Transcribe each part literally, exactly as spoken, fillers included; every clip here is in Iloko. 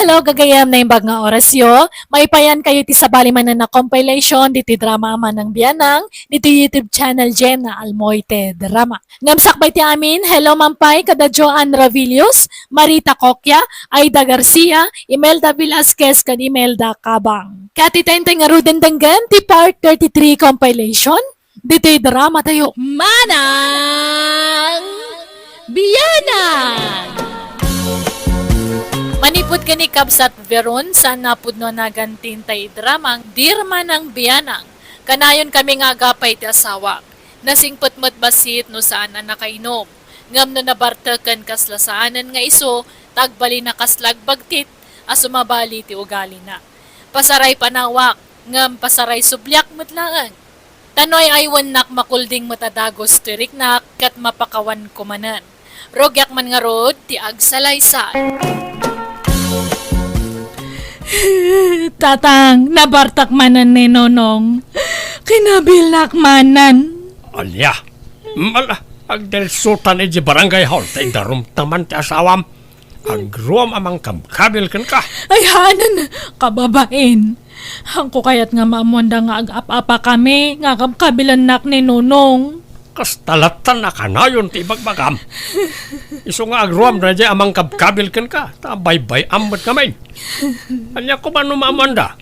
Hello, gagayyem, naimbag nga orasyo. Maipayan kayo iti sabali manen a compilation ditoy drama a Manang Bianang, ditoy YouTube channel Jenna Almoite Drama. Ngem sakbay ti amin, hello man pay kada Joan Ravillus, Marita Coquia, Aida Garcia, Imelda Velasquez, ken Imelda Cabang. Ket ita intay ngaruden denggen ti part thirty-three compilation, ditoy drama tayo. Manang Bianang! Manipud ken ni Kabsat Veron, saan a pudno a naganti intay dramang Dear Manang Bianang. Kanayon kami nga agapay ti asawak. Nasingpet met bassit no saan a nakainom. Ngem no nabartek ken kasla saanen nga isu, ta agbalin a kasla agbagtit a sumabali ti ugalina. Pasaray panawak, ngem pasaray subliak met laeng. Ta no ay-aywennak, makulding met a dagus ti riknak ket mapakawanko manen. Rugiak man ngarud ti agsalaysay. Tatang, nabartek manen ni Nonong. Kinabilak manen. Ania? Mala, agdelsutan iti barangay hall, ta idarumta man ti asawam. Agruam a mangkabkabil kenka. Ay, hanan, kababain. Haanko kayat nga maammoanda nga agap-apakami nga kabkabilennak ni Nonong. Kasta lattan a kanayon ti ibagbagam. Isu nga agruam daydiay a mangkabkabil kenka, ta baybay-am met ngamin. Ania koma no maammoanda?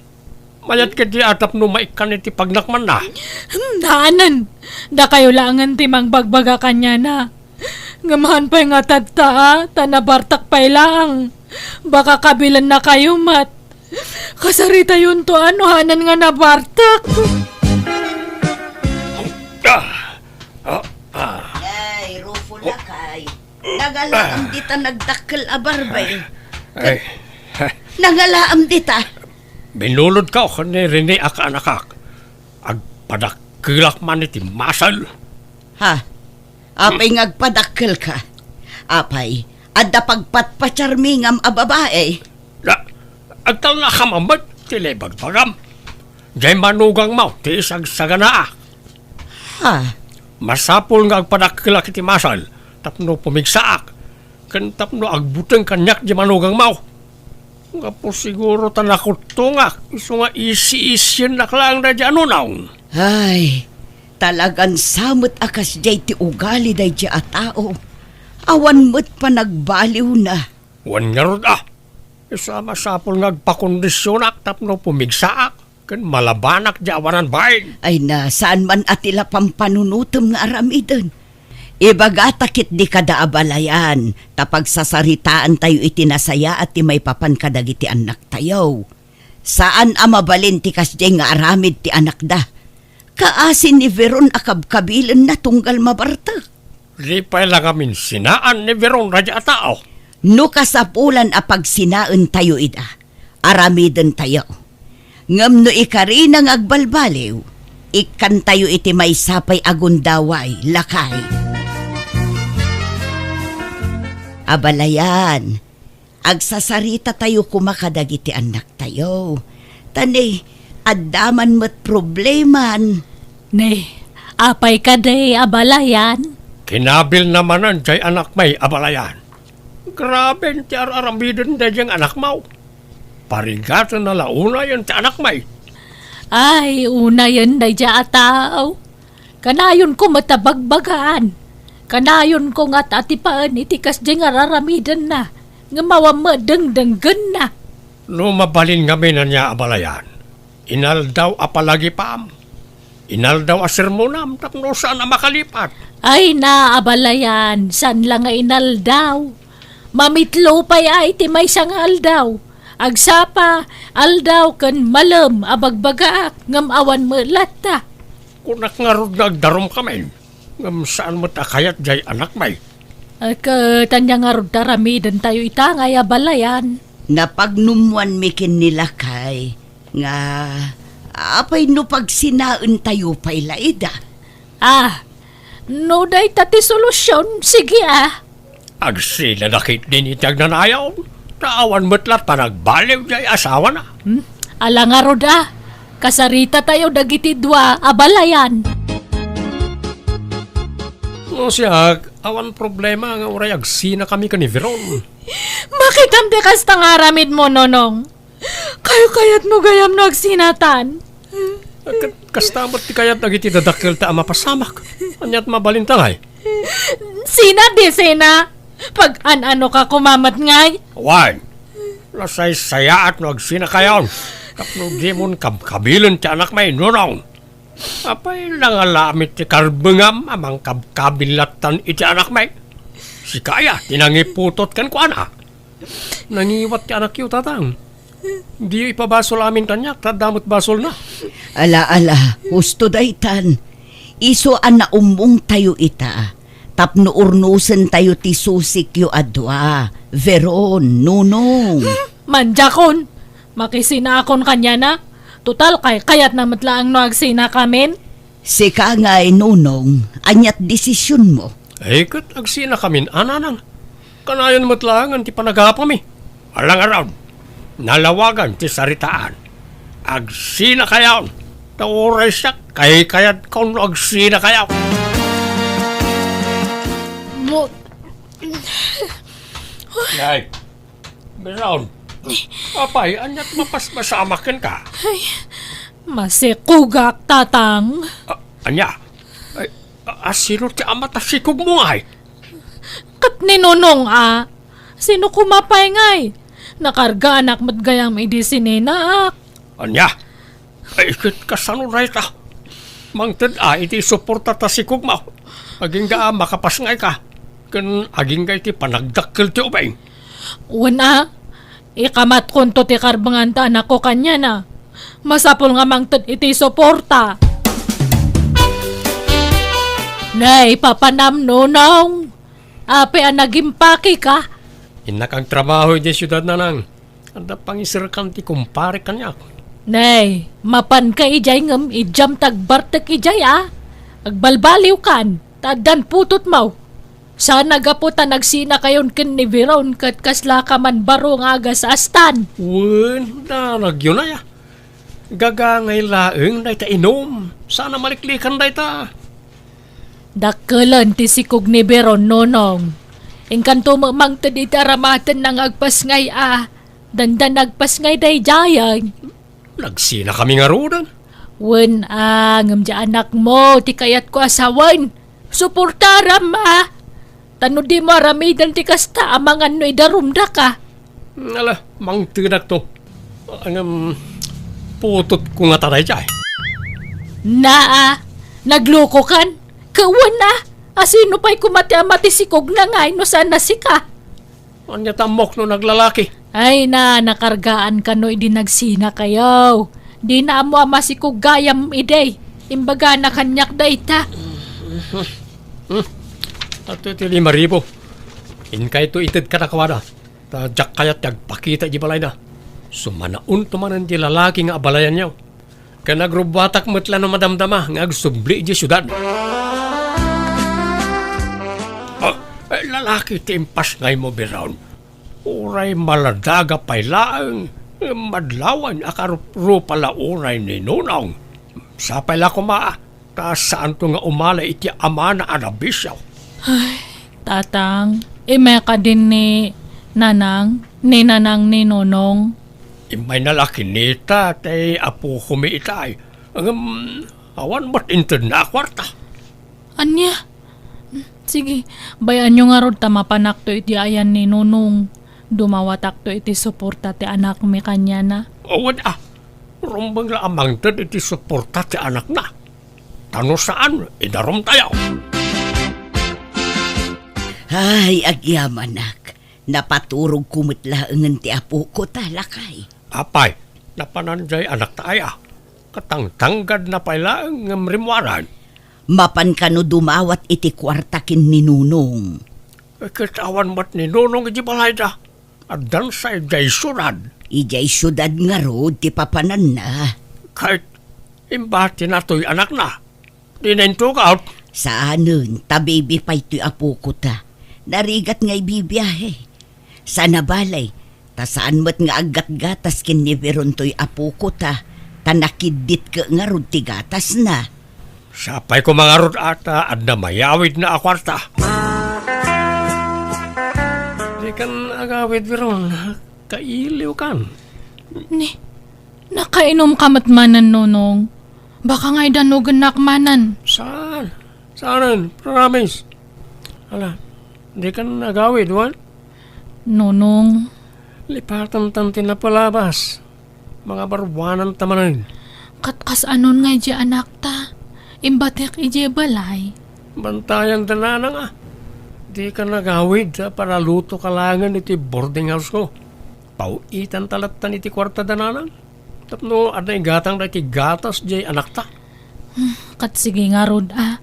Mayat ketdi a tapno maikkan iti pagnakmanna. Hmm, hanan. Dakayo laengen ti mangbagbaga kaniana. Ngem haan pay nga tatta, a, ta nabartek pay laeng. Baka kabilennakayo met. Kasaritayonto a no hanan nga nabartek. Ah, ah, ah. Ay, Rufo, lakay. Nangalaam dita nagdakkel a barbeng. Ay. Nangalaam dita. Binulodko ken ni Rene a kaanakak. Agpadakkelak man iti masel. Ha? Apay nga agpadakkelka? Apay, adda pagpatpatiarmi ngem a babai? Da, agtalnakam met ti naibagbagam. Diay manugangmo ti isagsaganaak. Ha? Masapul nga agpadakkelak iti masel tapno pumigsaak, ken tapno agbuteng kaniak diay manugangmo. Gapu siguro ta nakuttongak, isu nga isi-isiennak laeng daydiay a nonong. Ay, talagan sa met a kasdiay ti ugali daydiay a tao. Awan met panagbaliwna. Wen ngarud a, isu a masapul nga agpakondisionak tapno pumigsaak ken malabanak diay awanan bain. Ay na, saan man a ti la pampanunotem nga aramiden. Ibagata ketdi kada abalayan, ta pagsasaritaantayo iti nasayaat ti maipapan kadagiti annaktayo. Saan a mabalin ti kasdiay nga aramid ti anakda. Kaasi ni Veron a kabkabilenna tunggal mabartek. Di pay la ngamin sinaan ni Veron daydiay a tao. No kasapulan a pagsinaentayo ida, aramidentayo. Ngem no ikarina nga agbalbaliw, ikkantayo iti maysa pay a gundaway, lakay. Abalayan, agsasaritatayo koma kadagiti annaktayo. Ta ne, adda man met probleman. Ne, apay kadi, abalayan? Kinabilna manen diay anakmi, abalayan. Graben ti ar-aramiden daydiay nga anakmo. Parigatenna la unayen ti anakmi. Ay, unayen daydiay a tao. Kanayonko met a bagbagaan. Kanayonko nga at-atipaen iti kasdiay nga ar-aramidenna, ngem awan met dengdenggenna. No mabalin ngamin ania, abalayan, inaldaw a palagipam, inaldaw a sermonam tapno saan a makalipat. Ay na, abalayan, saan la nga inaldaw. Mamitlo pay a iti maysa nga aldaw. Agsapa, aldaw ken malem a bagbagaak, ngem awan met latta. Kunak ngarud nga agdarumkamin, ngem saan met a kayat diay anakmi. Ket ania ngarud ti aramidentayo ita ngay, abalayan? Napagnummoanmi ken ni lakay nga, apay no pagsinaentayo pay la ida? Ah, no dayta ti solusion, sige a. Agsina na ketdin iti agnanayon, ta awan met latta nagbaliw diay asawana. Hmm? Ala ngarud a, kasaritatayo dagiti dua, abalayan. No siak, awan problema nga uray agsinakami ken ni Veron. Makitam ti kasta nga aramidmo, Nonong. Kayo-kayatmo gayam no agsinatan. Ket kasta met ti kayat dagiti dadakkelta a mapasamak. Ania't mabalinta ngay? Sina di sina? Pag-an-ano ka koma met ngay? Wen, nasaysayaat no agsinakayon. Tapno dimon kabkabilen ti anakmi, Nonong. Apay, nangala met ti karbengam a mangkabkabil lattan iti anakmi? Sika aya ti nangiputot kenkuana? Nangiwat ti anakyo, Tatang. Diyo ipabasol amin kaniak, ta adda met basolna. Ala, ala, husto daytan. Isu a naummongtayo ita, tapno urnosentayo ti susikyo a dua, Veron, Nonong. Mandiakon, makisinakon kaniana. Total, kaykayatna met laeng no agsinakamin. Sika ngay, Nonong, ania't desisionmo? Ay, ket agsinakamin a, Nanang. Kanayon met laengen ti panagapami. Ala ngarud, nalawagan ti saritaan. Agsinakayon. Ta uray siak, kaykayatkon no agsinakayon. Mo- Nay, Veron. Apay, ania't mapaspasamak kenka? Ay, masikugak, Tatang. A-, ania? Ay, a-, asino ti ama ta sikugmo ngay? Ket ni Nonong a. Sino koma pay ngay? Nakargaanak met gayam idi sininaak. Ania? Ay, ket kasano dayta? Mangted a iti suporta ta sikugmo. Agingga a makapasngayka. Ken agingga iti panagdakkel ti ubing. Wen a, ikamatkonto ti karbengan ta anakko kaniana. Masapul nga mangted iti suporta. Nay, papanam, Nonong. Apay a nagimpakeka? Innak agtrabaho idiay siudad, Nanang. Adda pangiserkan ti kumparek kaniak. Nay, mapanka idiay ngem idiam ti agbartek idiay a. Agbalbaliwkan, ta addan putotmo. Saan a gapu ta nagsinakayon ken ni Veron ket kaslaka man baro nga agasastan. Wen, danagyo nay a. Gagangay laeng dayta inum. Saan a maliklikan dayta. Dakkelen ti sikog ni Veron, Nonong. Inkanto met mangted iti aramatenna nga agpasngay a, dandan agpasngay daydiay. Nagsinakami ngaruden. Wen a, ngem diay anakmo ti kayatko a sawen. Suportaram a. Ta no dimo aramiden ti kasta, amangan no idarumdaka. Ala, mangtedakto. Ngem, putotko ngata daydiay. Naa, naglokokan. Kawan a, asino pay koma ti ama ti sikogna ngay no saan a sika? Ania ta ammok no naglalaki? Ay na, nakargaan kano idi nagsinakayo. Dina ammo a masikog gayam idi. Imbagana kaniak dayta. Hmm. Adtoy ti lima ribu. Inkayto ited kadakuada. Ta diak kayat ti agpakita idiay balayda. Sumanaonto manen ti lalaki nga abalayanyo. Ken agrubbuatak met la no madamdama nga agsubli idiay siudad. Ah, eh, lalaki ti impasngaymo, Veron. Uray maladaga pay laeng, madlawen a karupa la unay ni Nonong. Sapay la koma, ta saanto nga umali iti amana a nabisio. Ay, Tatang, immay kadi ni Nanang, ni Nanang ni Nonong. Immayna la kinita ti apokomi itay. Ngem, awan met intedna a kuarta. Ania? Sige, bay-anyo ngarud ta mapanakto iti ayan ni Nonong. Dumawatakto iti suporta ti anakmi kaniana. Awan a. Rumbeng la a mangted iti suporta ti anakna. Ta no saan, idarumtayo. Ay, agyamanak. Napaturogko met laengen ti apoko ta, lakay. Apay, napanan jay anakta aya? Katangtanggadna pay laeng ngem rimmuaran. Mapan kano dumawat iti kuarta ken ni Nonong? Eh, ket awan met ni Nonong iti balayda. Addan sa idiay siudad. Idiay siudad ngarud ti papananna. Ket imbatinatoy anakna. Dina intugaw. Saanen, ta bibi pay toy apoko ta. Narigat nga ibibiahe. Saan a balay, ta saan met nga aggatgatas ken ni Veron toy apoko ta, ta nakiddit ke ngarud ti gatasna. Sapay ko mangarud ata adda mayawidna a kuarta. Dikan agawid, Veron. Kailiwkan. Ni, nakainom ka met manen, Nonong. Baka nga idanugennak manen. Saan? Saanen? Promise. Ala, dikan agawid, wen? Nonong. Lipatantan ti napalabas. Mangabaruananta manen. Ket kasano ngay diay anakta? Imbatek idiay balay. Bantayanda nanang a. Dikan agawid ta paralutoka laengen iti boarding house ko. Paw-itanta lattan iti kuartada nanang. Tapno adda igatangda iti gatas diay anakta. Hmm, ket sige ngarud a.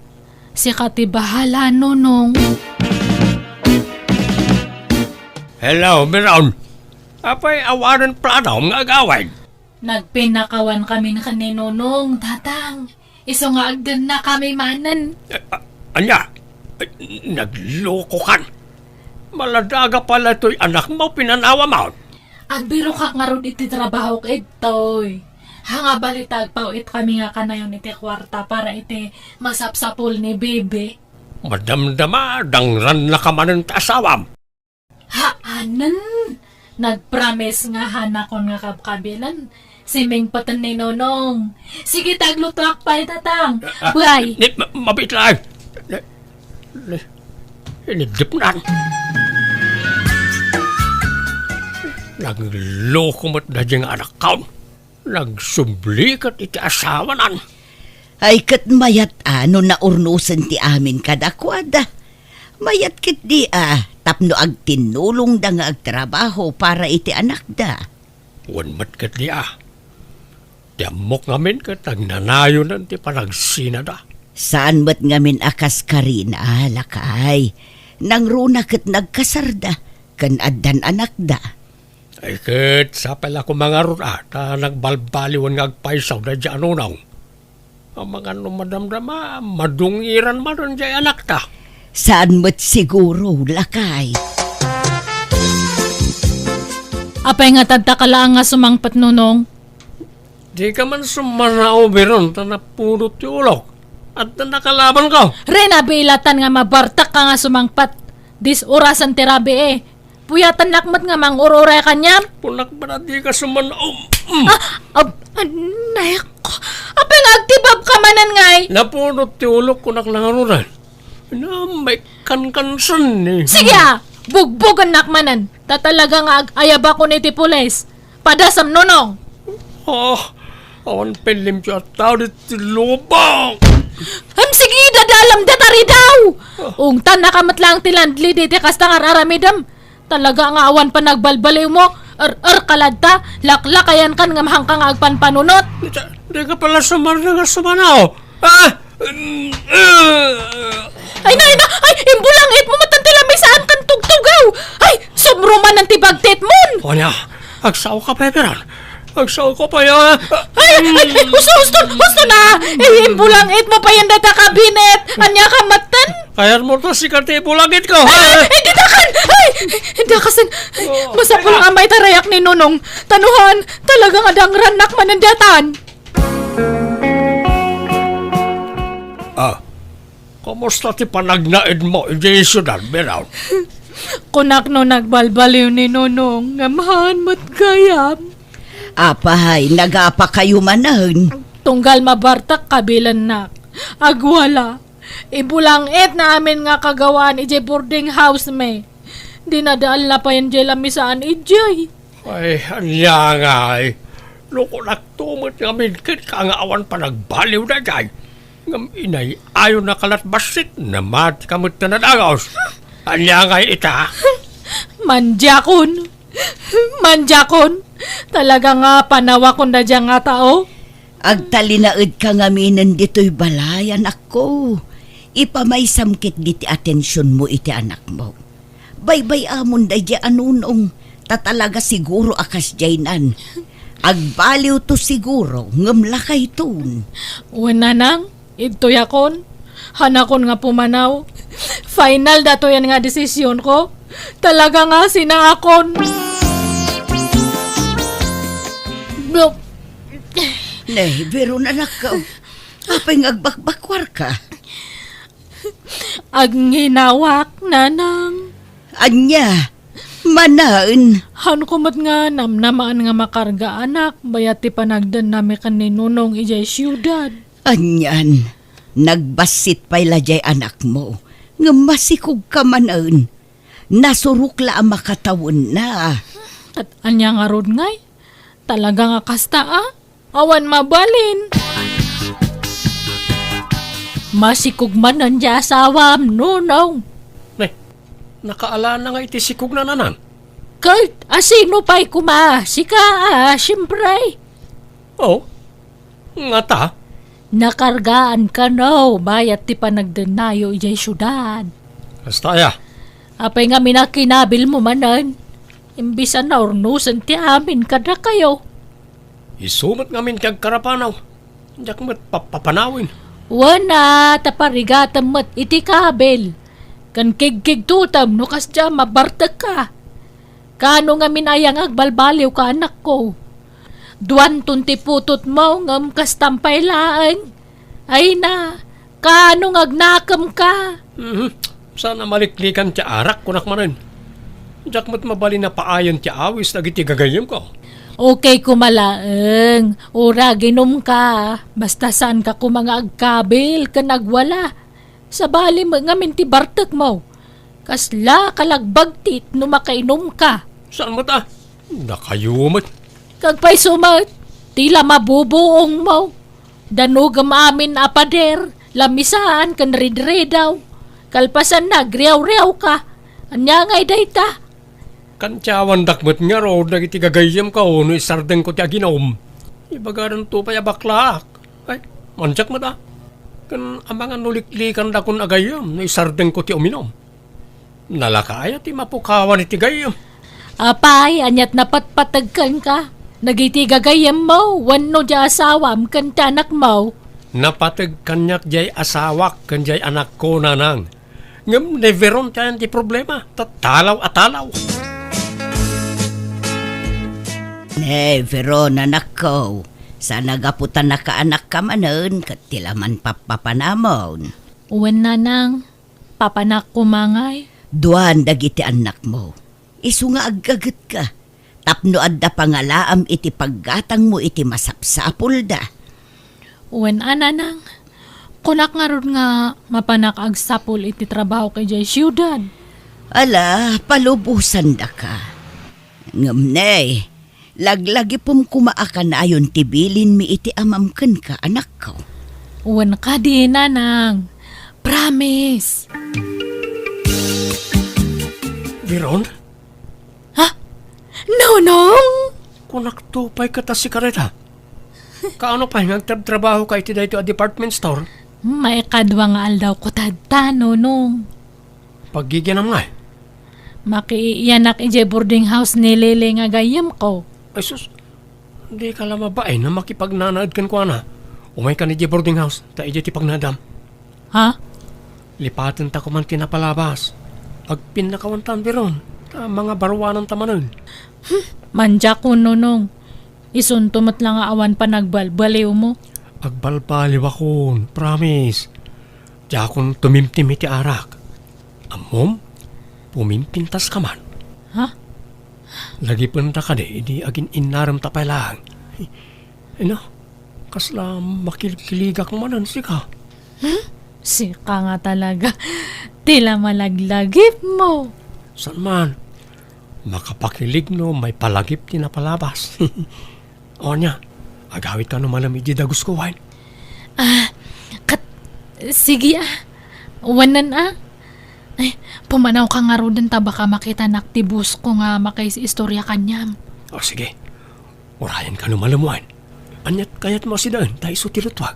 Sika ti bahala, Nonong. Hello, Veron. Apay awanen plano nga agawid? Nagpinnakawan kamin ken ni Nonong, Tatang. Isu nga agdennakami manen. Eh, a-, ania? Eh, naglokokan. Maladaga pay la toy anakmo, pinanawam. Agbirokak ngarud iti trabahok ditoy. Haan nga balita, agpaw-itkami nga kanayon iti kuarta para iti masapsapul ni Bibi. Madamdama, dangrannaka manen ti asawam. Haanen! Nagpromise nga haanakon nga kabkabilan. Simingpeten ni Nonong. Sige, ta aglutoak pay, Tatang. Ah, ah, Bye. Ni, ma-, mabiit laeng. Ni, ni, iniddepnan. Nagloko met daydiay nga anakkaon. Nagsubli ket iti asawanan. Ay, ket mayat a no naurnosen ti amin kadakuada. Mayat ketdi a tapno agtinnulongda nga agtrabaho para iti anakda. Wen met ketdi a. Ti ammok ngamin ket agnanayonen ti panagsinada. Saan met ngamin a kas Karina, lakay. Nangruna ket nagkasarda, ken addan anakda. Ay ket, sapay la koma ngarud a, ta nagbalbaliwen nga agpayso daydiay a Nonong. Amangan no madamdama, madungiran manen diay anakta. Saan met siguro, lakay. Apay nga tadta ka laeng nga sumangpet, Nonong? Dika man sumanao, Veron, ta napudot ti ulok. Adda nakalabanko. Rena, bilatan nga mabartak ka nga sumangpet. Dis-orasan ti rabii. Puyatennak met nga mangur-uray kaniam. Kunak met a dika sumanao. Mm. Ah, ab-, anay ko. Apay nga agtibabka manen ngay? Napudot ti ulok, kunak nangarunan. Namay kankansen ni. Sige a, bugbogennak manen. Ta talaga nga ag-ayabakon iti pulis. Padasem, Nonong. Ah, awan pay limpio a tao ditoy lubong. Em, sige, dadalem dayta ridaw. Ah. Ungtannaka met laeng ti landlady iti kasta nga ar-aramidem. Talaga nga awan panagbalbaliwmo. Er-er ka latta, laklakayankan ngem haanka nga agpanpanunot. Dika, dika pala sumarna nga sumanaw. Ah! Ay na, ay na! Ay, imbulangitmo met ti lamisaan ken tugtugaw! Ay, sumrumanen ti bagtitmon! Ania, agsaoka pay, Veron? Agsaoka pay, ah! Ay, ay, ay, husto, husto, husto na! Ay, imbulangitmo payen dayta kabinet! Ania ka metten? Kayatmo ta sika ti ibulangitko! Ay, ay, ay, ditakan! Ay, dakasen! Oh. Masapul nga maitarayak ni Nonong. Ta no haan, talaga nga dangrannak manen daytan. Ah, kumusta ti panagnaedmo idiay siudad, Veron? Kunak no nagbalbaliw ni Nonong, ngem haan met gayam. Apay, nagapakayo manen? Tunggal mabartak kabilennak. Agwala. Ibulangitna amin nga kagawaan idiay boarding house mi. Dinadaelna payen diay lamisaan idiay. Ay, ania ngay? No kunakto met ngamin kenka nga awan panagbaliw daydiay, ngem inay-ayonaka lat bassit, namatika met ta nadagos. Ania ngay ita? Mandiakon. Mandiakon. Talaga nga panawakon daydiay nga tao. Agtalinaedka ngaminen ditoy balay, anakko. Ipamaysam ketdi ti atensionmo iti anakmo. Baybay-amon daydiay a Nonong, ta talaga siguro a kasdiaynan. Agbaliwto siguro, ngem lakayton. Wen, nanang, idtoyakon. Hanakon nga pumanaw. Final datoyen nga desisionko. Talaga nga sinaakon. Blo- Ne, Veron, anakko. Apay nga agbakbakwarka? Agnginawaak, Nanang. Ania? Manaen? Haanko met nga namnamaan nga makargaanak bayat ti panagdennami ken ni Nonong idiay siudad. Anian, nagbassit pay la diay anakmo, ngem masikogka manen. Nasurok la a makatawenna. Ket ania ngarud ngay? Talaga nga kasta a? Awan mabalin. Masikog manen ti asawam, Nonong. Ne, nakaalana nga iti sikogna, Nanang? Ket asino pay koma? Sika a, siempre. Oh, ngata? Nakargaan kano bayat ti panagdennayo idiay siudad. Kasta aya? Apay ngamin a kinabilmo manen? Imbis a naurnosen ti amin kadakayo. Isu met ngamin ti agkarapanaw. Diak met pappapanawen. Wen a, ta parigatem met iti kabil. Ken kigkigtotem no kasdiay a mabartekka. Kaano ngamin aya nga agbalbaliwka, anakko? Duanton ti putotmo ngem kastam pay laeng. Ay na, kaano nga agnakemka? Mhm. Saan a maliklikan ti arak, kunak manen. Diak met mabalin a paayen ti awis dagiti gagayyemko. Okay koma laeng, uray aginumka. Basta saanka koma nga agkabil ken agwala. Sabali met ngamin ti bartekmo. Kasla kalagbagtit no makainumka. Saan met a? Dakayo met. Kagpayso met, ti la mabubuongmo. Danugem amin a pader, lamisaan ken ridridaw. Kalpasanna, agriawriawka. Ania ngay dayta? Kantiawandak met ngarud dagiti gagayyemko no isardengko ti aginum. Ibagadanto pay a baklaak. Ay, mandiak met a. Ken amangan no liklikandakon a gayyem no isardengko ti uminum. Nalaka aya ti mapukawan iti gayyem? Apay, aniat napatpateg kenka? Dagiti gagayyemmo wenno diay asawam ken ti anakmo? Napateg kaniak diay asawak ken diay anakko, Nanang. Ngem ni Veron ti ayan ti problema, ta talaw a talaw. Ni Veron, anakko, saan a gapu ta nakaanakka manen ket ti la man pappapanamon. Wen, Nanang, papanak koma ngay. Duan dagiti annakmo. Isu nga aggagetka. Tapno adda pangalaam iti paggatangmo iti masapsapulda. Wen a, Nanang, kunak ngarud nga mapanak agsapul iti trabahok idiay siudad. Ala, palubosandaka. Ngem ne, laglagipem koma a kanayon ti bilinmi iti amam kenka, anakko. Wen kadi, Nanang. Promise. Veron? Ha? Nonong? Kunakto pay ket a sika dayta. Kaano pay nga agtrabtrabahoka iti daytoy a department store? Maikadua nga aldawko tatta, Nonong. Paggigianam ngay? Makiiyanak idiay boarding house ni Lele nga gayyemko. Ay sus, dika la mabain a makipagnanaed kenkuana. Umaykan idiay boarding house, ta idiay ti pagnaedam. Ha? Lipatenta koman ti napalabas. Agpinnakawantan, Veron, ta mangabaruananta manen. Hmm, mandiakon, Nonong. Isunto met la nga awan panagbalbaliwmo. Agbalbaliwakon, promise. Diakon tumimtim iti arak. Ammom, pumimpintaska man. Ha? Lagipenta kadi idi agin-innaremta pay laeng. Ina, kasla makilkiligak manen sika. Hmm? Sika nga talaga. Ti la malaglagipmo. Saan man? Makapakilig no maipalagip ti napalabas. O ania, agawidka no malem iti dagusko, wen? Ah, kat-, sige, ah. Wanan, ah. Ay, pumanawka ngaruden ta baka makitanak ti boss ko nga makaiistorya kaniam. O, sige. Urayenka no malem, wen? Aniat kayatmo a sidaen ta isu ti lutwag?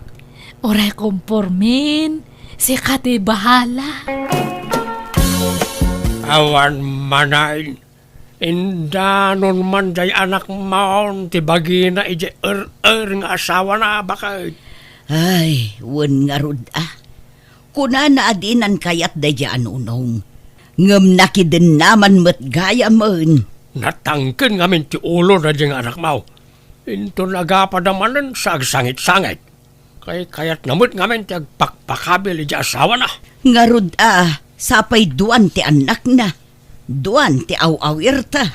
Uray kompormin. Sika ti bahala. Awan manen. Indanon man diay anakmon ti bagina idiay er-er nga asawana, baket. Ay, wen ngarud a. Kunana a dinan kayat daydiay a Nonong. Ngem nakidennaman met gayamen. Natangken ngamin ti ulo daydiay nga anakmo. Inton agapada manen sa agsangit-sangit. Kaykayatna met ngamin ti agpakpakabil idiay asawana. Ngarud a, sapay duan ti annakna, duan ti aw-awirta.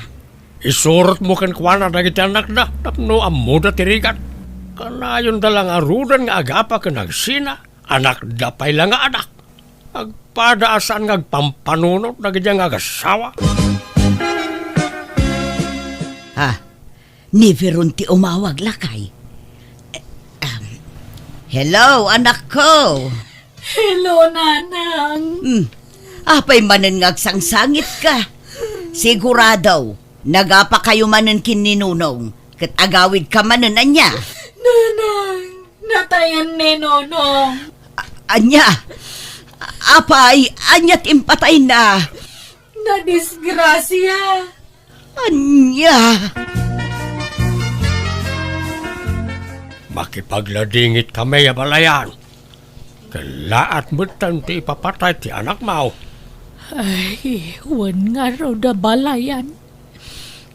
Isurotmo kenkuana dagiti annakda tapno ammoda ti rigat. Kanayonda la ngaruden nga agapa ken agsina, anakda pay la nga anak. Agpada a saan nga agpampanunot dagiti nga agasawa. Ha? Ni Veron ti umawag, lakay. Eh, um, hello, anakko. Hello, Nanang. Hmm. Apay manen nga agsangsangitka? Sigurado, nagapakayo manen ken ni Nonong, ket agawidka manen, ania? Nanang, natayan ni Nonong. A-, ania? Apay, ania ti impatayna? Nadisgrasia. Ania? Makipagladingit kami a balayan. Kellaat metten ti ipapatay ti anakmo. Ay, wen ngarud a balayan.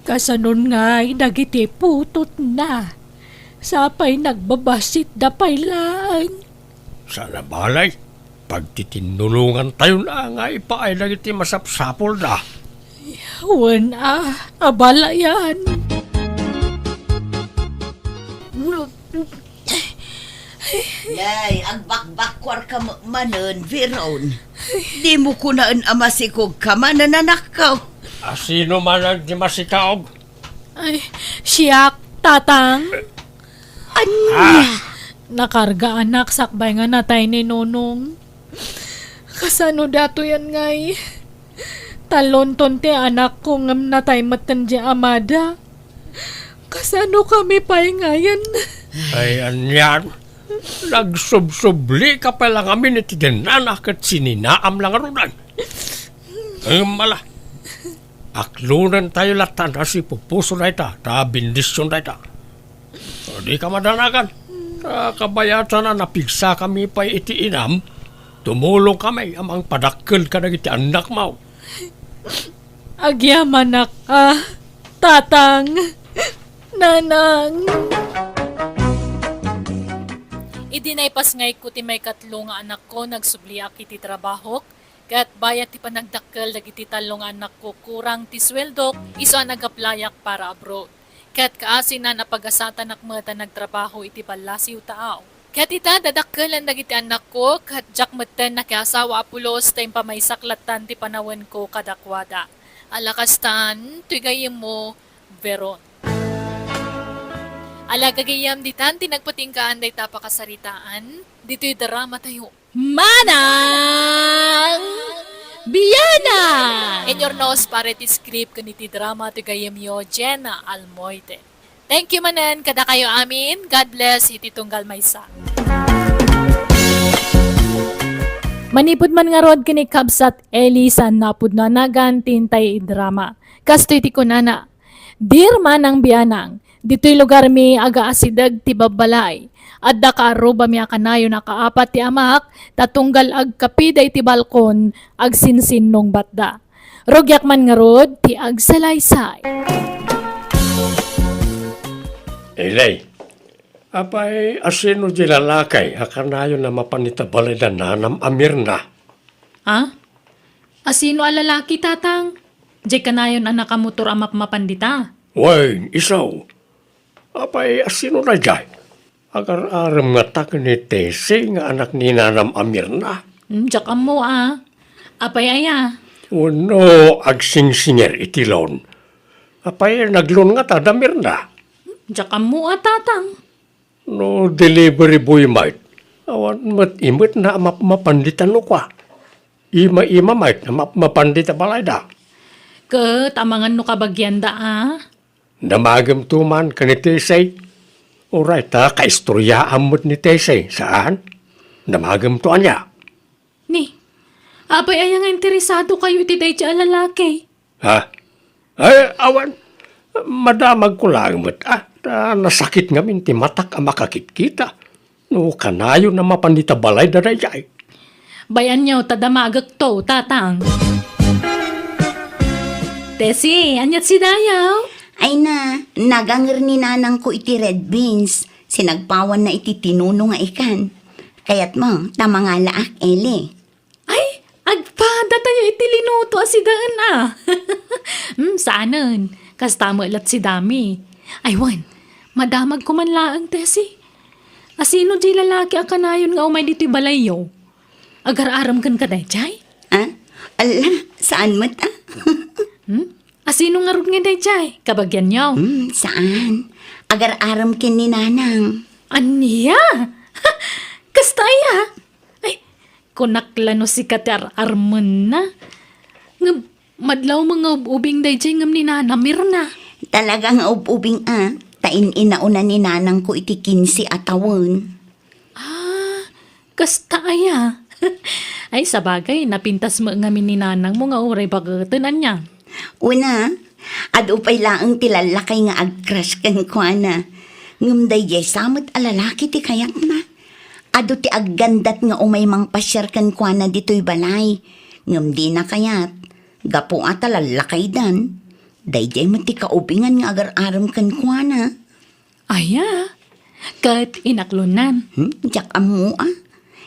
Kasanon ngay dagiti putotna? Sapay nagbabassit da pay laeng. Saan a balay, pagtitinnulongantayon a nga ipaay dagiti masapsapulda. Wen a, a balayan. Nay, agbakbakkuarka met manen, Veron. Dimo kunaen a masikogka manen, anakko. A sino manen ti masikaog? Ay, siak, Tatang. Ania? Ah! Nakarga anak sakbay nga natay ni Nonong. Kasano datoyen ngay? Talonton ti anakko ngem natay metten di amada. Kasano kami pay ngayen? Ay, anian? Nagsubsublika pay la ngamin iti dennana ket sininaam la ngaruden. Ngem ala, aklonentayo latta a sipupuso dayta, ta bendision dayta. Dika madanagan. Ta kabayatan a napigsakami pay iti inam, tumulongkami a mangpadakkel kadagiti annakmo. Agyamanak a, Tatang, Nanang. Idi naipasngayko ti maikatlo nga anakko, nagsubliak iti trabahok, ket bayat ti panagdakkel dagiti tallo nga annakko, kurang ti sueldok, isu a nag-applyak para abroad. Ket kaasinan a pagasatanak met a nagtrabaho iti ballasiw taaw. Ket ita, dadakkelen dagiti annakko, ket diak metten nakiasawa a pulos ta impamaysak lattan ti panawenko kadakuada. Ala kastan, toy gayyemmo, Veron. Ala gagayyem, ditan ti nagpatinggaan dayta a pakasaritaan, ditoy dramatayo. Manang Bianang! Inurnos para iti script ken iti drama ti gayyemyo, Jenna Almoite. Thank you manen kadakayo amin. God bless iti tunggal maysa. Manipud man ngarud ken ni Kabsat Eli, saan a pudno a nagan ti intay idrama. Kastoy ti kunana, Dear Manang Bianang, ditoy lugarmi, agaasideg ti babbalay. Adda kaarrubami a kanayon a kaapat ti amak, ta tunggal agkapida iti balkon, agsinsinnungbatda. Rugiak man ngarud ti agsalaysay. Ilay, apay, asino di lalaki a kanayon a mapan ita balay da nanam a Mirna? A? Asino a lalaki, Tatang? Diay kanayon a nakamotor a mapmapan dita? Wen, isu. Apay, asino daydiay? Agar-arem ngata ken ni Tessie nga anak ni nanam a Mirna? Hmm, diak ammo a. Apay aya? Wenno agsingsinger iti loan? Apay, nagloan ngata da Mirna? Hmm, diak ammo a, Tatang. No delivery boy met, awan met imetna a mapmapan dita no kua. Ima-ima met a mapmapan dita balayda. Ket amangan no kabagianda a? Damagemto man ken ni Tessie. Uray ta kaistoryaam met ni Tessie, saan? Damagemto ania? Ni, apay aya nga interesadokayo iti daydiay a lalaki? Ha? Ay, awan. Madamagko laeng met, a, ta nasakit ngamin ti matak a makakitkita. No kanayon a mapan ita balayda daydiay. Bay-anyo ta damagekto, Tatang. Tessie, aniat si Dayaw? Ay na, naganger ni nanangko iti red beans. Sinagpawanna iti tinuno nga ikan. Kayatmo, ta mangalaak, Eli. Ay, agpada tayo iti linuto a sidaen, a. Hmm, saanen. Kasta met lat si Dami. Ay, wen, madamag ko man laeng, Tessie. Asino di lalaki a kanayon nga umay ditoy balayyo? Agar-arem kenka daydiay? Ah? Ala, saan met, a? Hmm? Asino ngarud nga daydiay? Kabagianyo? Hmm, saan. Agar-arem ken ni Nanang. Ania? Kasta aya? Ay, kunak la no sika ti ar-armenna. Ngem, madlaw nga ub-ubing daydiay ngem ni Nana Mirna. Talaga nga ub-ubing a, ta in-inauna ni Nanangko iti kinse a tawen. Ah, kasta aya? Ay, sabagay, napintas met ngamin ni Nanangmo nga uray baketen, ania? Una, adu pay laeng ti lallakay nga ag-crush kenkuana. Ngem daydiay sa met a lalaki ti kayatna. Adu ti aggandat nga umay mangpasiar kenkuana ditoy balay. Ngem dina kayat, gapu a ta lallakaydan. Daydiay met ti kaubingan nga agar-arem kenkuana. Aya, ket inaklonan. Hmm? Diak ammo a.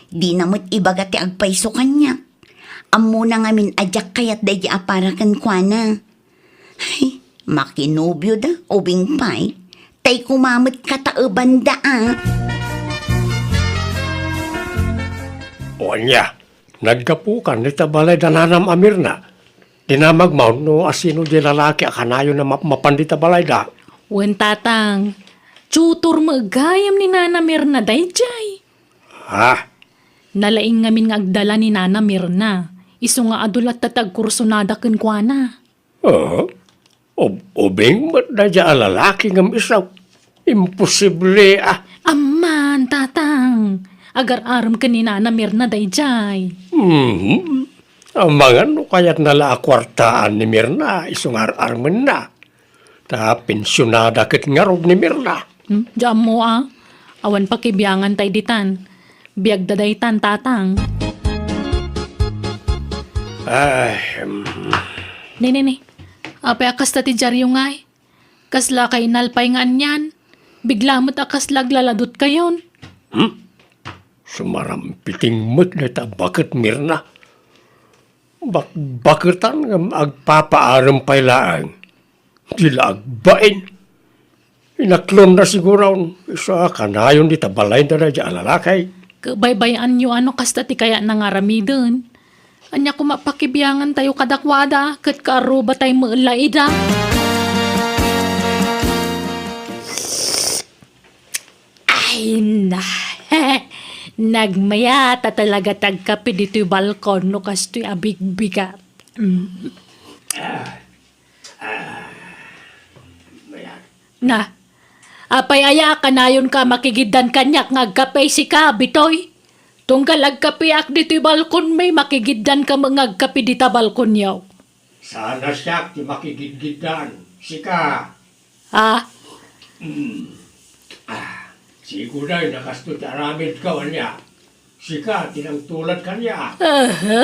Dina met ibaga ti agpayso kaniak. Ammona ngamin a diak kayat daydiay a para kenkuana. Ay, makinobioda, ubing pay. Tay koma met kataebanda a. O ania, naggapukan dita balay da Nanam a Mirna. Dinamagmo no asino di lalaki a kanayon a mapmapan dita balayda. Wen, Tatang, tutor met gayam ni Nana Mirna daydiay. Ha? Nalaing ngamin nga agdala ni Nana Mirna. Isu nga adu latta ti agkursunada kenkuana. Ah? Ub-, ubing met daydiay a lalaki ngem isu. Imposible a. Amman, Tatang. Agar-arem ken ni Nana Mirna daydiay. Mhm. Amangan no kayatna la a kuartaan ni Mirna, isu nga ar-armenna. Ta pensionada ket ngarud ni Mirna. Hmm, diak ammo a. Awan pakibiangan tay ditan. Biagda daytan, Tatang. Ay, hmm. Ne, ne, ne. Apay a kasta ti diaryo ngay? Kasla kainalpay nga anian? Bigla met a kasla aglaladutkayon. Hmm? Sumarampiting met dayta a baket, Mirna. Bakbaketan ngem agpapaarem pay laeng. Di la agbain. Inaklonna siguron, isu a kanayon dita balayda daydiay a lalaki. Ket baybay-anyo a no kasta ti kayatna nga aramiden. Ania koma pakibiangan tayo kadakuada, ket kaaruba tay met la ida. Ay, na. Nagmayat a talaga ti agkape ditoy balkon no kastoy a bigbigat. Mm. Na, apay aya a kanayonka a makigiddan kaniak nga agkape sika, Bitoy? Tunggal agkapeak ditoy balkonmi, makigiddanka met nga agkape dita balkonyo. Saan a siak ti makigidgiddan, sika. Ah? Hmm. Ah, sigoday no kastoy ti aramidko, ania? Sika ti nangtulad kaniak. Aha.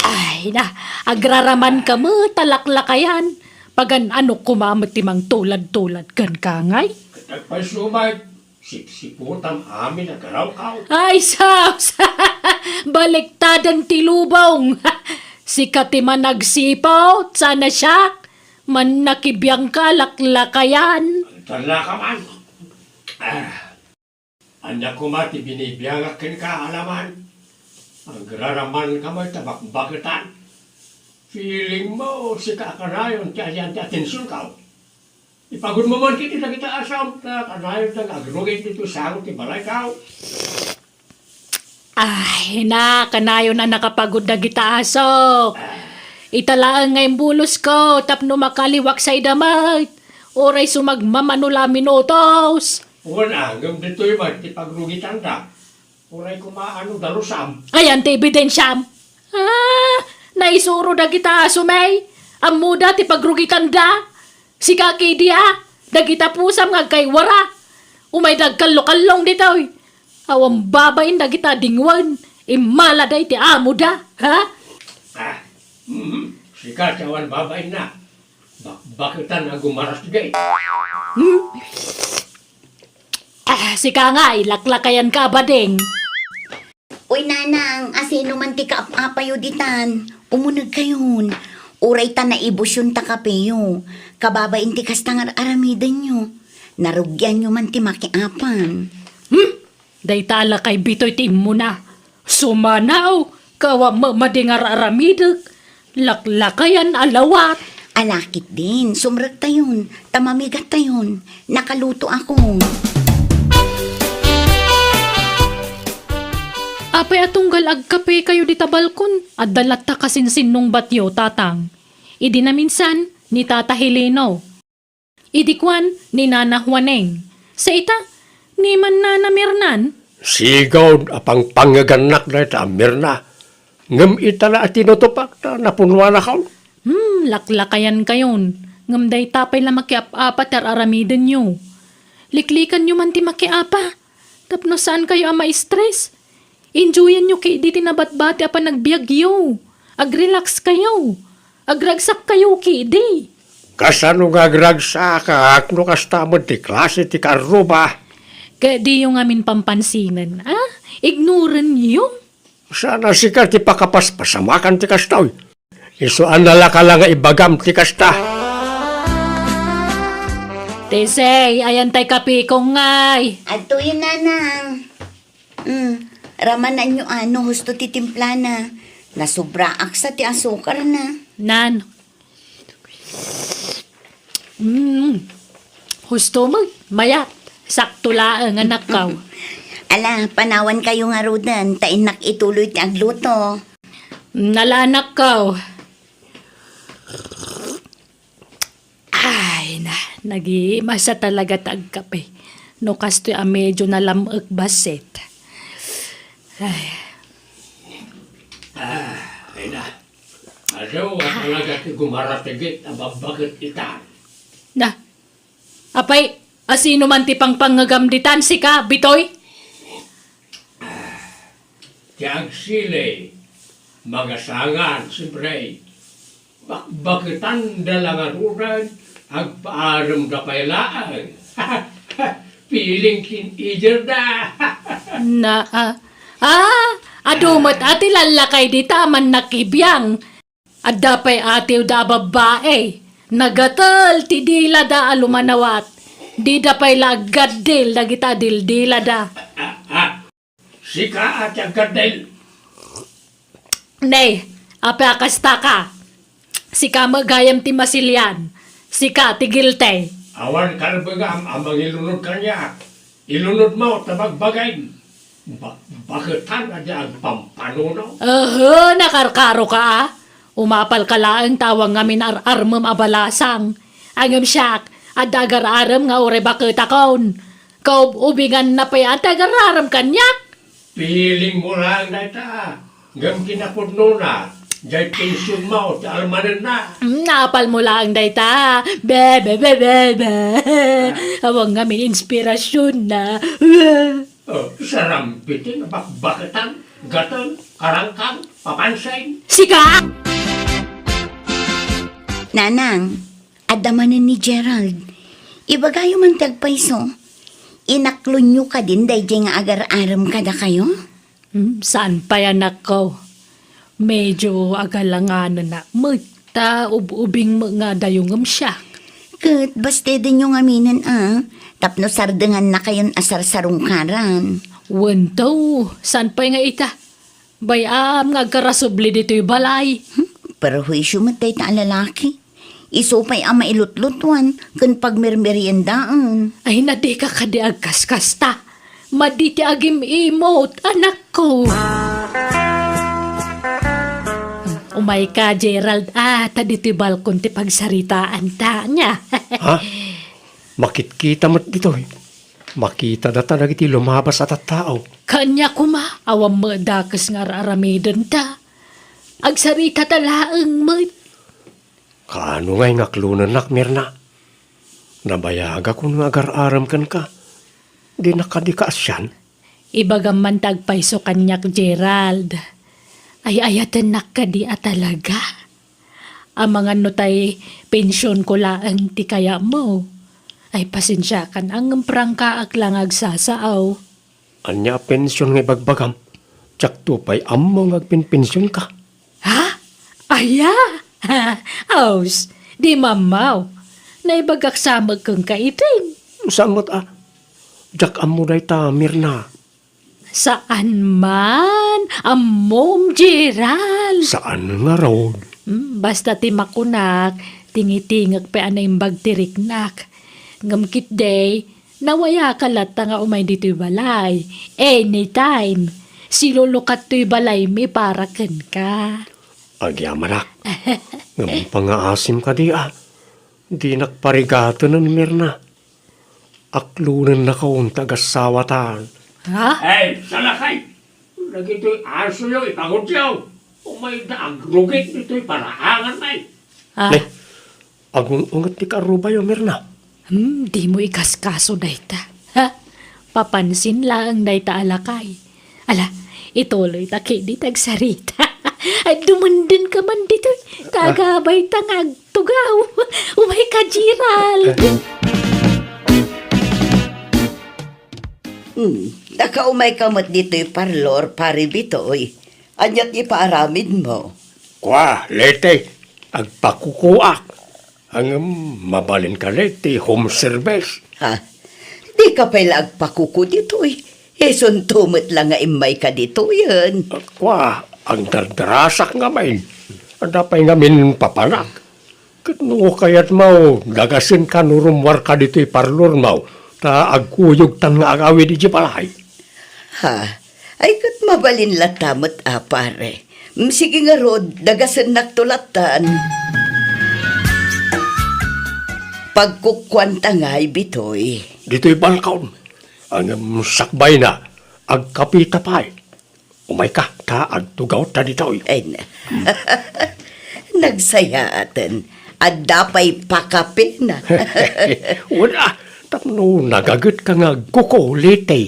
Ay na, agraramanka met a laklakayan. Pagan-anok koma met ti mangtulad-tulad kenka ngay? Ket agpayso met, sipsiputam amin a garawkaw. Ay, sus! Baliktaden ti lubong. Sika ti managsiput, saan a siak. Mannakibiangka a laklakayan. Tallaka man. Ah. Ania koma ti binibiangak kenka, alaman? Agraramanka met a bakbaketan. Feeling mo, sika a kanayon ti alian ti atensionkaw. Ipagudmo man ketdi dagita asom ta kanayonda nga agrugit ditoy sango ti balaykaw. Ay, na, kanayon a nakapagud dagita aso. Ita laeng nga imbulosko tapno makaliwak sa ida met. Uray sumagmamano la a minutos. Wen a, ngem ditoy met ti pagrugitanda. Uray koma no darusam. Ayan ti ebidensiam. Ah, naisuro dagita asomey. Ammoda ti pagrugitanda. Sika ketdi a, dagita pusam nga agkaywara. Umayda agkallokallong ditoy. Awan babain dagita dingwen. Immalada iti amoda, ha? Ah, mhm. Sika ti awan babainna. Bakbaketan a gumarasgay. Hmm? Ah, sika nga, ilaklakayan ka, abading. Uy, nanang, asino man ti kaap-apayo ditan? Umuneg kayon. Uray ta naibusyon ta kapeyo. Kababain ti kasta nga ar-aramidenyo. Narugianyo man ti makiapan. Hmm? Dayta a lakay Bitoy ti immuna. Sumanaw, kawa mamadi nga ar-aramidek. Laklakayan a lawat. Alakit din, sumrektayon, ta mamigattayon. Nakaluto ako. Apay a tunggal agkape kayo dita balkon? Adda latta kasinsinnungbatyo, tatang. Idi naminsan, ni Tata Helino. Idi kuan ni Nana Juaneng, "Sa ita, ni man Nana Mirnan?" Sigud a pangpangegannak dayta a Mirna. Ngem ita la a tinutupak ta napunuanakon. Hmm, laklakayan kayon. Ngem dayta pay la makiap-apa ti ar-aramidenyo. Liklikanyo man ti makiapa. Tapno saan kayo a ma-stress. Enjoyanyo kidi ti nabatbati a panagbiagyo. Agrelax kayo. Agragsak kayo kidi. Kasano nga agragsak no kasta met ti klase ti karruba? Ket diyo ngamin pampansinen, a? Ignoranyo. Saan a sika ti pakapaspasamakan ti kastoy. Isu a nalaka la nga ibagam ti kasta. Tesey, ayan tay kape ko ngay. Adtoyen, nanang. Mm, ramananyo a no husto ti timplana. Nasubraak sa ti asukarna. Nan. Mm. Husto mo, mayat. Sakto laeng, anakkaw. Ala, panawan kayo ngaruden, ta innak ituloy ti agluto. Nala, anakkaw. Ay, na, nagimasa talaga ta agkape. No kastoy a medyo nalam-ek bassit. Ay. Ah, ay na. Adu a talaga ti gumaratigit a babbaket ita. Na, apay, asino man ti pangpangngegam ditan, sika, Bitoy? Ti agsili, magasangan, siempre. Bakbaketan da la ngaruden, agpaarem da pay laeng. Feeling teenager da. Na, ah, ah, adu met a ti lallakay dita a mannakibiang. Adda pay atiwda a babbai. Nagatel ti dilada a lumanawat. Dida pay la aggaddil dagita a dildilada. Ah, ah. Sika a ti aggaddil. Nay, apay a kasta ka? Sika met gayam ti masilian. Sika ti guilty. Awan karbengam a mangilunod kaniak. Ilunodmo ta bagbagim. Bakbaketan a di agpampanuno. Ehe, nakarkaroka a. Umapalka laeng ta awan ngamin ar-armem a balasang. Ngem siak, adda agar-arem nga uray baketakon. Kaub-ubinganna pay a ti agar-arem kaniak. Feelingmo laeng dayta. Ngem kinapudnona, diay pensionmo ti almanenna. Mm, naapalmo laeng dayta. Be, be, be, be, be. Awan ngamin inspirasionna. Oh, sarambiti nga bakbaketan, gatel, karangkang, papansin. Sika! Nanang, adda manen ni Gerald. Ibagayo man ti agpayso. Inaklonyo kadin daydiay nga agar-arem kadakayo? Hmm, saan pay, anakko? Medyo agalanganen met ta ub-ubing met nga adayo ngem siak. Ket bastedenyo ngaminen a, tapno sardengannakayon a sarsarungkaran. Wen to, saan pay nga ita? Bay-am nga agkarasubli ditoy balay. Hmm, perhuisyo met dayta a lalaki. Isu pay a mailutlutuan ken pagmermeriendaen. Ay, na dika kadi agkaskasta. Madi ti agim-imot, anakko. Umayka, Gerald, a, ta ditoy balkon ti pagsaritaanta, ania? Ha? Makitkita met ditoy. Makita data dagiti lumabas a tattao. Kaniak koma, awan met dakes nga ar-aramidenta. Agsaritata laeng met. Kaano ngay nga aklonennak, Mirna? Nabayagakon nga agar-arem kenka. Dinak kadi kaasian? Ibagam man ti agpayso kaniak, Gerald. Ay-ayatennak kadi a talaga? Amangan no tay pensionko laeng ti kayatmo. Ay, pasensiakan, ngem prangkaak la nga agsasao. Ania a pension nga ibagbagam? Diakto pay ammo nga agpenpensionka. Ha? Aya? Aws, di mammaw. Naibagak sa met kenka itin. Saan met a? Diak ammo dayta, Mirna. Saan man? Ammom, Gerald. Saan ngarud? Hmm, basta ti makunak, tingitingek pay a naimbag ti riknak. Ngem ketdi, nawayaka latta nga umay ditoy balay. Anytime. Silulukat toy balaymi para kenka. Agyamanak. Ngem pangaasim kadi a. Dinak parigatenen, Mirna. Aklonennakon ti agasawatan. Ha? Ay, salakay! Dagitoy asoyo, ipangutyo. Umayda agrugit ditoy paraangan, ay. Ah. Ne, agung-unget ti karubayo, Mirna. Hmm, dimo ikaskaso dayta. Ha? Papansin laeng dayta a lakay. Ala, ituloyta ketdi ti agsarita. Ay, dumundengka man ditoy. Ta agabay ta nga agtugaw. Umayka, Gerald. Hmm, nakaumayka met ditoy parlor, Pare Bitoy. Ania ti ipaaramidmo? Kua, Leti, agpakukuak. Ngem mabalin kadi ti home service. Ha? Dika pay la agpakuku ditoy. Isunto met la nga immayka ditoyen. Kua, agdardarasak ngamin. Adda pay ngamin papanak. Ket no kayatmo, dagasenka no rummuarka ditoy parlormo, ta agkuyogtan nga agawid idiay balay. Ha? Ay, ket mabalin latta met a, pare. Mm, sige ngarud, dagasennakto lattan. Pagkukuanta ngay, Bitoy. Ditoy balkon. Ngem sakbayna, agkapita pay. Umayka, ta agtugawta ditoy. Ay, na. Nagsayaaten. Adda pay pakapena. Wala, tapno nagagetka nga agkukulit, eh.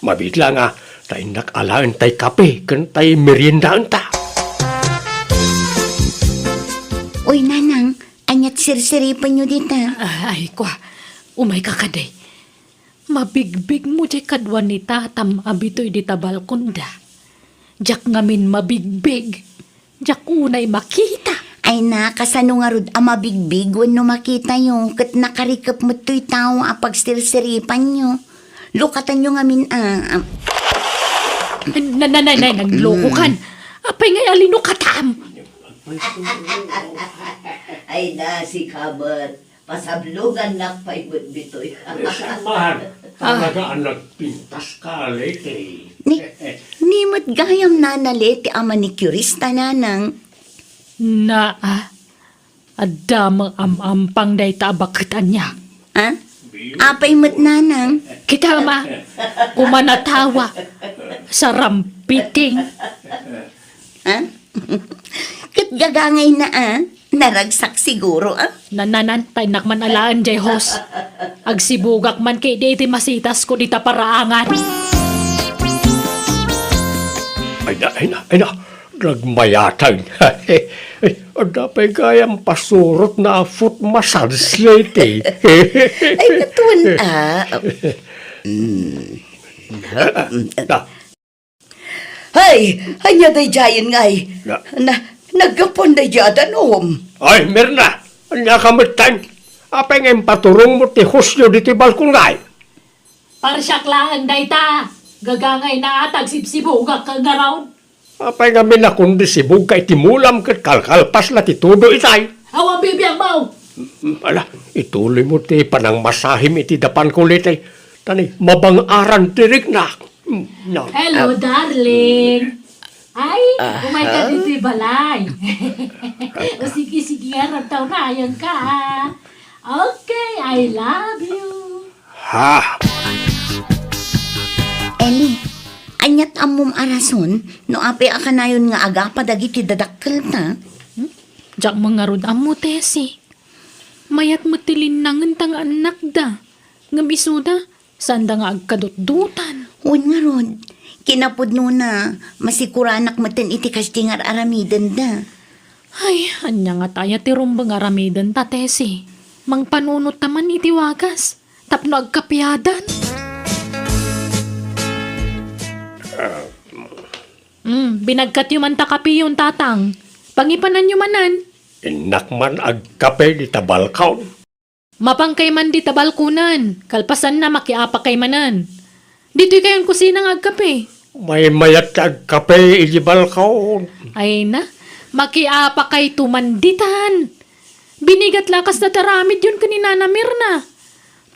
Mabiit la nga, ta innak alaen tay kape, ken tay meriendaenta. Uy, Nanang, aniat sirsiripenyo dita? Ah, ay, kua, umayka kadi. Mabigbigmo diay kadua ni Tatam a Bitoy dita balkonda. Diak ngamin mabigbig. Diak unay makita. Ay na, kasano ngarud a mabigbig wenno makitayo, ket nakarikep met toy tao a pagsirsiripanyo. Lukatanyo ngamin a, a- Na, na, na, na, naglokokan. Apay ngay a linukatam? Ay na, sika met. Pasablongannak pay met ditoy. Eh, saan man? Ah. Talaga a nagpintas ka, Leti. Ni, ni met gayam, Nana Leti, a manicurista, Nanang. Naa, adda met am-ampang dayta a baket ania. Ah? Apay met, Nanang? Kita, ma, kumanatawa. Sarampiting. Ha? Ket gagangayna a, naragsak siguro a. Nananan, ta innak man alaen diay hose. Agsibugak man ketdi iti masitasko dita paraangan. Ay na, ay na, ay na. Nagmayatang. Ay, adda pay gayam pasurotna a foot massage, Leti. Ay, katuen a. Mm. Ah, ah, ah. Hay! Ania daydiayen ngay? Na- Na, naggapuan daydiay a danum. Ay, Mirna! Ania ka metten? Apay nga impaturongmo ti hosyo ditoy balkon ngay? Parsiak laeng dayta. Gagangayna a ta agsibsibugak ngarud. Apay ngamin a kundi sibugka iti mulam ket kalkalpas la ti tudo itay? Awan bibiag mo! Mm, ala, ituloymo ti panangmasahim iti dapanko, Leti. Ta ni, mabang-aran ti riknak. Mm, na. Hello, darling. Ay, aha. Umay ka ditoy balay. O sige, sige, nga, ragtaw na, ayan ka, ah. Okay, I love you. Ha? Eli, aniat ammom a rason no apay a kanayon nga agapa dagiti dadakkelta? Hmm? Diak man ngarud ammo, Tessie. Mayat met ti linnangenta nga annakda. Ngem isuda, saanda nga agkadutdotan. Wen ngarud, kinapudnona, masikuranak metten iti kasdi nga ar-aramidenda. Ay, ania ngata aya ti rumbeng aramiden ta, Tessie? Mangpanunot ta man iti wagas tapno agkapiadan. Mm, binagkatyo man ta kapiyon, Tatang. Pangipananyo manen. Innak man agkape dita balkon. Mapankay man dita balkonen, kalpasanna makiapakay manen. Ditoy kayon kusina nga agkape. Maymayat ti agkape iti balkon. Ay na, makiapakayto man ditan. Binigat la kasta ti aramidyon ken ni Nana Mirna.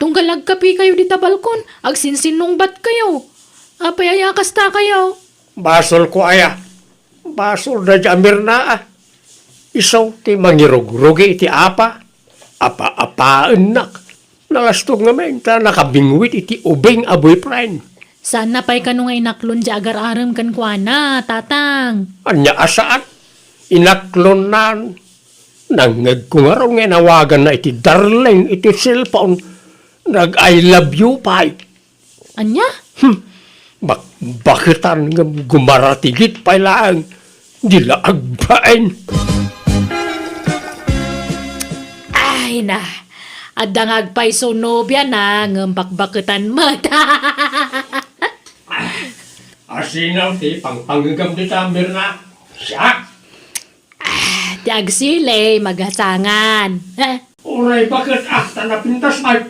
Tunggal agkapekayo dita balkon, agsinsinnungbatkayo. Apay aya kasta kayo? Basolko aya? Basol daydi a Mirna, a. Isu ti mangirugrugi iti apa. Apa-apaennak. Nalastog ngamin ta nakabingwit iti ubing a boyfriend. Saanna pay kano nga inaklon ti agar-arem kenkuana, Tatang? Ania a saan? Inaklonnan. Nangngegko ngarud nga inawaganna iti darling iti cellphone. Nag-I love you pay. Ania? Hmm. Bakbaketan ngem gumaratigit pay laeng. Di la agbain. Ay na, adda nga agpayso nobiana ngem bakbaketan met. Asino ti pangpangegam dita, Mirna? Siak? Ah, ti agsili, magasangan. Uray baket a ta napintas pay,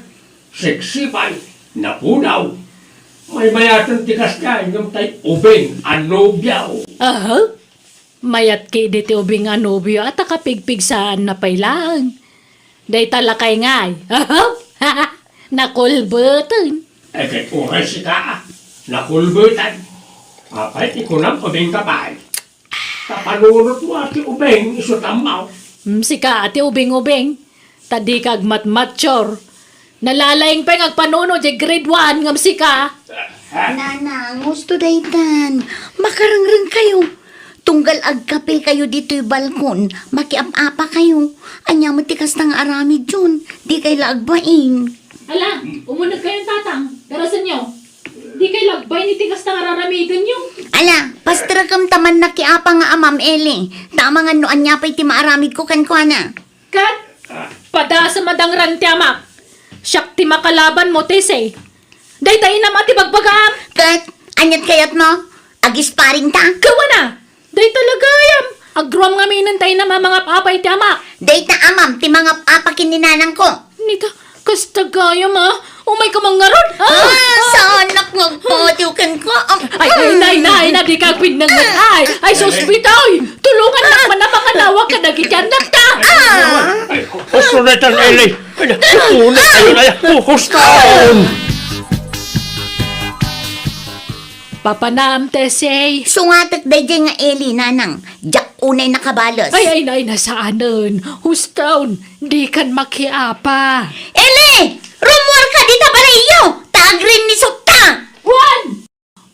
sexy pay, napudaw. Maymayaten ti kasdiay ngem tay ubing a nobiaw. Aha. Mayat ketdi ti ubing a nobio a ta kapigpigsaanna pay laeng. Dayta lakay ngay. Nakulbeten. Eh, ket uray sika, nakulbeten. Apay ti kunam ubing ka pay? Ta panunotmo a ti ubing isu tammaw. Hmm, sika a ti ubing-ubing. Ta dika agmatmature. Nalalaing pay nga agpanunot diay grade one ngem sika. Nanang, husto daytan. Makarengrengkayo. Tunggal agkapekayo ditoy balkon, makiap-apakayo. Ania met ti kasta nga aramidyon? Dikay la agbain. Ala, umunegkayon, Tatang. Darasenyo. Dikay la agbain iti kasta nga raramidenyo. Ala, pasterekem ta mannakiapa nga amam, Eli. Ta amangan no ania pay ti maaramidko kenkuana. Ket, padasem a dangran ti amak. Siak ti makalabanmo, Tessie. Dayta inam a ti bagbagaam. Ket, aniat kayatmo? Agisparingta? Kawana! Dayta la gayam. Agruam ngaminen ta inam a mangap-apa iti amak. Dayta amam ti mangap-apa ken ni nanangko. Nita, kasta gayam a. Umayka man ngarud. Ah, saanak nga agpadiw kenka. Ah, Ay, ay, nay, nay, na, di ka agpinnangan. Ay, ay, sus, Bitoy. Tulongannak man a manganawag kadagiti annakta. Ay, husto daytan, Eli. Ay, unay, ay, ay, husto. Papanaam, Tessie. Sungatek daydiay nga Eli, nanang. Diak unay nakabales. Ay, ay, nay, na, saanen. Husto, dikan makiapa. Eli! Rummuarka dita balayyo! Ta agrinnisutta! Juan!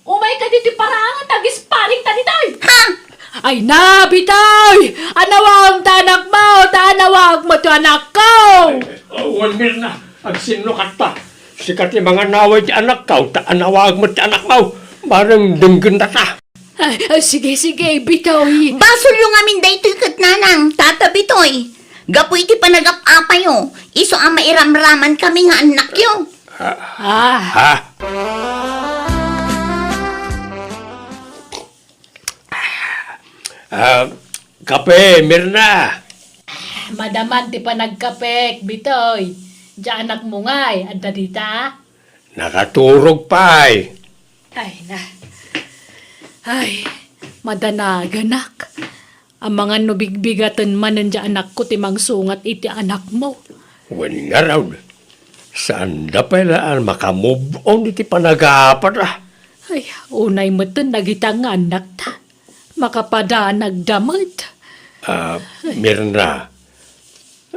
Umayka ditoy paraangan ta agisparingta ditoy! Ha? Ay na, Bitoy! Anawagem ti anakmo, ta anawag met ti anakko! Awan, Mirna, agsinnukatta. Sika ti manganawag ti anakko, ta anawag met ti anakmo. Bareng denggenda ta. Ay, ay, sige, sige, Bitoy. Basolyo ngamin daytoy ket nanang, tata Bitoy. Gapu iti panagap-apayo, isu a mairamraman kami nga annakyo. Ah. Ha? Ah, kape, Mirna. Madaman ti panagkapek, Bitoy. Diay anakmo ngay, adda dita? Nakaturog pay. Ay na. Ay, madanaganak. Amangan no bigbigaten manen diay anakko ti mangsungat iti anakmo. Wen ngarud, saanda pay la a maka-move on iti panagapatda. Ay, unay metten dagita nga annakta. Makapadanagda met. Ah, Mirna,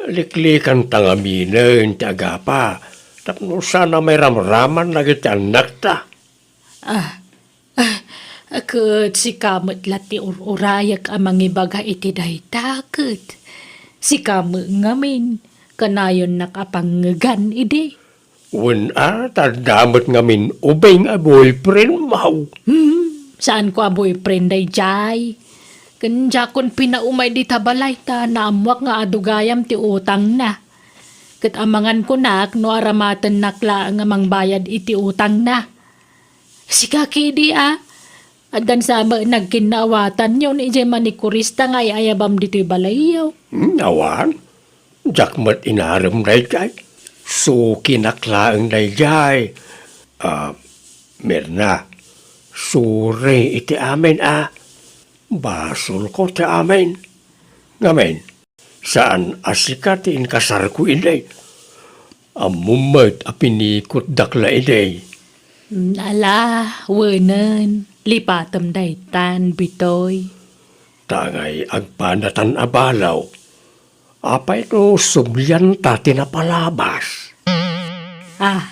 liklikanta ngaminen ti agapa tapno saan a mairamraman dagiti annakta. Ah, ah, ket sika met la ti ur-urayak a mangibaga iti dayta, ket sika met ngamin, kanayonnak a pangngegan idi. Wen a, ta adda met ngamin ubing a boyfriend mo. Hmm, saanko a boyfriend daydiay. Ken diakon pinaumay dita balay ta naammoak nga adu gayam ti utangna. Ket amangan kunak no aramatennak laeng a mangbayad iti utangna. Sika kidi a, addan sa met nagkinnawatanyo ni idiay manikurista nga ay-ayabam ditoy balayyo. Hmm, awan. Diak met inarem daydiay. Sukinak laeng daydiay. Ah, Mirna, suri iti amin a. Basolko ti amin. Ngamin, saan a sika ti inkasarko idi. Ammom met a pinikutdak la idi. Mm, ala, wenen, lipatem daytan, Bitoy. Tangay agpanatan a balaw. Apay no sublianta ti napalabas? Ah,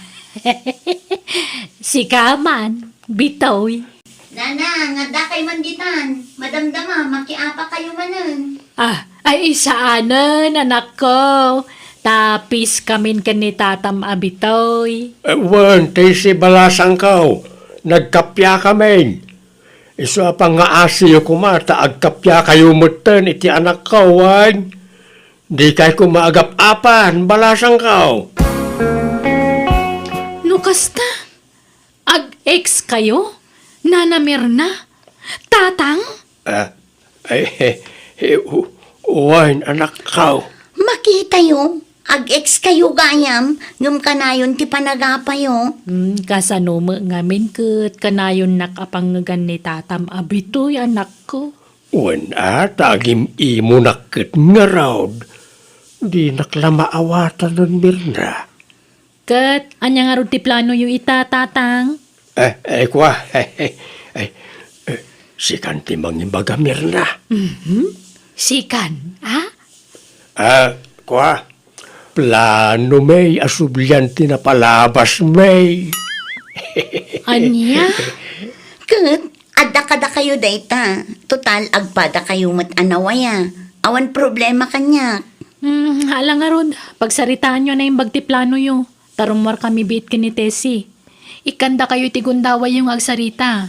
sika man, Bitoy. Nana, nga adda kay man ditan. Madamdama, makiapa kayo manen. Ah, ay, saanen, anakko. Tapis kamin ken ni tatam a Bitoy. Eh, wen, ti si balasangko. Nagkappia kamin. Isu a pangngaasiyo koma ta agkappia kayo metten iti anakko, wen? Dikay koma agap-apan, balasangko. No kasta, ag-ex kayo, Nana Mirna? Tatang? Ah, ay, eh, eh, u-, wen, anakko. Makitayo, ag-ex kayo gayam, ngem kanayon ti panagapayo. Hmm, kasano met ngamin ket kanayonnak a pangngegan ni tatam a Bitoy, anakko? Wen a, ta agim-imonak ket ngarud. Dinak la maawatanen, Mirna. Ket ania ngarud ti planoyo ita, Tatang? Eh, eh, kua, eh, eh, eh, eh, sikan ti mangibaga, Mirna. Mhm. Sikan, a? Ah, kua, plano mi a sublian ti napalabas mi. Ania? Ket adda kadakayo dayta. Total, agpada kayo met a nawaya. Awan problema kaniak. Hmm, ala ngarud, pagsaritaanyo a naimbag ti planoyo. Ta rummuar kami biit ken ni Tessie. Ikkanda kayo iti gundawayyo nga agsarita.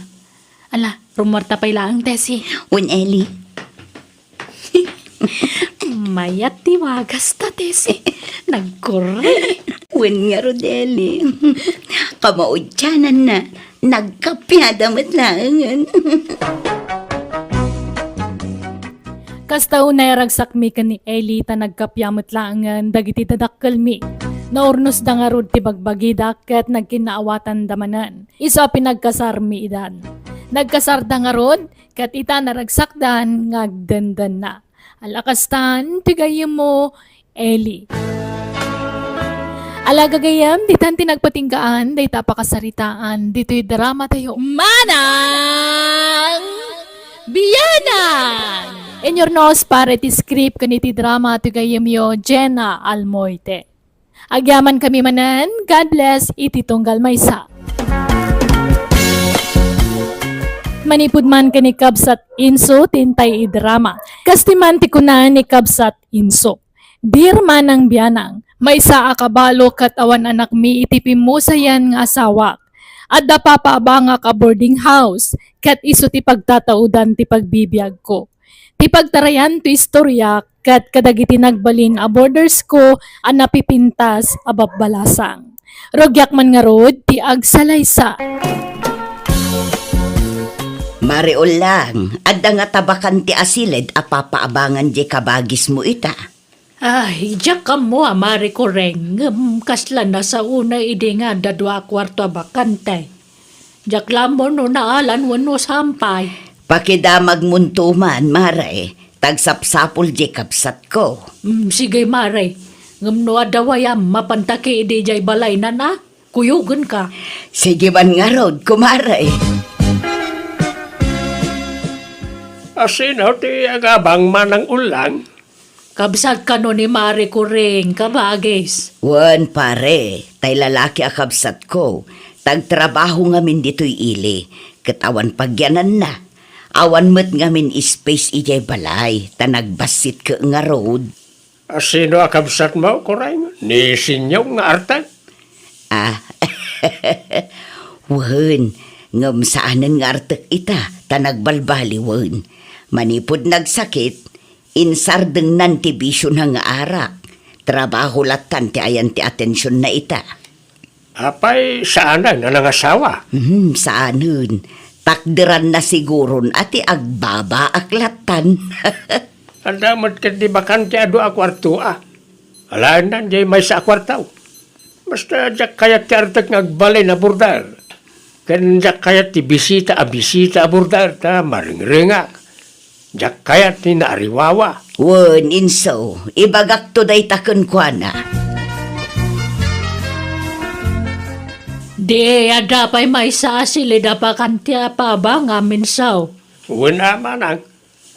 Ala, rummuarta pay laeng, Tessie. Wen, Eli. Mayat ti wagasta, Tessie. Nagkurre. Wen ngarud, Eli. Kamaudiananna, nagkappiada met laengen. Kasta unay a ragsakmi ken ni Eli ta nagkappia met laengen dagiti dadakkelmi. Naurnosda ngarud ti bagbagida ket nagkinnaawatanda manen. Isu a pinagkasarmi idan. Nagkasarda ngarud ket ita naragsakdan nga agdendenna. Ala kastan ti gayyemmo, Eli. Ala gagayyem, ditan ti nagpatinggaan dayta a pakasaritaan ditoy drama tayo, Manang Bianang! Inyurnos para iti script ken iti drama ti gayyemyo, Jenna Almoite. Agyamankami manen, God bless iti tunggal maysa. Manipud man ken ni Kabsat Inso ti intay idrama. Kasta man ti kuna ni Kabsat Inso. Dear Manang Bianang, maysa a kabalo ket awan anakmi iti pimmusayan nga asawak. Adda papaabangak a boarding house, ket isu ti pagtataudan ti pagbibiagko. Ti pagtarayan to istorya ket kadagiti nagbalin a boarders ko a napipintas a babbalasang. Rugiak man ngarud ti agsalaysa. Mare Ullang, adda nga tabakan ti asiled a papaabangan diay kabagismo ita. Ay, diak ammo a Mare Kureng, ngem kasla nasaona idi nga adda dua a kuarto a bakante. Diak la ammo no naalan wenno sampay. Pakidamagmonto man, Mare. Tagsapsapul diay kabsatko. Mm, sige, Mare. Ngem no adda wayam, mapanta kadi idiay balaynan a? Kuyogenka. Sige man ngarud, Kumare. A, sino ti agabang, Manang Ullang? Kabsat kano ni Mare Kureng, kabagis? Wen, pare, tay lalaki a kabsatko, tagtrabaho ngamin ditoy ili, ket awan pagyananna. Awan met ngamin space idiay balay, ta nagbassit ket ngarud. A, sino a kabsatmo, Kureng? Ni Sinyong nga artek? A, wen, ngem saanen nga artek ita, ta nagbalbaliwen. Manipud nagsakit, insardengnan ti bisiona nga arak. Trabaho lattan ti ayan ti atensionna ita. Apay, saanen a nangasawa? Hmm, saanen. Takderanna siguron a ti agbabaak lattan. Adda met ket di bakante a dua a kuarto a. Alaennan diay maysa a kuarto. Basta diak kayat ti artek nga agbalin a border. Ken diak kayat ti bisita a bisita a border ta maringrengak. Diak kayat ti naariwawa. Wen, inso, ibagakto dayta kenkuana. Di adda pay maysa a silid a bakante a paabangam, inso. Wen a, manang.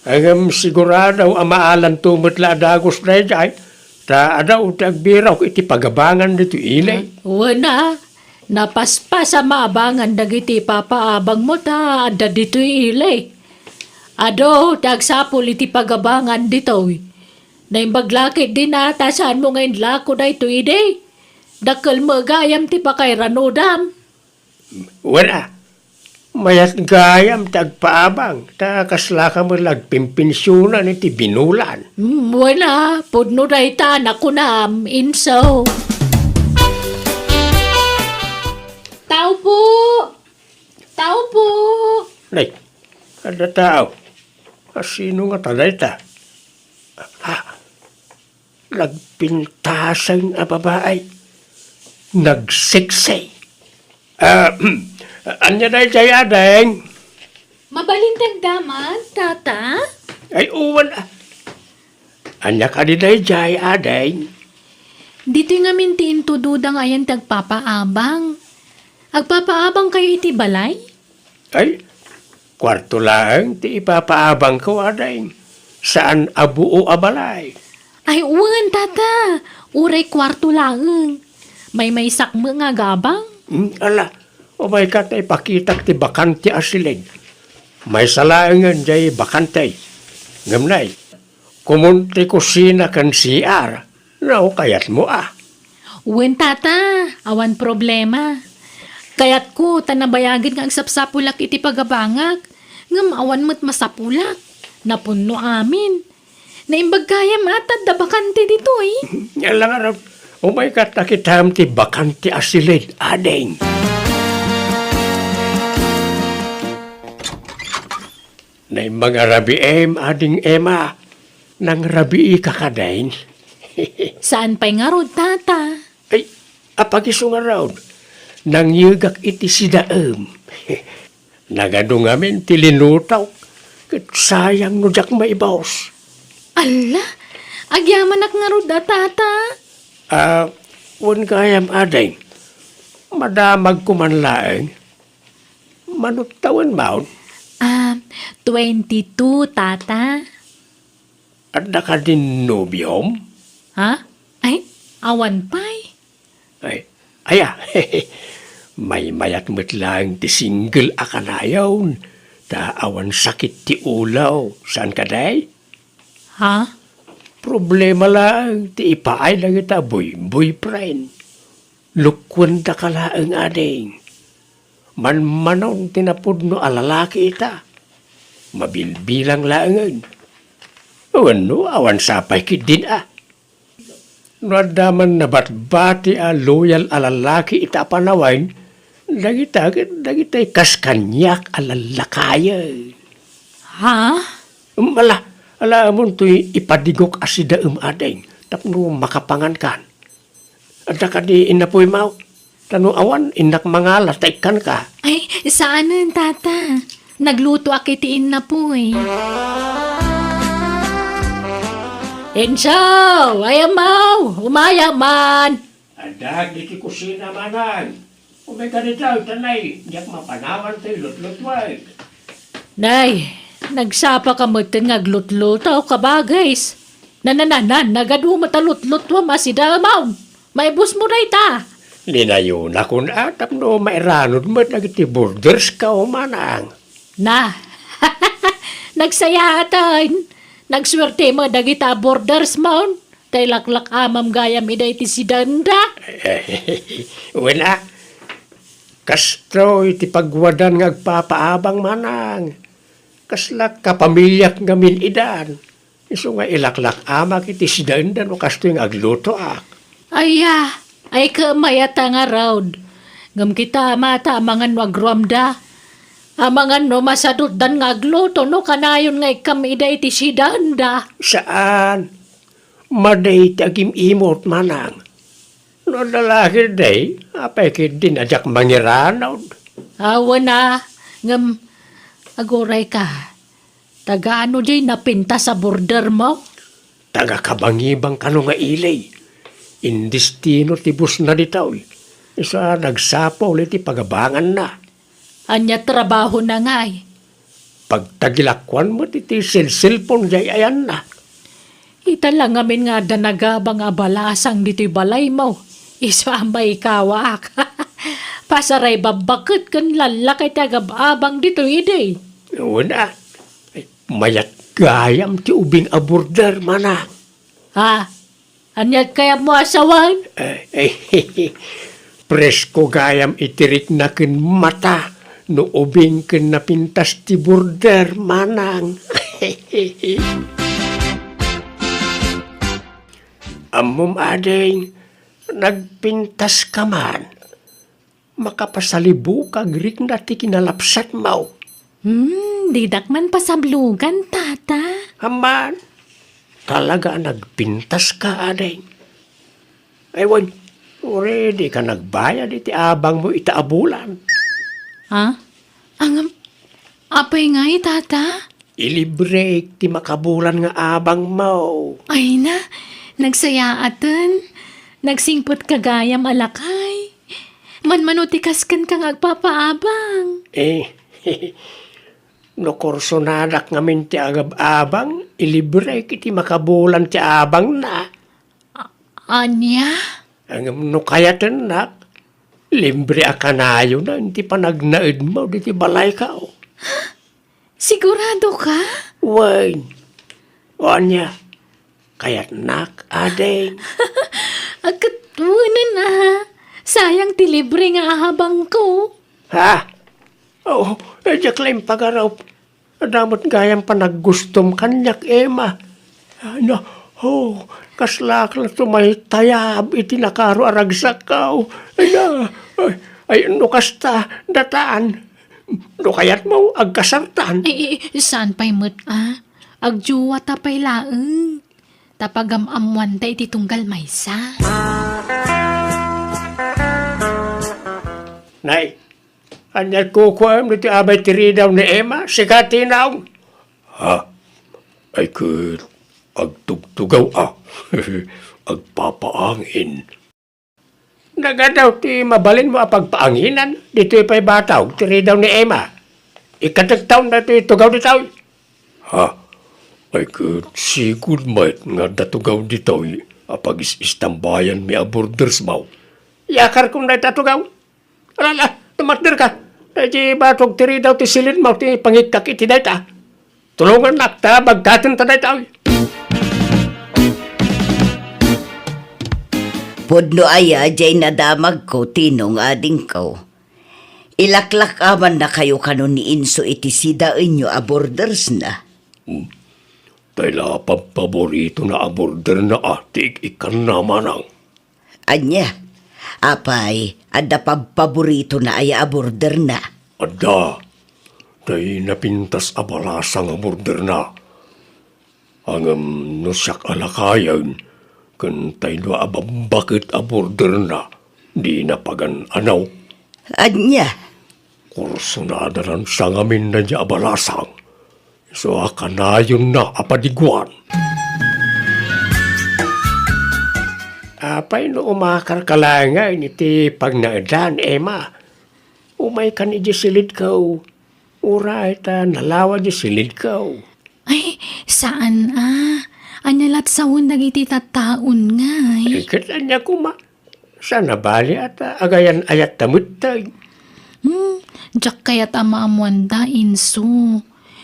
Ngem sigurado a maalanto met la a dagus daydiay, ta adu ti agbirok iti pagabangan ditoy ili. Wen a, napaspas a maabangan dagiti ipapaabangmo ta adda ditoy ili. Adu ti agsapul iti pagabangan ditoy. Naimbag la ketdin a ta saanmo nga inlako daytoy idi. Dakkel met gayam ti pakairanudam. Wen a, mayat gayam ti agpaabang, ta kaslaka met la agpimpensionan iti binulan. Hmm, wen a, pudno dayta a nakunam, inso. Tao po! Tao po! Nay, adda tao. A, sino ngata dayta? Ah, nagpintaseng a babai. Nagseksi. Ah, ania daydiay, ading? Mabalin ti agdamag, tata? Ay, uwan, ah. Ania kadi daydiay, ading? Ditoy ngamin ti intudoda nga ayan ti agpapaabang. Agpapaabangkayo iti balay? Ay, kuarto laeng ti ipapaabangko, ading. Saan a buo a balay. Ay, wen, tata. Uray kuarto laeng. Maymaysak met nga agabang. Hmm, ala, umayka ta ipakitak ti bakante a silid. Maysa laengen diay bakante. Ngem nay, komon ti kusina ken C R. No kayatmo a. Wen, tata, awan problema. Kayatko ta nabayagen nga agsapsapulak iti pagabangak, ngem awan met masapulak. Napunno amin. Naimbag gayam a ta adda bakante ditoy. Ala ngarud, umayka ta kitam ti bakante a silid, ading. Naimbag a rabiim, ading Emma. Nangrabiika kadin? Saan pay ngarud, tata? Ay, apag-isu ngarud. Nangyegak iti sidaem. Nagadu ngamin ti linutok. Ket sayang no diak maibus. Alla, agyamanak ngarud a, tata. Ah, wen gayam, ading. Madamagko man laeng. Mano ti tawenmo? Ah, twenty-two, tata. Adda kadin nobiom? Ha? Ay, awan pay. Ay, aya, maymayat met laeng ti single a kanayon, ta awan sakit ti ulo, saan kadi? Ha? Problema laeng ti ipaay dagita boy-, boyfriend. Lukkuendaka laeng, ading. Manmanon ti napudno a lalaki ita. Mabilbilang laengen. Wenno, awan sapay ketdin a. No adda man nabatbati a loyal a lalaki ita a panawen, dagita ket dagitay kas kaniak a lallakayen. Ha? Ala, ala, amontoy ipadigok a sidaem, ading, tapno makapangankan. Adda kadi innapuy, maw? Ta no awan, innak mangala ta ikkanka. Ay, saanen, tata. Naglutoak iti innapuy. Enzo! Ay, amaw! Umayam man! Adda iti kusina, manang. Umayka dita, ta nay, diak mapanawan ti lutlutuek. Nay, nagsapaka metten nga aglutluto, kabagis. Nanananan, nagadu met a lutlutuem a sidaem. Maibusmo dayta. Linayonakon a tapno mairanod met dagiti bordersko, manang. Na, nagsayaatan. Nagsuerte met dagita bordersmon. Tay laklak-amam gayam ida iti sidaenda. Wen a, kastoy ti pagwadan nga agpapaabang, manang. Kasla kapamiliak ngamin idan. Isu nga ilaklak-amak iti sidaenda no kastoy nga aglutoak. Aya, ay ket mayat a ngarud. Ngem kita, mata, amangan no agruamda. Amangan no masadutdan nga agluto no kanayon nga ikkam ida iti sidaenda. Saan. Madi ti agim-imot, manang. No lalaki, day, apay ketdin a diak mangiranud? Awan a, ngem aguray ka. Taga ano diay napintas a border mo? Taga Kabangibang kano nga ili. Indestino ti busna ditoy. Isu a nagsapul iti pagabanganna. Ania trabahona ngay? Pagtagilakuan met iti selselpon diay ayanna. Ita la ngamin nga adda nagabang a balasang ditoy balaymo. Isu a maikawak. Pasaray babbaket ken lallaka iti agab-abang ditoy idi. Wen a. Ay, mayat gayam ti ubing a border, manang. Ha? Ania ti kayatmo a sawen? Eh, eh, presko gayam iti rikna ken mata no ubing ken napintas ti border, manang. Ammom, ading, nagpintaska man. Makapasalibuk a agrikna ti kinalapsatmo. Hmm, didak man pasablugan, tata. Amman, talaga a nagpintaska, ading. Ay, wen, uray dika nagbayad iti abangmo ita a bulan. Ha? Angam, apay ngay, tata? Ilibrek ti makabulan nga abangmo. Ay na, nagsayaaten. Nagsingpetka gayam a lakay. Manmano ti kaskenka nga agpapaabang. Eh, no kursonadak ngamin ti agab-abang, ilibrek iti makabulan ti abangna. A-, ania? Ngem no kayatennak, libre a kanayonan ti panagnaedmo ditoy balayko. Sigurado ka? Wen. O ania, kayatnak, ading? Aket wenen a. Sayang ti libre nga ahabangko. Ha? O, diak la impagarup. Adda met gayam panaggustom kaniak, Emma. Ay na, o, kaslaak la tumaytayab iti nakaro a ragsakko. Ay na, ay, ay, no kasta, datan. No kayatmo, agkasartan. Ay, ay, saan pay met a? Agjuwata pay laeng. Ta pagam-ammuanta iti tunggal maysa. Nay, ania kukuam ditoy abay ti ridaw ni Emma? Sika ti naong. Ha? Ay ket, agtugtugaw a. Agpapaangin. Nagadaw ti mabalinmo a pagpaanginan ditoy pay batog ti ridaw ni Emma. Ikatektaon daytoy tugaw ditoy. Ha? Ay ket sigud met nga adda tugaw ditoy a pagis-istambayanmi a bordersmo. Iyakarkon dayta tugaw. Ala, ala, tumatderka. Daydi batog ti ridaw ti silidmo ti pangikkak iti dayta. Tulongannak ta bagkaten ta daytoy. Pudno aya diay nadamagko, Tinong, adingko. Ilaklak-amannakayo kano ni Inso iti sidaenyo a bordersna. Hmm. Tay la pabpaboritona a borderna a ti ik-ikkanna, manang. Ania? Apay, adda pabpaboritona aya a borderna? Adda. Tay napintas a balasang a borderna. Ngem no siak a lakayen, ken tay dua a babbaket a borderna, dina pagan-anaw. Ania? Kursunada lan sangamin daydiay a balasang. Isu a kanayonna a padiguan. Apay no umakarka laengen iti pagnaedan, Emma? Umaykan idiay silidko. Uray ta nalawa diay silidko. Ay, saan a. Ania lat sawen dagiti tattaon ngay? Ay, ket ania koma? Saan a bali a ta agayan-ayatta metten. Hmm, diak kayat a maammoanda, Inso.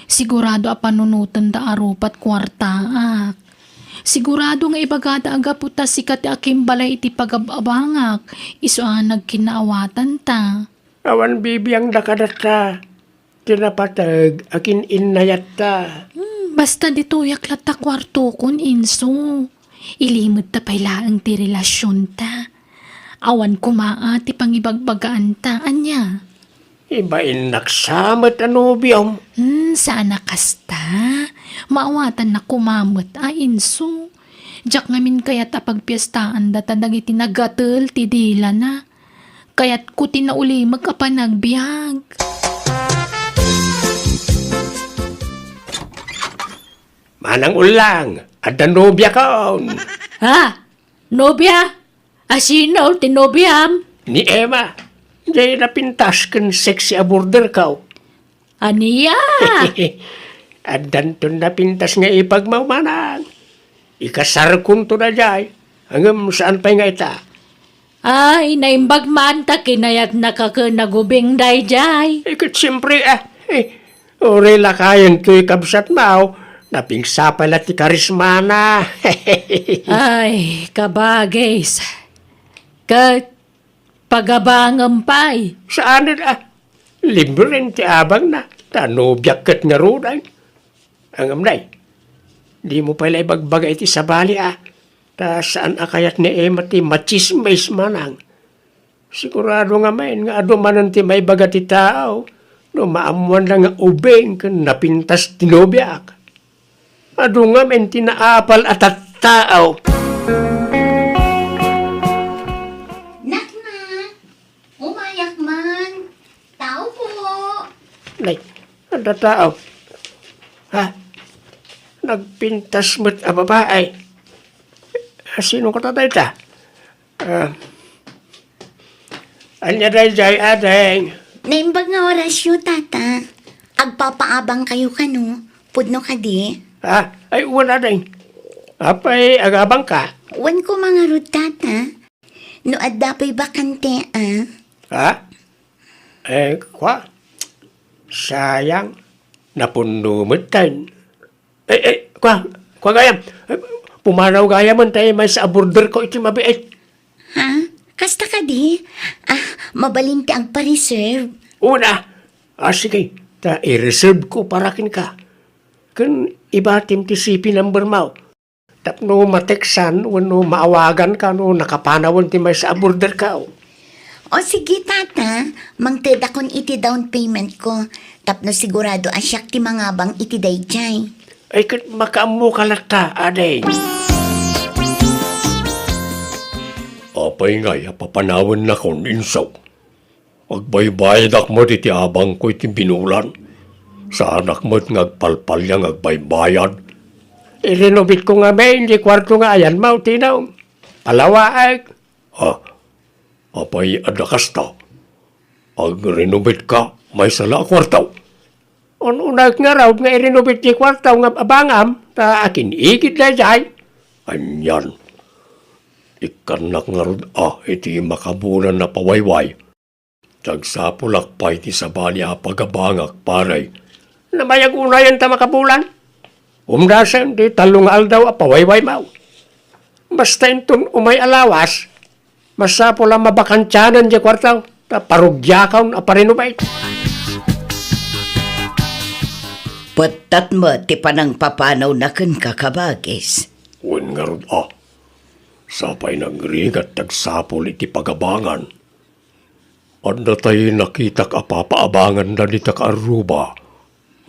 Sigurado a panunotenda a rupat kuartaak. Sigurado nga ibagada a gapu ta sika ti akimbalay iti pagab-abangak, isu a nagkinnaawatanta. Awan bibiangda kadatta. Ti napateg, akin-innayatta. Hmm, basta ditoyak latta kuartokon, Inso. Ilimedta pay laeng ti relasionta. Awan koma a ti pangibagbagaanta. Ania? Ibainnak sa met a nobiom. Hmm, saan a kasta. Maawatannak koma met a, Inso. Diak ngamin kayat a pagpiestaanda ta dagiti nagatel ti dilana. Kayatko ti naulimek a panagbiag. Manang Ullang, adda nobiakon. Ha? Nobia? A sino ti nobiam? Ni Emma. Diay napintas ken sexy a borderko. Ania? Addanton napintas nga ipagmaw, manang. Ikasarkonto daydiay, ngem saan pay nga ita. Ay, naimbag man ta kinayatnaka ken nagubing daydiay. Eh, ket siempre, ah, eh, uray lakayen toy kabsatmo, napingsapay la ti karismana. Ay, kabagis. Ket pagabangem pay. Saan a, ah, libre ti abangna, ta nobiak ket ngaruden. Ngem, nay, dimo pay la ibagbaga iti sabali, ah. Ta saan a kayat ni Emma ti machismis, manang. Sigurado ngamin nga adu manen ti maibaga ti tao no maammoanna nga ubing ken napintas ti nobiak. Adu ngamin ti naapal a tattao. Nakna, umayak man. Tao po. Nay, adda tao. Ha? Nagpintas met a babae. Sino kata dayta? Ah, ania daydiay, ading? Naimbag nga orasyo, tata. Agpapaabangkayo kano? Pudno kadi? Ah, ay, wen, ading. Apay, agabangka? Wen koma ngarud, tata. No adda pay bakante, ah? Ha? Eh, kua? Sayang. Napunno metten. Eh, eh, kua, kua gayam. Eh, pumanaw gayamen ta maysa a borderko iti mabiit. Ha? Kasta kadi? Ah, mabalin ti agpa-reserve. Una. Ah, sige. Ta i-reserve ko para kenka. Ken ibatim ti C P number mo. Tapno ma-textan wenno maawaganka no nakapanawen ti maysa a borderko. O sige, tata, mangtedakon iti down payment ko tapno sigurado a siak ti mangabang iti daydiay. Ay, ket makaammoka latta, ading. Apay ngay a papanawennakon, insaw? Agbaybayadak met iti abangko iti binulan. Saanak met nga agpalpalia nga agbaybayad. I-renovate ko ngamin ti kuarto nga ayanmo, Tino. Palawaek. Ah, apay adda kasta? Agrenovate ka, maysa la a kuarto? Un-unaek ngarud nga i-renovate ti kuarto nga abangam, ta akin-igid daydiay. Anian? Ikkannak ngarud a iti makabulan a pawayway. Agsapulak pay ti sabali a pagabangak, pare. Namayag unayen ta makabulan. Umdasen ti tallo nga aldaw a pawaywaymo. Basta inton umay a lawas, masapul a mabakantianen diay kuarto ta parugiakon a pa-renovate. Pettat met ti panangpapanawna kenka, kabagis. Wen ngarud a, sapay nagrigat ti agsapul iti pagabangan. Adda tay nakitak a papaabanganda dita kaarruba,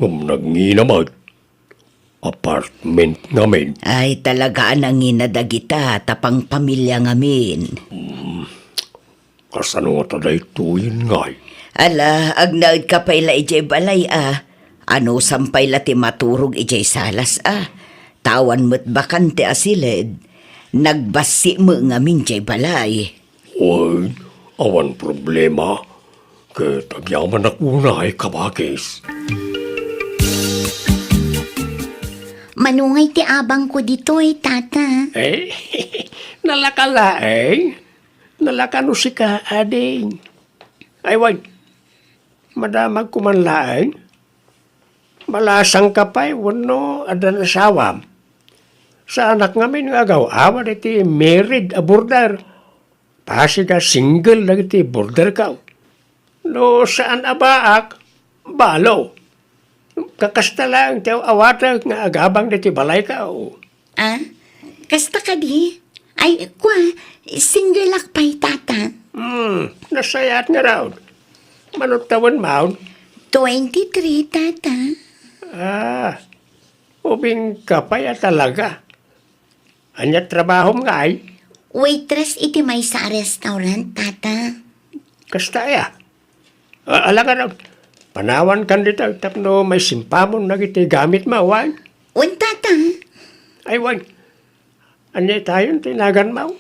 ngem nagngina met. Apartment ngamin. Ay, talaga a nangina dagita ta pangpamilia ngamin. Hmm, kasano ngata daytoyen ngay? Ala, agnaedka pay la idiay balay a. Anusam pay la ti maturog idiay salas a. Ta awan met bakante a siled. Nagbassi met ngamin diay balay. Wen, awan problema. Ket agyamanak unay, kabagis. Mano ngay ti abangko ditoy, tata? Eh, nalaka laeng. Nalaka no sika, ading. Ay, wen, madamagko man laeng. Malasangka pay wenno adda nasawam? Saanak ngamin nga agaw-awad iti married a border. Pasig a single dagiti borderko. No saan a baak, Balo. Kakasta laeng ti aw-awatek nga agabang ditoy balaykaw. Ah? Kasta kadi? Ay, kua, single-ak pay, Tata. Hmm, nasayaat ngarud. Mano tawenmo? Twenty-three, Tata. Ah, ubingka pay a talaga. Ania trabahom ngay? Waitress iti maysa a restaurant, Tata. Kasta aya? A-, ala ngarud, panawankan dita tapno maisimpamon dagiti gamitmo, wen? Wen, Tata. Ay, wen. Ania itayon ti naganmo?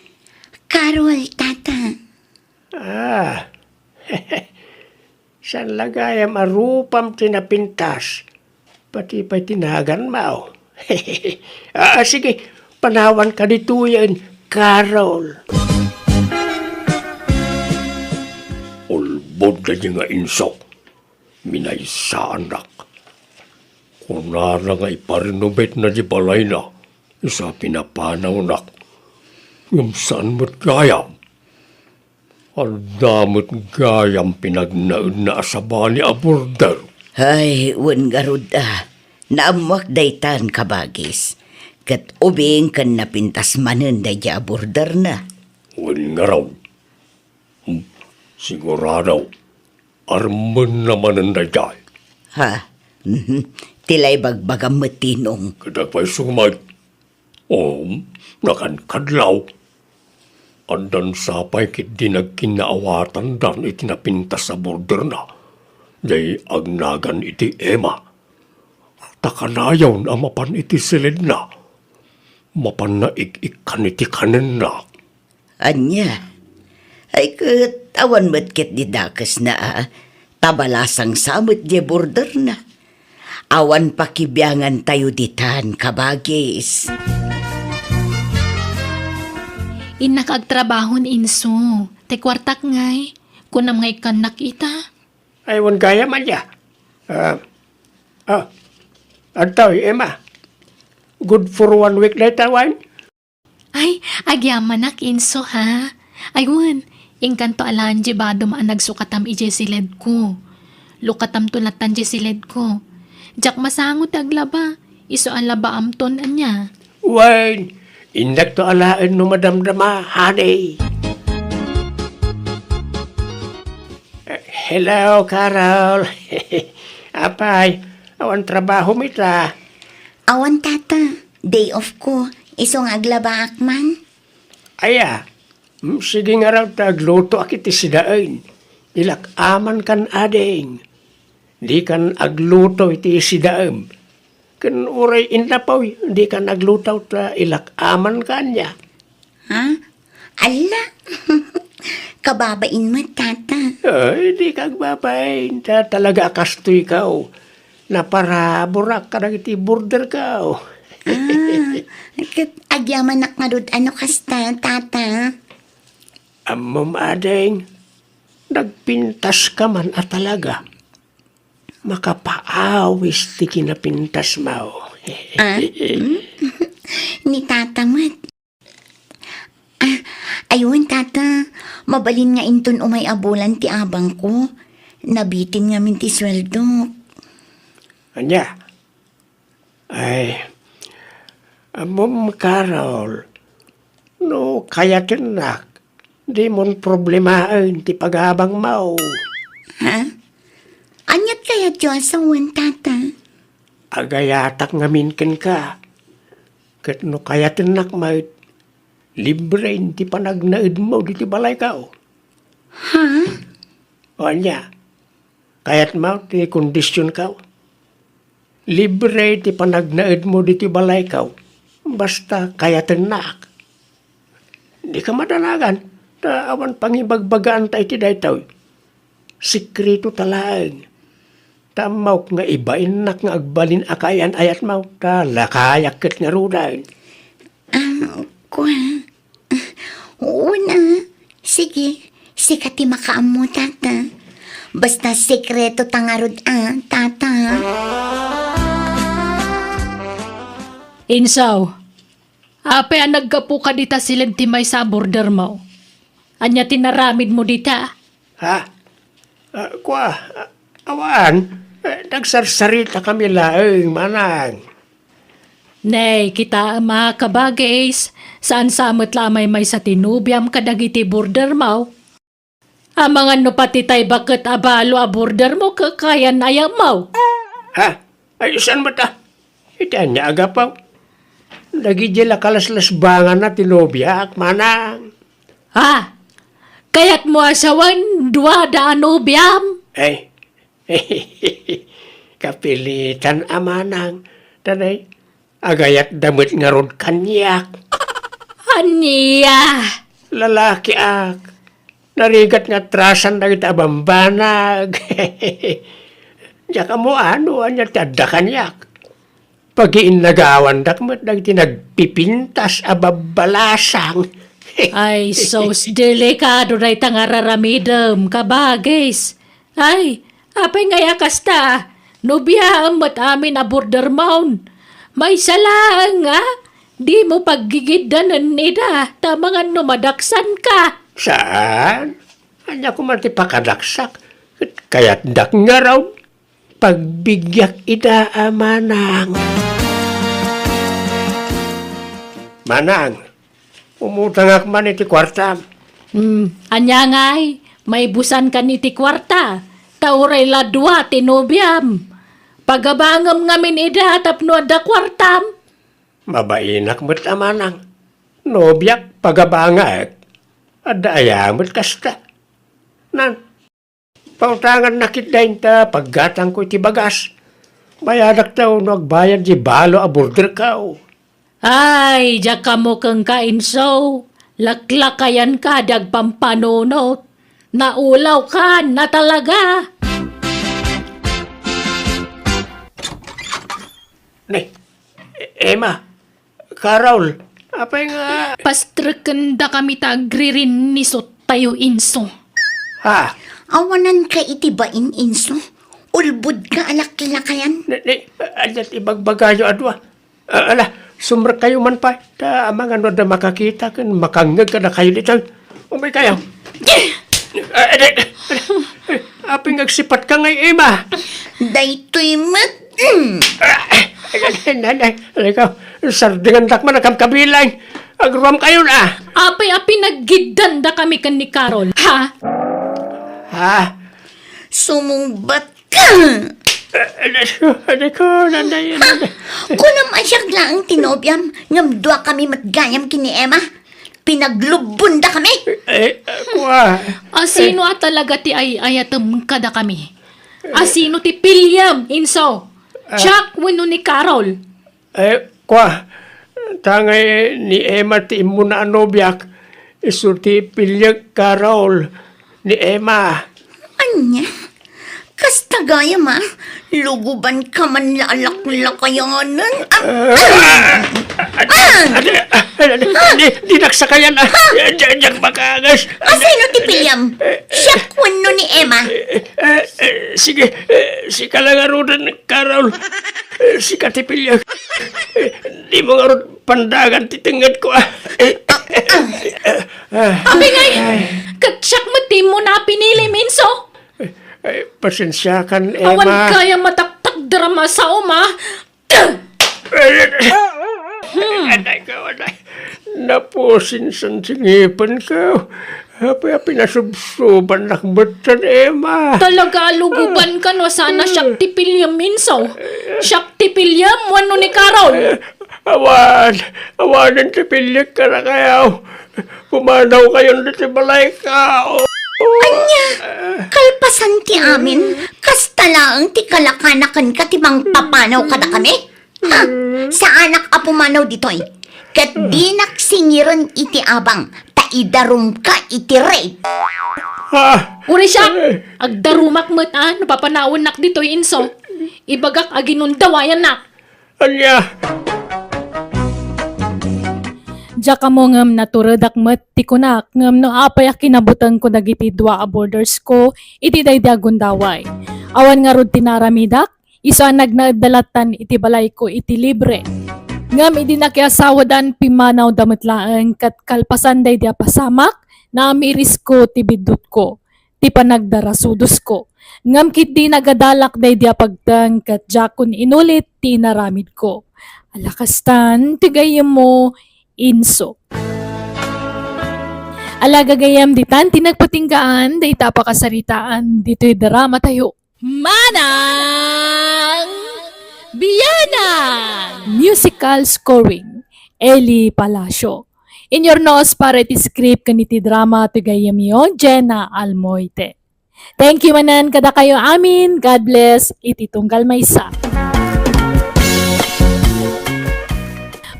Carol, Tata. Ah. Saan la gayam a rupam ti napintas? Pati pay ti naganmo. Ah, sige, panawanka ditoyen, Carol. Ulbod daydi nga inso. Minaysaannak. Kunana nga iparenovate na di balayna, isu a pinapanawnak. Ngem saan met gayam? Adda met gayam pinagnaedna a sabali a border. Ay, wen ngarud a. Naammoak daytan, kabagis. Ket ubing ken napintas manen daydiay a borderna. Wen ngarud. Hmm, sigurado, armenna manen daydiay. Ha? Mhm. Ti la ibagbagam met, Tinong. Ket agpayso met. O, nakankadlaw. Addan sapay ketdi nagkinnaawatandan iti napintas a borderna. Jay agnagan iti Emma. Ta kanayon a mapan iti siledna. Mapanna ik-ikkan iti kanenna. Ania? Ay ket, awan met ketdi dakesna a, ta balasang sa met diay borderna. Awan pakibiangantayo ditan, kabagis. Innak agtrabaho ni Inso. Ti kuartak ngay, kunam nga ikkannak ita? Ay, wen gayam, ania? Ah, ah, adtoy, Emma. Good for one week dayta, wen? Ay, agyamanak, Inso, ha? Ay, wen, inkanto alaen diay badom a nagsukatam idiay siledko. Lukatamto lattan diay siledko. Diak masango ti aglaba. Isu a labaamton, ania? Wen, indakto alaen no madamdama, honey. Eh, hello, Carol. Apay, awan trabahom ita? Awan, Tata. Day off ko. Isu nga aglabaak man. Aya, mm, sige ngarud ta aglutoak iti sidaem. Ilak-amankan ading. Dikan agluto iti sidaem. Ken uray innapoy, dikan agluto ta ilak-amankan ania. Ha? Alla! Kababain met, Tata. Ay, dika agbabain. Ta-, talaga a kastoykaw. Naparaburak kadagiti borderkaw. Ah, ket agyamanak ngarud a no kasta, Tata. Ammom, ading, nagpintaska man a talaga. Makapaawis ti kinapintasmo. Ah? Hmm? Ni Tata met. Ah, ay wen, Tata. Mabalin nga inton umay a bulan ti abangko. Nabitin ngamin ti sueldok. Ania? Ay, ammom, Carol, no kayatennak, dimon problemaen ti pagabangmo. Ha? Aniat kayatyo a sawen, Tata? Agayatak ngamin kenka. Ket no kayatennak met, libre ti panagnaedmo ditoy balayko. Ha? O ania? Kayatmo ti kondisionko? Libre ti panagnaedmo ditoy balayko, basta kayatennak. Dika madanagan, ta awan pangibagbagaanta iti daytoy. Sekreto ta laeng. Ta ammok nga ibainnak nga agbalin a kaayan-ayatmo, ta lakayak ket ngaruden. Ah, kua. Una, sige, sika ti makaammo, Tata. Basta sekreto ta ngarud a, Tata. Insaw, apay a naggapu ka dita siled ti maysa a bordermo? Ania ti naramidmo dita? Ha? Ah, kua, ah, awan. Eh, nagsarsaritakami laeng, manang. Nay, kitaem a, kabagis, saan sa met la a maymaysa ti nobiam kadagiti bordermo? Amangan no pati tay baket a balo a bordermo kakayan ayammo. Ha? Ay, saan met a? Iti ania a gapu? Dagidi la kalaslasbanganna ti nobiak, manang. Ha? Kayatmo a sawen, duada a nobiam? Ay, kapilitan a manang. Tanay, agayatda met ngarud kaniak. Ania? Lalakiak. Narigat nga atrasan dagiti a bambanag. Diak ammo no ania ti adda kaniak. Pagiinnagawandak met dagiti nagpipintas a babbalasang. Ay, sus, delikado dayta nga raramidem, kabagis. Ay, apay ngay a kasta? Nobiaem met amin a bordermon. Maysa laeng nga, dimo paggigiddanen ida, ta amangan no madaksanka. Saan? Ania koma ti pakadaksak? Ket kayatdak ngarud. Pagbigiak ida a manang. Manang, umutangak man iti kuartam. Hmm, ania ngay? Maibusankan iti kuarta, ta uray la dua ti nobiam. Pagabangem ngamin ida tapno adda kuartam. Mabainak met a manang. Nobiak, pagabangek. Adda aya met kasta? Nan, pautangannak ida inta paggatangko iti bagas. Bayadak ta no agbayad di balo a borderko. Ay, diak ammo kenka, Inso. Laklakayanka di agpampanunot. Naulawka na talaga. Ne, E-, Emma, Carol, apay nga... Pastrekendakami ta agririnnisottayo, Inso. Ha? Awananka iti bain, Inso. Ulbodka a laklakayan. Ne, ne, adda ti ibagbagayo a dua. Ah, ala, sumrekkayo man pay. Ta amangan no adda makakita ken makangngeg kadakayo ditoy. Umaykayo. Ah, adi, adi. Apay nga agsipatka ngay, Emma? Daytoy met. Mm. Ah, ay, ay, ay, ay, ay, ikaw, sardengandak man a kabkabilang. Agruamkayon, ah. Apay a pinaggiddandakami ken ni Carol, ha? Ha? Sumungbat ka! Ah, adi ko, adi ko, nanay, nanay. Kunam a siak laeng ti nobiam, ngem duakami met gayam ken ni Emma. Pinaglubbondakami. Eh, eh, kua. A sino a talaga ti ay-ayatem kadakami? A sino ti piliem, Inso? Ah. Jack wenno ni Carol? Eh, kua. Ta ngay ni Emma ti immuna a nobiak. Isu ti piliek, Carol, ni Emma. Ania? Kasta gayam a, lugubanka man la a laklakayanen. Ah, ah, ah, ah, ah, di, dinak sakayan, ah. Di, di, diak makaangas. A sino ti piliem? Siak wenno ni Emma? Eh, eh, eh, sige, eh, sika la ngaruden, Carol. Eh, sika ti piliek. Eh, dimo ngarud pandagan ti tengngedko, ah. Eh, eh, eh, eh, ah. Apay ngay, ket siak met ti immuna a pinilim, Inso? Ay, pasensiakan, Emma. Awan gayam a taktakder a masaom, a. Anak ko, anak. Napusinsan ti ngipenko. Apay a pinasubsobannak metten, Emma. Talaga a lugubanka no saan a siak ti piliem, Inso. Siak ti piliem wenno ni Carol. Awan, awanen ti piliek kadakayo. Pumanawkayon ditoy balayko. Ania? Kalpasan ti amin, kasta laeng ti kalakana kenka ti mangpapanaw kadakami? Ha? Saanak a pumanaw ditoy. Ket dinak singiren iti abang, ta idarumka iti rape. Ha? Uray siak, agdarumak met a no papanawennak ditoy, Inso. Ibagak a ginundawayannak. Ania? Diak ammo ngem naturedak met ti kunak, ngem no apay a kinabutengko dagiti dua a bordersko iti daydi a gundaway. Awan ngarud ti naaramidak, isu a nagnaedda lattan iti balayko iti libre. Ngem idi nakiasawadan, pimmanawda met laeng ket kalpasan daydi a pasamak, naamirisko ti biddutko, ti panagdarasudosko. Ngem ketdi nagadalak daydi a pagteng ket diakon inulit ti inaramidko. Ala kastan ti gayyemmo, Inso. Ala gagayyem ditan ti nagpatinggaan dayta a pakasaritaan ditoy drama tayo. Manang Bianang! Musical scoring, Eli Palacio. Inyurnos para iti script ken iti drama ti gayyemyo, Jenna Almoite. Thank you manen kadakayo amin. God bless iti tunggal maysa.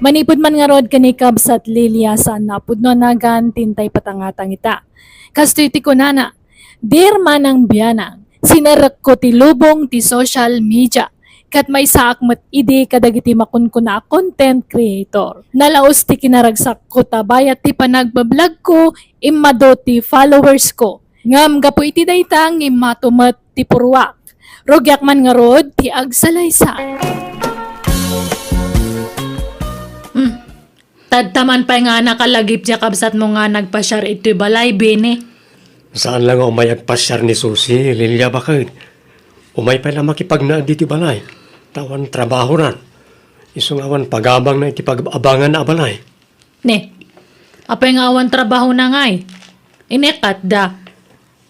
Manipud man ngarud ken ni Kabsat Lilia, saan nga pudno a nagan ti intay patangatang ita. Kastoy ti kunana, "Dear Manang Bianang, sinerekko ti lubong ti social media, ket maysaak met idi kadagiti makunkuna a content creator. Nalaus ti kinaragsakko ta bayat ti panagbablogko, immadu ti followers ko. Ngem gapu iti dayta, immatu met ti purruak. Rugiak man ngarud ti agsalaysay." Hmm. Tadta man pay nga nakalagip diay kabsatmo nga nagpasiar iti balay, Bini? Saan la nga umay agpasiar ni Susi, Lilia, baket. Umay pay la makipagnaed iti balay. Ta awan trabahonan. Isu nga awan pagabangna iti pag-abanganna a balay. Ne, apay nga awan trabahona ngay? Inekkatda.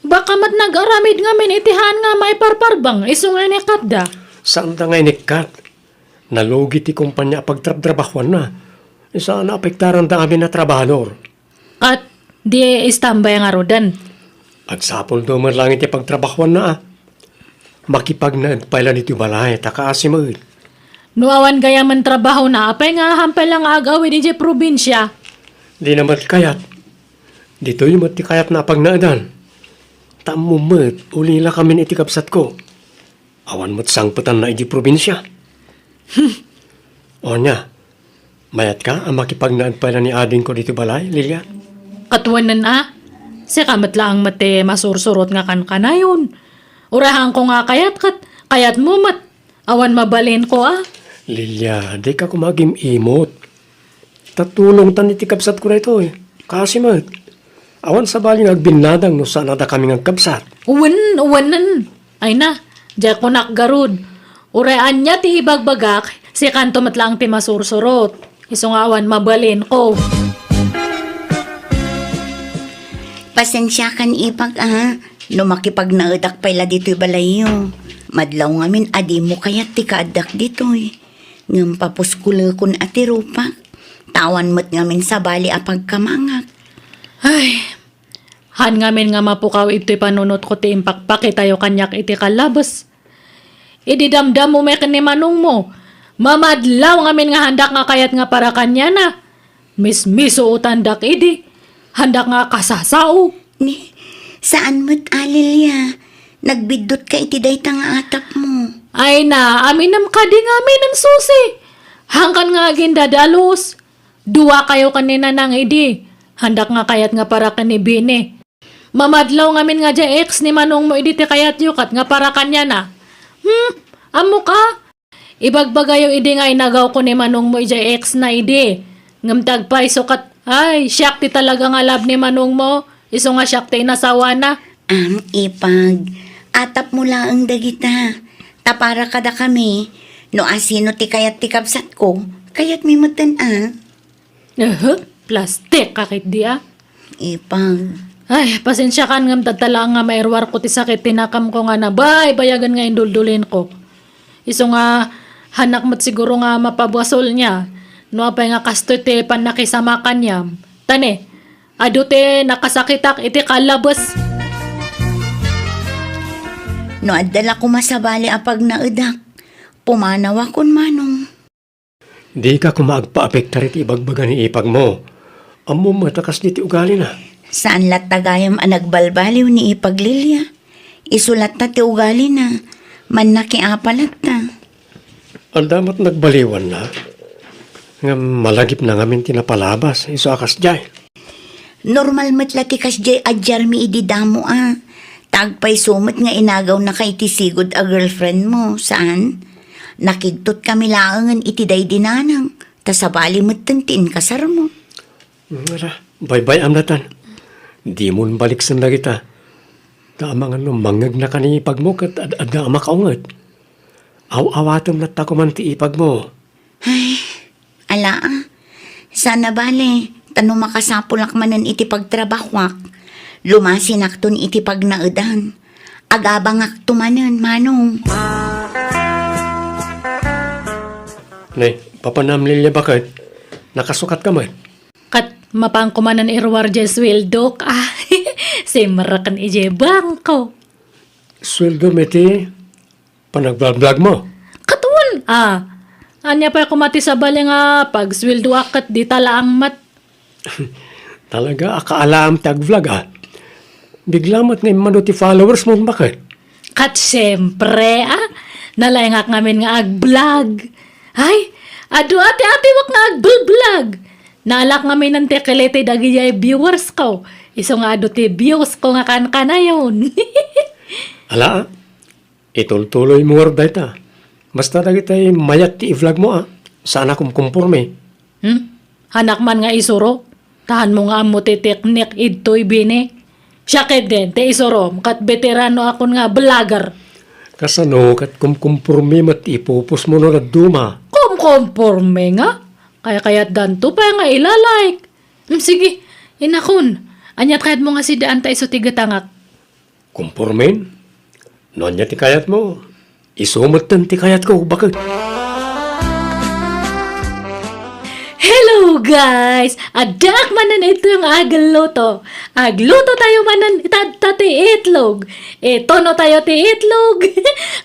Baka met nag-aramid ngamin iti haan nga maiparparbeng, isu nga inekkatda. Saanda nga inekkat. Nalugi ti kompania a pagtrabtrabahuanna. Isu a naapektaranda amin a trabahador. Ket di istambay ngaruden. Agsapulda met laeng iti pagtrabahuanna a. Makipagnaed pay la ditoy balay, ta kaasi met. No awan gayamen trabahona, apay nga hampay la nga ag-awid idiay probinsia? Dina met kayat. Ditoy met ti kayatna a pagnaedan. Ta ammom met, ulila kamin iti kabsatko. Awan met sangpetanna idiay probinsia. Hmm. Ania, mayatka a makipagnaed pay la ni adingko ditoy balay, Lilia? Ket wen a, sika met laeng met ti masursurot nga kankanayon. Uray haanko nga kayat ket kayatmo met. Awan mabalinko a. Lilia, dika koma agim-imot. Ta tulongtan iti kabsatko daytoy. Kaasi met. Awan sabali nga agbinnadang no saan a dakami nga agkabsat. Wen, wenen. Ay na, diay kunak garud. Uray ania ti ibagbagak, sikanto met laeng ti masursurot. Isu nga awan mabalinko. Pasensiakan, ipag, a, no makipagnaedak pay la ditoy balayyo. Madlaw ngamin a dimo kayat ti kaaddak ditoy. Ngem papuskulekon a ti rupak. Ta awan met ngamin sabali a pagkamangak. Ay, haan ngamin nga mapukaw itoy panunotko ti impakpakitayo kaniak iti kallabes. Idi damdammo met ken ni manongmo, mamadlaw ngamin nga haandak nga kayat nga para kaniana. Mismisuotandak idi, haandak nga kasasao. Ni, saan met a, Lilia. Nagbiddutka iti dayta nga atapmo. Ay na, aminem kadi ngamin, Susi. Haankan nga agindadalus. Duakayo ken ni Nanang idi. Haandak nga kayat nga para ken ni Bini. Mamadlaw ngamin nga diay ex ni manongmo idi ti kayatyo ket nga para kaniana. Hmm, ammok a? Ibagbagayo idi nga inagawko ni manongmo idiay ex na idi. Ngem ti agpayso ket, ay, siak ti talaga nga love ni manongmo. Isu nga siak ti inasawana. Am, ipag, atapmo laeng dagita. Ta para kadakami, no asino ti kayat ti kabsatko, kayatmi metten a. Ehe, plastik ka ketdi a. Ipag. Ay, pasensiakan ngem tadta laeng nga mairuarko ti sakit ti nakamko nga nabaybayagen nga induldulinko. Isu nga, haannak met siguro nga mapabasolna, no apay nga kastoy ti pannakisama kaniam. Ta ne, adu ti nakasakitak iti kallabes. No adda la koma sabali a pagnaedak, pumanawakon manong. Dika koma agpaapektar iti ibagbaga ni ipagmo. Ammom met a kasdi ti ugalina. Saan latta gayam a nagbalbaliw ni ipag Lilia. Isu latta ti ugalina. Mannakiapa latta. Adda met nagbaliwanna. Ngem malagipna ngamin ti napalabas. Isu a kasdiay. Normal met la ti kasdiay a diarmi idi damo a. Ta agpayso met nga inagawnaka iti sigud a girlfriend mo, saan? Nakidtotkami laengen iti daydi nanang, ta sabali metten ti inkasarmo. Ngala, baybay-am latan. Dimon baliksen dagita. Ta amangan no mangngegna ken ni ipagmo ket ad-, adda a makaunget. Aw-awatem latta koman ti ipagmo. Ay, ala, a. Saan a bale, ta no makasapulak manen iti pagtrabahoak, lumasinakton iti pagnaedan. Agabangakto manen, Manong. Ne, papanam Lilia, baket? Nakasukat ka met? Ket mapanko manen iruar diay sueldok, a. Simreken idiay bangko. Sueldo met ti panagblagblagmo? Ket wen, a. Ania pay koma ti sabali nga pagsueldoak ket dita laeng met? Talaga, akaalaam ti agvlog, a. Bigla met nga immadu ti followers mo, baket? Ket siempre, a. Nalaingak ngamin nga agvlog. Ay, adu ati-atiwak nga agblblog. Naalak ngamin ti kiliti dagidiay viewers ko. Isu nga adu ti views ko nga kankanayon. Ala, a. Itultuloy mo ngarud dayta. Basta dagitay mayat ti i-vlog mo, a. Saan a kumkumporme. Hmm? Hanak man nga isuro. Tahan mo nga ammo ti teknik idtoy bini. Siak ketdin, ti isurom, ket beterano akon nga vlogger. Kasano ket kumkumporme met ti ipupos mo no dadduma? Kumkumporme nga? Kaykayatdanto pay nga ila-like. Hmm, sige, inakon. Ania ti kayatmo nga sidaan ta isu ti gatangak? Kumpormen? No ania ti kayatmo, isu metten ti kayatko, baket. Hello, guys! Addaak manen ito nga agluto. Agluto tayo manen itatta ti itlog. Itono tayo ti itlog.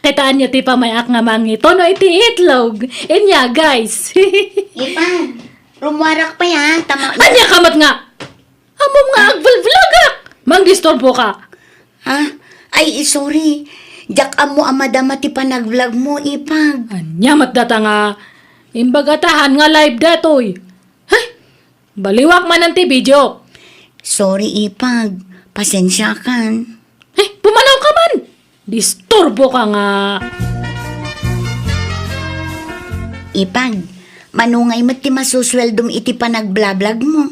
Kitaanyo ti pamay-ak nga mangitono iti itlog. Inya, guys. Ipan, rummuarak pay, a. Tama. Ania ka met nga? Ammom nga agvlvlogak! Mangdisturbo ka! Ha? Ay, sorry. Diak ammo a madama ti panagvlog mo, Ipag. Ania met data nga imbag a tahan nga live datoy? Hay! Baliwak manen ti video. Sorry, Ipag. Pasensiakan. Eh, pumanaw ka man! Disturbo ka nga! Ipag, mano ngay met ti masusueldom iti panagblablag mo?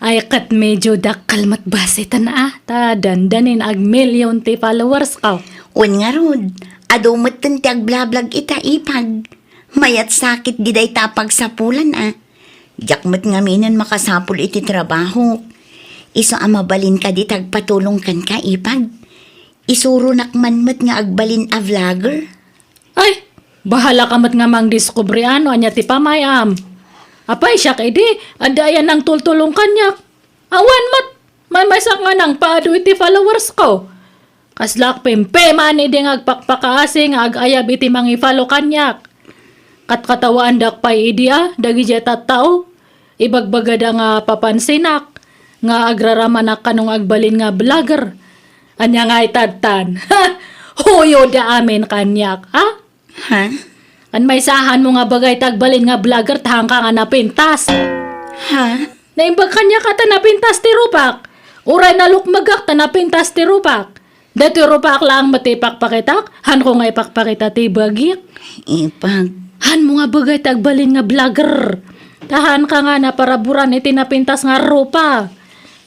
Ay, ket medyo dakkel met basiten a, ta dandanin agmillion ti followers ko. Wen ngarud, adu metten ti agblablag ita, Ipag. Mayat sakit di dayta a pagsapulan a. Diak met ngaminen makasapul iti trabahok. Isu a mabalin kadi ti agpatulong kenka, Ipag. Isuronak man met nga agbalin a vlogger. Ay, bahala ka met nga mangdiskubre no ania ti pamayam. Apay, siak idi, adda aya nangtultulong kaniak. Awan met, maymaysak nga nangpaadu iti followers ko. Kaslaak pimpiman idi nga agpakpakaasi nga agayab iti mangi-follow kaniak. Katkatawaandak pay idi a, dagidiay tattao. Ibagbagada nga papansinak, nga agraramanak kano nga agbalin nga vlogger. Ania nga itadtan? Ha! Huyoda amin kaniak, ha? Ha? An maysahan mo nga bagay ti agbalin nga vlogger, tahanka nga napintas. Ha? Naimbag kaniak a ta napintas ti rupak. Uray nalukmegak ta napintas ti rupak. Daytoy rupak laeng met ti ipakpakitak, hanko nga ipakpakita ti bagik. Ipag. Hanmo nga bagay ti agbalin nga vlogger. Tahanka nga naparaburan iti napintas nga rupa.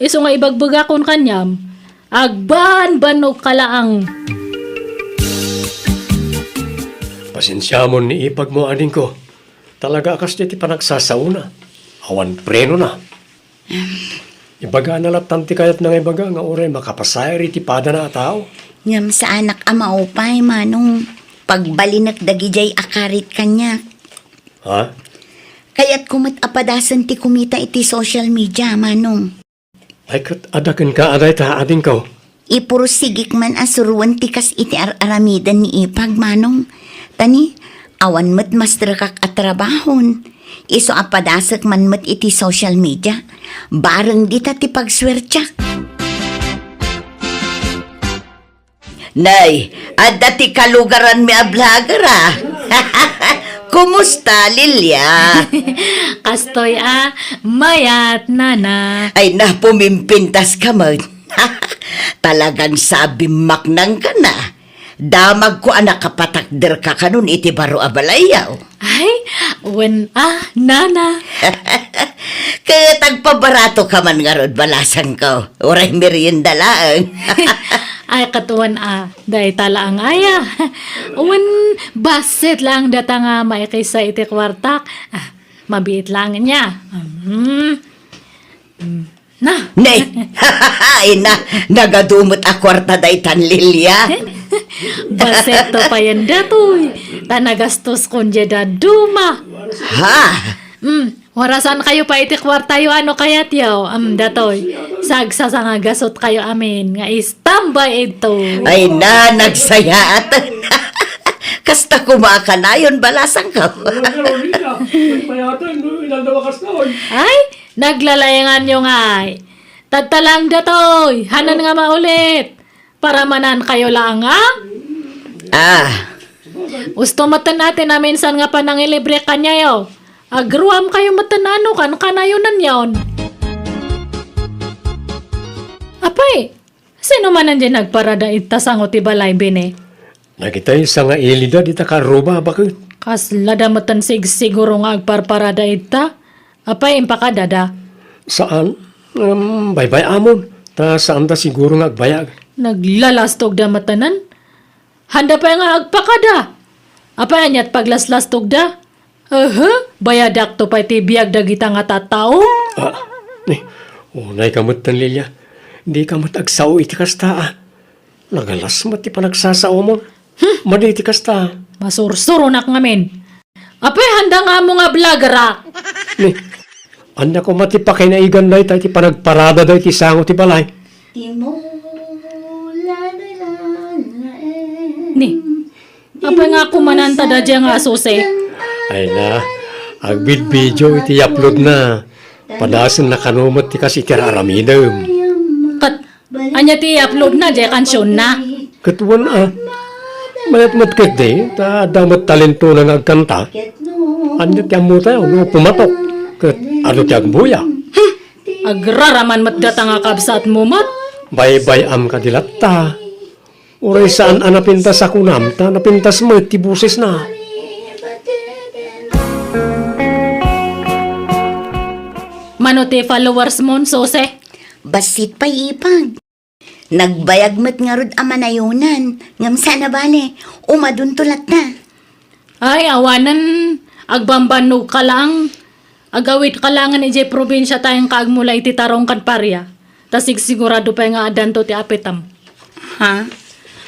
Isu nga ibagbagakon kaniam, agbanbannog ka laeng. Pasensiamon ni ipag mo, adingko. Talaga a kas ti panagsasaona. Awan prenona. Ibagana lattan ti kayatna nga ibaga nga uray makapasayaat iti padana a tao. Ngem saanak a maupay, Manong. Pagbalinek dagidiay a karit kaniak. Ha? Kayatko met a padasen ti kumita iti social media, Manong. Ay, ket adda kenka a dayta, adingko. Ipursigik man a suroen ti kas iti ar-aramiden ni Ipag, Manong. Ta ni, awan met masterekak a trabahon. Isu a padasek man met iti social media. Bareng dita ti pagsuertiak. Nay, adda ti kalugaranmi a vlogger a. Kumusta, Lilia? Kastoy a, mayat, nana. Ay, na, pumimpintas ka man. Talagang sabimmaknang ka na. Damagko a nakapatakder ka kanon iti baro a balayyo. Ay, wen a, nana. Ket agpabarato ka man ngarud, balasangko. Uray merienda laeng. Ay, ket wen a, dayta laeng aya. Wen, bassit laeng data nga maikisa iti kuartak. Ah, mabiit laeng nia. Mm. Mm. Na. Ne! Ay na, nagadu met a kuarta daytan Lilia. Bassit to payen datoy. Ta nagastoskon diay dadduma. Ha? Mm. Warasan kayo pay iti kuartayo a no kayatyo. Am, datoy, sagsasangagasot kayo amin nga istambay idtoy. Ay na, nagsayaat. Kasta koma a kanayon, balasangko. Ay, naglalainganyo ngay. Tatta laeng datoy, hanan nga maulit. Paramanan kayo laeng, a? Ah. Usto metten a ti naminsan nga panangilibre kaniayo. Agruam kayo metten a no kankanayo nanion. Apay, sino manen diay nagparada ita sango ti balay, Bini? Dagitay sangaili da dita karruba, baket. Kasla da metten sigsiguro nga agparparada ita. Apay, impakadada? Saan. Ngem baybay-amon, ta saanda siguro nga agbayag. Naglalastogda metten. Handa pay nga agpakada. Apay, aniat paglaslastogda? Aha, bayadakto pay ti biag dagita nga tattao. Ah, ni, unayka metten, Lilia. Dika met agsao iti kasta, a. Nagalas met ti panagsasaomon. Hmm. Madi ti kasta. Masursuronak ngamin. Apay, handa nga ammo nga vloggerak. Ni, ania koma ti pakinaiganda ita iti panagparada dayta sango ti balay? Ni, apay nga kumananta daydiay nga asuse? Ay na, agbidbidio iti upload na. Padasen na kano met ti kas iti ar-aramidem. Ket ania ti i-upload na diay kansionna? Ket wen a. Mayat met ketdi, ta adda met talentona nga agkanta. Ania ti ammotayo no pumatok? Ket adu ti agbuya? Hmm. Agraraman met data nga kabsatmo met. Baybay-am kadi latta. Uray saan a napintas a kunam, ta napintas met ti bosesna. Mano ti followers mo, Sose? Bassit pay, Ipag. Nagbayag met ngarud a manayonan, ngem saan a bale, umadunto latta. Ay, awanen, agbambannog ka lang. Agawid ka langen idiay probinsia ta inka agmula iti tarong ken paria. Ta sigsigurado pay nga addanto ti apitem. Ha?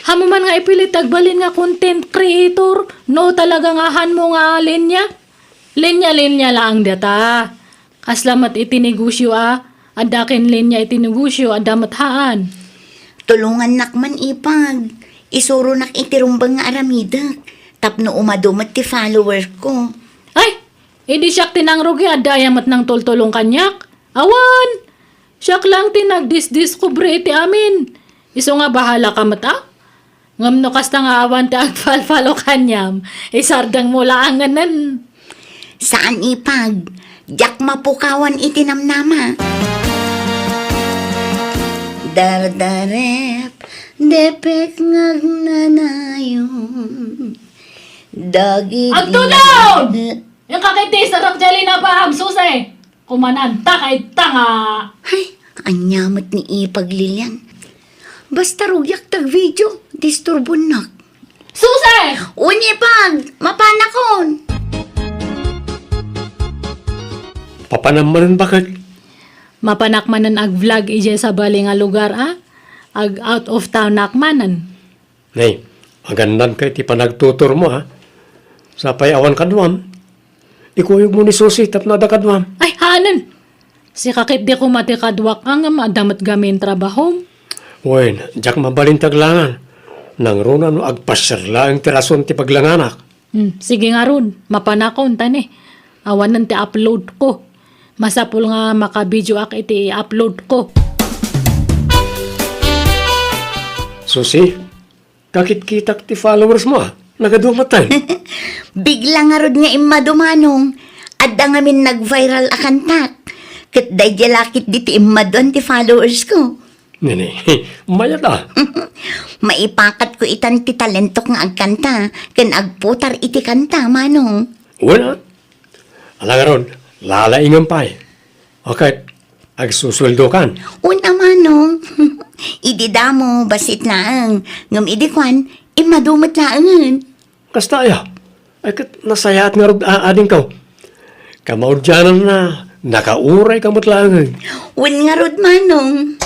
Haanmo man nga ipilit ti agbalin nga content creator no talaga nga haanmo nga linya. Linya-linya laeng data. Kasla met iti negosio a, adda ken linya iti negosio, adda met haan. Tulongannak man, Ipag. Isuronak iti rumbeng nga aramidek tapno umadu met ti follower ko. Ay, idi siak ti nangrugi, adda aya met nangtultulong kaniak? Awan! Siak lang ti nagdisdiskubre iti amin. Isu nga bahala ka met, a? Ngem no kasta nga awan ti agfalfalo kaniam, isardengmo laengen. Saan, Ipag. Diak mapukawan iti namnama. Dardarep, depek nga agnanayon. Dagiti Agtulon! Inka ket ti isarak diay linabaam, Suse! Kumananta kayta nga. Ay, ania met ni Ipag, Lilian? Basta rugiak ti agvideo, disturbonnak. Suse! Wen, Ipag, mapanakon. Papanam manen, baket? Mapanak manen agvlog idiay sabali nga lugar, a? Ag-out of townak manen. Nay, agannadka iti panagtuturmo, a? Sapay awan kaduam. Ikuyogmo ni Susi tapno adda kaduam. Ay, haanen! Sika ketdi koma ti kaduak, ngem adda met gamin trabahom. Wen, diak mabalin ti aglangan. Nangruna no agpasiar laeng ti rason ti paglanganak. Hmm, sige ngarud, mapanakon ta ni. Awanen ti upload ko. Masapul nga makabideoak iti i-upload ko. Susi, kakitkitak ti followers mo, a. Nagadu met. Bigla ngarud nga immadu, Manong. Adda ngamin nag-viral a kantak. Ket daydiay la ketdi ti immaduan ti followers ko. Nini, mayat a. Maipakatko itan ti talentok nga agkanta ken agputar iti kanta, Manong. Wen a. Ala ngarud, lalaingem pay. Ket agsusueldokan. Wen a, Manong. Idi damo, bassit laeng. Ngem idi kuan, immadu met laengen. Kasta aya? Ay, ket nasayaat ngarud a adingko. Kamaudiananna, nakaurayka met laengen. Wen ngarud, Manong.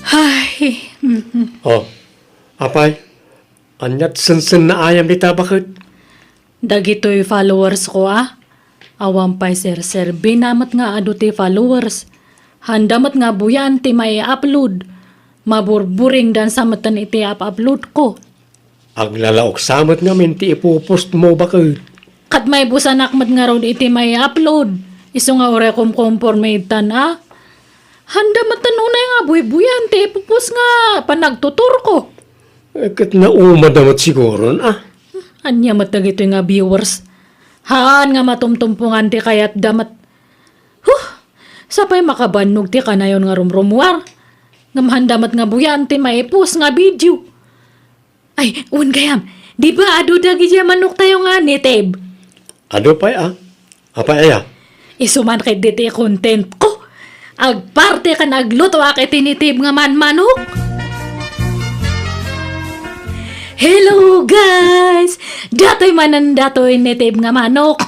Ay, mhm. Oh, apay, aniat sensennaayam dita baket? Dagitoy followers ko a. Awan pay serserbina met nga adu ti followers. Handa met nga buyan ti mai-upload. Maburburingdan sa metten iti up-upload ko. Aglalaok sa met ngamin ti ipu-post mo baket. Ket maibusanak met ngarud iti mai-upload. Isu nga uray kumkomporme ittan a. Handa metten unay nga buy-buyan ti ipu-post nga panagtutur ko. Eh, ket naumada met siguron a. Ania met dagitoy nga viewers? Haan nga matumtumpongan ti kayatda met. Huh! Sapay makabannog ti kanayon nga rumrumuar. Ngem handa met nga buyan ti maipus nga video. Ay, wen gayam, di ba adu dagidiay manoktayo nga native? Adu pay a. Apay aya? Isu man ketdi ti content ko. Agparte ken aglutoak iti native nga manmanok. Hello, guys! Datoy manen datoy native nga manok.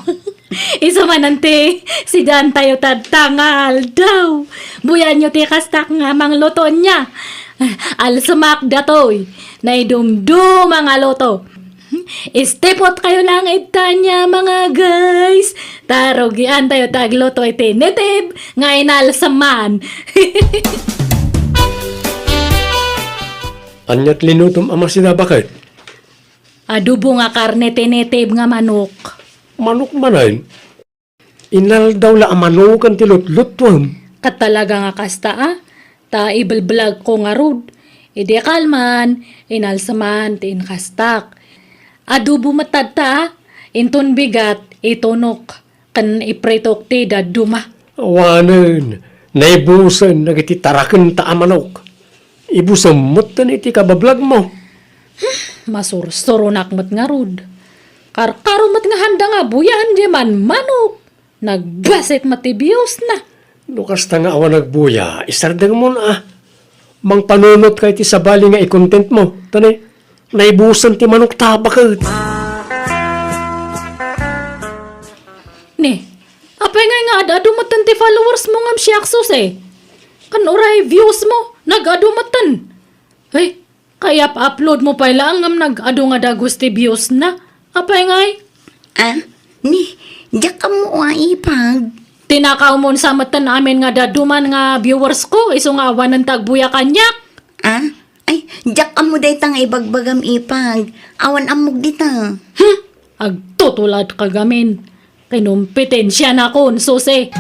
Isu manen ti sidaantayo tatta nga aldaw. Buyanyo ti kastak nga mangluto nia. Alsemak datoy. Naidumduma nga luto. Istipot kayo lang ita nia, mga guys. Ta rugian tayo ti agluto iti native nga inalseman. Aniat linutom a masida baket? Adobo nga karne ti native nga manok. Manok manen? Inaldaw la a manoken ti lutlutuem. Ket talaga nga kasta a, ta ibelblagko ngarud. Idi kalman, inalseman ti inkastak. Adobo met tatta a, inton bigat, itunok, ken ipritok ti dadduma. Awanen, naibusen dagiti tarakenta a manok. Ibusem metten iti kabablagmo. Masursuronak met ngarud. Karkaro met nga handa nga buyan diay manmanok. Nagbasit met ti views na. No kasta nga awan nagbuya, isardengmon a. Mangpanunot ka iti sabali nga i-content mo. Tani, naibusen ti manok ta baket. Ni, apay ngay nga ad-adu metten ti followers mo ngem siak, Susi? Ken uray views mo, nag-adu metten. Ay, kayap-upload mo pay laeng ngem nag-adu nga dagus ti views na. Apay ngay? Ah, ni, diak ammo a ipag. Tinakawmon sa metten amin nga daduman nga viewers ko, isu nga awanen ti agbuya kaniak. Ah? Ay, diak ammo dayta nga ibagbagam ipag. Awan ammok dita. Hmm? Agtutulad ka gamin. Kinumpetensianakon, Susi.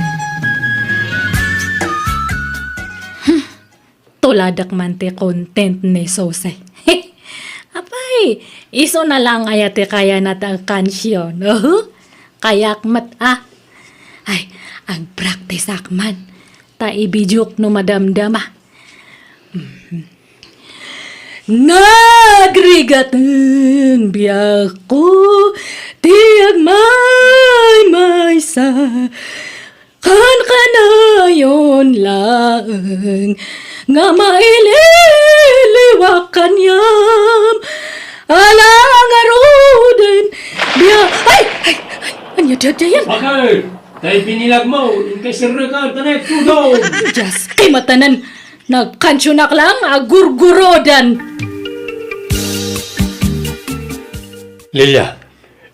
Hmm. Tuladak man ti content ni Susi. Apay, isu na lang aya ti kayana ti agkansion. Uhu, kayak met a. Ay, agpraktisak man. Ta ibidiok no madamdama. Mhm. Nagrigat ti biagko, ti agmaymaysa. Kankanayon laeng nga maililiwak kaniam. Ala ngaruden, biya-, ay! Ay! Ay! Ania daydiayen? Bakit? Tay binilag mo, inkay sirre ka, tanay, tudong! Dios, kay matanan, nagkansionak lang, agurgurodan. Lilia,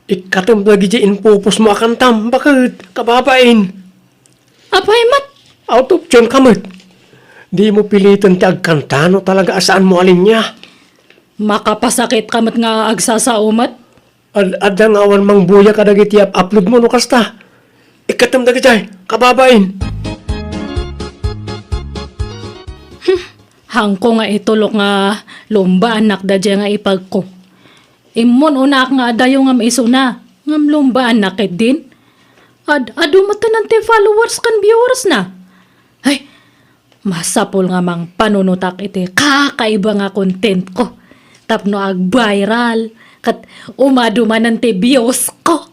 ikkatem dagiti impupos mo a kantam, bakit? Kababain. Apay met? Out of tune ka met. Di mo piliten ti agkanta no talaga a saan mo a linya. Makapasakit ka met nga agsasao met. Ad-, adda nga awan mangbuya kadagiti up-, upload mo no kasta. Ikkatem dagiti kababain. Hmm, hangko nga itulok nga lumbaannak daydiay nga ipagko. Immon-onak nga adayo ngem isuna, ngem lumbaannak ketdin. Ad-, adu met ti followers ken viewers na. Ay, masapul nga mangpanunotak iti kakaiba nga content ko. Tapno ag-viral, ket umadu manen ti views ko.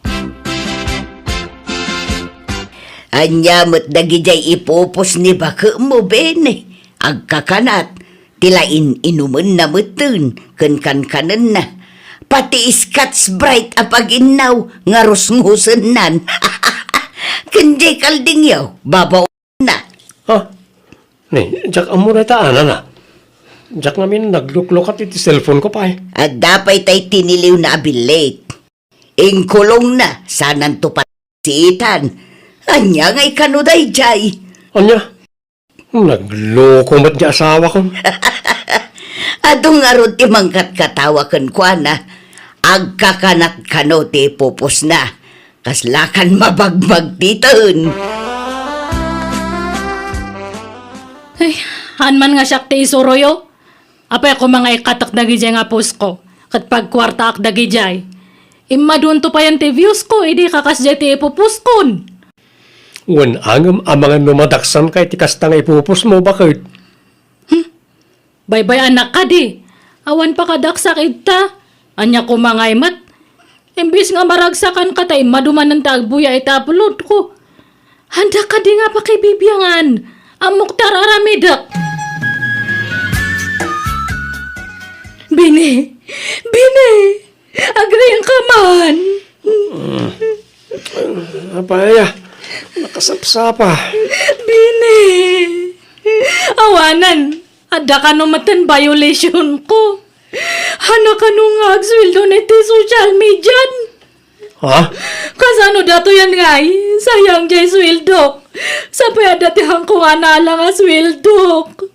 Ania met dagidiay ipupos ni bakemo, Bene? Agkakanat, ti lain inumenna metten ken kankanenna. Pati Scotch Brite a paginnaw nga rusngusennan. Ken diay kaldingyo, babaonna. Ha? Ni, diak ammo dayta, anana. Diak ngamin nagluklukat iti cellphone ko pay. Adda pay tay tiniliwna a billit. Inkulongna, sananto pay siitan. Ania ngay kano daydiay? Ania? Nagloko met ti asawakon. Adu ngarud ti mangkatkatawa kenkuana. Agkakanat kano ti pupusna. Kaslakan mabagmagtiten. Ay, haan man nga siak ti isuroyo. Apay a koma nga ikkatek dagidiay nga post ko, ket pagkuartaak dagidiay. Immadunto payen ti views ko, idi kakasdiay ti ipupost kon. Wen angem amangan no madaksan kay ti kasta nga ipupost mo, baket? Hmm. Baybay-anak kadi. Awan pakadaksak ita. Ania koma ngay met? Imbes nga maragsakan ka ta immadu manen ti agbuya iti upload ko. Anda kadi nga pakibibiangan? Ammok ti ar-aramidek. Bini! Bini! Agriingka man! Apay aya, nakasapsapa. Bini! Awanen, adda kano metten violation ko. Haan kano nga agsueldo iti social media? Ha? Kasano datoyen ngay? Sayang diay sueldok. Sapay adda ti haanko nga naala nga sueldok.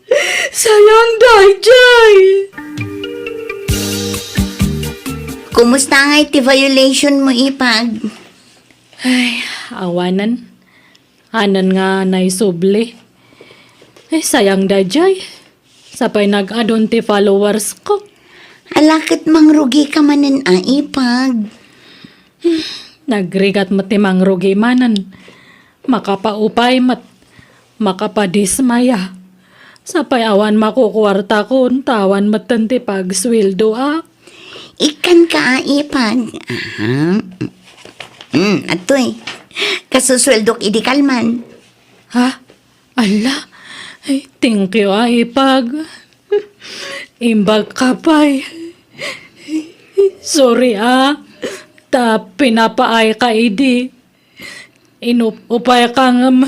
Sayang daydiay. Kumusta ngay ti violation mo, Ipag? Ay, awanen. Haanen nga naisubli. Ay, sayang daydiay. Sapay nag-adun ti followers ko. Ala ket mangrugika manen a, Ipag. Nagrigat met ti mangrugi manen. Makapaupay met. Makapadismaya. Sapay awan makukuartakon, ta awan metten ti pagsueldoak. Ikkanka a, Ipag. Aha. Mm, atoy. Kasusueldok idi kalman. Ha? Ala? Ay, thank you, a, Ipag. Imbag ka pay. Sorry, a. Ta pinapaay ka idi. Inup-upay ka ngem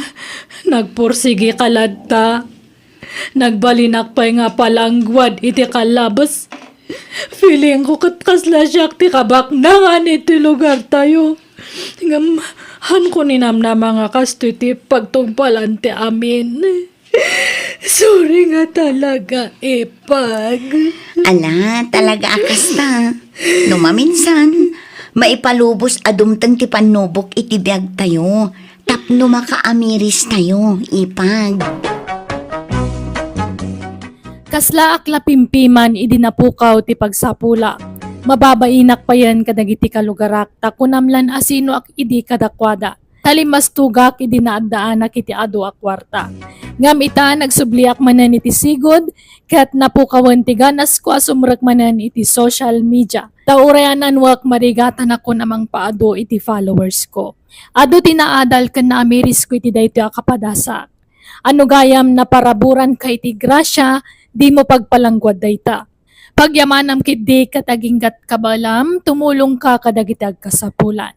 nagpursigi ka latta. Nagbalinak pay nga palangguad iti kallabes. Feeling ko ket kasla siak ti kabaknangan iti lugartayo. Ngem, haanko ninamnama nga kastoy ti pagtungpalan ti amin. Sorry nga talaga, Ipag. Ala, talaga a kasta. No maminsan, maipalubos a dumteng ti pannubok iti biagtayo, tapno makaamiristayo, Ipag. Kaslaak la pimpiman idi napukaw ti pagsapulak. Mababainak payen kadagiti kalugarak, ta kunam lan a sinoak idi kadakuada. Ta limmastugak idi naaddaanak iti adu a kuarta. Ngem ita, nagsubliak manen iti sigud, ket napukawen ti ganasko a sumrek manen iti social media. Ta uray a nanuak, marigatanakon a mangpaadu iti followers ko. Adu ti naadal ken naamirisko iti daytoy a kapadasak. Ano gayam naparaburanka iti grasia, dimo pagpalangguad dayta. Pagyamanam ketdi ket aginggat kabaelam, tumulongka kadagiti agkasapulan.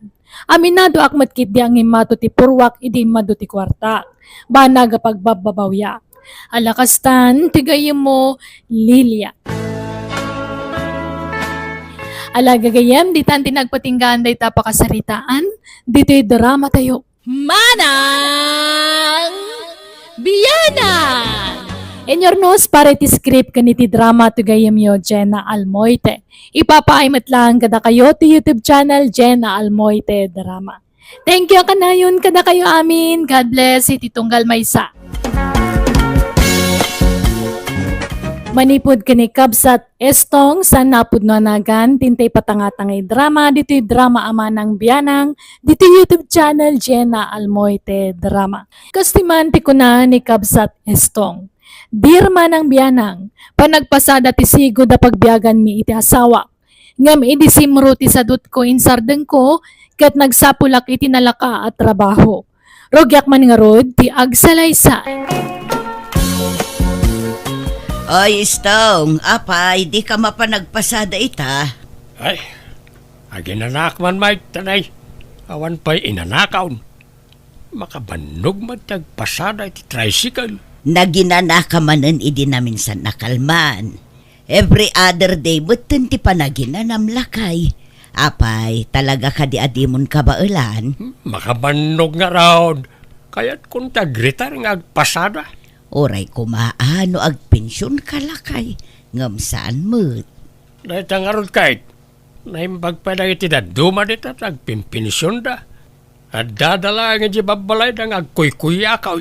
Aminadoak met ketdi a ngimmato ti purruak idi immadu ti kuartak. Banag a pagbabbabawiak. Ala kastan, ti gayyemmo, Lilia. Ala gagayyem, ditan ti nagpatinggaan dayta a pakasaritaan, ditoy dramatayo. Manang Bianang! Inurnos para iti script ken iti drama ti gayyemyo, Jenna Almoite. Ipapaay met laeng kadakayo ti YouTube channel, Jenna Almoite Drama. Thank you a kanayon kadakayo amin. God bless iti tunggal maysa. Manipud ken ni Kabsat Estong, saan napudno a nagan, tinta ipatangtang a drama, ditoy drama a Manang Bianang, ditoy YouTube channel, Jenna Almoite Drama. Kas ti man ti kuna ni Kabsat Estong, "Dear Manang Bianang, panagpasada ti sigud a pagbiaganmi iti asawa. Ngem idi simro ti sadutko, insardengko, ket nagsapulak iti nalaka a trabaho. Rugiak man ngarud ti agsalaysay. Oy, Istong, apay, dika mapan nagpasada ita? Ay, aginanak man, Mike, tanay. Awan pay inanakaon. Makabannog met ti agpasada iti tricycle. Naginanaka manen idi naminsan a kalman. Every other day metten ti panaginanam, lakay. Apay, talaga kadi a dimon kabaelan? Hmm, makabannog ngarud. Kayatkon ti agretire nga agpasada. Uray koma a no agpensionka, lakay, ngem saan met. Dayta ngarud, Kate. Naimbag pay dagiti dadduma dita ti agpinpensionda. Addada laeng idiay babbalayda nga agkuykuyakaw.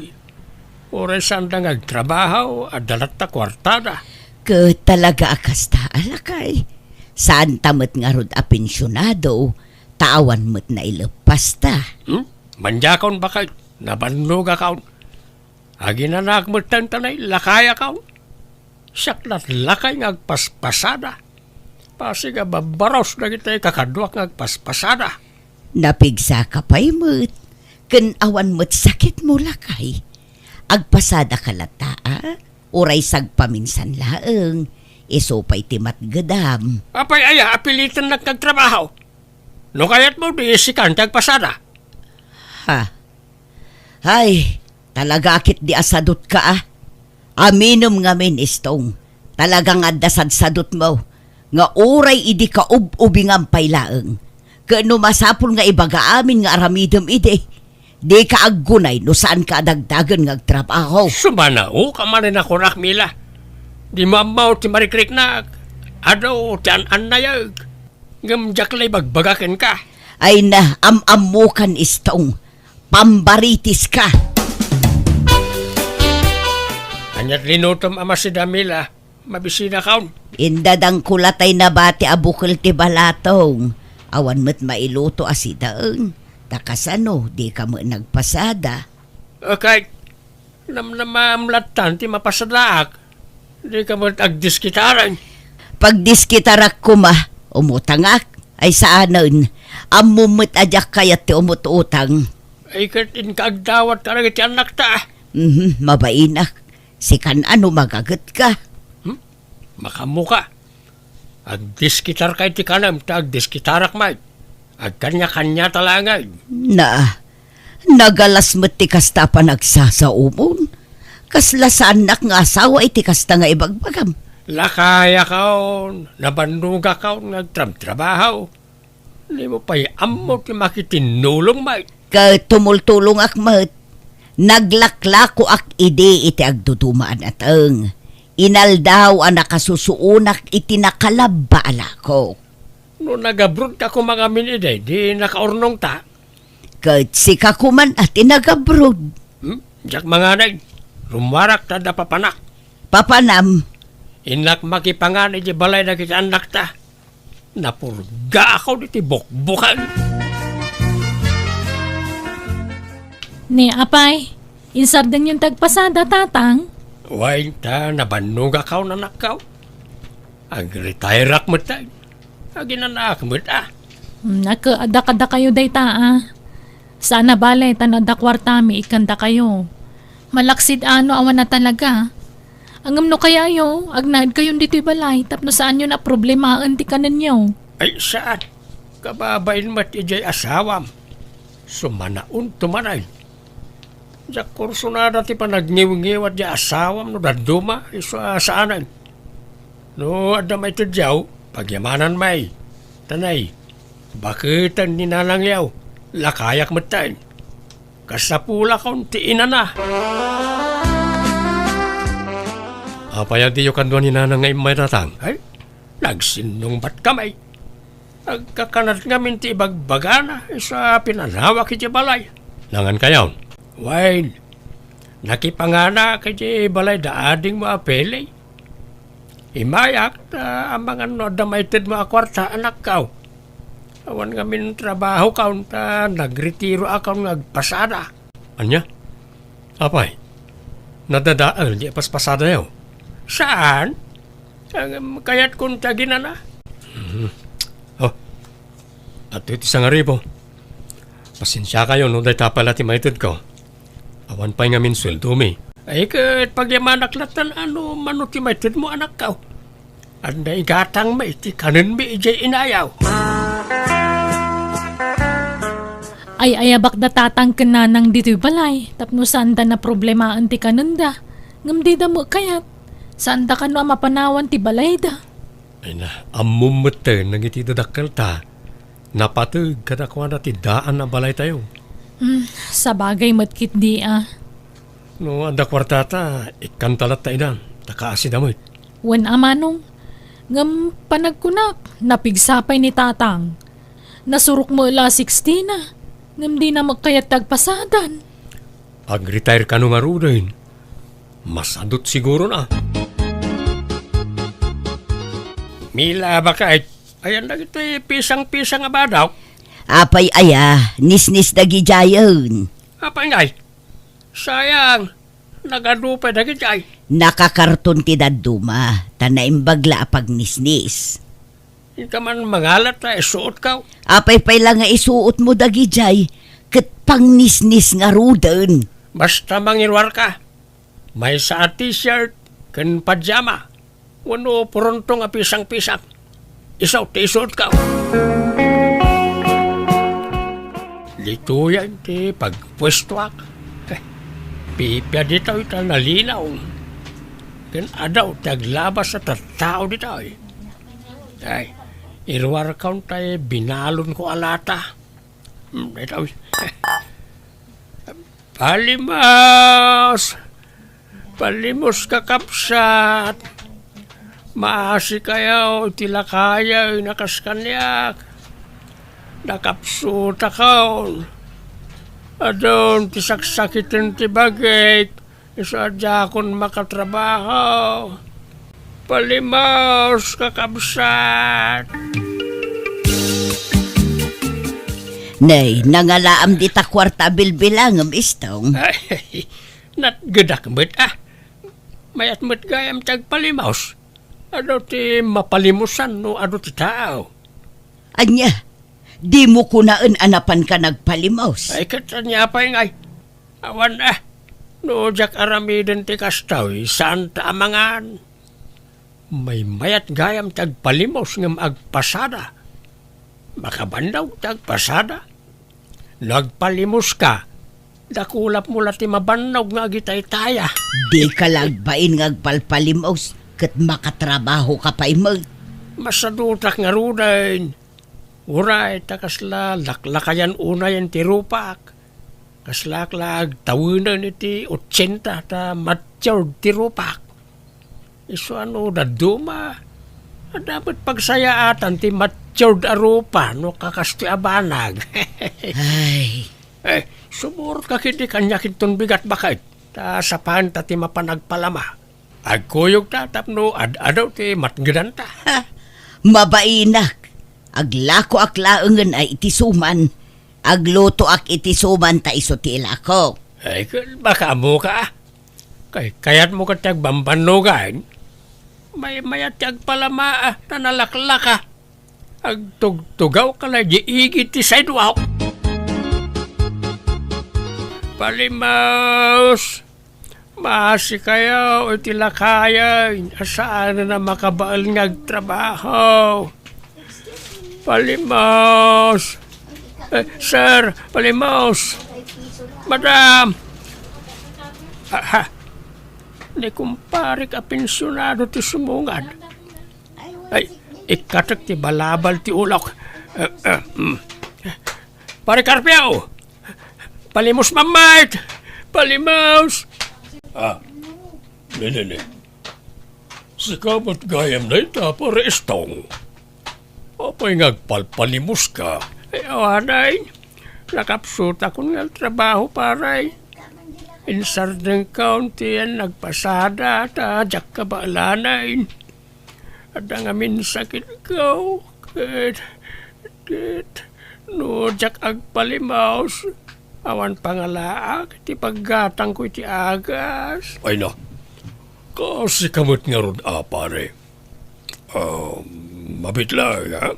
Uray saanda nga agtrabaho, adda latta kuartada. Ket talaga a kasta, lakay. Saanta met ngarud a pensionado, ta awan met naileppasta. Hmm? Mandiakon, baket, nabannogakon. Aginanak metten tanay, lakayakon. Siak latlakay nga agpaspasada. Pasig a babbaros dagiti kakaduak nga agpaspasada. Napigsaka pay met, ken awan met sakitmo, lakay. Agpasadaka latta, a? Uray sagpaminsan laeng, isu pay ti matgedam. Apay aya a pilitennak nga agtrabaho? No kayatmo, di sikan ti agpasada. Ha? Ay, talaga a ketdi a sadutka, a. Aminem ngamin, Istong. Talaga nga adda sadsadutmo nga uray idi kaub-ubingam pay laeng. Ket no masapul nga ibaga amin nga aramidem idi, dika aggunay no saanka a dagdagen nga agtrabaho. Sumanaoka manen a kunak, Mila. Dimo ammo ti marikriknak. Adu ti an-annayek. Ngem diak la ibagbaga kenka. Ay na, am-ammokan, Istong. Pambaritiska. Ania't linutom a masida, Mila? Mabisinakon. Indadangko latay nabati a bukel ti balatong. Awan met mailuto a sidaeng. Ta kasano, dika met nagpasada? Okay. Namnamaam lattan ti mapasadaak. Dika met agdiskitarang. Pagdiskitarak koma, umutangak. Ay saanen. Ammom met a diak kayat ti umut-utang. Ay, ket inka agdawat kadagiti annakta. Mhm, mabainak. Sikan a no magagetka. Hmm? Makaammoka. Agdiskitarka iti kanem, ta agdiskitarak met. Agkaniakaniata laeng. Na, nagalas met ti kasta a panagsasaomon. Kasla saannak nga asawa iti kasta nga ibagbagam. Lakayakon, nabannogakon nga agtrabtrabaho. Dimo pay ammo ti makitinnulong met. Ket tumultulongak met. Naglaklakoak idi iti agduduma a nateng. Inaldaw a nakasusuonak iti nakalabba a lakok. No nagabrodka koma ngamin idi, di nakaurnongta. Ket sika koman a ti nagabroad. Hmm? Diak manganay. Rummuarak ta adda papanak. Papanam. Innak makipangan iti balay dagiti annakta. Napurgaakon iti bukbukan. Ni apay, insardengyon ti agpasada, tatang? Wen, ta nabannogakon, anakko. Agretireak met, tay. Aginanaak met, a. Hmm, naka-, adda kadakayo dayta, a. Saan a bale, ta no adda kuartami, ikkandakayo. Malaksid a no awan a talaga. Ngem no kayayo, agnaedkayon ditoy balay tapno saanyon a problemaen ti kanenyo. Ay, saan? Kababain met idiay asawam. Sumanaonto manen. Diak kursunada ti panagniwngiwat diay asawam no dadduma, isu a saanen. No adda maitedyo, pagyamanan met. Tanay, baketen ni nanangyo, lakayak metten. Kasapulakon ti inana. Apay a diyo kadua ni nanang nga immay, tatang? Ay, nagsinnungbatkami. Agkakanat ngamin ti ibagbagana, isu a pinanawak iti balay. Nangankayon? Wen, nakipanganak iti balay da adingmo a Pele. Immayak, ta amangan no adda maitedmo a kuarta, anakko. Awan ngamin trabahokon, ta nagretiroakon nga agpasada. Ania? Apay, nadadael di paspasadayo? Saan? Ngem kayatkon ti aginana. Mhm. Oh, adtoy ti sangaribo. Pasensiakayo no dayta pay la ti maitedko. Awan pay ngamin sueldomi. Ay, ket pagyamanak latta no mano ti maitedmo, anakko. Ania, igatangmi ti kanenmi idiay inayaw. Ay-ayabak da tatang ken nanang ditoy balay tapno saanda naproblemaen ti kanenda. Ngem dida met kayat. Saanda kano a mapanawan ti balayda. Ay na, ammom metten dagiti dadakkelta. Napateg kadakuada ti daan a balaytayo. Hmm, sabagay met ketdi a. No adda kuartata, ikkanta latta ida, ta kaasida met. Wen a manong, ngem panagkunak, napigsa pay ni tatang. Nasurok met la sixteen a, ngem dina met kayat ti agpasadan. Ag-retire kano ngaruden. Masadut siguro na. Mila, baka ay, ayan dagiti pisang-pisang a badaw. Apay aya, nisnis dagidiayen. Apay ngay, sayang, nagadu pay dagidiay. Nakakarton ti dadduma, ta naimbag la a pagnisnis. Inka man mangalat ta isuotko. Apay pay la nga isuotmo dagidiay, ket pangnisnis ngaruden. Basta mangiruarka. Maysa a t-shirt ken pajama, wenno purontong a pisang-pisang. Isu ti isuotko. Ditoyen ti pagpuestoak. Eh, pipia ditoy ta nalinaw. Ken adu ti aglabas a tattao ditoy. Ay, iruarkon tay binalonko a lata. Hmm, daytoy. Palimos! Palimos, kakabsat! Maasikayo iti lakayen a kas kaniak. Nakapsutakon. Adun ti saksakiten ti bagik. Isu a diakon makatrabaho. Palimos, kakabsat! Nay, nangalaam dita kuarta a bilbilangem, Istong. Ay, natgedak met, ah. Mayat met gayam ti agpalimos. Adu ti mapalimosan no adu ti tao. Ania, dimo kunaen a napanka nagpalimos? Ay, ket ania pay ngay? Awan, ah. No diak aramiden ti kastoy, saanta a mangan. Maymayat gayam ti agpalimos ngem agpasada. Makabannog ti agpasada. No agpalimoska, dakulapmo la ti mabannog nga agitaytaya. Dika la agbain nga agpalpalimos ket makatrabahoka pay met. Masadutak ngaruden. Uray ta kasla laklakayan unayen ti rupak. Kaslaak la agtawenen iti otsenta ta matured ti rupak. Isu a no dadduma, adda met pagsayaatan ti matured a rupa no kakastoy a banag. Ay. Eh, sumurot ka ketdi kaniak inton bigat baket, ta sapaen ta ti mapan agpalama. Agkuyogta tapno ad-adu ti matngedanta. Ha? Mabainak. Aglakoak laengen a iti suman. Aglutoak iti suman ta isu ti ilako. Ay, ket baka ammoka, ah. Kay, kayatmo ket ti agbambannogan? Maymayat ti agpalama, ah, ta nalaklaka. Agtugtugawka la di igid ti sidewalk. Palimos! Maasikayo iti lakayen a saanen a makabael nga agtrabaho. Palimos! Eh, sir, palimos! Madam! Aha. Ni kumparek a pensionado ti sumungad. Ay, ikkatek ti balabal ti ulok. Eh, eh, mm. Pare Carpio! Palimos, mammayt! Palimos! Ah, nene, ne. Sika met gayam dayta, Pare Estong. Apay nga agpalpalimoska? Ay, awanay. Nakapsutakon nga trabaho, pare. Insardengkon ti yan nagpasada, ta diak kabaelanay. Adda ngamin sakitko, ket, ket, no diak agpalimos, awan pangalaak ti paggatangko iti agas. Ay na, kasika met ngarud a, pare. Ah, mabitlay, ha?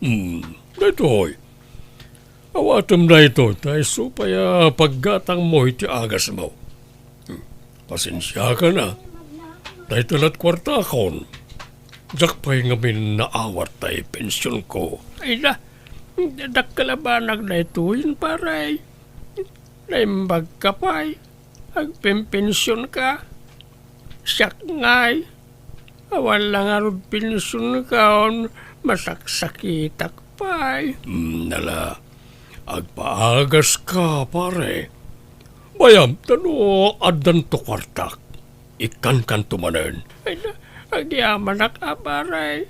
Hmm, daytoy. Awatem daytoy, ta isu pay a paggatangmo iti agasmo. Hmm. Pasensiakan a. Dayta lat kuartakon. Diak pay ngamin naawat tay pensionko. Ay na, dakkel a banag daytoyen, pare. Naimbagka pay. Agpempensionka. Siak ngay. Awan la ngarud pensionka, masaksakitak pay. Hmm, ala, agpaagaska, pare. Bayam, ta no addanto kuartak, ikkankanto manen. Ay na, agyamanak a, pare.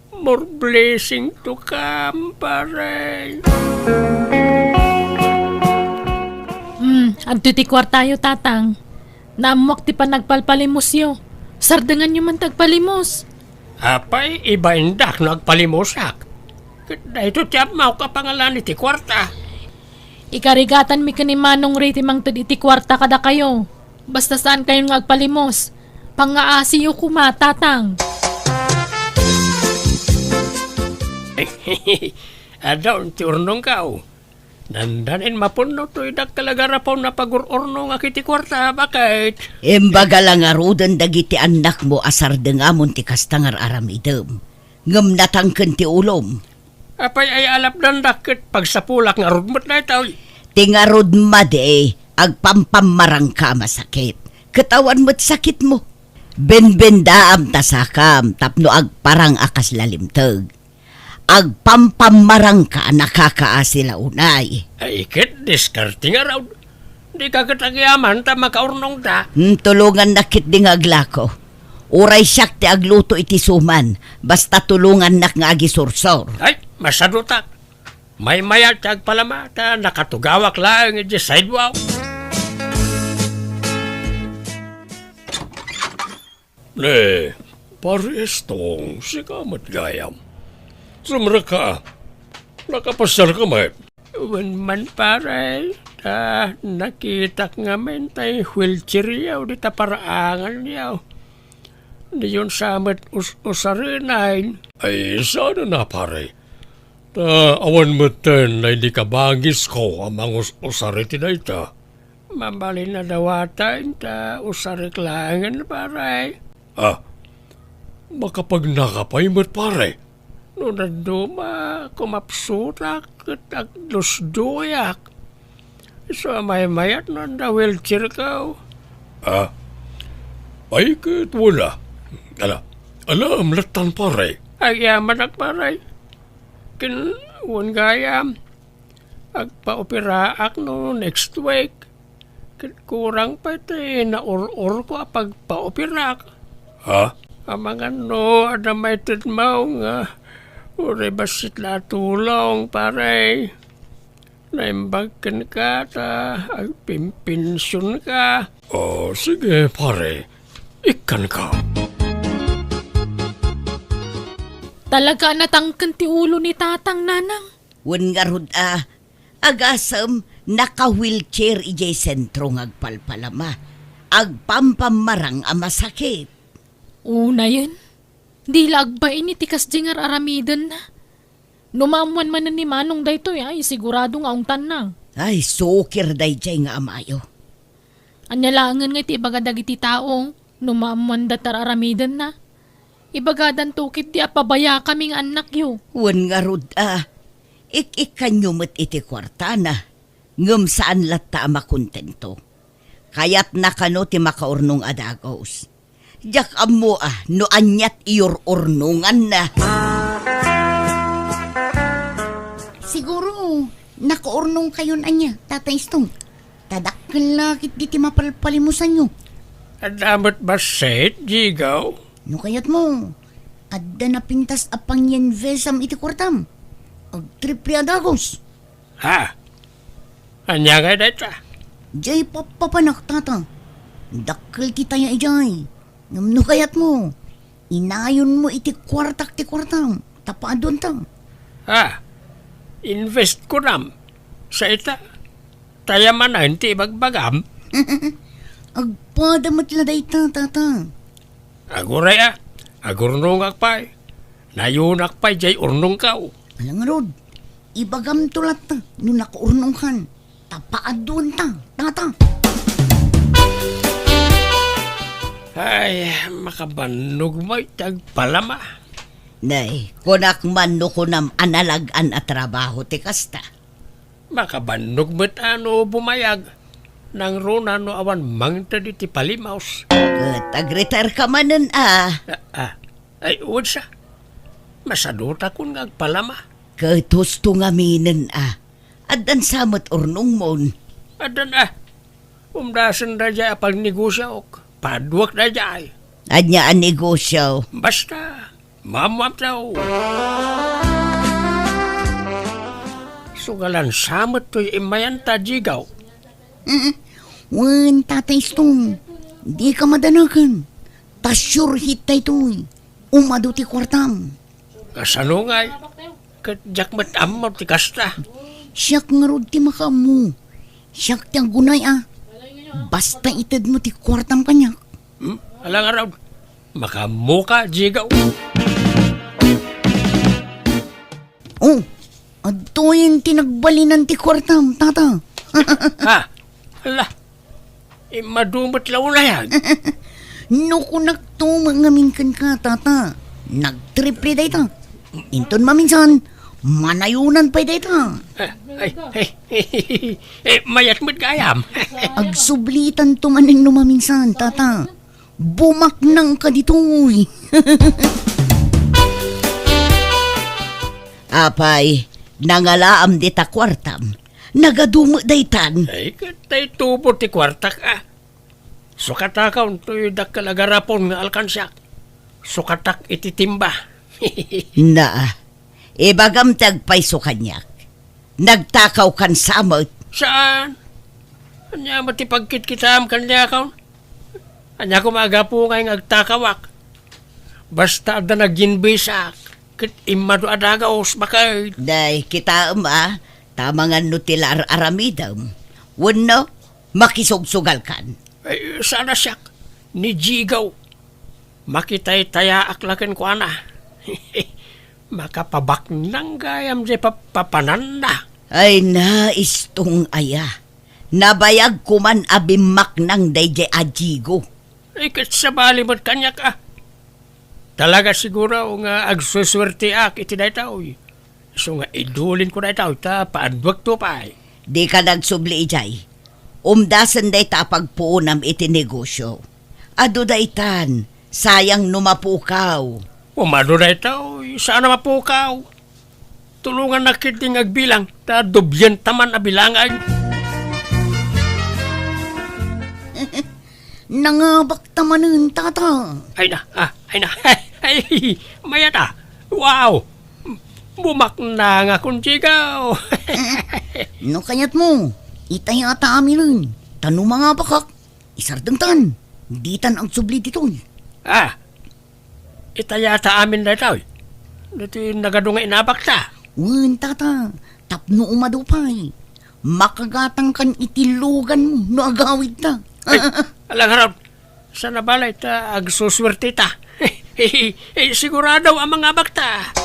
More blessing to come, pare. Hmm, adtoy ti kuartayo, Tatang. Naammoak ti panagpalpalimosyo. Sardenganyo man ti agpalimos. Apay, ibaindak no agpalimosak. Ket daytoy ti ammok a pangalan iti kuarta. Ikarigatanmi ken ni Manong Ray ti mangted iti kuarta kadakayo. Basta saankayon nga agpalimos. Pangngaasiyo koma, Tatang. Adun ti urnongkaw. Nandanin mapunno toy dakkel a garapon a pagur-urnongak iti kuarta, baket. Imbaga la ngaruden dagiti annakmo a sardengamon ti kasta nga ar-aramidem. Ngem natangken ti ulom. Apay ay alapdandak ket pagsapulak ngarud met daytoy? Ti ngarud madi, agpampammarangka a masakit. Ket awan met sakitmo. Benbendaam ta sakam tapno agparang a kasla limteg. Agpampammarangka a nakakaasi la unay. Ay, ket diskarte ngarud. Dika ket agyaman ta makaurnongta. Hmm, tulongannak ketdi nga aglako. Uray siak ti agluto iti suman, basta tulongannak nga agisursor. Ay, masadutak. Maymayat ti agpalama, ta nakatugawak laeng idiay sidewalk. Ne, Pare Estong, sika met gayam. Sumrekka. Nakapasiarka met? Wen man, pare, ta nakitak ngamin tay wheelchairyo dita paraanganyo. Diyon sa met us-usarenen. Ay, saan a, pare? Ta awan metten daydi kabangisko a mangus-usar iti dayta. Mabalin a dawaten ta usarek laengen, pare. Ah, makapagnaka pay met, pare. No dadduma, kumapsutak ket agdusduyak. Isu a maymayat no adda wheelchairko. Ah, ay ket wala. Ala, ala, amlattan, pare. Agyamanak, pare. Ken wen gayam, agpaoperaak no next week. Ket kurang pay ti naur-urko a pagpaoperak. Ha? Amangan no adda maitedmo nga uray bassit la a tulong, pare. Naimbag kenka ta agpimpensionka. Oh, sige, pare. Ikkanka. Talaga a natangken ti ulo ni Tatang, Nanang. Wen ngarud a, agasem, naka-wheelchair idiay sentro nga agpalpalama. Agpampammarang a masakit. Unayen, di la agbain iti kasdi nga ar-aramidenna. No maammoan manen ni Manong daytoy, ay, sigurado nga ungtanna. Ay, sukir daydiay nga amayo. Ania laengen nga iti ibaga dagiti tao no maammoanda ti ar-aramidenna? Ibagadanto ketdi a pabayakami nga annakyo. Wen ngarud a, ik-ikkanyo met iti kuartana, ngem saan latta a makontento. Kayatna kano ti makaurnong a dagus. Diak ammo a no ania ti iur-urnonganna. Siguro, nakaurnongkayon ania, Tata Istong? Ta dakkel la ketdi ti mapalpalimusanyo. Adda met bassit, Jigaw? No kayatmo, adda napintas a pangyinvestam iti kuartam. Agtriple a dagus. Ha? Ania ngay dayta? Diay pappapanak, Tata. Dakkel ti taya idiay. Ngem no kayatmo, inayonmo iti kuartak ti kuartam, ta paadunta. Ha? Invest kunam? Sa ita? Taya manen ti ibagbagam? Agpada met la dayta, Tata. Aguray a, agurnongak pay. Nayonak pay diay urnongko. Ala ngarud, Ibagamto latta no nakaurnongkan. Ta paadduenta, tata. Ay, makabannog met ti agpalama. Nay, kunak man no kunam a nalag-an a trabaho ti kasta. Makabannog met a no bumayag, nangruna no awan mangted iti palimaos. Ket agretire ka manen a. Ah, ah. Ay, wen sa. Masadutakon nga agpalama. Ket husto ngaminen a. Addan sa met urnongmon. Addan a. Umdasen daydiay a pagnegosiok. Paduak daydiay. Ania a negosio? Basta, maammoam tayo. Sugalan sa met toy immayan ta, Jigaw. Mm. Wen, Tata Istong, dika madanagan. Ta sure hit daytoy. Umadu ti kuartam. Kasano ngay? Ket diak met ammo ti kasta. Siak ngarud ti makaammo. Siak ti aggunay a. Basta itedmo ti kuartam kaniak. Hmm? Ala ngarud, makaammoka, Jigaw. Oh, adtoyen ti nagbalinan ti kuartam, tata. Ha? Ala, immadu met la unay. No kunakto met ngamin kenka, tata, nagtriple dayta. Inton maminsan, manayonan pay dayta. Eh, ay, ay, eh, mayat met gayam. Agsublitanto manen no maminsan, tata. Bumaknangka ditoy. Apay, nangalaam dita kuartam. Nagadu met daytan. Ay, ket tay tubo ti kuartak, a. Sukatakon toy dakkel a garapon nga alkansiak. Sukatak iti timba. Naa, ibagam ti agpayso kaniak. Nagtakawkan sa met. Saan? Ania met ti pagkitkitaam kaniakon? Ania koma a gapu ngay nga agtakawak? Basta adda naginbisak, ket immadu a dagaos, baket. Day, kitaem a, ta amangan no ti la ar-aramidem. Wenno, makisugsugalkan. Ay, saan a siak, ni Jigaw. Makitaytayaak la kenkuana. Makapabaknang gayam diay pap-, papananna. Ay na, Istong aya. Nabayag koman a bimmaknang daydiay a Jigo. Ay, ket sabali met kaniak, a. Talaga siguro nga agsusuerteak iti daytoy. Isu nga idulinko daytoy ta paadduakto pay. Dika nagsubli idiay. Umdasen dayta a pagpuonam iti negosio. Adu daytan, sayang no mapukaw. Umadu daytoy, saan a mapukaw. Tulongannak ketdi nga agbilang, ta dubienta man a bilangan. Nangabakta manen, tata. Ay na, a, ay na. Ay, mayat a. Wow! Bumaknangakon, Jigaw. No kayatmo, itayata aminen. Ta no mangabakak, isardengtan. Ditan agsubli ditoy. A, itayata amin daytoy. Ditoy nagadu nga inabakta. Wen, tata, tapno umadu pay. Makagatangkan iti luganmo no agawidta. Ay, ala ngarud. Saan a balay ta agsusuerteta. Eh, sigurado a mangabakta.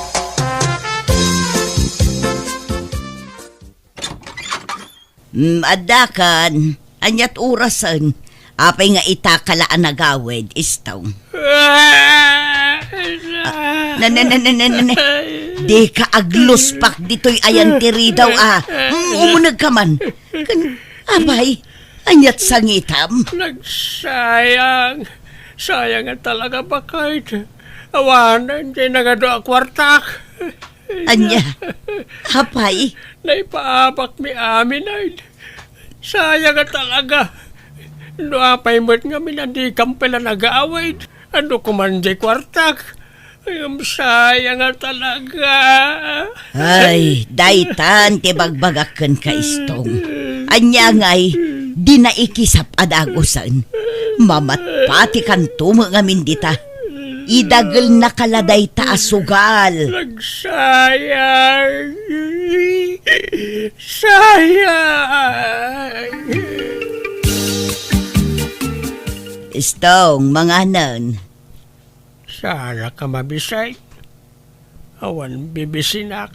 Mm, addakan. Aniat orasen? Apay nga itaka la a nagawid, Istong? Ah, na, na, na, na, na, na, na. Dika agluspak ditoy ayan ti ridaw, a. Mm, umuneg ka man. Kan, apay, aniat sangitam? Nagsayang. Sayang nga talaga, baket. Awanen ti nagadu a kuartak. Ania? Apay? Naipaabakmi amin, ay. Sayang nga talaga. No apay met ngamin a dikam pay la nagawid, adu koman diay kuartak. Ay, sayang nga talaga. Ay, daytan ti bagbagak kenka, Istong. Ania ngay, di naikisap a dagusen. Mamatpatikanto met ngamin dita. Idagelnaka la dayta a sugal. Nagsayang. Sayang. Istong, manganen. Saanka mabisay? Awan bibisinak.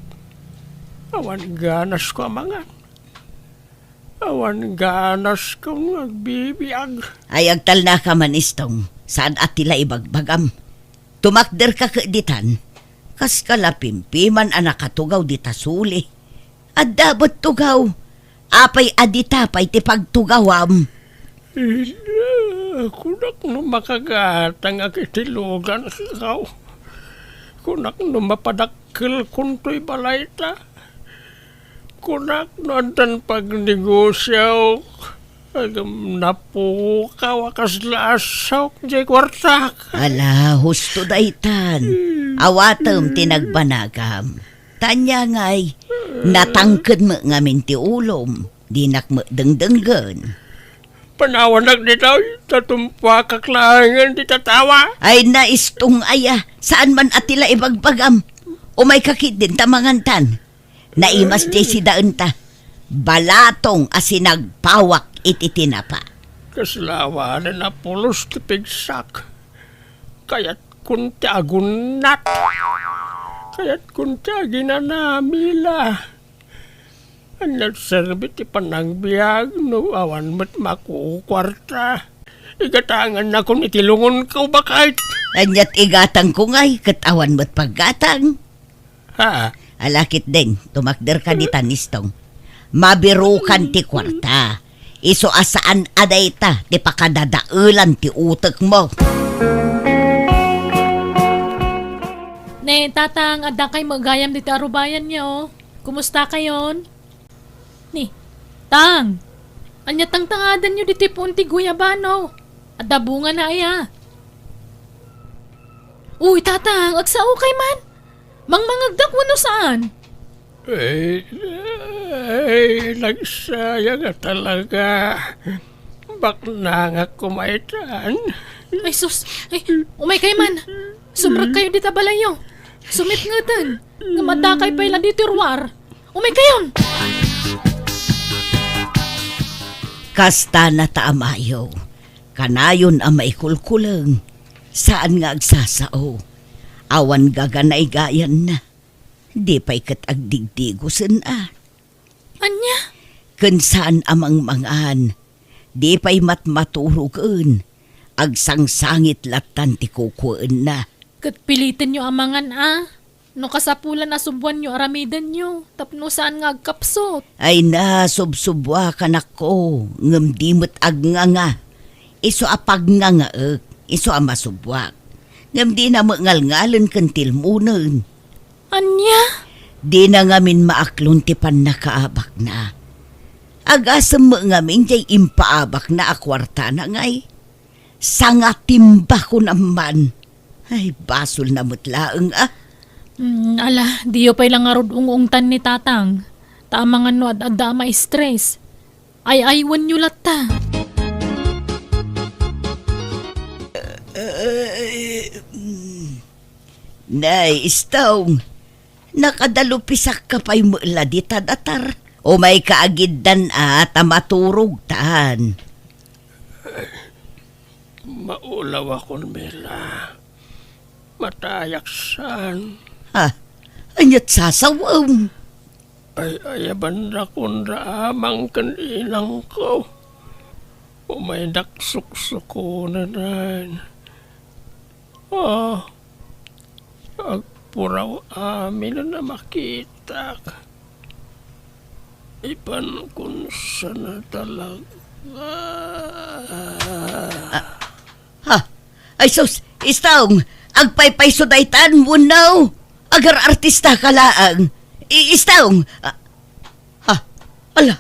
Awan ganasko a mangan. Awan ganasko nga agbibiag. Ay, agtalnaka man, Istong. Saan a ti la ibagbagam? Tumakderka ket ditan. Kas ka la pimpiman a nakatugaw dita suli. Adda met tugaw. Apay a dita pay ti pagtugawam? Ida, kunak no makagatangak iti luganko. Kunak no mapadakkelkon toy balayta. Kunak no addan pagnegosiaok. Agam napukaw a kasla a saok jay kuartak. Ala, husto daytan. Awatem ti nagbanagam. Ta ania ngay, natangken met ngamin ti ulom, dinak met dengdenggen. Panawanak ditoy, ta tumpuakak laengen ti tatawa. Ay, Istong aya, saan man a ti la ibagbagam. Umayka ketdin ta mangantan. Naimas jay sidaenta. Balatong a sinagpawak iti tinapa. Kasla awanen a pulos ti pigsak. Kayatkon ti agunnat. Kayatkon ti aginanamila. Ania serbi ti panagbiag no awan met makukuarta? Igatangannakon iti lungonko, baket. Aniat igatangko ngay ket awan met paggatang? Ha? Ala ketdin, tumakderka ditan, Istong. Mabirukan ti kuarta. Isu a saan a dayta ti pakadadaelan ti utekmo. Ne, Tatang, addakay met gayam ditoy arubayanyo. Kumustakayon? Ni, Tang, ania tangtangadanyo ditoy puon ti guyabano? Adda bungana aya? Uy, Tatang, agsaokay man. Mangmangegdak wenno saan? Ay, ay, nagsayang a talaga. Baknangak koma itan. Ay, sus. Ay, umaykay man. Sumrekkayo dita balayyo. Sumipngeten. Ngem addakay pay la ditoy ruar. Umaykayon! Kastana ta, amayo. Kanayon a maikulkuleng. Saan nga agsasao. Awan gaganaygayanna. Di pay ket agdigdigosen a. Ania? Ken saan a mangmangan. Di pay matmaturogen. Agsangsangit lattan ti kukuenna. Ket pilitenyo a mangan a. No kasapulan a subboanyo aramidenyo, tapno saan nga agkapsut. Ay na, subsubboakanakko, ngem di met agnganga. Isu a pagngangaek, isu a masubboak. Ngem dina met ngalngalen ken tilmonen. Ania? Dina ngamin maaklon ti pannakaabakna. Agasem met ngamin jay impaabakna a kuartana ngay. Sangatimba kunam man. Ay, basolna met laeng a. Mm, ala, diyo pay la ngarud ung-ungtan ni Tatang. Ta amangan no ad-adda a ma-stress. Ay-aywenyo latta. Ay, mm. Nay, Istong, nakadalupisakka pay met la dita datar. Umayka agiddan a ta maturogtan. Maulawakon, Mila. Matayak saan. Ha? Aniat sasawem? Ay, ayabannakon da amang ken inangko. Umaydak suksukonen. Ah, agpuraw amin a makitak. Ipan kun sana talaga. Ah, ha? Ay sus, Istong, agpaypayso daytan, wenno? Agar-artista ka laeng. I-, Istong, ah, ha? Ala,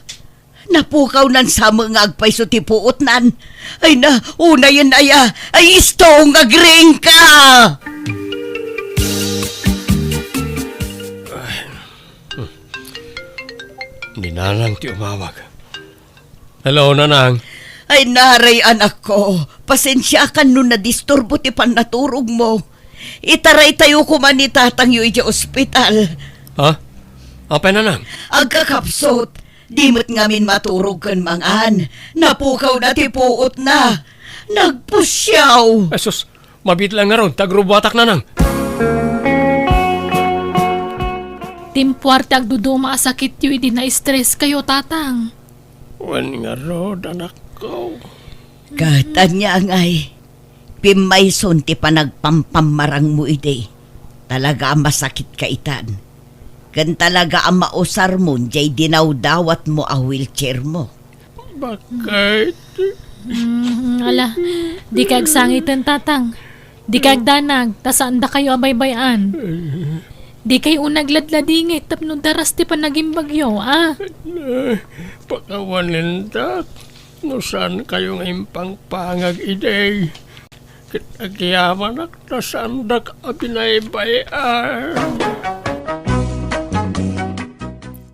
napukawnan sa met nga agpayso ti puotnan. Ay na, unayen aya. Ay, Istong, agriingka! Ni Nanang ti umawag. Hello, Nanang. Ay, naray, anakko. Pasensiakan no nadisturbo ti pannaturogmo. Itaraytayo koma ni tatangyo idiay ospital. Ha? Apay, Nanang? Agkakapsut. Di met ngamin maturog ken mangan. Napukawna ti puotna. Nagpusiaw. Ay, sus. Mabiit laeng ngarud ta agrubbuatak, Nanang. Timpuar ti agduduma a sakityo idi na-stress kayo, Tatang. Wen ngarud, anakko. Ket ania ngay, pimmayson ti panagpampammarangmo idi. Talaga a masakitka itan. Ken talaga a mausarmon diay dinawdawatmo a wheelchairmo. Bakit? Mm, ala, dika agsangiten, Tatang. Dika agdanag, ta saandakayo a baybay-an. Dikay unay agladladingit tapno daras ti panagimbagyo, a? Pakawanen, Dak, no saankayo nga impangpangag idi. Ket agyamanak ta saandak a binaybay-an.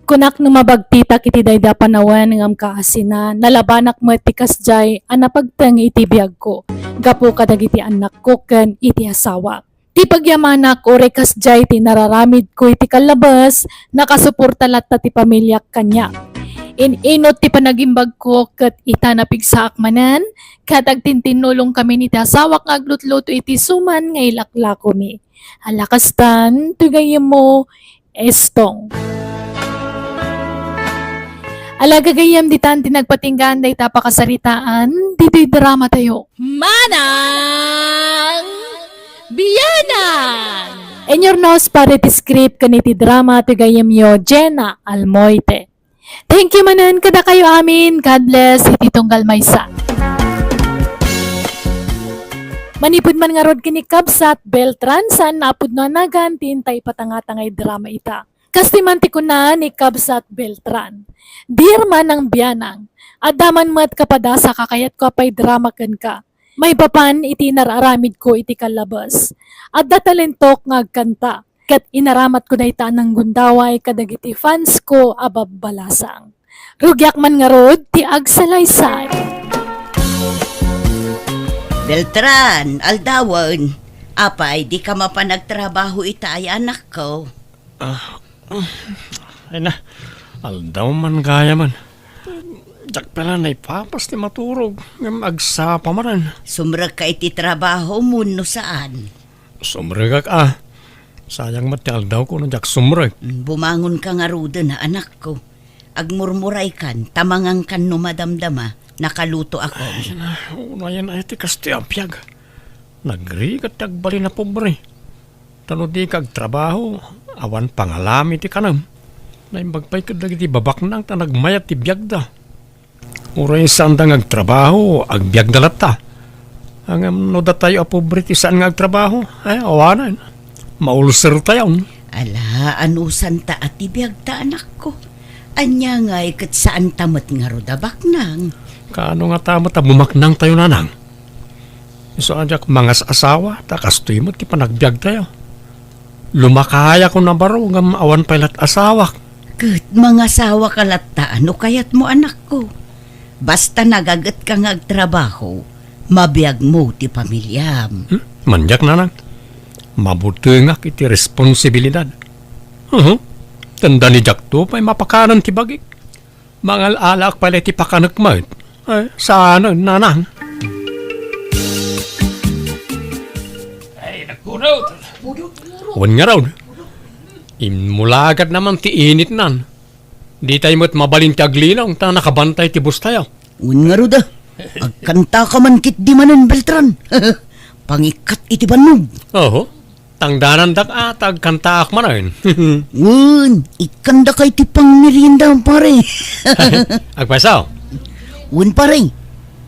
Kunak no mabagtitak iti daydi a panawen ngem kaasina, nalabanak met ti kasdiay a napagteng iti biagko gapu kadagiti annakko ken iti asawak. Ti pagyamanak uray kasdiay ti nararamidko iti kallabes, nakasuporta latta ti pamiliak kaniak. In-inut ti panagimbagko ket ita napigsaak manen, ket agtintinnulongkamin iti asawak nga aglutluto iti suman nga ilaklakomi. Ala kastan, ti gayyemmo, Estong. Ala gagayyem, ditan ti nagpatinggaan dayta a pakasaritaan ditoy drama tayo. Manang Bianang! In your nose, pare, ti script ken iti drama ti gayyemyo, Jenna Almoite. Thank you manen kadakayo amin. God bless iti tunggal maysa. Manipud man ngarud ken ni Kabsat Beltran, saan nga pudno a nagan ti intay ipatangtangay drama ita. Kastoy man ti kuna ni Kabsat Beltran, "Dear Manang Bianang, adda man met kapadasa kakayatko a paidrama kenka. Maipapan iti nar-aramidko iti kallabes, adda talentok nga agkanta, ket inaramatko dayta a nanggundaway kadagiti fansko a babbalasang. Rugiak man ngarud ti agsalaysay." Beltran, aldawen. Apay, dika mapan agtrabaho ita, anakko? Ah, ay na, aldaw man gayamen. Diak pay la naipapas ti maturog, ngem agsapa manen. Sumrekka iti trabahom wenno saan? Sumrekak a. Sayang met ti aldawko no diak sumrek. Bumangonka ngaruden, anakko. Agmurmuraykan, ta mangankan no madamdama, nakalutoakon. Ay na, unayen ay ti kastoy a biag. Nagrigat ti agbalin a pobre. Ta no dika agtrabaho, awan pangalami ti kanem. Naimbag pay ket dagiti babaknang ta nagmayat ti biagda. Uray saanda nga agtrabaho, agbiagda latta. Ngem no datayo a pobre ti saan nga agtrabaho, ay, awanen. Maulsertayon. Ala, anusanta a ti biagta, anakko. Ania ngay ket saanta met ngarud a baknang? Kaano ngata met a bumaknangtayo, nanang? Isu a diak mangas-asawa, ta kastoy met ti panagbiagtayo. Lumakayakon a baro ngem awan pay lat asawak. Ket mangasawaka latta no kayatmo, anakko. Basta nagagetka nga agtrabaho, mabiagmo ti pamiliam. Hmm? Mandiak, nanang. Mabutengak iti responsibilidad. Uhu. Tendani diakto pay mapakanen ti bagik. Mangal-alaak pay la iti pakanek met. Ay, saanen, nanang. Ay, nagkunot. Wen ngarud, immulagat naman ti initnan. Ditay met mabalin ti aglinaw, ta nakabantay ti bustayo. Wen ngarud, a. Agkantaka man ketdi manen, Beltran. Pangikkat iti bannog. Oho. Tangdanandak a ta agkantaak manen. Wen, ikkandaka iti pangmerienda, pare. Agpayso? Wen, pare.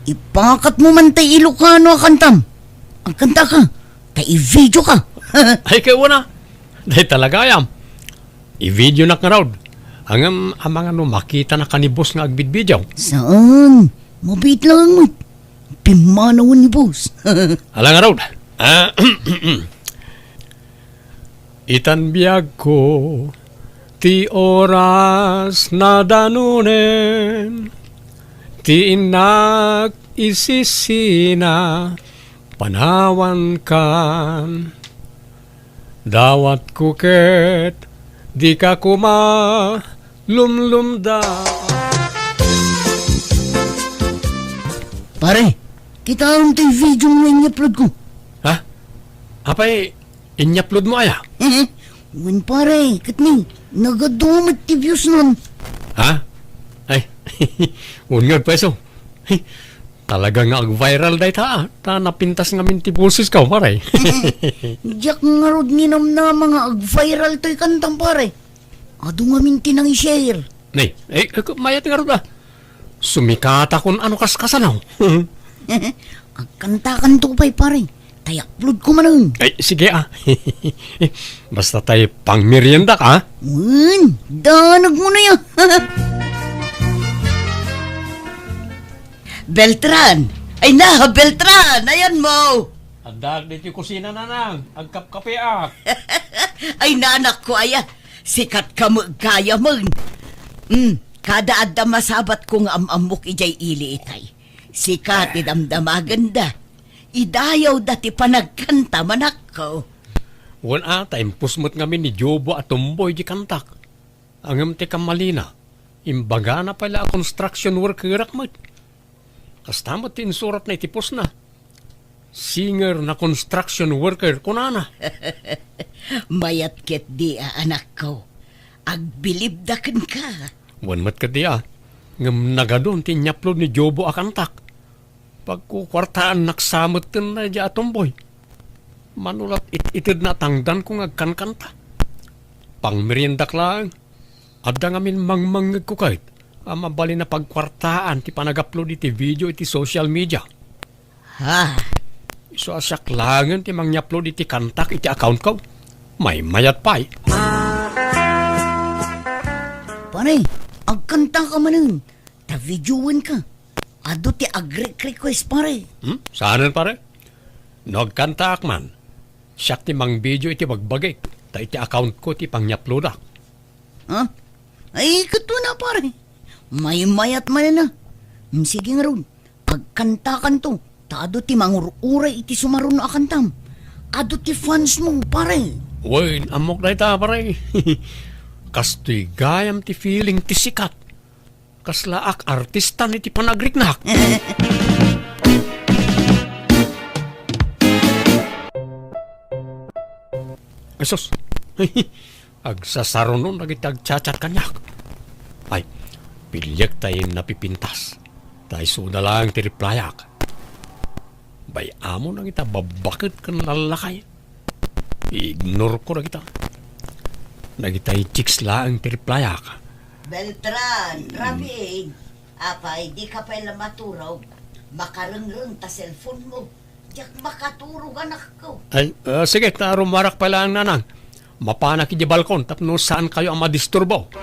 Ipakatmo man tay Ilocano a kantam. Agkantaka, ta i-videoka. Ay, kay una. Dayta la gayam. I-videonak ngarud. Ngem amangan no makitanak a ni boss nga agbidbidiaw. Saan? Mabiit laeng met. Pimmanawen ni boss. Ala ngarud. Ah, itan biagko, ti oras nadanonen, ti innak isisina, panawankan. Dawatko ket dika koma lumlumda. Pare, kitaem ti video nga inyupload ko. Ha? Apay, inyupload mo aya? Wen, pare, ket ni, nagadu met ti views nun. Ha? Ay, wen nga, pweso. Talaga nga ag-viral dayta, ah. Ta napintas ngamin ti bosesko, pare. Diak ngarud ninamnama nga ag-viral toy kantam, pare. Adu ngamin ti nang-share. Nay, eh, eh, mayat ngarud, ah. Sumikatakon ano kaskasano. Agkantakanto pay, pare. Ta i-upload ko manen. Ay, sige, ah. Basta tay pangmeriendak, ah. Wen, danag mo na ya. Beltran! Ay na, Beltran! Ayan mo! Addaak ditoy kusina, nanang. Agkapkapeak. Ay, nanakko, aya. Sikat ka met gayamen. Hmm, kada adda masabat ko nga am-ammok idiay ili itay. Sikat ti damdamagenda. Idayawda ti panagkanta, manakko. Wen a, ta impus met ngamin ni Jobo a tumboy di kantak. Ngem ti kammalina, imbagana pay la a construction workerak met. Kasta met ti insuratna iti postna. Singer na construction worker, kunana. Mayat ketdi a, anakko. Agbilibda kenka. Wen met ketdi a. Ngem nagadun ti inyapload ni Jobo a kantak. Pagkukuartaannak sa metten daydiay a tumboy. Mano la it-itedna a tangdanko nga agkankanta. Pangmeriendak laeng. Adda ngamin mangmangngegko ket a mabalin a pagkuartaan ti panag-upload iti video iti social media. Ha? Isu a siak laengen ti mangyaplod iti kantak iti accountko. Maymayat pay. Pare, agkantaka manen, ta videoenka. Adu ti agre-request, pare. Hmm? Saanen, pare? No agkantaak man, siak ti mangvideo iti bagbagik, ta iti accountko ti pangyaplodak. Ha? Ay, ket wen a, pare. Maymayat manen a. Hmm, sige ngarud, agkantakanto, ta adu ti mangur-uray iti sumaruno a kantam. Adu ti fansmo, pare. Wen, ammok dayta, pare. Kastoy gayam ti feeling ti sikat. Kaslaak artista iti panagriknak. Asus. Agsasaruno dagiti agchat-chat kaniak. Ay, piliek ta napipintas. Ta isuda laeng ti replyak. Bay-am dagita babbaket ken lallakay. I-ignoreko dagita. Dagita i-chicks laeng ti replyak. Beltran, Rafi, apay, dika pay la maturog? Makarengreng ta cellphone mo. Diak makaturog, anakko. Ay, ah, sige, ta rumarak pay laeng, nanang. Mapanak idiay balkon tapno saankayo a madisturbo.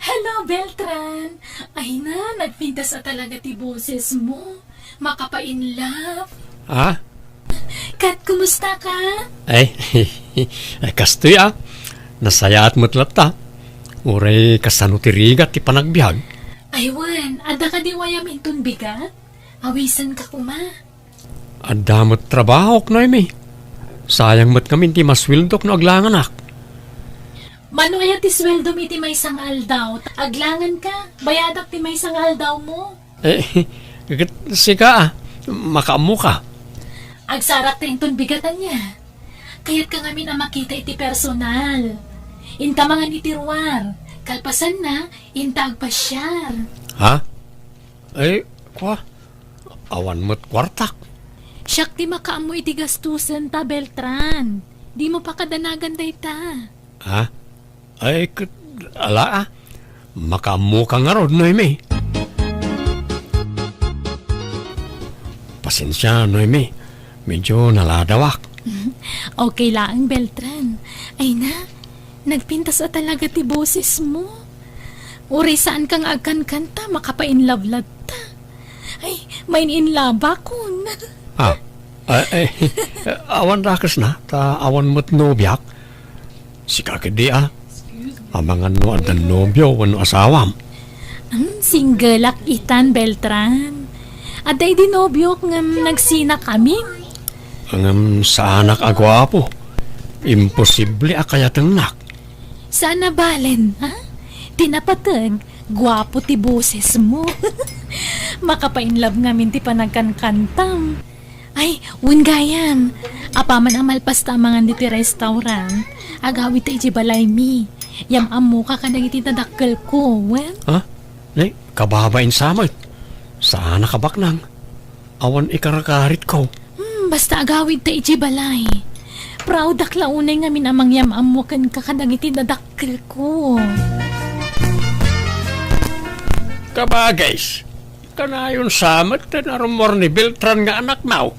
Hello, Beltran! Ay na, nagpintas a talaga ti boses mo. Makapa-in love. Ha? Kat, kumusta ka? Ay, ay, kastoy a. Nasayaat met latta. Uray kasano ti rigat ti panagbiag? Ay wen, adda kadi wayam inton bigat? Awisenka koma. Adda met trabahok, Noemi. Sayang met ngamin ti masueldok no aglanganak. Mano aya ti sueldom iti maysa nga aldaw? Aglanganka, bayadak ti maysa nga aldawmo. Eh, ket sika, ah, makaammoka. Agsarakta inton bigat ania. Kayatka ngamin a makita iti personal. Inta mangan iti ruar. Kalpasanna, inta agpasiar. Ha? Ay, kua, awan met kuartak. Siak ti makaammo iti gastosenta, Beltran. Dimo pakadanagan dayta. Ha? Ay, ket, ala, ah. Makaammoka ngarud, Noemi. Pasensia, Noemi. Medyo naladawak. Okay laeng, Beltran. Ay na, nagpintas a talaga ti bosesmo. Uray saanka nga agkankanta, makapa-in love latta. Ay, main-in love-akon. Ah, ah, eh, awan dakesna, ta awan met nobiak. Sika ketdi, ah. Amangan no adda nobio wenno asawam. Hmm, single-ak itan, Beltran. Adda idi nobiok ngem nagsinakamin. Ngem saanak a guapo. Imposible a kayatengnak. Saan a balen, ha? Ti napateg, guapo ti bosesmo. Makapa-in love ngamin ti panagkankantam. Ay, wen gayam. Apaman a malpasta a mangan ditoy restaurant, agawidta idiay balaymi. Yam-ammoka kadagiti dadakkelko, wen? Ha? Nay, kababain sa met. Saan a kabaknang. Awan ikarkaritko. Hmm, basta agawidta idiay balay. Proudak la unay ngamin a mangyam-ammo kenka kadagiti dadakkelko. Kabagis, kanayon sa met ti narummuar ni Beltran nga anakna.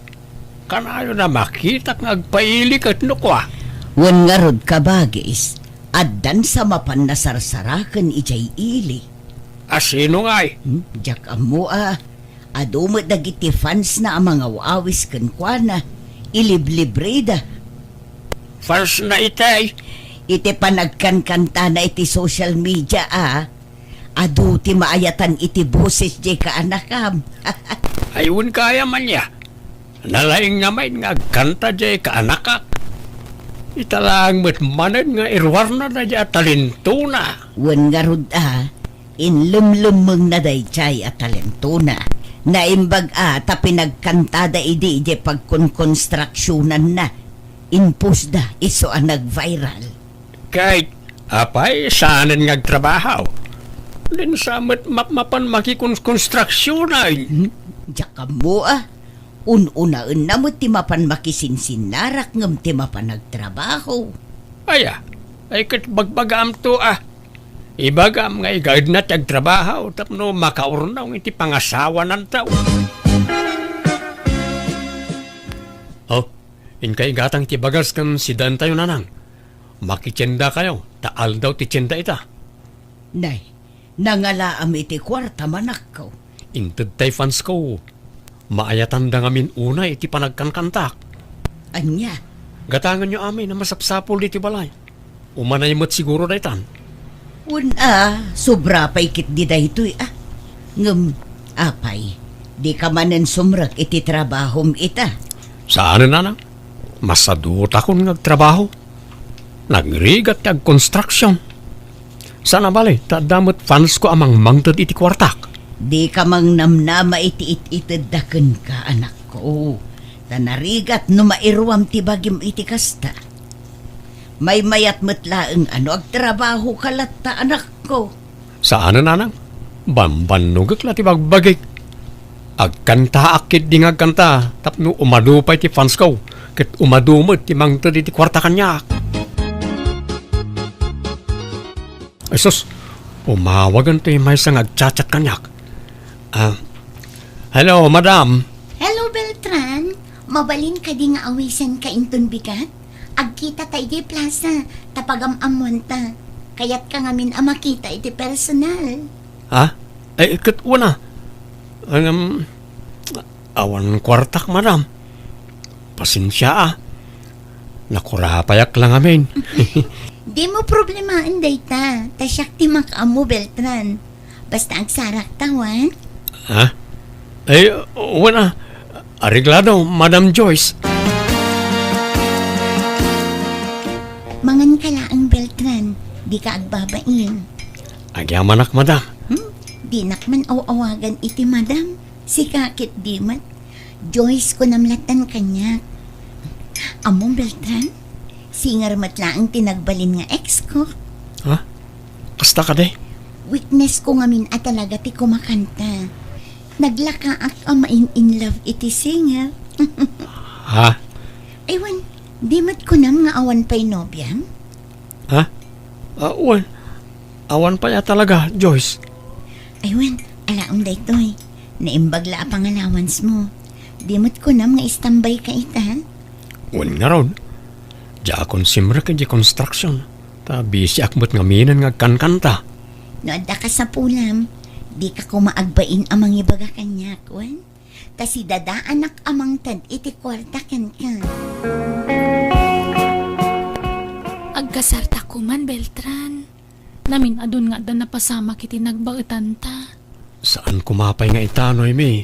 Kanayon a makitak nga agpaili ket no kua. Wen ngarud, kabagis, addan sa mapan nasarsaraken idiay ili. A sino ngay? Hmm, diak ammo a. Adu met dagiti fans na a mangaw-awis kenkuana. Iliblibrida. Fans na itay? Iti panagkankantana iti social media a. Adu ti maayatan iti boses diay kaanakam. Ay, wen gayam ania. Nalaing ngamin nga agkanta diay kaanakak. Ita laeng met manen nga iruarna daydiay a talentona. Wen ngarud a, inlemlemmengna daydiay a talentona. Naimbag a ta pinagkantada idi idiay pagkonkonstruksionanna. Inpostda isu a nag-viral. Ket, apay, saanen nga agtrabaho? Dinsa met mapmapan makikon-, konstruksionen. Hmm? Diak ammo a. Un-unaenna met ti mapan makisinsinnarak ngem ti mapan agtrabaho. Aya, ay ket bagbagaamto a. Ibagam nga igaedna ti agtrabaho tapno makaurnong iti pangasawananto. Oh, inka igatang ti bagas ken sidaentayo, nanang. Makitiendakayo, ta aldaw ti tienda ita. Nay, nangalaam iti kuartam, anakko. Inted tay fansko. Maayatanda ngamin unay iti panagkankantak. Ania? Gatangenyo amin a masapsapul ditoy balay. Umanay met siguro daytan. Wen a, sobra pay ketdi daytoy a. Ngem, apay, dika manen sumrek iti trabahom ita? Saanen, nanang. Masadutakon nga agtrabaho. Nagrigat ti agkonstruksion. Saan a bale, ta adda met fansko a mangmangted iti kuartak. Dika mangnamnama iti it-itedda kenka, anakko. Ta narigat no mairuam ti bagim iti kasta. Maymayat met laeng a no agtrabahoka latta, anakko. Saanen, nanang. Bambannogek la ti bagbagik. Agkantaak ketdi nga agkanta tapno umadu pay ti fansko, ket umadu met ti mangted iti kuarta kaniak. Ay sus, umawagen ti maysa nga agchat-chat kaniak. Ah, hello, madam. Hello, Beltran. Mabalin kadi nga awisenka inton bigat? Agkitata idiay plaza, ta pagam-ammoanta. Kayatka ngamin a makita iti personal. Ha? Ay, ket wen a. Ngem, awan kuartak, madam. Pasensia a. Nakurapayak la ngamin. Dimo problemaen dayta, ta siak ti makaammo, Beltran. Basta agsarakta, wen? Ha? Ay, wen a. Areglado, Madam Joyce. Manganka laeng, Beltran. Dika agbabain. Agyamanak, madam. Hmm? Dinak man aw-awagan iti madam. Sika ketdi met. Joyce, kunam lattan kaniak. Ammom, Beltran? Singer met laeng ti nagbalin nga ex ko. Ha? Kasta kadi? Weakness ko ngamin a talaga ti kumakanta. Naglakaak a main-in love iti singer. Ha? Ay wen, di met kunam nga awan pay nobiam? Ha? Ah, wen, awan pay a talaga, Joyce. Ay wen, alaom daytoy. Naimbag la a pangalawansmo. Di met kunam nga istambay ka ita? Wen ngarud, diakon simrek iti construction. Ta bisiak met ngaminen nga agkankanta. No adda kasapulam, dika koma agbain a mangibaga kaniak, wen? Ta sidadaanak a mangted iti kuarta kenka. Agkasarta koman, Beltran. Namin-adun nga adda napasamak iti nagbaetanta. Saan koma pay nga ita, Noemi.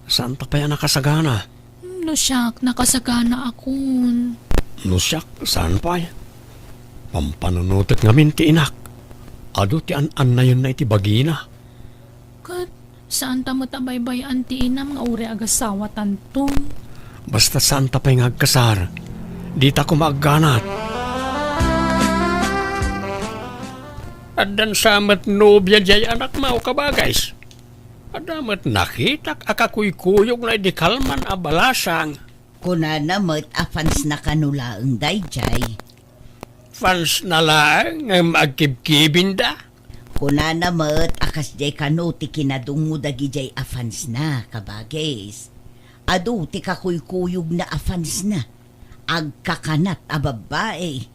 Saanta pay a nakasagana. No siak, nakasaganaakon. No siak, saan pay? Pampanunotek ngamin ti inak. Adu ti an-annayenna iti bagina. Ket saanta met a baybay-an ti inam nga uray agasawatanto. Basta saanta pay nga agkasar, dita koma agganat. Addan sa met nobia diay anakmo, kabagays. Adda met nakitak a kakuykuyogna idi kalman a balasang. Kunana met a fansna kano laeng daydiay. Fansna laeng ngem agkibkibinda? Kunana met a kasdiay kano ti kinadungngo dagidiay a fansna, kabagis. Adu ti kakuykuyogna a fansna. Agkakanat a babbai.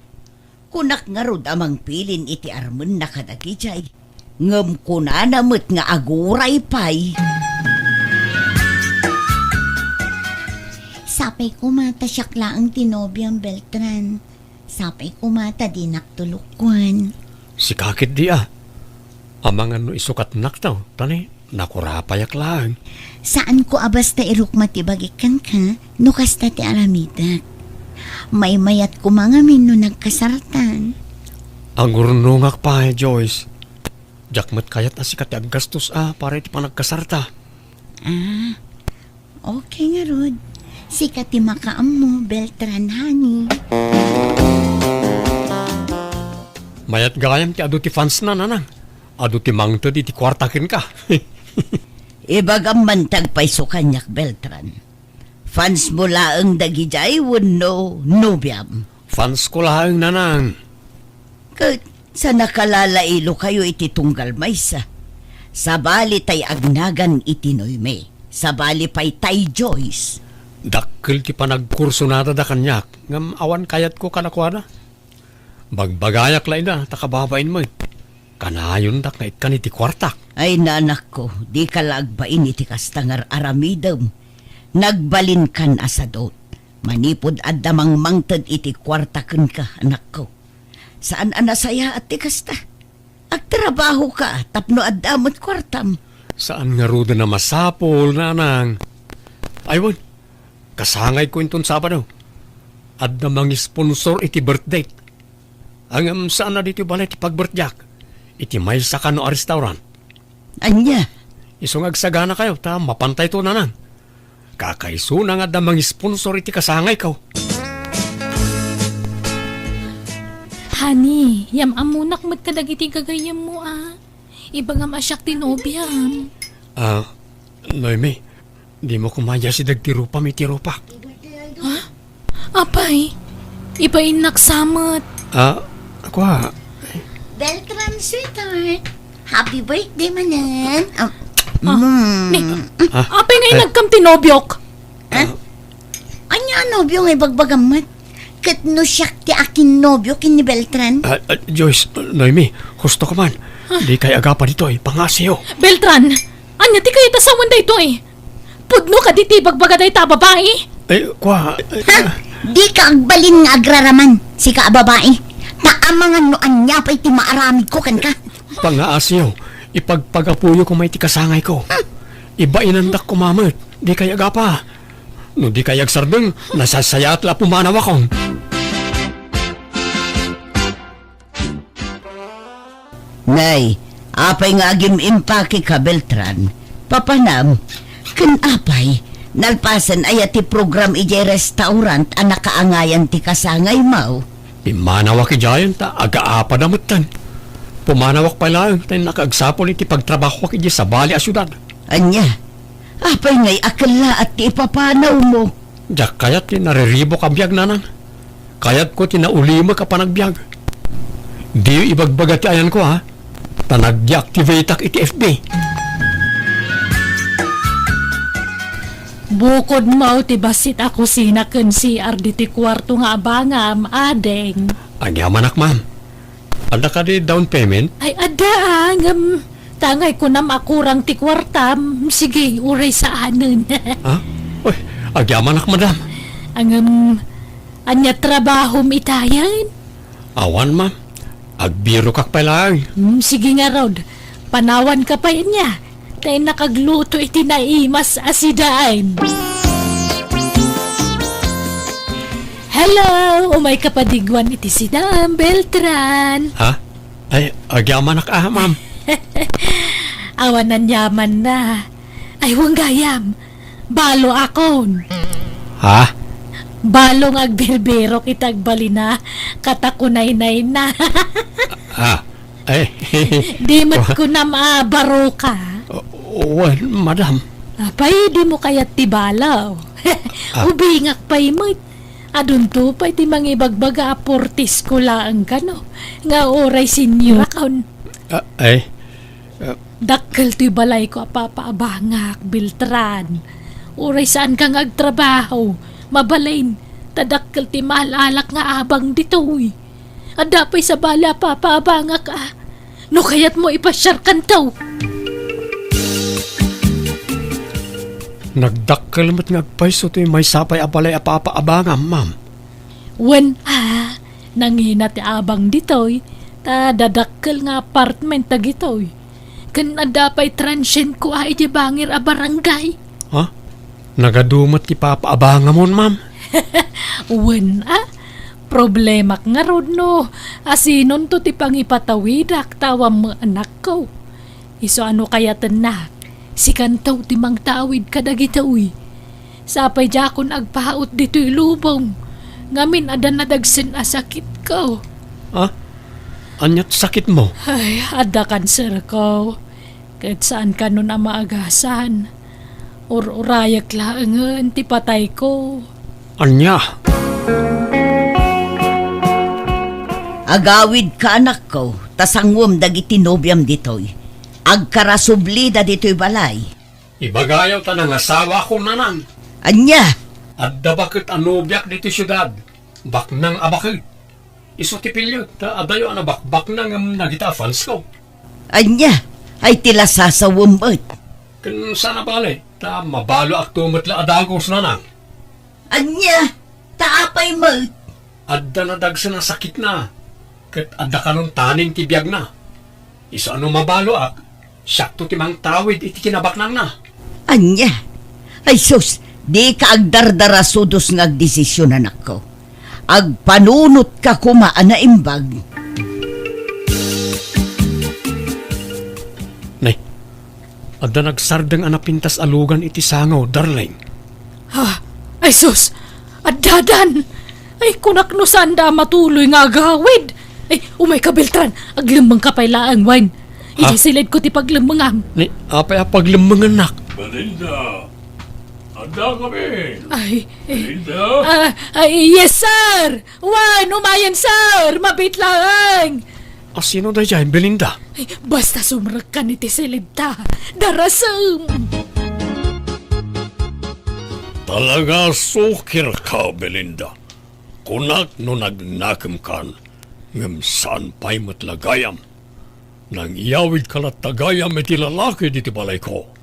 Kunak ngarud a mangpilin iti armenna kadagidiay. Ngem kunana met nga aguray pay. Sapay koma ta siak laeng ti nobiam, Beltran. Sapay koma ta dinak tulokkuan. Sika ketdi a. Amangan no isukatnak to, tani nakurapayak laeng. Saanko a basta irukma ti bagik kenka no kasta ti aramidek. Maymayat koma ngamin no nagkasartan. Agurnongak pay, Joyce. Diak met kayat a sika ti aggastos a para iti panagkasarta. Ah, okay ngarud. Sika ti makaammo, Beltran, honey. Mayat gayam ti adu ti fansna, nanang. Adu ti mangted iti kuarta kenka. Ibagam man ti agpayso kaniak, Beltran. Fansmo laeng dagidiay wenno nobiam? Fansko laeng, nanang. Ket sa nakalalailo kayo iti tunggal maysa, sabali tay agnagan iti Noemi, sabali pay tay Joyce. Dakkel ti panagkursonada da kaniak, ngem awan kayatko kadakuada. Bagbagayak la ida, ta kababain met. Kanayondak nga ikkan iti kuartak. Ay, nanakko, dika la agbain iti kasta nga ar-aramidem. Nagbalinkan a sadut. Manipud adda mangmangted iti kuarta kenka, anakko. Saan a nasayaat ti kasta. Agtrabahoka tapno adda met kuartam. Saan ngaruden a masapul, nanang. Ay, wen, kasangayko inton Sabado. Adda mangisponsor iti birthday. Ngem saan a ditoy balay ti pagbirthday-ak. Iti maysa kano a restaurant. Ania? Isu nga agsaganakayo, ta mapantayto, nanang. Kakaisuna nga adda mangisponsor iti kasangayko. Honey, yam-ammonak met kadagiti gagayyemmo a. Ibagam a siak ti nobiam. Ah, Noemi, dimo koma iyasideg ti rupam iti rupak. Ha? Apay, ibainnak sa met. Ah, kua. Beltran, sweetheart. Happy birthday manen. Ah, Ah, mm. Ni, Ah, apay nga ay. Inakkam ti nobiok? Ha? Ah. Ania a nobio nga ibagbagam met? Ket no siak ti akinnobio ken ni Beltran? Ah, ah, Joyce, Noemi, husto ka man. Ah. Dikay agapa ditoy, pangngasiyo. Beltran, ania ti kayat a sawen daytoy? Pudno kadi ti ibagbaga dayta a babai? Ay, kua, ay, Ha? ah. Dika agbalin nga agraraman, sika a babai. Ta amangan no ania pay ti maaramidko kenka. Pangngasiyo, ipagpagapuyo koma iti kasangayko. Ibainandak koma met, dikay agapa. No dikay agsardeng, nasasayaat la a pumanawakon. Nay, apay nga agim-impake ka, Beltran? Papanam, ken apay, nalpasen aya ti program idiay restaurant a nakaangayan ti kasangaymo? Pimmanawak idiayen ta agaapada metten. Pumanawak pay laeng ta innak agsapul iti pagtrabahoak idiay sabali a siudad. Ania? Apay ngay a kellaat ti ipapanawmo? Diak kayat ti nariribuk a biag, nanang. Kayatko ti naulimek a panagbiag. Diyo ibagbaga ti ayanko, ha? Ta nag-deactivateak iti F B. Bukodmo ti bassit a kusina ken C R diti kuarto nga abangam, ading. Agyamanak, ma'am. Adda kadi down payment? Ay, adda, ah, ngem ta ngay kunam a kurang ti kuartam, sige, uray saanen. Ha? Uy, agyamanak, madam. Ngem, ania trabahom itayen? Awan, ma'am. Agbirokak pay laeng. Hmm, sige ngarud. Panawanka pay ania. Ta innak agluto iti naimas a sidaen. Hello! Umayka padigwan iti sidaem, Beltran. Ha? Ay, agyamanak a, ma'am. Awan aniamanna. Ay, wen gayam. Baloakon. Ha? Balo nga agbirbirok iti agbalina, ket kunaynayna. Ah, eh. Di met kunam a baroka. Wen, madam. Apay, dimo kayat ti balo? Ah. Ubingak pay met. Adunto pay ti mangibagbaga a portisko laeng kano, nga uray senyorakon. Ah, eh. Ah. Dakkel toy balayko a papaabangak, Beltran. Uray saanka nga agtrabaho, mabalin, ta dakkel ti maal-alak nga abang ditoy. Adda pay sabali a papaabangak a. No kayatmo, ipasiarkanto. Nagdakkel met nga agpayso toy maysa pay a balay a papaabangam, ma'am. Wen a, nangina ti abang ditoy, ta dadakkel nga apartment dagitoy. Ken adda pay transientko a idiay bangir a barangay. Ha? Nagadu met ti papaabangam, ma'am? Wen a, problemak ngarud no asinonto ti pangipatawidak ta awan met anakko. Isu a no kayatennak, sikanto ti mangtawid kadagitoy. Sapay diakon agpaut ditoy lubong, ngamin adda nadagsen a sakitko. Ha? Ania ti sakitmo? Ay, adda kanserko. Ket saan kanon a maagasan. Ur-urayek laengen ti patayko. Ania? Agawidka, anakko, ta sanguem dagiti nobiam ditoy. Agkarasublida ditoy balay. Ibagayo ta nangasawakon, nanang. Ania? Adda baket a nobiak ditoy siudad. Baknang a baket. Isu ti piliek, ta adayo a nabakbaknang ngem dagita a fansko. Ania? Ay ti lasasawem met. Ken saan a bale, ta mabaloakto met la a dagus, nanang. Ania? Ta apay met? Adda nadagsen a sakitna, ket adda kanon tanin ti biagna. Isu a no mabaloak, siakto ti mangtawid iti kinabaknangna. Ania? Ay sus, dika agdardarasudos nga agdesisyon, anakko. Agpanunotka koma a naimbag. Nay, adda nagsardeng a napintas a lugan iti sango, darling. Ha? Ay sus! Addadan! Ay, kunak no saanda a matuloy nga agawid! Ay, umayka, Beltran! Aglemmengka pay laeng, wen. Ha? Idiay siledko ti paglemmengam. Ni, apay a paglemmengennak? Belinda! Adda kami! Ay, eh, Belinda? Ah, ay, yes, sir! Wen, umayen, sir! Mabiit laeng! Asino daydiay, Belinda? Ay, basta sumrekkan iti siledta, darasem! Talaga a sukirka, Belinda. Kunak no nagnakemkan, ngem saan pay met la gayam. Nangiyawidka latta gayam iti lalaki ditoy balayko.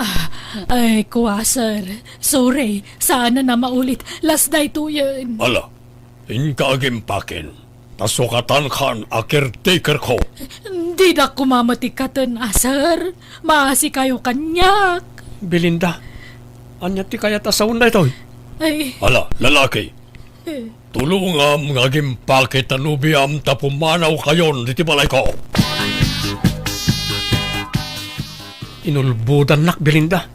Ah, ay, kua, sir. Sorry, saan a maulit. Last daytoyen. Ala, inka agimpaken. Ta sukatankan a caretakerko. Didak koma met ikkaten a, sir. Maasikayo kaniak. Belinda, ania ti kayat a sawen daytoy? Ay. Ala, lalaki. Eh. Tulongam nga agimpake ta nobiam ta pumanawkayon ditoy balayko. Inulbodannak, Belinda.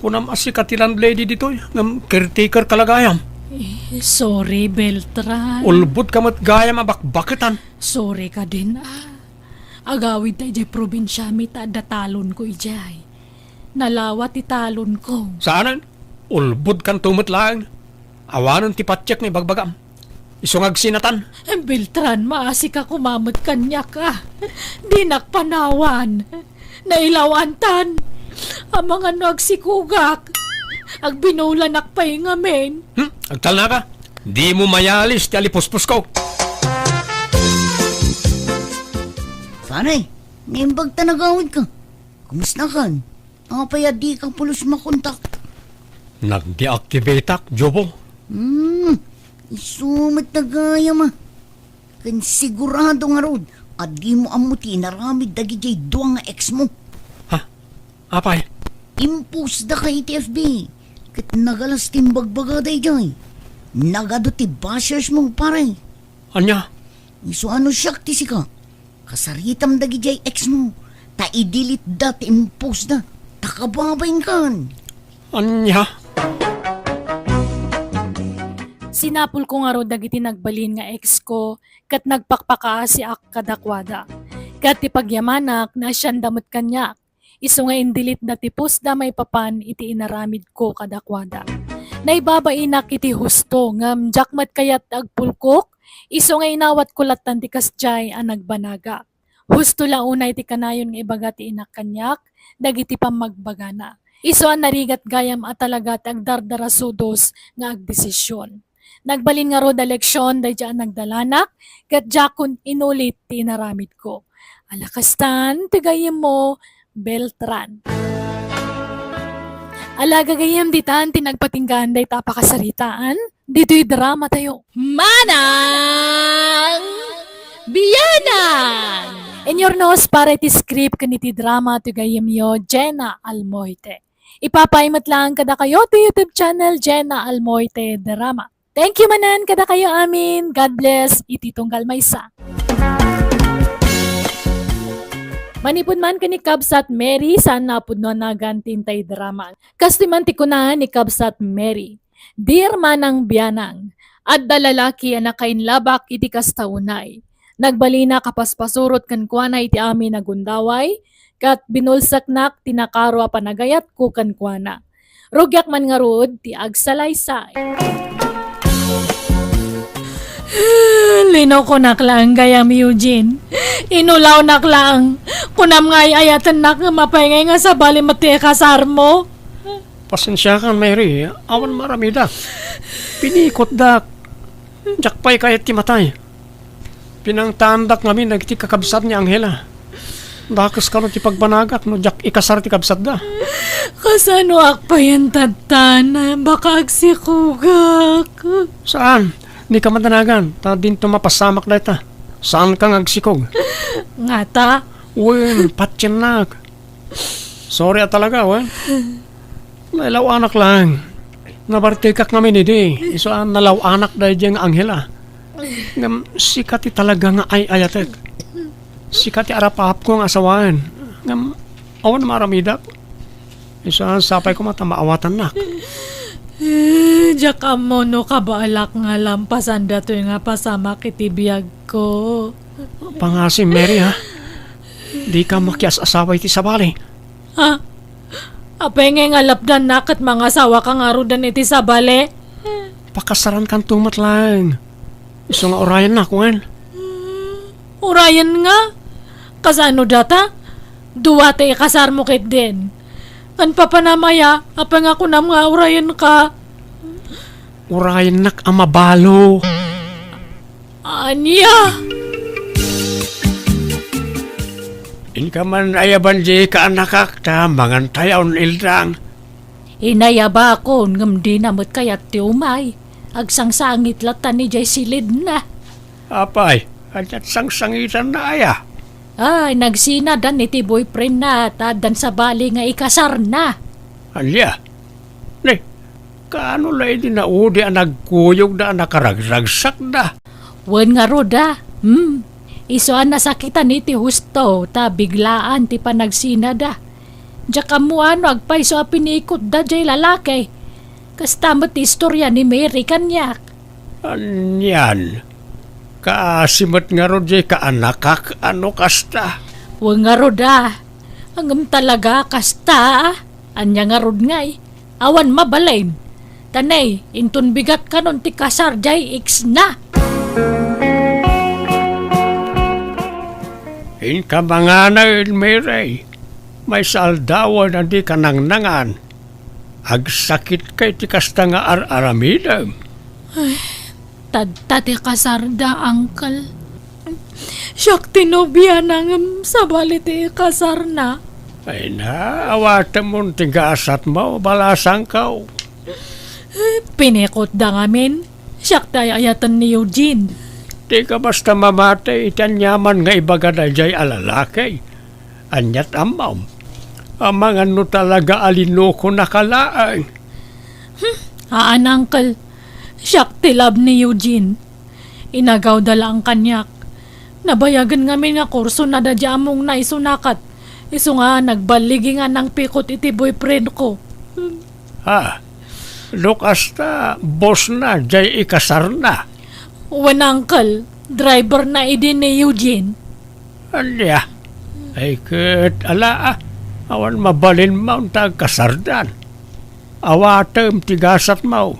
Kunam a sika ti landlady ditoy, ngem caretakerka la gayam. Eh, sorry, Beltran. Ulbodka met gayam a bakbaketan. Sorry kadin a. Agawidta idiay probinsiami ta adda talonko idiay. Nalawa ti talonko. Saanen? Ulbodkanto met laeng. Awanen ti patiek nga ibagbagam. Isu nga agsinatan. Beltran, maasika koma met kaniak a. Dinak panawan. Nailawantan. Amangan no agsikogak. Agbinulanak pay ngamin. Hmm? Agtalnaka? Dimo mayalis ti alipuspusko. Pare, naimbag ta nagawidka. Kumustakan? Apay a dika pulos makontak? Nagdeactivateak, Jobo. Hmm, isu met gayam a. Ken sigurado ngarud a dimo ammo ti inaramid dagidiay dua nga ex mo. Ha? Apay? Impost daka iti F B. Ket nagalas ti imbagbagada idiay. Nagadu ti bashers mo, pare. Ania? Isu a no siak ti sika. Kasaritam dagidiay ex mo, ta i-delete da ti impost da, ta kababainkan. Ania? Sinapulko ngarud dagiti nagbalin nga ex ko ket nagpakpakaasiak kadakuada. Ket ti pagyamanak, naasianda met kaniak. Isu nga in-delete da ti post da maipapan iti inaramidko kadakuada. Naibabainak iti husto ngem diak met kayat ti agpulkok, isu nga inawatko lattan ti kasdiay a nagbanaga. Husto la unay ti kanayon nga ibaga ti inak kaniak dagiti pammagbagana. Isu a narigat gayam a talaga ti agdardarasudos nga agdesisyon. Nagbalin ngarud a leksion daydi a nagdalanak, ket diakon inulit ti inaramidko. Ala kastan ti gayyemmo, Beltran. Ala gagayyem ditan ti nagpatinggaan dayta a pakasaritaan, ditoy drama tayo. Manang Bianang! Inyornos para iti script ken iti drama ti gayyemyo, Jenna Almoite. Ipapaay met laeng kadakayo ti YouTube channel, Jenna Almoite Drama. Thank you manen kadakayo amin. God bless iti tunggal maysa. Manipud man ken ni Kabsat Mary, saan a pudno a nagan ti intay drama. Kastoy man ti kuna ni Kabsat Mary, "Dear Manang Bianang, adda lalaki a nakainlabak iti kasta unay. Nagbalina kapaspasurot kenkuana iti amin a gundaway, ket binulseknak ti nakaro a panagayatko kenkuana. Rugiak man ngarud ti agsalaysay." Linokonak laeng gayam, Eugene. Inulawnak laeng. Kunam nga ay-ayatennak ngem apay ngay nga sabali met ti ikasarmo? Pasensiakan, Mary. Awan maaramidak. Pinikotdak. Diak pay kayat ti matay. Pinangtaandak ngamin dagiti kakabsat ni Angela. Dakes kano ti pagbanagak no diak ikasar ti kabsatda. Kasanoak payen tattan? Baka agsikogak. Saan? Dika madanagan, ta dinto mapasamak dayta. Saanka nga agsikog. Ngata? Wen, patiennak. Sorry a talaga, wen. Nailaw-anak laeng. Nabartekak ngamin idi. Isu a nalaw-anak daydiay nga Angela. Ngem sika ti talaga nga ay-ayatek. Sika ti arap-apko nga asawaen. Ngem awan maaramidak. Isu a sapay koma ta maawatannak. Eh, diak ammo no kabaelak nga lampasan datoy nga pasamak iti biagko. Pangasim, Mary, ha? Dika makias-asawa iti sabali. Ha? Apay ngay nga lapdannak ket mangasawaka ngaruden iti sabali? Pakasarankanto met laeng. Isu nga urayennak, wen? Hmm, urayen nga? Kasano data? Dua ti ikasarmo ketdin. Ken papanam aya, apay nga kunam nga urayenka? Urayennak a mabalo. Ania? Inka man ayaban di kaanakak ta mangantayo ni Ildang. Inayabakon ngem dina met kayat ti umay. Agsangsangit latta ni jay silidna. Apay, ania't sangsangitanna aya? Ay, nagsinadan iti boyfriendna ta addan sabali nga ikasarna. Ania? Ne, kaano la idi naudi a nagkuyogda a nakaragragsakda? Wen ngarud a, hmm, isu a nasakitan iti husto ta biglaan ti panagsinada. Diak ammo no agpayso a pinikotda jay lalaki. Kasta met ti istoria ni Mary kaniak. Anian? Kaasi met ngarud jay kaanakak a no kasta? Wen ngarud a. Ngem talaga kasta a. Ania ngarud ngay? Awan mabalin. Ta ne, inton bigat kanon ti kasar jay ex na. Inka manganay, Mary. Maysa aldawen a dika nangnangan. Agsakitka iti kasta nga ar-aramidem. Ay, tadta ti kasarda, uncle. Siak ti nobiana ngem sabali ti ikasarna. Ay na, awatemon ti gasatmo, balasangko. Pinikotda ngamin. Siak ti ay-ayaten ni Eugene. Dika basta mamati iti aniaman nga ibaga daydiay a lalaki. Ania't ammom? Amangan no talaga a linokonaka laeng. Hmm, haan, uncle. Siak ti love ni Eugene. Inagawda laeng kaniak. Nabayagen ngamin nga kursona daydiay ammongna isuna ket isu nga nagballigi nga nangpikot iti boyfriendko. Ha? No kasta, bossna, jay ikasarna. Wen, uncle, driverna idi ni Eugene. Ania? Ay ket, ala, ah, awan mabalinmo ta agkasardan. Awatem ti gasatmo.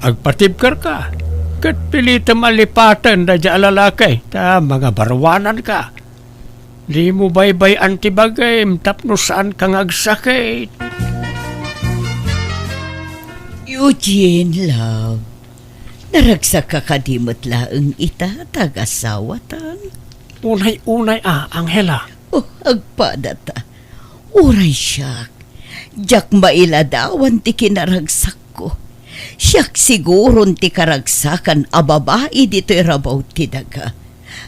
Agpatibkerka, ket pilitem a lipaten daydiay a lalaki, ta mangabaruananka. Dimo baybay-an ti bagim tapno saanka nga agsakit. Eugene, love, naragsakka kadi met laeng ita ta agasawatan? Unay-unay a, Angela. Oh, agpadata. Uray siak, diak mailadawan ti kinaragsakko. Siak siguron ti karagsakan a babai ditoy rabaw ti daga.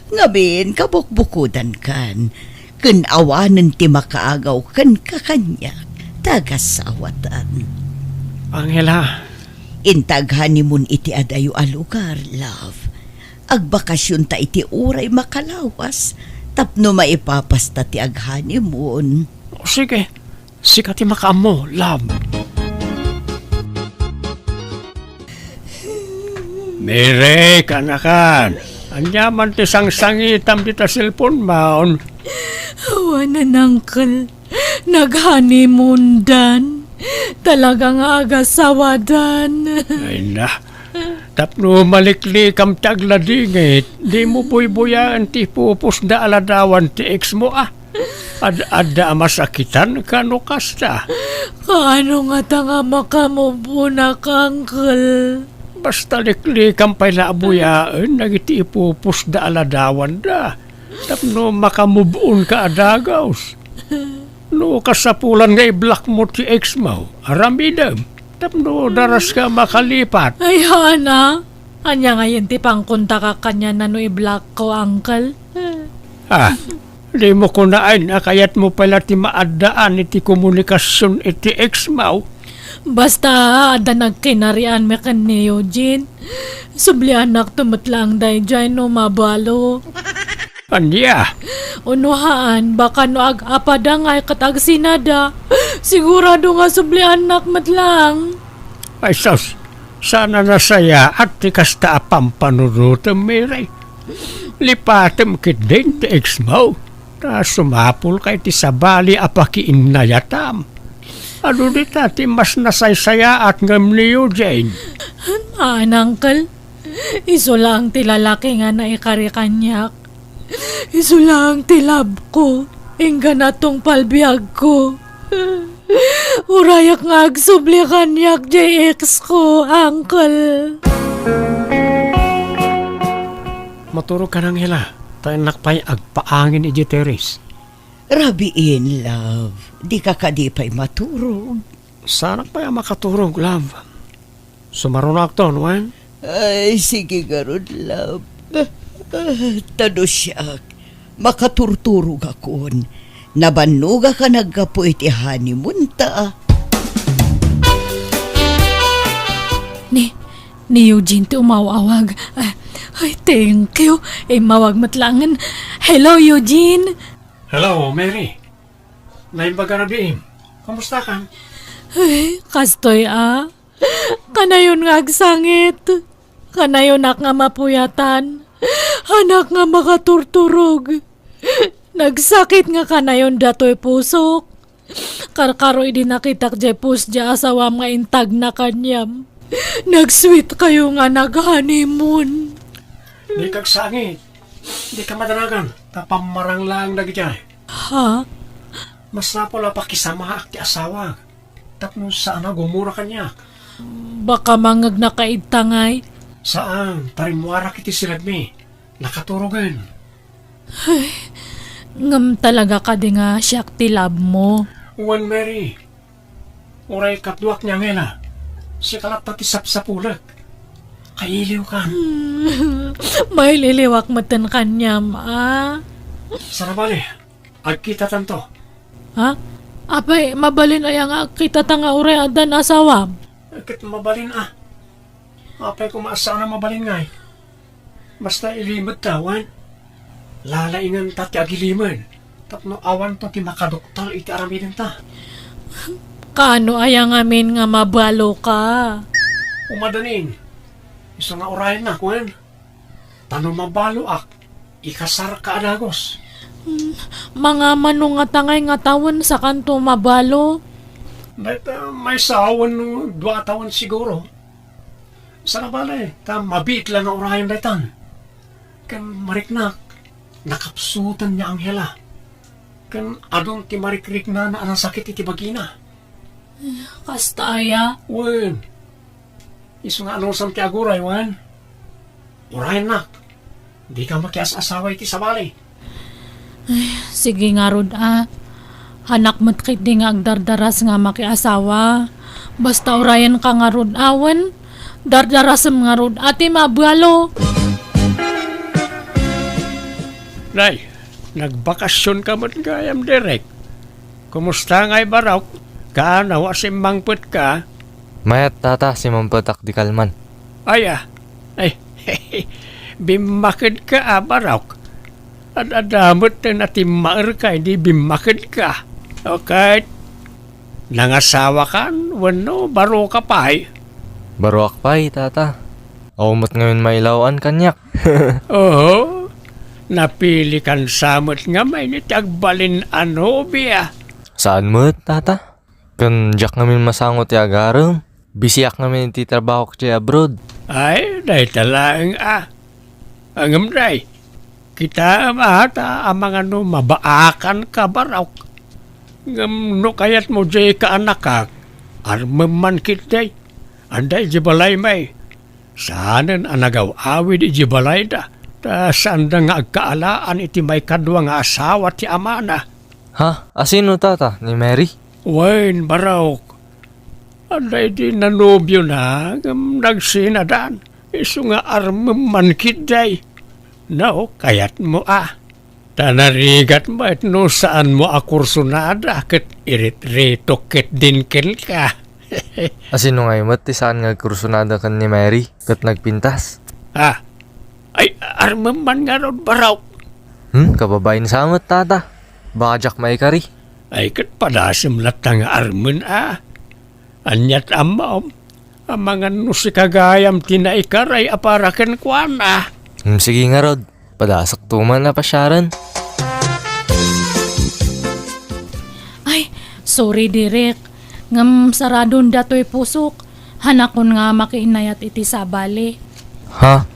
Ngamin, kabukbukodankan, ken awanen ti makaagaw kenka kaniak, ta agasawatan. Angela. Inta aghoneymoon iti adayo a lugar, love. Agbakasionta iti uray makalawas, tapno maipapasta ti aghoneymoon. O, sige. Sika ti makaammo, love. Mary, kaanakan. Ania man ti sangsangitam dita cellphone-mo? Awanen, uncle. Nag-honeymoon-dan. Talaga nga agasawadan. Ay na. Tapno maliklikam ti agladingit, dimo buybuyaen ti ipupusda a ladawan ti ex-mo, ah. Ad-adda a masakitanka no kasta. Kaano ngata nga makamove-onak, uncle? Basta liklikam pay la a buyaen dagiti ipupusda a ladawanda tapno makamove-onka a dagus. No kasapulan nga i-block-mo ti ex-mo, aramidem tapno daraska a makalipat. Ay, haan a. Ania ngayen ti pangkontakak kaniana no i-block-ko, uncle? Ah, dimo kunaen a kayatmo pay la ti maaddaan iti komunikasion iti ex-mo? Basta, adda nagkinarianmi ken ni Eugene. Subliannakto met laeng daydiay no mabalo. Ania? Uno haan, baka no ag-apada ngay ket agsinada, sigurado nga subliannak met laeng. Ay sus, saan a nasayaat ti kasta a pampanunotem, Mary. Lipatem ketdin ti ex-mo, ta sumapulka iti sabali a pakiinnayatam. Adu dita ti mas nasaysayaat ngem ni Eugene? Haan, uncle. Isu laeng ti lalaki nga naikari kaniak. Isu laeng ti love-ko, inggana tungpal biagko. Urayak nga agsubli kaniak jay ex-ko, uncle. Maturogkan, Angela, ta innak pay agpaangin idiay terrace. Rabiin, love. Dika kadi pay maturog? Saanak pay a makaturog, love. Sumarunoakton, wen? Ay, sige ngarud, love. Ah, ta no siak, makaturturogakon. Nabannogak a naggapu iti honeymoon-ta. Ni, ni Eugene ti umaw-awag. Ah, ay, thank you. Immawag met laengen. Hello, Eugene. Hello, Mary. Naimbag a rabiim. Kumustakan? Ay, kastoy a. Kanayon nga agsangit. Kanayonak nga mapuyatan. Haanak nga makaturturog. Nagsakit nga kanayon datoy pusok. Karkaro idi nakitak jay post jay asawam nga intagna kaniam. Nag-sweet kayo nga nag-honeymoon. Dika agsangit. Dika madanagan. Ta pammarang laeng dagijay. Ha? Masapul a pakisamaak ti asawak tapno saan a gumura kaniak. Baka mangegnaka idta ngay? Saan, ta rimmuarak iti silegmi. Nakaturogen. Ay, ngem talaga kadi nga siak ti love mo? Wen, Mary. Uray kaduak ni Angela, sika latta ti sapsapulek. Kailiwkan. Maililiwak metten kaniam, a? Saan a bale, agkitatanto. Ha? Apay, mabalin aya nga agkitata nga uray addan asawam? Ket mabalin a. Apay koma a saan a mabalin ngay? Basta ilimedta, wen? Lalainganta ti agilimed tapno awanto ti makaduktal iti aramidenta. Kaano aya ngamin nga mabaloka? Umadanin, isu nga urayennak, wen? Ta no mabaloak, ikasarka a dagus. Hmm, mangamano ngata ngay nga tawen sakanto mabalo? Dayta maysa wenno dua a tawen siguro. Sana bale, ta mabiit la nga urayen daytan. Ken mariknak, nakapsutan ni Angela. Ken adun ti marikriknana a nasakit iti bagina. Kasta aya? Wen. Isu nga anusam ti aguray, wen? Urayennak, dika makias-asawa iti sabali. Ay, sige ngarud a. Hanak met ketdi nga agdardaras nga makiasawa. Basta urayenka ngarud a, wen? Dardarasem ngarud a ti mabalo. Nay, nagbakasionka met gayam, Derek. Kumusta ngay, Barok? Kaano a simmangpetka? Mayat, tata, simmangpetak di kalman. Aya, ay, bimmakedka a, Barok. Ad-adda met ti natimmaerka idi bimmakedka. Okay. Nangasawakan wenno baroka pay? Baroak pay, tata. Awan met ngamin mailaw-an kaniak. Oho. Napilikan sa met ngamin iti agbalin a nobia. Saan met, tata? Ken diak ngamin masango ti agarem. Bisiak ngamin iti trabahok diay abroad. Ay, dayta laeng a. Ngem day, kitaem a ta amangan no mabaakanka, Barok. Ngem no kayatmo diay kaanakak, armem man ketdi. Adda idiay balay, may. Saanen a nagaw-awid idiay balayda, ta saanda nga agkaalaan iti maikadua nga asawa ti amana. Ha? Asino, tata? Ni Mary? Wen, Barok. Adda idi nanobiona, ngem nagsinadan. Isu nga armem man ketdi. No, kayatmo a. Ta narigat met no saanmo a kursonada ket iritritokdin kenka. Asino ngay met ti saan nga agkursonada ken ni Mary ket nagpintas? Ah, ay, armem man ngarud, Barok. Hmm, kababain sa met, tata. Baka diak maikari. Ay, ket padasem latta nga armen a. Aniat ammom, amangan no sika gayam ti naikaray a para kenkuana. Hmm, sige ngarud. Padasakto man a pasiaren. Ay, sorry, Derek. Ngem saradon datoy pusok. Hanakon nga makiinnayat iti sabali. Ha?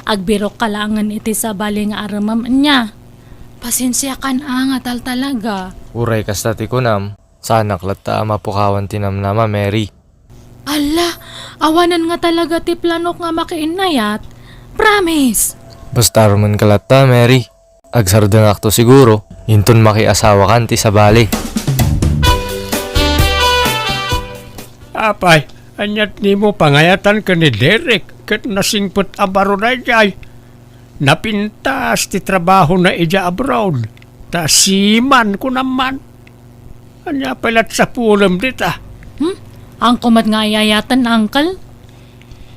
Agbirokka laengen iti sabali nga armem nia. Pasensiakan a nga taltalaga. Uray kasta ti kunam, saanak latta a mapukawan ti namnama, Mary. Alla, awanen nga talaga ti planok nga makiinnayat. Promise! Basta armenka latta, Mary. Agsardengakto siguro, inton makiasawakan ti sabali. Apay, aniat nimo pangayatan ken ni Derek ket nasingpet a baro daydiay? Napintas ti trabahona idiay abroad, ta seaman, kunam man. Ania pay la ti sapulem dita? Hmm? Haanko met nga ay-ayaten, uncle?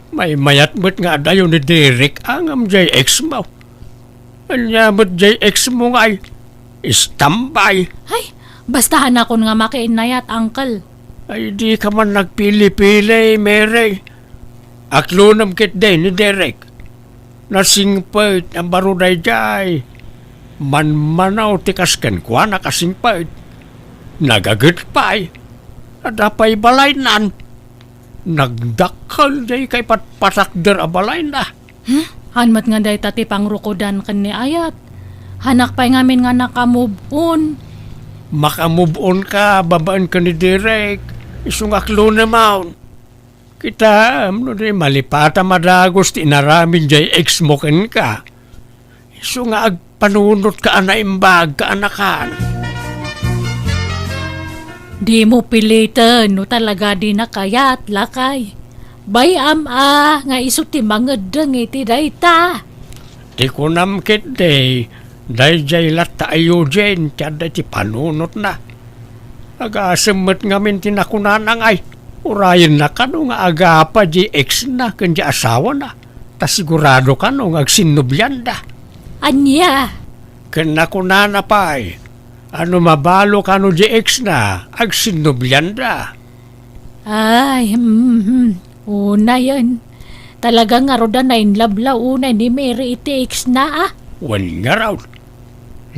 Maymayat met nga adayo ni Derek a ngem diay ex mo. Ania met diay ex mo ngay? Istambay. Ay, basta hanakon nga makiinnayat, uncle. Ay, dika man nagpili-pili, Mary. Aklonem ketdi ni Derek. Nasingpet a baro daydiay. Manmanaw ti kas kenkuana kasingpet. Nagaget pay. Adda pay balaynan. Nagdakkel diay kaipatpatakder a balayna. Hmm? Haan met nga dayta ti pangrukodan ken ni ayat. Hanak pay ngamin nga naka-move on. Maka-move on ka babaen ken ni Derek. Isu nga aklonem. Kitaem no di malipatam a dagus ti inaramid diay ex mo kenka. Isu nga agpanunotka a naimbag, kaanakan. Dimo piliten no talaga dina kayat, lakay. Bay-am a nga isu ti mangeddeng iti dayta. Ti kunam ketdi, daydiay latta a Eugene ti adda iti panunotna. Agasem met ngamin ti nakunana ngay, urayenna kano nga agapa di ex-na ken di asawana, ta sigurado kano nga agsinnobianda. Ania? Ken nakunana pay, Ano mabalo kano di ex na, agsinnublianda? Ay, hmm, hmm. Unayen. Talaga ngarud a nainlove la unay ni Mary iti ex na, ah. Wen ngarud.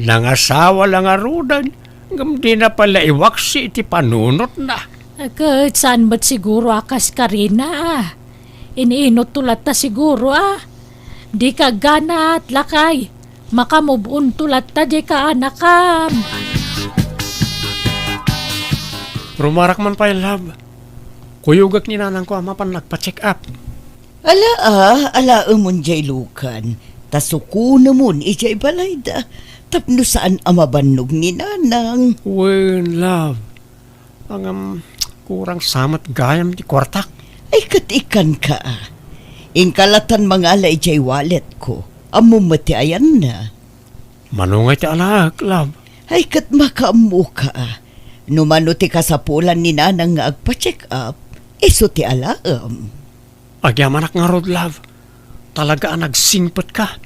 Nangasawa la ngaruden, ngem dina pay la iwaksi iti panunotna. Ket saan met siguro a kas karina, ah. Iniinotto latta siguro, ah. Dika agganat, lakay. Makamove-onto latta diay kaanakam. Rumarak man pay, love. Kuyogek ni nanangko a mapan nagpa-check up. Ala, ah, alaemon diay lukan, ta sukonemon idiay balayda, tapno saan a mabannog ni nanang. Wen, love. Ngem, kurang sa met gayam ti kuartak. Ay, ket ikkanka, ah. Inka latan mangala idiay walletko. Ammom met ti ayanna. Mano ngay ti alaek, love? Ay, ket makaammoka, ah. No mano ti kasapulan ni nanang nga agpa-check up, isu ti alaem. Agyamanak ngarud, love. Talaga a nagsingpetka.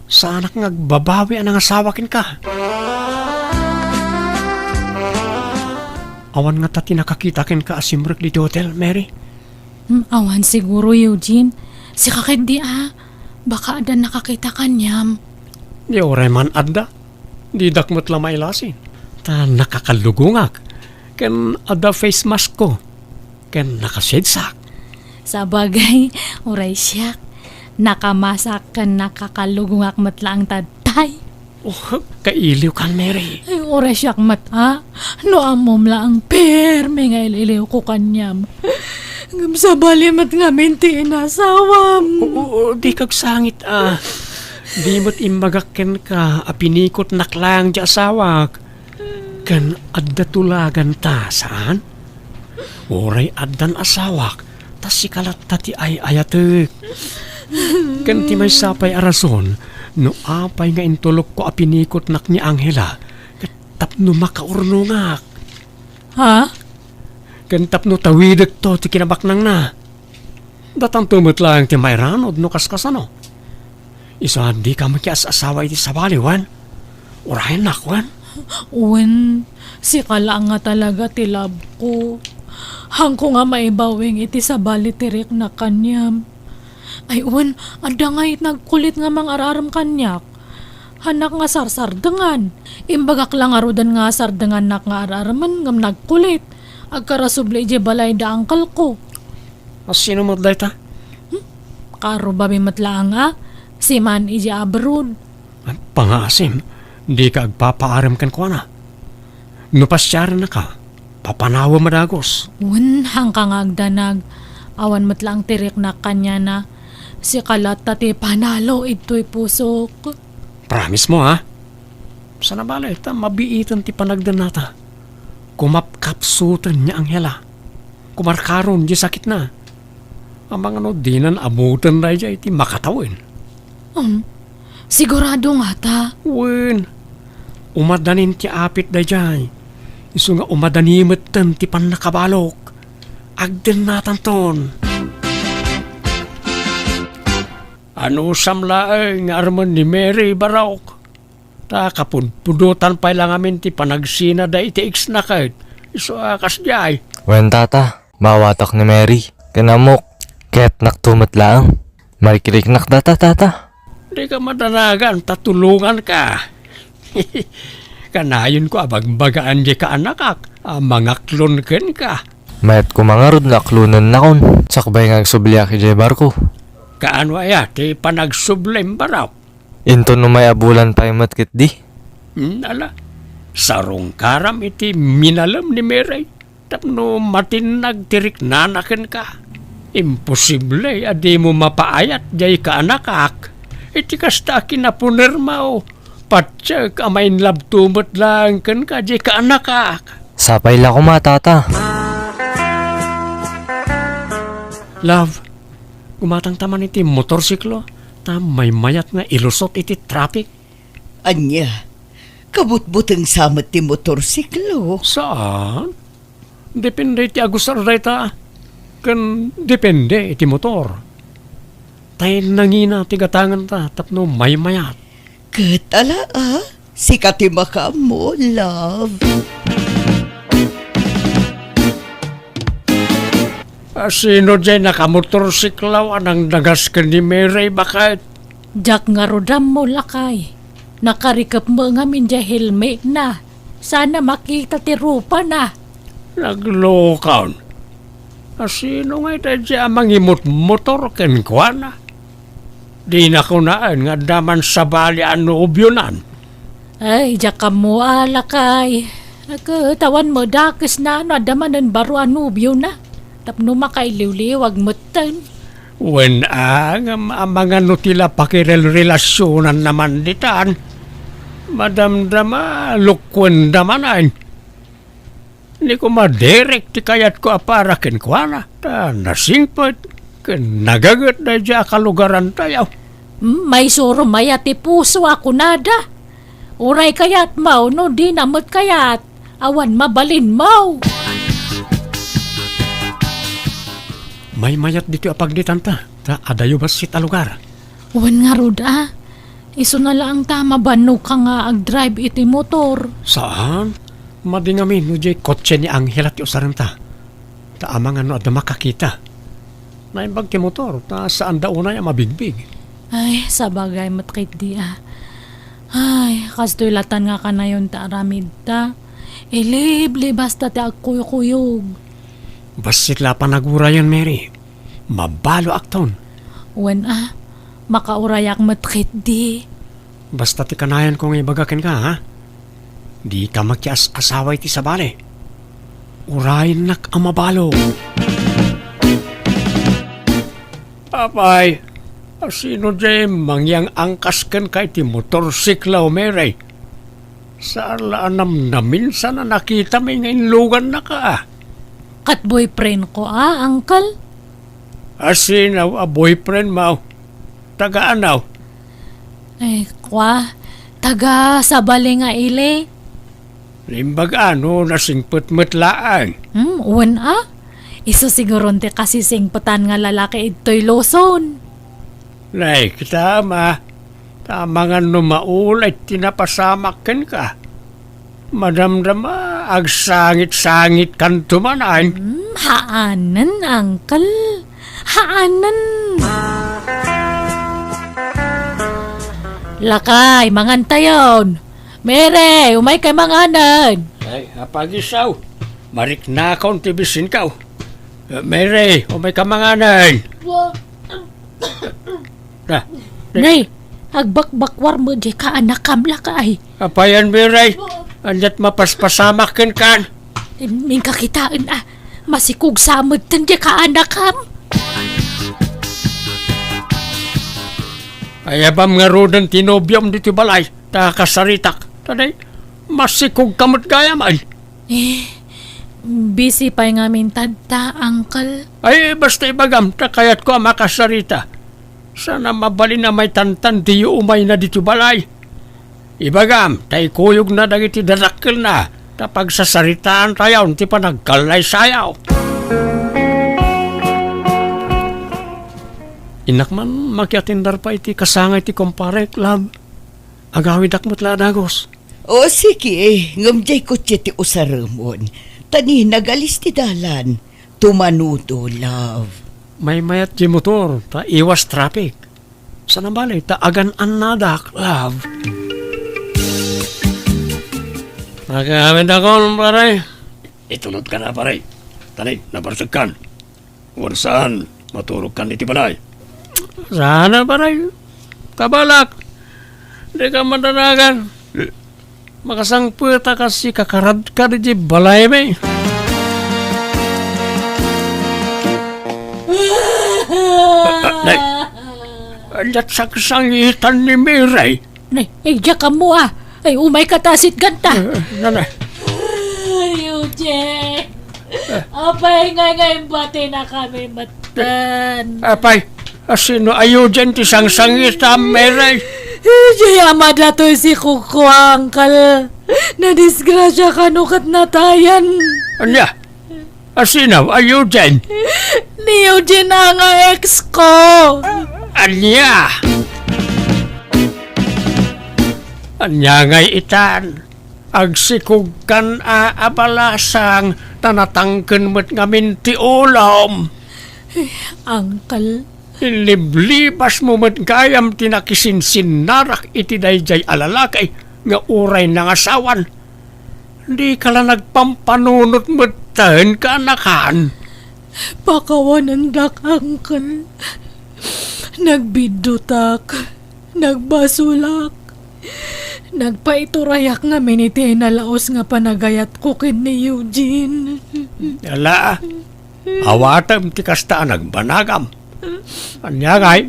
Saanak nga agbabawi a nangasawa kenka. Awan ngata ti nakakita kenka a simrek ditoy hotel, Mary? Hmm, awan siguro, Eugene. Sika ketdi a. Baka adda nakakita kaniam. Di uray man adda. Didak met la mailasin. Ta nakakalugongak. Ken adda face mask ko. Ken nakasedsak. Sabagay, uray siak. Nakamasak ken nakakalugongak met laeng ta tay. Oh, kailiwkan, Mary. Ay, uray siak met, a. No ammom laeng permi nga il-iliwko kaniam. Ngem sabali met ngamin ti inasawam. Oo, oo, dika agsangit, a. Di met imbagak kenka a pinikotnak laeng ti asawak. Ken adda tulaganta, saan? Uray addan asawak, ta sika latta ti ay-ayatek. Ken ti maysa pay a rason no apay nga intulokko a pinikotnak ni Angela, ket tapno makaurnongak. Ha? Ken tapno tawidekto ti kinabaknangna. Datanto met laeng ti mairanod no kaskasano. Isu a dika makias-asawa iti sabali, wen? Urayennak, wen? Wen, sika la nga talaga ti love ko. Haanko nga maibawing iti sabali ti riknak kaniam. Ay, wen, adda ngay nagkulit nga mangar-arem kaniak. Haanak nga sarsardengan. Imbagak la ngaruden nga sardengannak nga ar-aremen ngem nagkulit. Agkarasubli idiay balay da uncle ko. A, sino met dayta? Hmm? Kaarrubabi met laeng a, siman idiay abroad. Ay, pangaasim, dika agpapaarem kenkuana. No pasiarennaka, papanawem a dagus. Wen, haanka nga agdanag. Awan met laeng ti riknak kaniana. Sika latta ti panalo idtoy pusok. Promise mo, ha? Sana bale, ta mabiiten ti panagdennata. Kumapkapsuten ni Angela. Kumarkaron di sakitna. Amangan no dinan ammuten daydiay ti makatawen. Um, sigurado ngata? Wen, umadanin ti apit daydiay. Isu nga umadani metten ti pannakabalok. Agdennatanton. Anusam laeng nga armen ni Mary, Barok. Ta kapudpudotan pay la ngamin ti panagsina da iti ex na ket isu a kasdiay. Wen, tata, maawatak ni Mary. Ken ammok, kayatnakto met laeng. Marikiriknak data, tata. Dika madanagan ta tulonganka. Kanayonko a bagbagaan diay kaanakak a mangaklon kenka. Mayat koma ngarud nga aklonennakon, sakbay nga agsubliak idiay barko. Kaano aya ti panagsublim, Barok? Inton umay a bulan pay met ketdi. Hmm, ala, sarungkaram iti minalem ni Mary tapno matinnag ti riknana kenka. Imposible a dimo mapaayat diay kaanakak iti kasta a kinapunermo. Patiek a mainlabto met laeng kenka diay kaanakak. Sapay la koma, tata. Love, gumatangta man iti motorsiklo, ta maymayat nga ilusot iti traffic. Ania, kabutbutengsa met ti motorsiklo? Saan? Depende iti agusar dayta, ken depende iti motor. Tay nangina ti gatanganta tapno maymayat. Ket ala, a, Sika ti makaammo, love. A, sino diay nakamotorsiklaw a nangdagas ken ni Mary baket? Diak ngarud ammo, lakay. Nakarikep met ngamin diay helmetna. Saan a makita ti rupana. Naglokon. A, sino ngay daydiay a mangimutmotor kenkuana? Dina kunaen nga adda man sabali a nobionan. Ay, diak ammo a, lakay. Ket awan met dakesna no adda manen baro a nobiona. Tapno makailiwliwag metten. Wen a, ngem amangan no ti la pakirelrelasionanna man ditan. Madamdama, lokuenda manen. Ni koma Derek ti kayatko a para kenkuana, ta nasingpet ken nagaget daydiay a kalugarantayo. Hmm, maisuro aya ti puso a kunada. Uray kayatmo, no dina met kayat, awan mabalinmo. Maymayat ditoy a pagditanta, ta adayo bassit a lugar. Wen ngarud a, isuna laeng ta mabannoka nga agdrive iti motor. Saan? Madi ngamin no diay kotse ni Angela ti usarenta. Ta amangan no adda makakita. Naimbag ti motor, ta saanda unay a mabigbig. Ay, sabagay met ketdi a. Ay, kastoy latan nga kanayon ta aramidta. Iliblibasta ti agkuykuyog. Bassit la panagurayen, Mary. Mabaloakton. Wen a, makaurayak met ketdi. Basta ti kanayanko nga ibaga kenka, ha? Dika makias-asawa iti sabali. Urayennak a mabalo. Apay, a sino diay mangyang-angkas kenka iti motorsiklo, Mary? Saan la a namnaminsan a nakitami nga inlugannaka a. Ket boyfriendko a, uncle. A sino a boyfriendmo? Taga ano? Ay, kua, taga sabali nga ili. Naimbag a no nasingpet met laeng. Hmm, wen a? Isu siguron ti kasisingpetan nga lalaki idtoy Luzon. Nay, kita, ma. Ta amangan no maulay ti napasamak kenka. Madamdama, agsangit-sangitkanto manen. Hmm, haanen, uncle. Haanen. Lakay, mangantayon. Mary, umaykay manganen. Ay, apagisaw. Mariknakon ti bisinkaw. Eh, Mary, umayka manganen. Wa- Na, na. Nay, agbakbakwar met diay kaanakam, lakay. Apayan, Mary? Aniat mapaspasamak kenkan? Inka kitaen a, masikog sa metten diay kaanakam. Ay, apay ngaruden ti nobiom ditoy balay, ta kasaritak. Ta nay, masikogka met gayam. Eh, busy pay ngamin tatta, uncle. Ay, basta ibagam, ta kayatko a makasarita. Saan a mabalin a maitantan diyo umayna ditoy balay. Ibagam, ta ikuyogna dagiti dadakkelna, ta pagsasaritaantayon ti panagkallaysayo. Innak man makiatindar pay iti kasangay ti kumparek, love. Agawidak met la a dagus. O, sige, ngem diay kotse ti usaremon. Ta ni nagalis ti dalan. Tumanudo, love. Maymayat ti motor, ta iwas traffic. Saan a bale, ta agan-annadak, love. Nagawid ako, pare. Itunod ka na, pare. Tani, nabarsegkan. Wen saan, maturogkan iti balay. Saan a, pare. Kabalak. Dika madanagan. Makasangpet a kas ikakarad ka iti balaymi. Nay, aniat sangsangitan ni Mary? Nay, ay, diak ammo a. Ay, umayka ta sitganta. Eh, nanay. Ay, Eugene. Apay nga, nga imbatinakami metten. Apay, a sino a Eugene ti sangsangitam, Mary? Diay ama datoy si Kuko, uncle. Nadisgrasya kano ket natayan. Ania? A sino a Eugene? Ni Eugene a nga ex ko. Ania? Ania ngay itan? Agsikogkan a abalasang ta natangken met ngamin ti ulom. Uncle. Inliblibasmo met gayam ti nakisinsinnarak iti daydiay a lalaki nga uray nangasawan. Dika la nagpampanunot metten, kaanakan. Pakawanendak, Uncle. Nagbiddutak. Nagbasolak. Nagpaiturayak ngamin iti nalaos nga panagayatko ken ni Eugene. Ala, awatem ti kasta a nagbanagam. Ania ngay,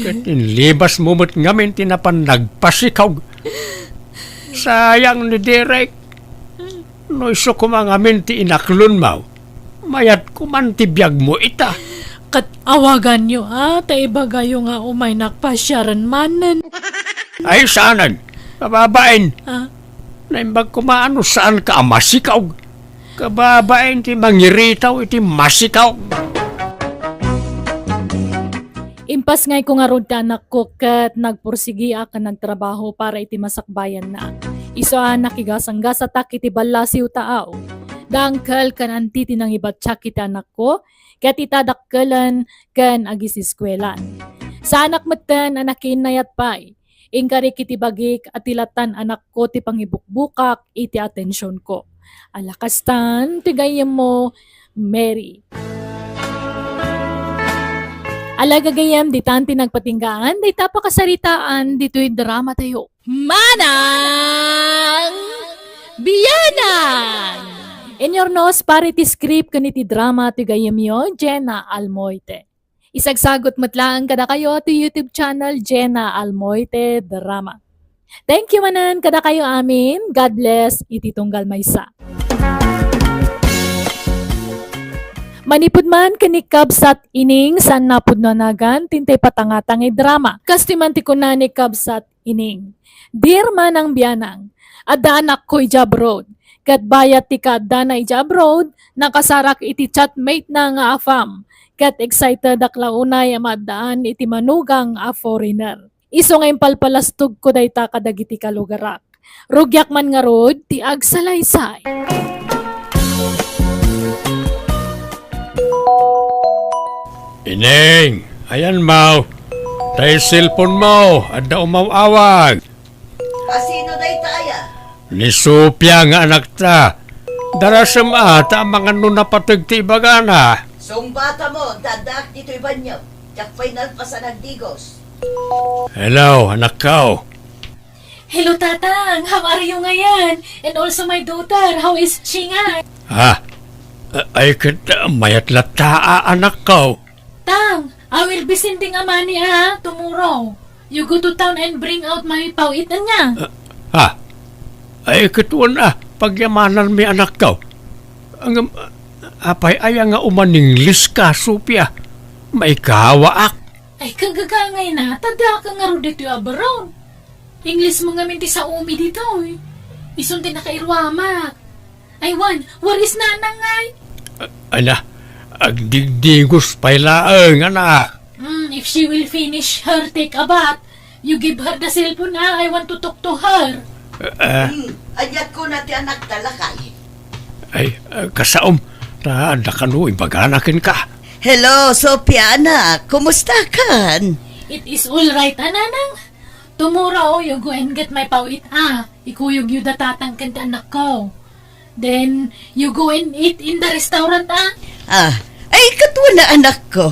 ket inlibasmo met ngamin ti napan nagpasikog. Sayang ni Derek. No isu koma ngamin ti inaklonmo, mayat koman ti biagmo ita. Ket awaganyo, a, ta ibagayo nga umaynak pasiaren manen. Ay, saanen? Kababain. Ah? Naimbag koma no saanka a masikog. Kababain ti mangiritaw iti masikog. Impasngayko ngarud ti anakko ket nagpursigiak a nagtrabaho para iti masakbayanna. Isu a nakigasanggasatak iti ballasiw taaw. Da uncle ken anti ti nangibattiak iti anakko, ket ita dakkelen ken agiseskuelaan. Saanak metten a nakiinnayat pay. Inkarik iti bagik a ti latan anakko ti pangibukbukak iti atensionko. Ala kastan ti gayyemmo, Mary. Ala gagayyem, ditan ti nagpatinggaan dayta pakasaritaan ditoy drama tayo. Manang Bianang! In your nose, para iti script ken iti drama ti gayyemyo, Jenna Almoite. Isagsagot met laeng kadakayo ti YouTube channel, Jenna Almoite Drama. Thank you manen kadakayo amin. God bless iti tunggal maysa. Manipud man ken ni Kabsat Ining, saan napudno a nagan ti intay patangtangay drama. Kastoy man ti kuna ni Kabsat Ining, "Dear Manang Bianang, adda anakko idiay abroad. Ket bayat ti kaaddana idiay abroad, nakasarak iti chatmate na nga AFAM. Ket excitedak la unay a maaddaan iti manugang a foreigner. Isu nga impalpalastogko dayta kadagiti kalugarak. Rugiak man ngarud ti agsalaysay." Ineng, ayanmo. Tay cellphone mo, adda umaw-awag. A, sino dayta aya? Ni Sofia nga anakta. Darasem a, ta amangan no napateg ti ibagana. Sungbatam, ta addaak ditoy banio. Diak pay nalpas a nagdigos. Hello, anakko. Hello, Tatang. How are you ngayon? And also my daughter, how is she nga? Ha? A-, ay, ket, ah, mayat latta, a, anakko. Tang, I will be sending a money, ah, tomorrow. You go to town and bring out my pawit, anya? Ah, ah. Ay, ket wen, ah, pagyamananmi, anakko. Ngem, ah, apay aya nga umaninglis ka, Sofia? Maikawaak. Ay, kagagangay na, ta daka ngarud ditoy abroad. Inglismo ngamin ti saomi ditoy. Isun ti nakairuamak. Ay, wen, where is Nanang ngay? A-, ala, agdigdigos pay laeng, anak. Hmm, if she will finish her take a bath, you give her the cellphone, ah. I want to talk to her. Ah. Hmm, aniat kuna ti anakta, lakay? Ay, ah, kasaom, ta adda kano ibagana kenka. Hello, Sofia, anak. Kumusta kan? It is all right, a, Nanang. Tomorrow, you go and get my pawit, ah. Ikuyogyo da Tatang ken ti anakko. Then, you go and eat in the restaurant, ah. Ah, ay, ket wen a, anakko.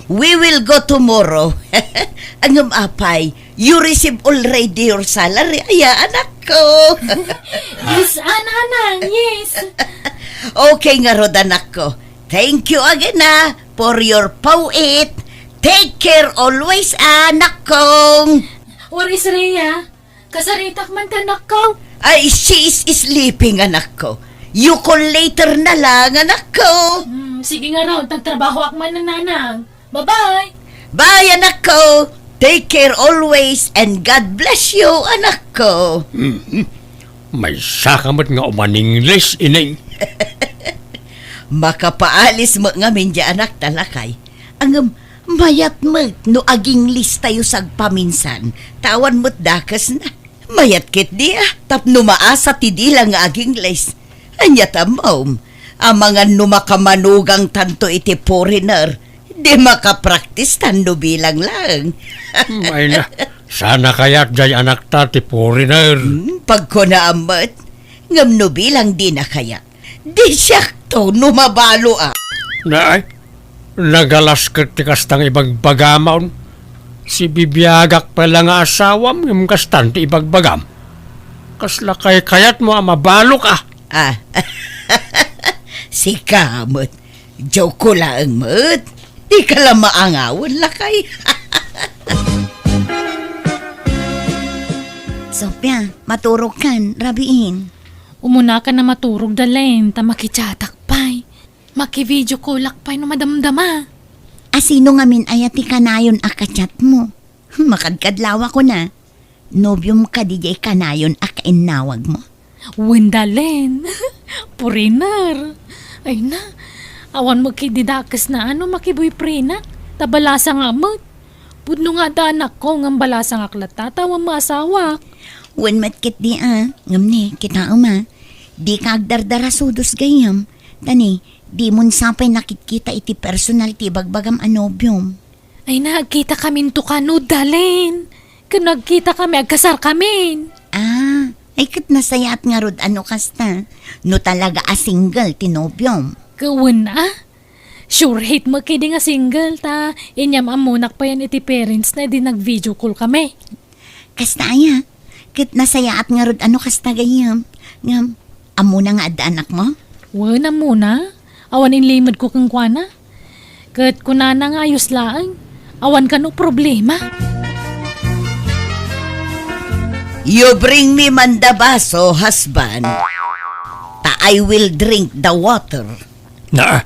We will go tomorrow. Ngem apay, you receive already your salary, aya, anakko? Yes, a, Nanang, yes. Okay ngarud, anakko. Thank you again, ah, for your pawit. Take care always, anakko. Where is Rhea? Kasaritak man ti anakko. Ay, she is sleeping, anakko. You call later na lang, anakko. Hmm, sige ngarud, agtrabahoak man, Nanang. Bye-bye. Bye, anakko. Take care always and God bless you, anakko. Mhm. Maysaka met nga umaninglis, Ineng. Makapaalis met ngamin diay anakta, lakay. Ngem, mayat met no aginglis tayo sagpaminsan, ta awan met dakesna. Mayat ketdi a, tapno maasa ti dila nga agingles. Ania ti ammom, amangan no makamanugangtanto iti foreigner, di makapraktistan no bilang laeng. Hmm, ay na, sana kayat jay anakta ti foreigner. Hmm, pagkunaam met, ngem no bilang dina kayat, di siakto no mabalo a. Naay, nagalas ket ti kasta nga ibagbagam. Sibibiagak pay la nga asawam ngem kastan ti ibagbagam. Kasla kaykayatmo a mabalok a? Ah, sika met. Joke ko laeng met. Di ka la maangawan, lakay. Sofia, maturog kan, rabiin. Umuna ka na maturog, Dalen, ta makichatak pay. Maki-video callak pay no madamdama. A, sino ngamin aya ti kanayon a kachat mo? Makadkadlawa ko na. Nobiom kadi jay kanayon a kainnawag mo? Wen, Dalen. Foreigner. Ay na, awan mo kidi dakes na ano makiboyfriendak. Ta balasangak met. Pudno nga adda anakko, ngem balasangak latta, ta awan maasawak. Wen met ketdi a, ngem ne, kitaem a. Dika agdardarasudos gayyem. Ta ne, dimon sa pay nakitkita iti personal ti ibagbagam a nobiom. Ay na, agkitakaminto kano, Dalen. Ken no agkitakami, agkasarkamin. Ah, ay ket nasayaat ngarud a no kasta. No talaga a single ti nobiom. Ket wen a? Sure hit mo kidi nga single, ta inyam-ammonak payen iti parents na idi nag-video call kami. Kasta aya, ket nasayaat ngarud a no kasta gayyem. Ngem, ammona nga adda anakmo? Wen, ammona. Awan inlimedko kenkuana. Ket kunana nga ayos laeng. Awan kano problema. You bring me man the baso, husband. Ta I will drink the water. Na,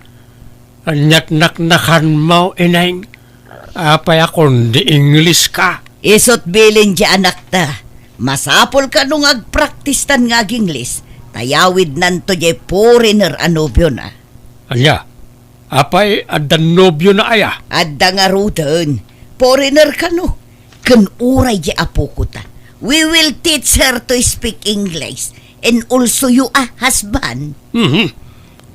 ania't naknakanmo, ineng? Apay a kundi Ingles ka? Isu't bilin ti anakta. Masapul kano nga agpraktistan nga ag-Ingles, ta yawidnanto jay foreigner a nobiona. Ania? Apay, adda nobiona aya? Adda ngaruden. Foreigner kano. Ken uray jay apokota. We will teach her to speak English. And also you, a husband. Mhm.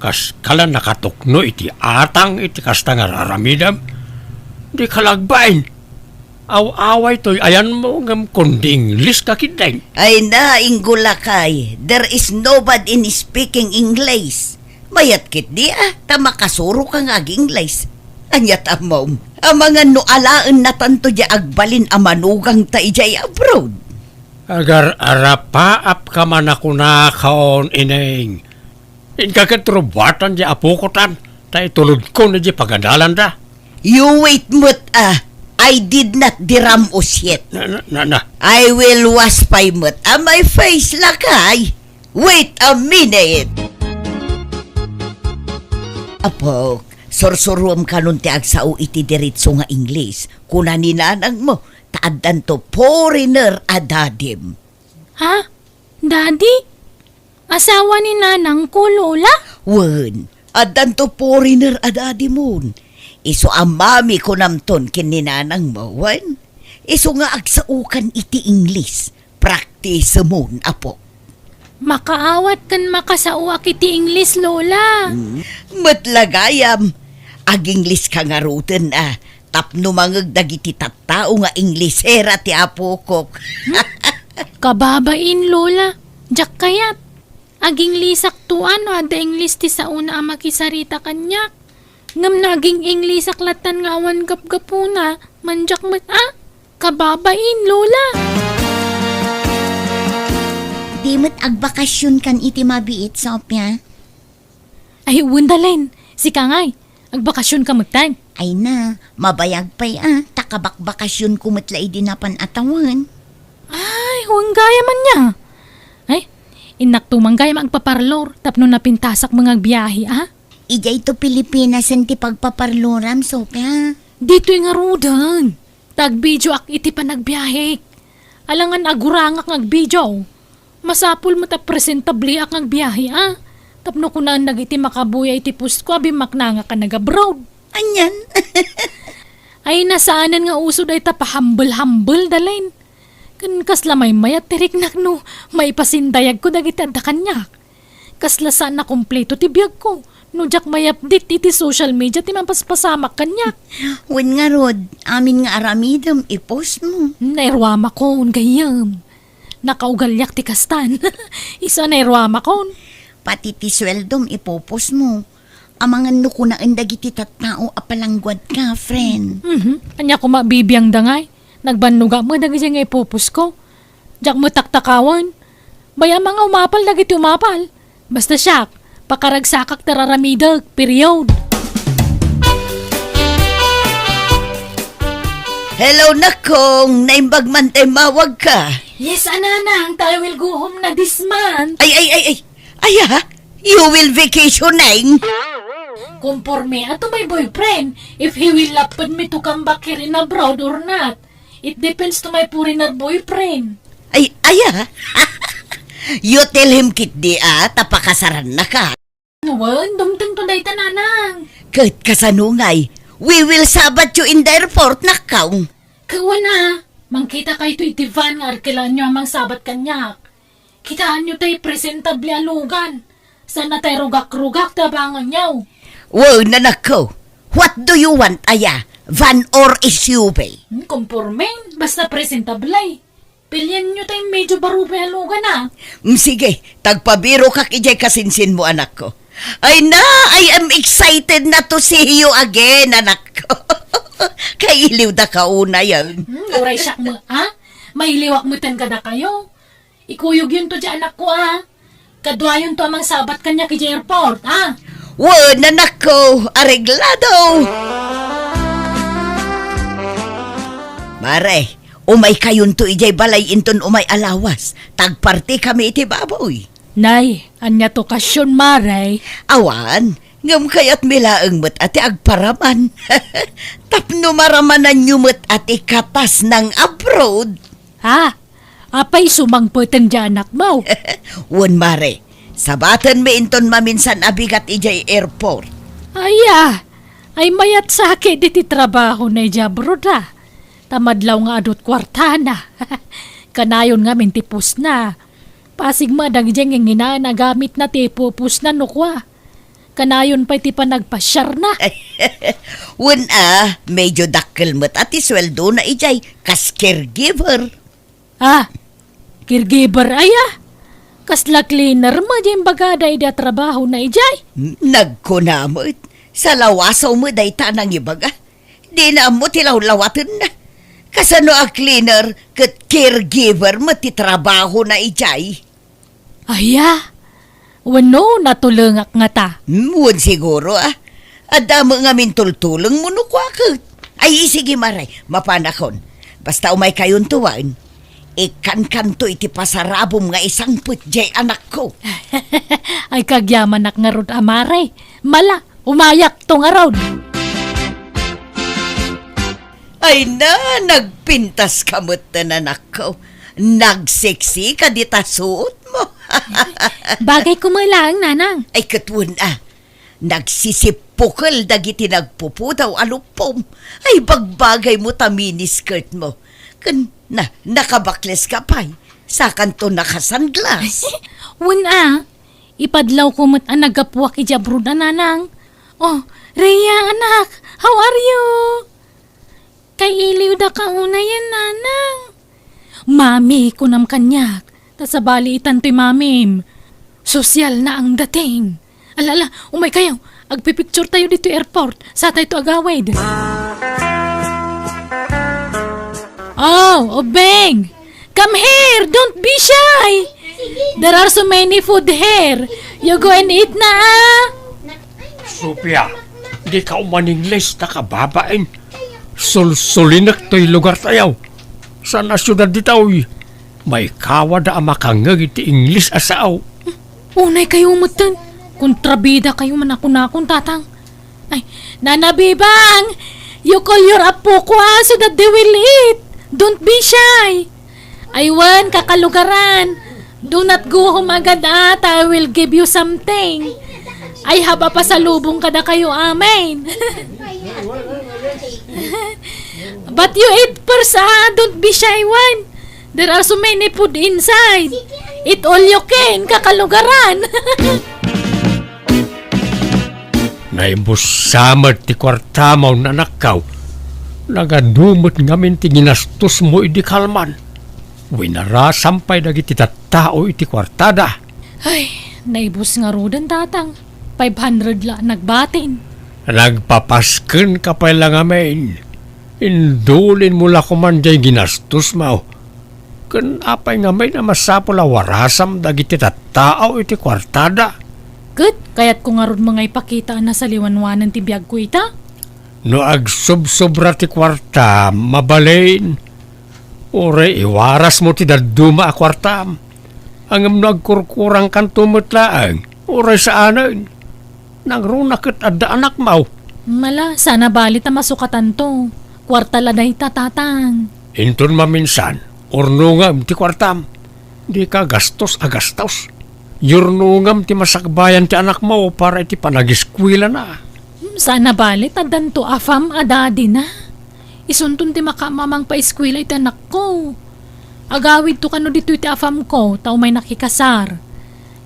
Kas kala nakatukno iti atang iti kasta nga raramidam. Di ka lagbain. Aw-away toy ayanmo ngem kundi Ingles ka ketdin. Ay na, Inggo lakay, there is no bad in speaking English. Mayat ketdi a, ta makasuro ka nga ag-Ingles. Ania ti ammom, amangan no alaennatanto diay agbalin a manugangta idiay abroad. Agar-arapaap ka man a kunakon, ineng. Inka ket rubuatan diay apokotan, ta itulodkon idiay pagadalanda. You wait met a, I did not diramos yet. Na, na, na, na. I will wash pay met a my face, lakay. Wait a minute. Apok, sursuruem kanon ti agsao iti diretso nga Ingles. Kuna ni nanangmo, ta addanto foreigner a dadim. Ha? Daddy? Asawa ni nanangko, Lola? Wen, addanto foreigner a dadimon. Isu a mami kunamton ken ni nanangmo, wen? Isu nga agsaokan iti Ingles. Praktisemon, apo. Makaawat ken makasaoak iti Ingles, Lola. Hmm. Met la gayam, ag-Ingles ka ngaruden a, tapno mangeg dagiti tattao nga Inglesera ti apokok. Kababain, Lola. Diak kayat. Ag-Inglesak to a no adda Ingles ti saona a makisarita kaniak. Ngem no aging-Inglesak lattan nga awan gapgapuna, mandiak met a. Kababain, Lola. Di met agbakasion kan iti mabiit, Sofia? Ay, wen, Dalen. Sika ngay, agbakasion ka metten? Ay na, mabayag pay a, ta kabakbakasionko met la idi napan a tawen. Ay, wen gayam ania. Ay, innakto man gayam agpaparlor, tapno napintasak met nga agbiahe a. Idiay to Pilipinasen ti pagpaparloram, Sofia. Ditoy ngaruden. Ta agbideoak iti panagbiahek. Alangan agurangak nga agvideo. Masapul met a presentableak nga agbiahe a. Tapno kunaen dagiti makabuya iti postko a bimmaknangak a nag-abroad. Anian? Ay, nasaanen nga uso dayta pahambel-hambel, Dalen. Ken kasla maymayat ti riknak no maipasindayagko dagiti adda kaniak. Kasla saan a kompleto ti biagko no diak may-update iti social media ti mapaspasamak kaniak. Wen ngarud, amin nga aramidem, i-post mo. Nairuamakon, gayyem. Nakaugaliak ti kastan. Isu a nairuamakon. Pati ti sueldom, ipo-post mo. Amangan no kunaen dagiti tattao a palangguadka, friend. Mhm. Ania koma bibiangda ngay? Nagbannogak met dagiti nga i-post ko. Diak met taktakawen. Bay-am nga umapal dagiti umapal. Basta siak, pakaragsakak ti ar-aramidek, period. Hello, Nakong! Naimbag man ta immawagka. Yes, a nanang, ta I will go home na this month. Ay, ay, ay, ay! Aya, you will vacationing? Conforme to my boyfriend, if he will lapad me to come back here in abroad or not. It depends to my foreigner boyfriend. Ay, aya? You tell him ketdi a, ta pakasarannaka. Wen, dumtengto dayta, nanang. Ket kasano ngay? We will sabat you in the airport, Nakong. Ket wen a, mangkitakayto iti van nga arkelaanyo a mangsabat kaniak. Kitaenyo tay presentable a lugan. Saan a tay rugak-rugak ti abanganyo. Wen, anakko, what do you want, aya? Van or S U V? Hmm, conforme, basta presentable. Pilienyo tay medyo barubay a lugan, a. Mm, sige, ta agpabirokak idiay kasinsinmo, anakko. Ay na, I am excited na to see you again, anakko. Kailiwdaka unay, a. Hmm, uray siak met, a? Mailiwak meten kadakayo. Ikuyogyonto diay anakko, a. Kaduayonto a mangsabat kaniak idiay airport, a. Wen, anakko, areglado. Mare, umaykayonto idiay balay inton umay a lawas, ta agpartikami iti baboy. Nay, ania ti okasion, Mare? Awan, ngem kayatmi laeng met a ti agparaman. Tapno maramananyo met a ti katas nang abroad. Ha? Apay, sumangpeten diay anakmo? Wen, Mare, sabatenmi inton maminsan a bigat idiay airport. Aya, ay mayat sa ketdi ti trabahona idiay abroad, a. Ta madlaw nga adu ti kuartana. Kanayon ngamin ti postna. Pasig met dagiti nginginaen a gamitna ti ipupostna no kua. Kanayon pay ti panagpasiarna. Wen a, medyo dakkel met a ti sueldona idiay kas caregiver. A, caregiver aya? Kasla cleaner met diay imbagada idi a trabahona idiay? Nagkuna met, salawasaw met dayta a nangibaga. Dina ammo ti lawlawatenna. Kasano a cleaner ket caregiver met ti trabahona idiay? Aya? Wenno, natulengak ngata? Hmm, wen siguro, a. Adda met ngamin tultulengmo no kua ket. Ay, sige, Mare, mapanakon. Basta umaykayonto wen, ikkankanto iti pasarabom nga isangpet diay anakko. Ay, kagyamanak ngarud a, Mare. Mala, umayakto ngarud. Ay na, nagpintaska metten, anakko. Nagseksika dita suotmo. Bagayko met laeng, nanang. Ay, ket wen a. Nagsisippukel dagiti nagpupudaw a luppom. Ay, bagbagaymo ta miniskirtmo. Ken na, nakabakleska pay. Sakanto nakasanglas. Wen a, ipadlawko met a naggapuak idiay abroad a, nanang. Oh, Rhea, anak, how are you? Kailiwdaka unayen, nanang. Mami, kunam kaniak. Ta sabali itan toy mamim. Sosyal na ang dating. Ala, ala, umaykayo. Agpipicture tayo ditoy airport. Satayto agawid. Oh, Obeng! Come here! Don't be shy! There are so many food here. You go and eat na, ah! Sofia, dika uman-Ingles, ta kababain. Sulsulinek toy lugartayo. Saan a siudad ditoy? Maikawada a makangngeg iti Ingles a sao. Unaykayo metten. Kontrabidakayo man a kunakon, tatang. Ay, Nana Bibang! You call your apoko, ah, so that they will eat. Don't be shy. Ay wen, kakalugaran. Do not go home agad, ah, ta I will give you something. I have a pasalubong kadakayo amin. But you eat first, ah. Don't be shy, wen. There are so many food inside. Eat all you can, kakalugaran. Naibussa met ti kuartamo, anakko. Nagadu met ngamin ti ginastosmo idi kalman. Winarasam pay dagiti tattao iti kuartada. Ay, naibus ngaruden, Tatang. Five hundred la nagbatin. Nagpapaskenka pay la ngamin. Indulinmo la koman diay ginastosmo. Ken apay ngamin a masapul a warasam dagiti tattao iti kuartada? Ket kayatko ngarud nga ipakita a nasaliwanwanen ti biagko ita? No agsubsobra ti kuarta, mabalin. Uray iwarasmo ti dadduma a kuartam. Ngem no agkurkurangkanto met laeng, uray saanen. Nangruna ket adda anakmo. Ala, saan a bali ta masukatanto. Kuarta la dayta, Tatang. Inton maminsan, urnongem ti kuartam. Dika gastos a gastos. Yurnongem ti masakbayan ti anakmo para iti panagiskuelana. Hmm, saan a bali ta addanto AFAM a daddy na. Isunton ti makaammo a mangpaeskuela iti anakko. Agawidto kano ditoy ti AFAM ko, ta umaynak ikasar.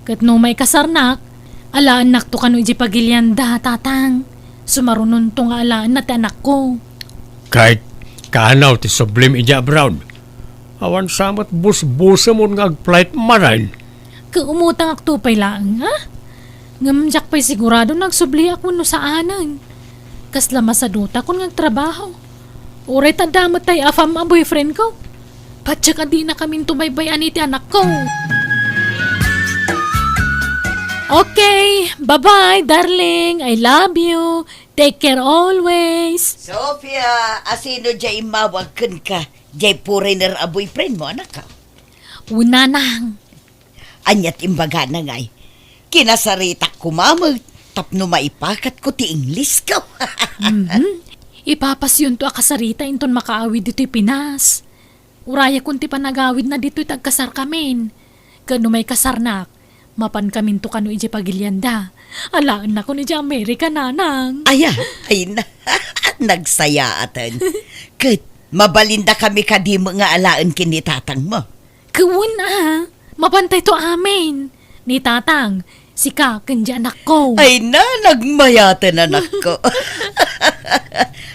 Ket no maikasarnak, alaennakto kano idiay pagilianda, Tatang. Sumarunonto nga alaenna ti anakko. Ket kaano ti sublim idiay abroad? Awan sa met busbusemon nga ag-flight manen. Ket umutangakto pay laeng, a? Ngem diak pay sigurado no agsubliak wenno saanen. Kasla masadutakon nga agtrabaho. Uray ta adda met tay AFAM a boyfriend ko. Patiek a dinakaminto baybay-an iti anakko. Okay, bye-bye, darling. I love you. Take care always. Sofia, asino diay immawag kenka? Diay foreigner a boyfriend mo, anakko? Wen, Nanang. Ania ti imbagana ngay? Kinasaritak koma met tapno maipakatko ti English ko. Mhm. Ipapasyonto a kasarita inton makaawid ditoy Pinas. Urayakon ti panagawidna ditoy ta agkasarkamin. Ket no maikasarnak, mapankaminto kano idiay pagilianda. Alaennakon idiay Amerika, Nanang. Aya, ay na. Nagsayaaten. Ket mabalindakami kadi met nga alaen ken ni tatangmo? Ket wen a, mapantayto amin. Ni tatang, sika, ken di anakko. Ay na, nagmayaten, anakko.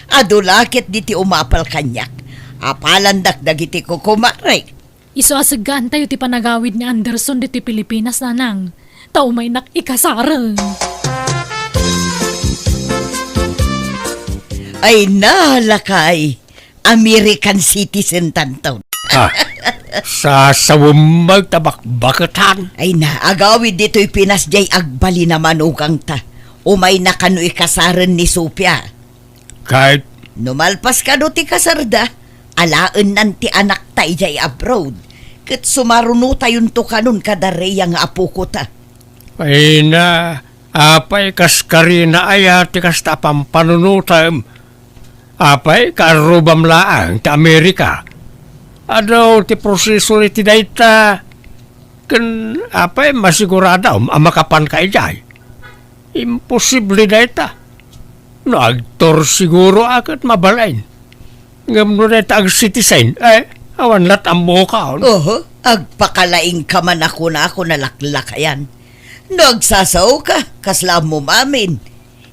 Adu la ket ditoy umapal kaniak. Apalandak dagiti kukumarek. Isu a seggaantayo ti panagawid ni Anderson ditoy Pilipinas, Nanang. Ta umaynak ikasaren. Ay na, lakay. American citizen tanto. Ah, sasawem met ta bakbaketan. Ay na, agawid ditoy Pinas diay agbalin a manugangta. Umayna kano ikasaren ni Sofia. Ket? No malpas kano ti kasarda, alaennan ti anakta idiay abroad. Ket sumarunotayonto kanon kada Rhea nga apokota. Ay na, apay kas Karina aya ti kasta a pampanunotem? Apay, kaarrubam laeng ti Amerika? Adu ti proseso iti dayta. Ken apay, masiguradom a makapanka idiay? Imposible dayta. No agtor siguro a ket mabalin. Ngem no dayta ag-citizen, eh, awan lat-ammokan. Oho, agpakalaingka man a kunako nalaklakayan. No agsasaoka, kasla ammom amin.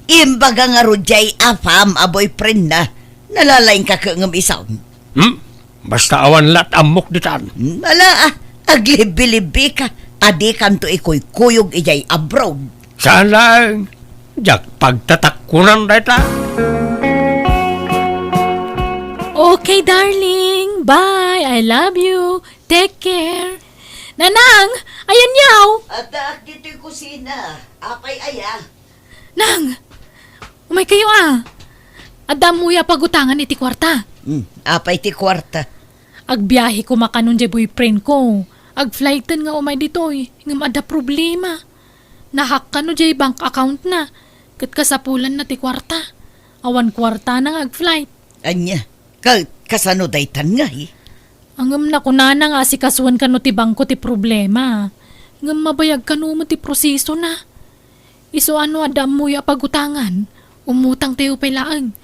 Imbaga ngarud diay AFAM a boyfriendna, nalalaingka ket ngem isu. Hmm? Basta awan lat-ammok ditan. Hmm, ala, ah, aglibbilibbika, a dikanto ikuykuyog idiay abroad. Saan laeng, diak pagtatakkunan dayta. Okay, darling. Bye. I love you. Take care. Nanang, ayan yaw. Addaak ditoy kusina. Apay aya? Nang, umay kayo a. Adda ammoyo a pagutangan iti kuarta. Hmm, apay ti kuarta? Agbiahe koma kanon diay boyfriend ko. Agflighten nga umay ditoy, ngem adda problema. Nahack kano diay bank account na, ket kasapulanna ti kuarta. Awan kuartana nga agflight. Ania, ka-, kasano daytan ngay? Ngem nakunana nga asikasuen kano ti bangko ti problema. Ngem mabayag kano met ti prosesona. Isu a no adda ammoyo a pagutangan, umutangtayo pay laeng.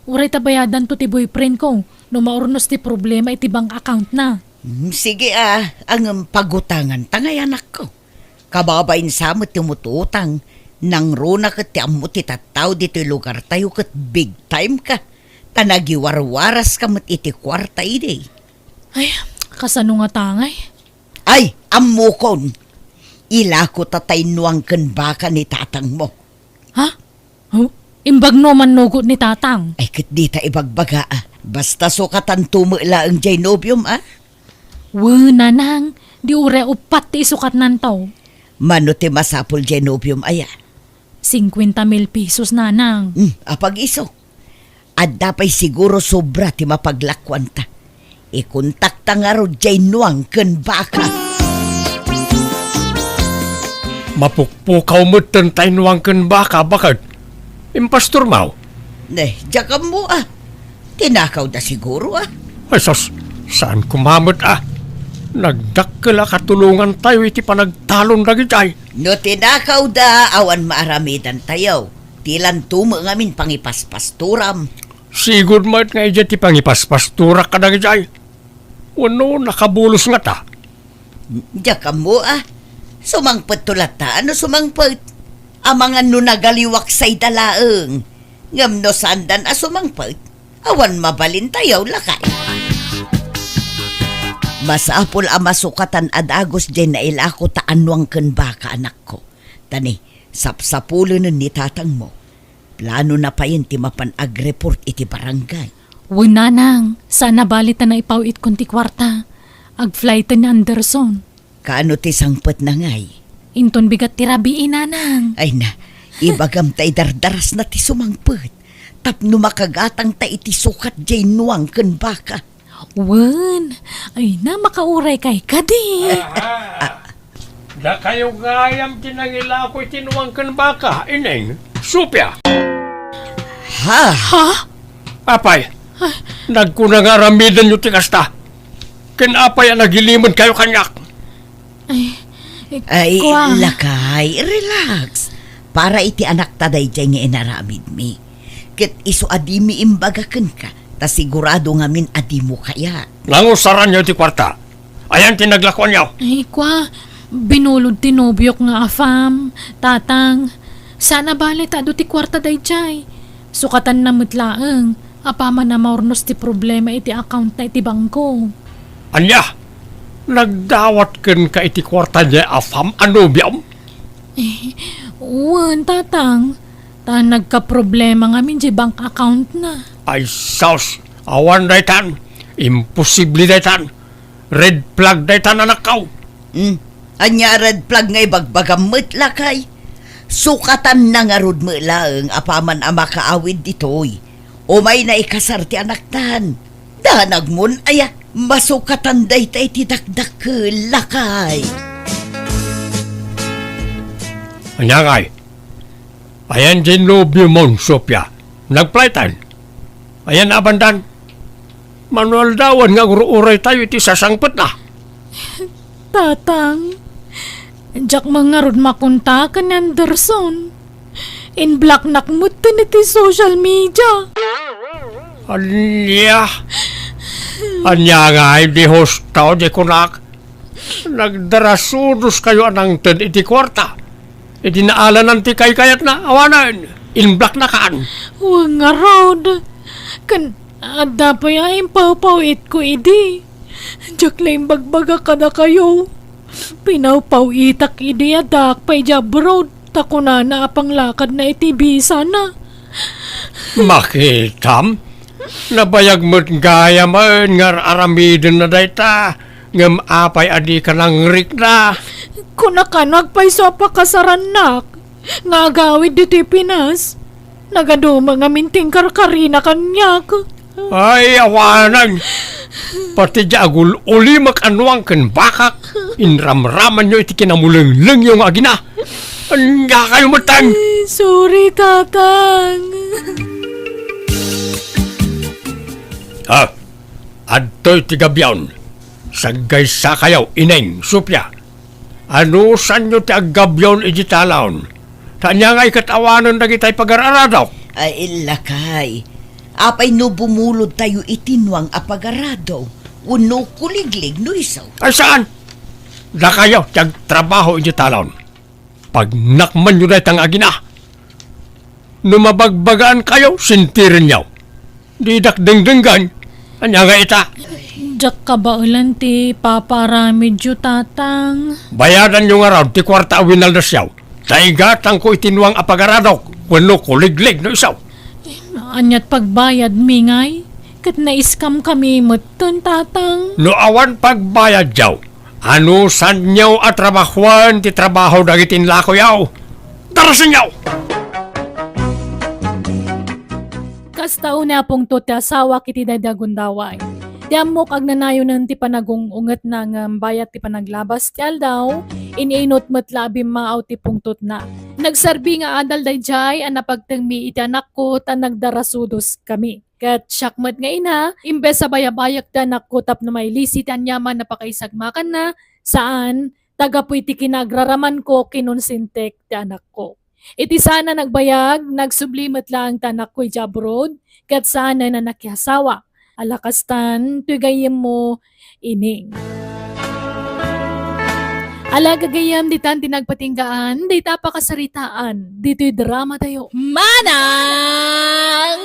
Uray ta bayadanto ti boyfriend ko no maurnos ti problema iti bank account na. Mm, sige a, ngem pagutanganta ngay, anakko. Kababain sa met ti umut-utang, nangruna ket ti ammo ti tattao ditoy lugartayo ket big time ka. Ta nagiwarwaraska met iti kuarta idi. Ay, kasano ngata ngay? Ay, ammokon. Ilako ta tainnuang ken baka ni tatangmo. Ha? Oh, imbag no mannugot ni tatang. Ay, ket dita ibagbaga a. Basta sukatanto met laeng jay nobiom a. Wen, nanang, di uray uppat ti isukatnanto. Mano ti masapul jay nobiom aya? Singkuenta mil pesos, nanang. Hmm, apag-isu. Adda pay siguro sobra ti mapaglakuanta. Ikontakta ngarud jay nuang ken baka. Mapukpukaw metten tay nuang ken baka, baket. Impastormaw? Ne, diak ammo a. Tinakawda siguro a. Ay sus, saan koma met a. Nagdakkel a katulongantayo iti panagtalon dagijay. No tinakawda, awan maaramidantayo. Dilanto met ngamin pangipaspastoram. Sigud met nga idiay ti pangipaspastorak kadagijay. Wenno nakabulos ngata? Diak ammo a. Sumangpetto latta a no sumangpet. Amangan no nagaliwak sayda laeng. Ngem no saandan a sumangpet, awan mabalintayo, lakay. Masapul a masukatan a dagus diay nailako ta annuang ken baka, anakko. Ta ni, sapsapulenen ni tatangmo. Planona payen ti mapan agreport iti barangay. Wen, nanang, saan a bali ta naipaw-itkon ti kuarta. Agflyten ni Anderson. Kaano ti sangpetna ngay? Inton bigat ti rabii, nanang. Ay na, ibagam ta idardarasna ti sumangpet. Tapno makagatangta iti sukat diay nuang ken baka. Wen, ay na, makauraykay kadi. Dakayo gayam ti nangilako iti nuang ken baka, Ineng, Sofia. Ha? Ha? Apay, nagkuna nga aramidenyo ti kasta. Ken apay a nagilimedkayo kaniak? Ay, Ay, kua. Lakay, relax. Para iti anakta daydiay nga inaramidmi. Ket isu a dimi imbaga kenka, ta sigurado ngamin a dimo kayat. Nangusaranyo ti kuarta. Ayan ti naglakuanyo. Ay, kua, binulod ti nobiok nga afam, tatang. Saan a bali ta adu ti kuarta daydiay. Sukatanna met laeng, apaman a maurnos ti problema iti accountna iti bangko. Ania? Nagdawat kenka iti kuarta diay afam a nobiom? Eh, wen, tatang. Ta nagkaproblema ngamin diay bank accountna. Ay sus! Awan daytan! Imposible daytan! Red flag daytan, anakko! Hmm? Ania a red flag nga ibagbagam met, lakay? Sukatanna ngarud met laeng apaman a makaawid ditoy. Umayna ikasar ti anaktan. Danagmon aya, masukatan dayta iti dakdakkel, lakay. Ania ngay? Ayan diay nobiomon, Sofia? Nagflyten? Ayan a bandan? Mano aldawen nga agur-uraytayo iti sasangpetna? Tatang, diak man ngarud makontak ken ni Anderson. In-blocknak metten iti social media. Ania? Ania ngay, di husto, di kunak? Nagdarasudoskayo a nangted iti kuarta. Idi naalanan ti kaykayatna, awanen, in-blocknakan. Wen ngarud. Ken adda pay a impawpaw-itko idi. Diak la imbagbaga kadakayo. Pinawpaw-itak idi addaak pay idiay abroad, ta kunana a panglakadna iti bisana. Makitam? Nabayag met gayamen nga ar-aramidenna dayta, ngem apay a dika nangrikna? Kunak a no agpayso a pakasarannak nga agawid ditoy Pinas, nagadu met ngamin ti inkarkarina kaniak. Ay, awanen! Pati diay agul-ulimek a nuang ken bakak, inramramanyo iti kinamulenglengyo nga agina. Ania kayo metten? Ay, sorry, Tatang. Ah, adtoy ti gabion. Saggaysakayo, Ineng, Sofia. Anusanyo ti aggabion idiay talaon? Ta ania ngay ket awanen dagitay pagar-aradok? Ay, lakay. Apay no bumulodtayo iti nuang a pagarado? wenno kuliglig no isu. Ay, saan? Dakayo ti agtrabaho idiay talon. Pagnakmanyo dayta nga agina. No mabagbagaan kayo, sintirenyo. Didak dengdenggen. Ania nga ita? Diak kabaelan ti papaaramidyo, Tatang. Bayadanyo ngarud ti kuarta a winaldasyo. Ta igatangko iti nuang a pagaradok wenno kuliglig no isu. Aniat pagbayadmi ngay? Ket na-scam kami metten, Tatang. No awan pagbayadyo, anusanyo a trabahoen ti trabaho dagiti inlakoyo? Darasenyo! Kasta unay a pungtot ti asawak iti daydi a gundaway. Ti ammok, agnanayonen ti panagung-ungetna ngem bayat ti panaglabas ti aldaw, in-inut met la a bimmaaw ti pungtotna. Nagserbi nga adal daydiay a napagtengmi iti anakko ta nagdarasudoskami. Ket siak met nga ina, imbes a bayabayek ti anakko tapno mailisi ti aniaman a pakaisagmakanna, saan, ta gapu iti kinaagraramanko, kinonsentek ti anakko. Iti saan a nagbayag, nagsubli met laeng ti anakko idiay abroad, ket saanen a nakiasawa. Ala kastan, toy gayyemmo, Ining. Ala gagayyem, ditan ti nagpatinggaan, dayta a pakasaritaan, ditoy dramatayo. Manang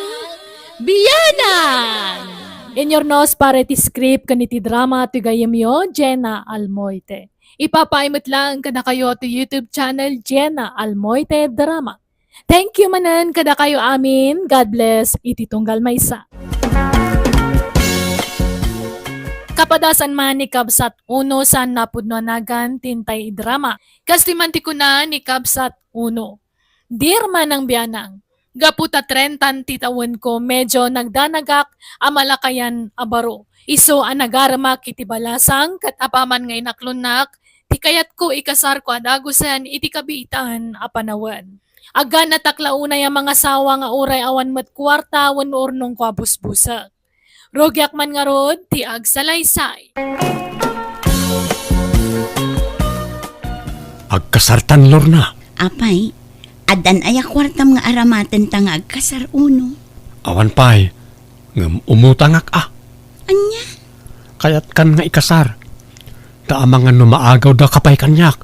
Bianang! Inyurnos para iti script ken iti drama, toy gayyemyo, Jenna Almoite. Ipapaay met laeng kadakayo ti YouTube channel, Jenna Almoite Drama. Thank you manen kadakayo amin. God bless iti tunggal maysa. Kapadasan man ni Kabsat Uno saan napudno a nagan ti intay idrama. Kas ti man ti kuna ni Kabsat Uno. Dear Manang Bianang, gapu ta trenta ti tawenko, medyo nagdanagak a malakayan a baro. Isu a nagaremak iti balasang ket apaman nga inaklonnak, ti kayatko ikasarko a dagusen iti kabiitan a panawen. Agganatak la unay a mangasawa nga uray awan met kuarta wenno urnongko a busbusek. Rugiak man ngarud ti agsalaysay. Agkasartan, Lorna. Apay, addan aya kuartam nga aramatenta nga agkasar, Uno? Awan pay, ngem umutangak a. Ania? Kayatkan nga ikasar. Ta amangan no maagawda ka pay kaniak.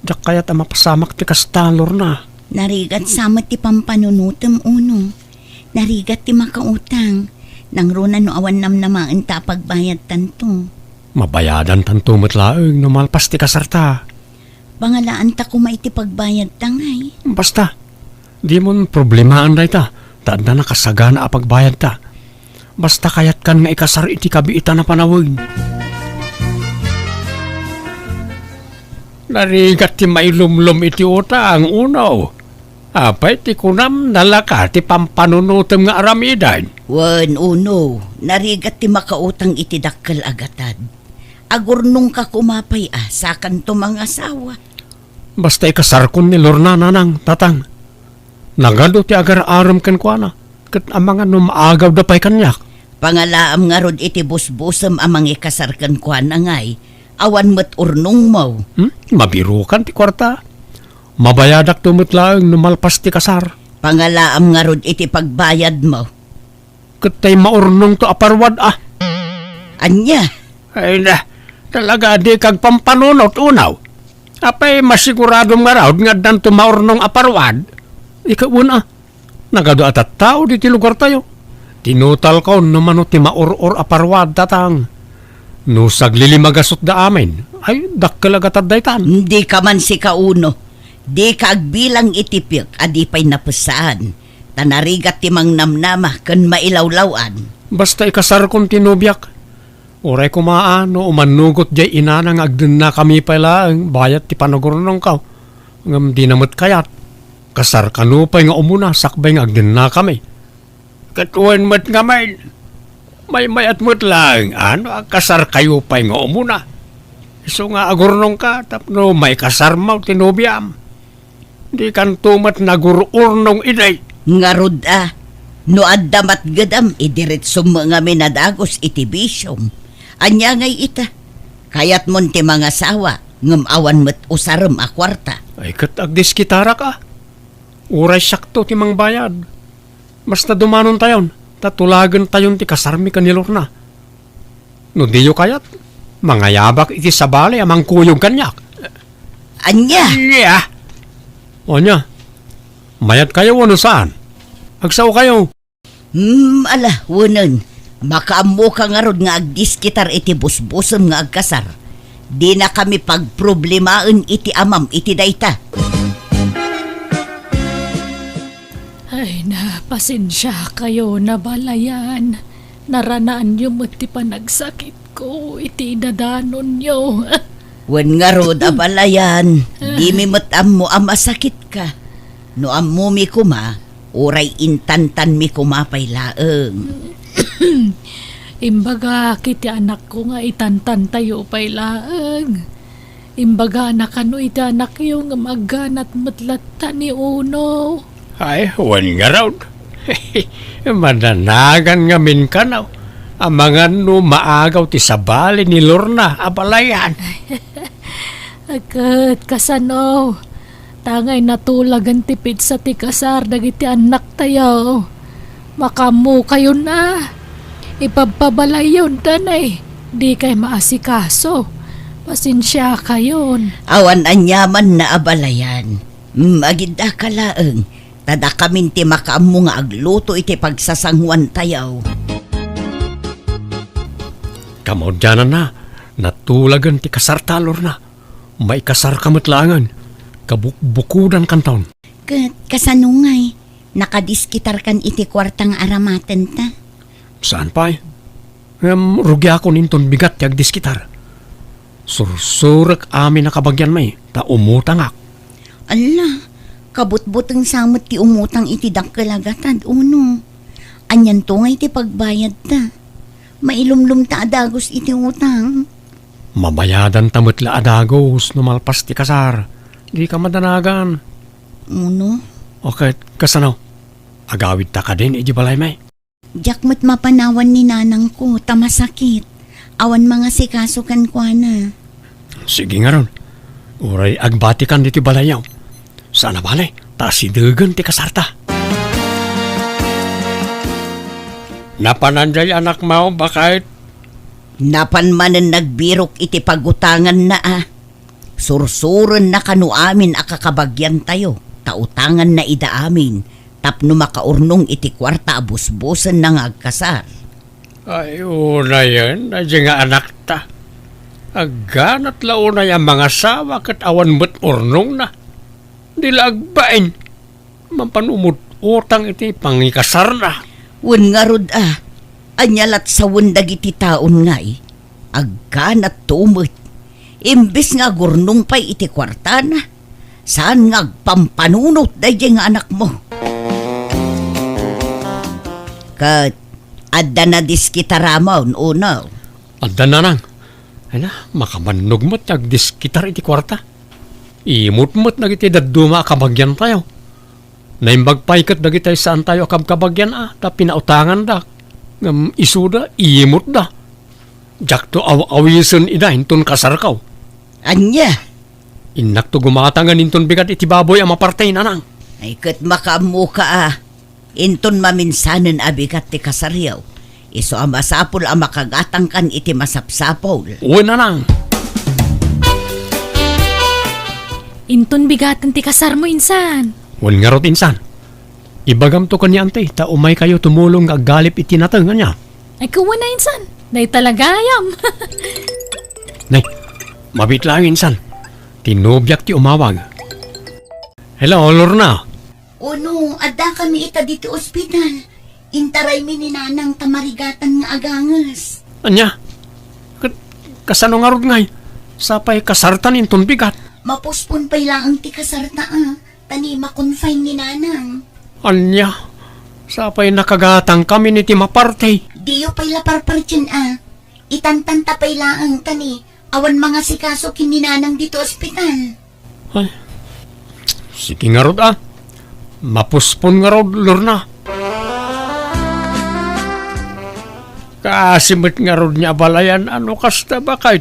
Diak kayat a mapasamak ti kasta, Lorna. Narigat sa met ti pampanunotem, Uno. Narigat ti makautang. Nangruna no awan namnamaenta a pagbayadtanto. Mabayadantanto met laeng no malpas ti kasarta. Pangalaanta koma iti pagbayadta, ngay. Basta, dimon problemaen dayta, ta adda nakasagana a pagbayadta. Basta kayatkan nga ikasar iti kabiitan a panawen. Narigat ti mailumlom iti utang, Uno. Apay ti kunam, nalaka ti pampanunotem nga aramiden? Wen, Uno, narigat ti makautang iti dakkel a gatad. Agurnongka koma pay a, sakanto mangasawa. Basta ikasarkon ni Lorna, Nanang, Tatang. Nagadu ti agar-arem kenkuana, ket amangan no maagawda pay kaniak. Pangalaam ngarud iti busbusem a mangikasar kenkuana, ngay, awan met urnongmo. Hmm? Mabirukan ti kuarta. Mabayadakto met laeng no malpas ti kasar. Pangalaam ngarud iti pagbayadmo. Ket tay maurnongto a paruad a. Ania? Ay na, talaga a dika agpampanunot, Uno. Apay masiguradom ngarud nga addanto maurnong a paruad? Ikaw, Uno, nagadu a tattao ditoy lugartayo. Tinutalko no mano ti maur-or a paruad, Tatang. No saglilimagasutda amin, ay, dakkel a gatad daytan. Dika man sika, Uno. Dika agbilang iti piek a di pay napessaan. Ta narigat ti mangnamnama ken mailawlaw-an. Basta ikasarkon ti nobiak. Uray koma a no umannugot diay inana nga agdennakami pay laeng bayat ti panagurnongko. Ngem dina met kayat. Kasar kano pay nga umuna sakbay nga agdennakami. Ket wen met ngamin, maymayat met laeng a no agkasarkayo pay nga umuna. Isu nga agurnongka tapno maikasarmo ti nobiam. Dikanto met nagur-urnong idi. Ngarud a, no adda matgedam, idiretsom ngamin a dagus iti bisiom. Ania ngay ita? Kayatmon ti mangasawa, ngem awan met usarem a kuarta. Ay, ket agdiskitarak a. Uray siakto ti mangbayad. Basta dumanontayon, ta tulagentayon ti kasarmi ken ni Lorna. No diyo kayat, mangayabak iti sabali a mangkuyog kaniak. Ania? Ania? O ania? Mayatkayo wenno saan? Agsaokayo. Hmm, ala, wenen. Makaammoka ngarud nga agdiskitar iti busbusem nga agkasar. Dinakami pagproblemaen iti amam iti dayta. Ay na, pasensiakayon, abalayan. Naranaanyo met ti panagsakitko iti idadanonyo. Wen ngarud, abalayan, dimi met ammo a masakitka. No ammomi koma, uray intantanmi koma pay laeng. Imbagak iti anakko nga itantantayo pay laeng. Imbagana kano iti anakyo ngem agganat met latta ni Uno. Ay, wen ngarud. Madanagan ngamin kano. Amangan no maagaw ti sabali ni Lorna, abalayan. Ket kasano? Tangay natulagen ti petsa ti kasar dagiti annaktayo. Makaammokayon a. Ipabpabalayyon, danay. Dikay maasikaso. Pasensiakayon. Awan aniaman na, abalayan. Mm, agidda ka laeng. Ta dakamin ti makaammo nga agluto iti pagsasanguantayo. Kamaudiananna, natulagen ti kasarta, Lorna. Maikasarka met laengen. Kabukbukodankanton. Ket kasano ngay? Nakadiskitarkan iti kuarta nga aramatenta? Saan pay. Ngem rugiakon inton bigat ti agdiskitar. Sursurek amin a kabagianmi, ta umutangak. Alla, kabutbuteng sa met ti umutang iti dakkel a gatad, Uno. Anianto ngay ti pagbayadta? Mailumlomta a dagus iti utang. Mabayadanta met la a dagus no malpas ti kasar. Dika madanagan. Uno? O ket, kasano? Agawidta kadin iti balaymi? Diak met mapanawan ni nanangko ta masakit. Awan mangasikaso kenkuana. Sige ngarud. Uray agbatikan ditoy balayyo. Saan a bale, ta asidegen ti kasarta. Napanan diay anakmo, baket? Napan manen nagbirok iti pagutanganna a. Sursurenna kano amin a kakabagiantayo, ta utanganna ida amin tapno makaurnong iti kuarta a busbusenna nga agkasar. Ay, unayen, daydiay nga anakta. Agganat la unay a mangasawa ket awan met urnongna. Di la agbain. Mapan umut-utang iti pangikasarna. Wen ngarud a, ania lat sawen dagiti taon ngay? Agganat to met. Imbes nga agurnong pay iti kuartana, saan nga agpampanunot daydiay nga anakmo? Ket adda nadiskitaramon, Uno? Adda, nanang. Ay na, makabannog met ti agdiskitar iti kuarta. Imot met dagiti dadduma a kabagiantayo. Naimbag pay ket dagiti saantayo a kabkabagian a ta pinautangandak. Ngem isuda, imotda. Diakto aw-awisen ida inton kasarko. Ania? Innakto gumatangen inton bigat iti baboy a maparti, nanang. Ay, ket makaammoka a. Inton maminsanen a bigat ti kasaryo, isu a masapul a makagatangkan iti masapsapul. Wen, nanang. Inton bigaten ti kasarmo, insan. Wen ngarud, insan. Ibagamto ken ni Auntie, ta umaykayo tumulong nga aggalip iti nateng, ania? Ay, kuana, insan. Dayta la gayam. Nay, mabiit laeng, insan. Ti nobiak ti umawag. Hello, Lorna. Uno, addakami ita ditoy ospital. Intaraymi ni nanang ta marigatan nga aganges. Ania? Ket kasano ngarud ngay? Sapay kasartan inton bigat. Mapospon pay laeng ti kasarta a, ta ni ma-confine ni nanang. Ania? Sapay nakagatangkami iti maparti. Diyo pay la parpartien a. Itantanta pay laeng ta ni awan mangasikaso ken ni nanang ditoy ospital. Ay, sige ngarud a. Mapospon ngarud, Lorna. Kaasi met ngarud ni abalayan a no kasta, baket.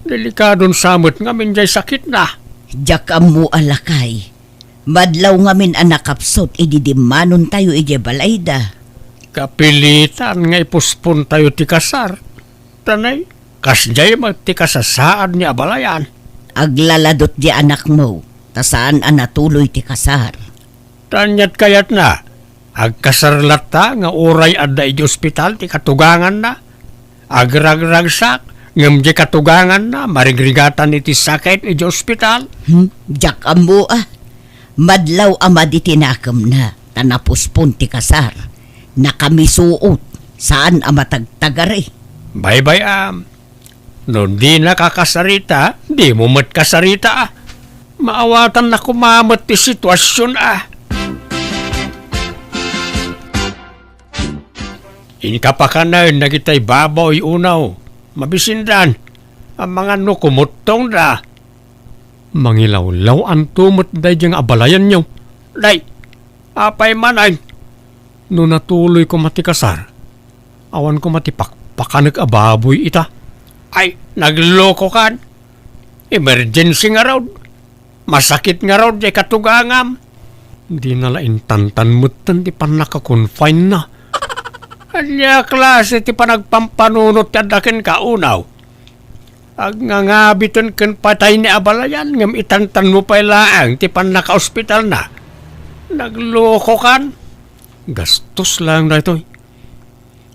Delikadon sa met ngamin jay sakitna. Diak ammo a, lakay. Madlaw ngamin a nakapsut idi dimmanontayo idiay balayda. Kapilitan nga ipospontayo ti kasar. Tanay, kasdiay met ti kasasaad ni abalayan. Aglaladot di anakmo, ta saan a natuloy ti kasar. Ania ti kayatna, agkasar latta nga uray adda iti ospital ti katuganganna? Agragragsak, ngem di katuganganna, marigrigatan iti sakit iti ospital. Hmm, diak ammo a. Madlaw a madi ti nakemna, ta napuspon ti kasar. Nakamisuot, saan a matagtagari. Baybay-am, no dinaka kasarita, dimo met kasarita. Maawatanna koma met ti situasion a. Inka pakanen dagitay baboy unaw, mabisindan. Amangan no kumuttongda. Mangilawlaw-anto met daydiay nga abalayanyo. Day, apay manen? No natuloy koma ti kasar, awan koma ti pakpakanek a baboy ita. Ay, naglokokan. Emergency ngarud. Masakit ngarud diay katugangam. Dina la intantan metten ti pannaka-confine-na. Ania klase ti panagpampanunot ti adda kenka unaw? Agngangabiten ken patay ni abalayan, ngem itantanmo pay laeng ti pannakaospitalna. Naglokokan. Gastos laeng daytoy.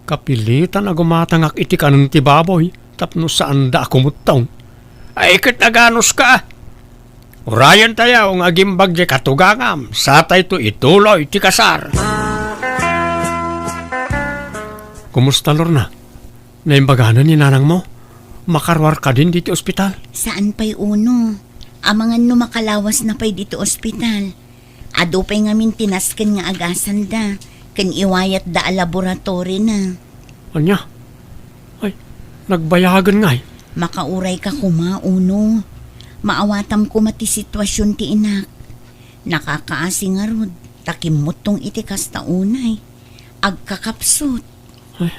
Kapilitan a gumatangak iti kanen ti baboy tapno saanda a kumuttong. Ay, ket aganuska. Urayentayo nga agimbag diay katugangam, satayto ituloy ti kasar. Kumusta, Lorna? Naimbaganen ni nanangmo? Makaruar kadin diti ospital? Saan pay, Uno. Amangan no makalawasna pay diti ospital. Adu pay ngamin ti nasken nga agasanda ken iwayatda a laboratoryna. Ania? Ay, nagbayagen ngay. Makaurayka koma, Uno. Maawatam koma ti situasion ti inak. Nakakaasi ngarud, ta kimmuttong iti kasta unay. Agkakapsut. Ay,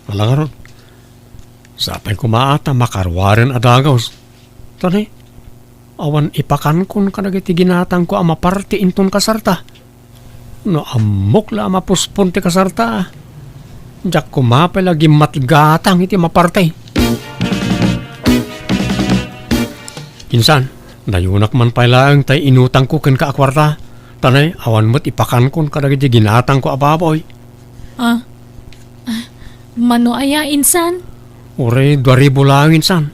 ala ngarud. Sapay koma a ta makaruaren a dagus. Tani, awan ipakankon kadagiti ginatangko a maparti inton kasarta. No ammok la a mapuspon ti kasarta, diak koma pay la gimmatgatang iti maparti. Insan, dayunak man pay laeng tay inutangko kenka a kuarta. Tanay, awan met ipakankon kadagiti ginatangko a baboy. Ah, ah, mano aya, insan? Uray dua ribu laeng, insan.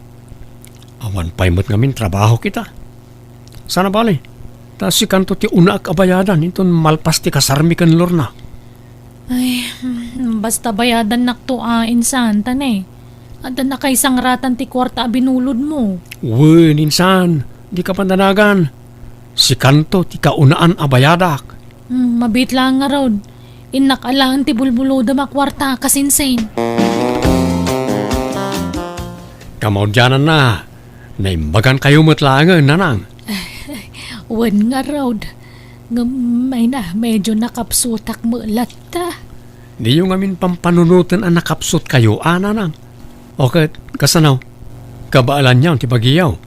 Awan pay met ngamin trabaho kita. Sana bale, ta sikanto ti unaak a bayadan inton malpas ti kasarmi ken Lorna. Ay, hmm, basta bayadannakto a, insan, tanay. Adda nakaisangratan ti kuarta a binulodmo. Wen, insan, dika pandanagan. Sikanto ti kaunaan a bayadak. Hmm, mabiit laeng ngarud. Innak alaen ti bulbulodem a kuarta, kasinsin. Kamaudiananna, naimbagankayo met laengen, nanang. Wen ngarud. Ngem, ay na, medyo nakapsutak met latta. Diyo ngamin pampanunoten a nakapsutkayo, a, nanang. O ket, kasano? Kabaelanyon ti bagiyo.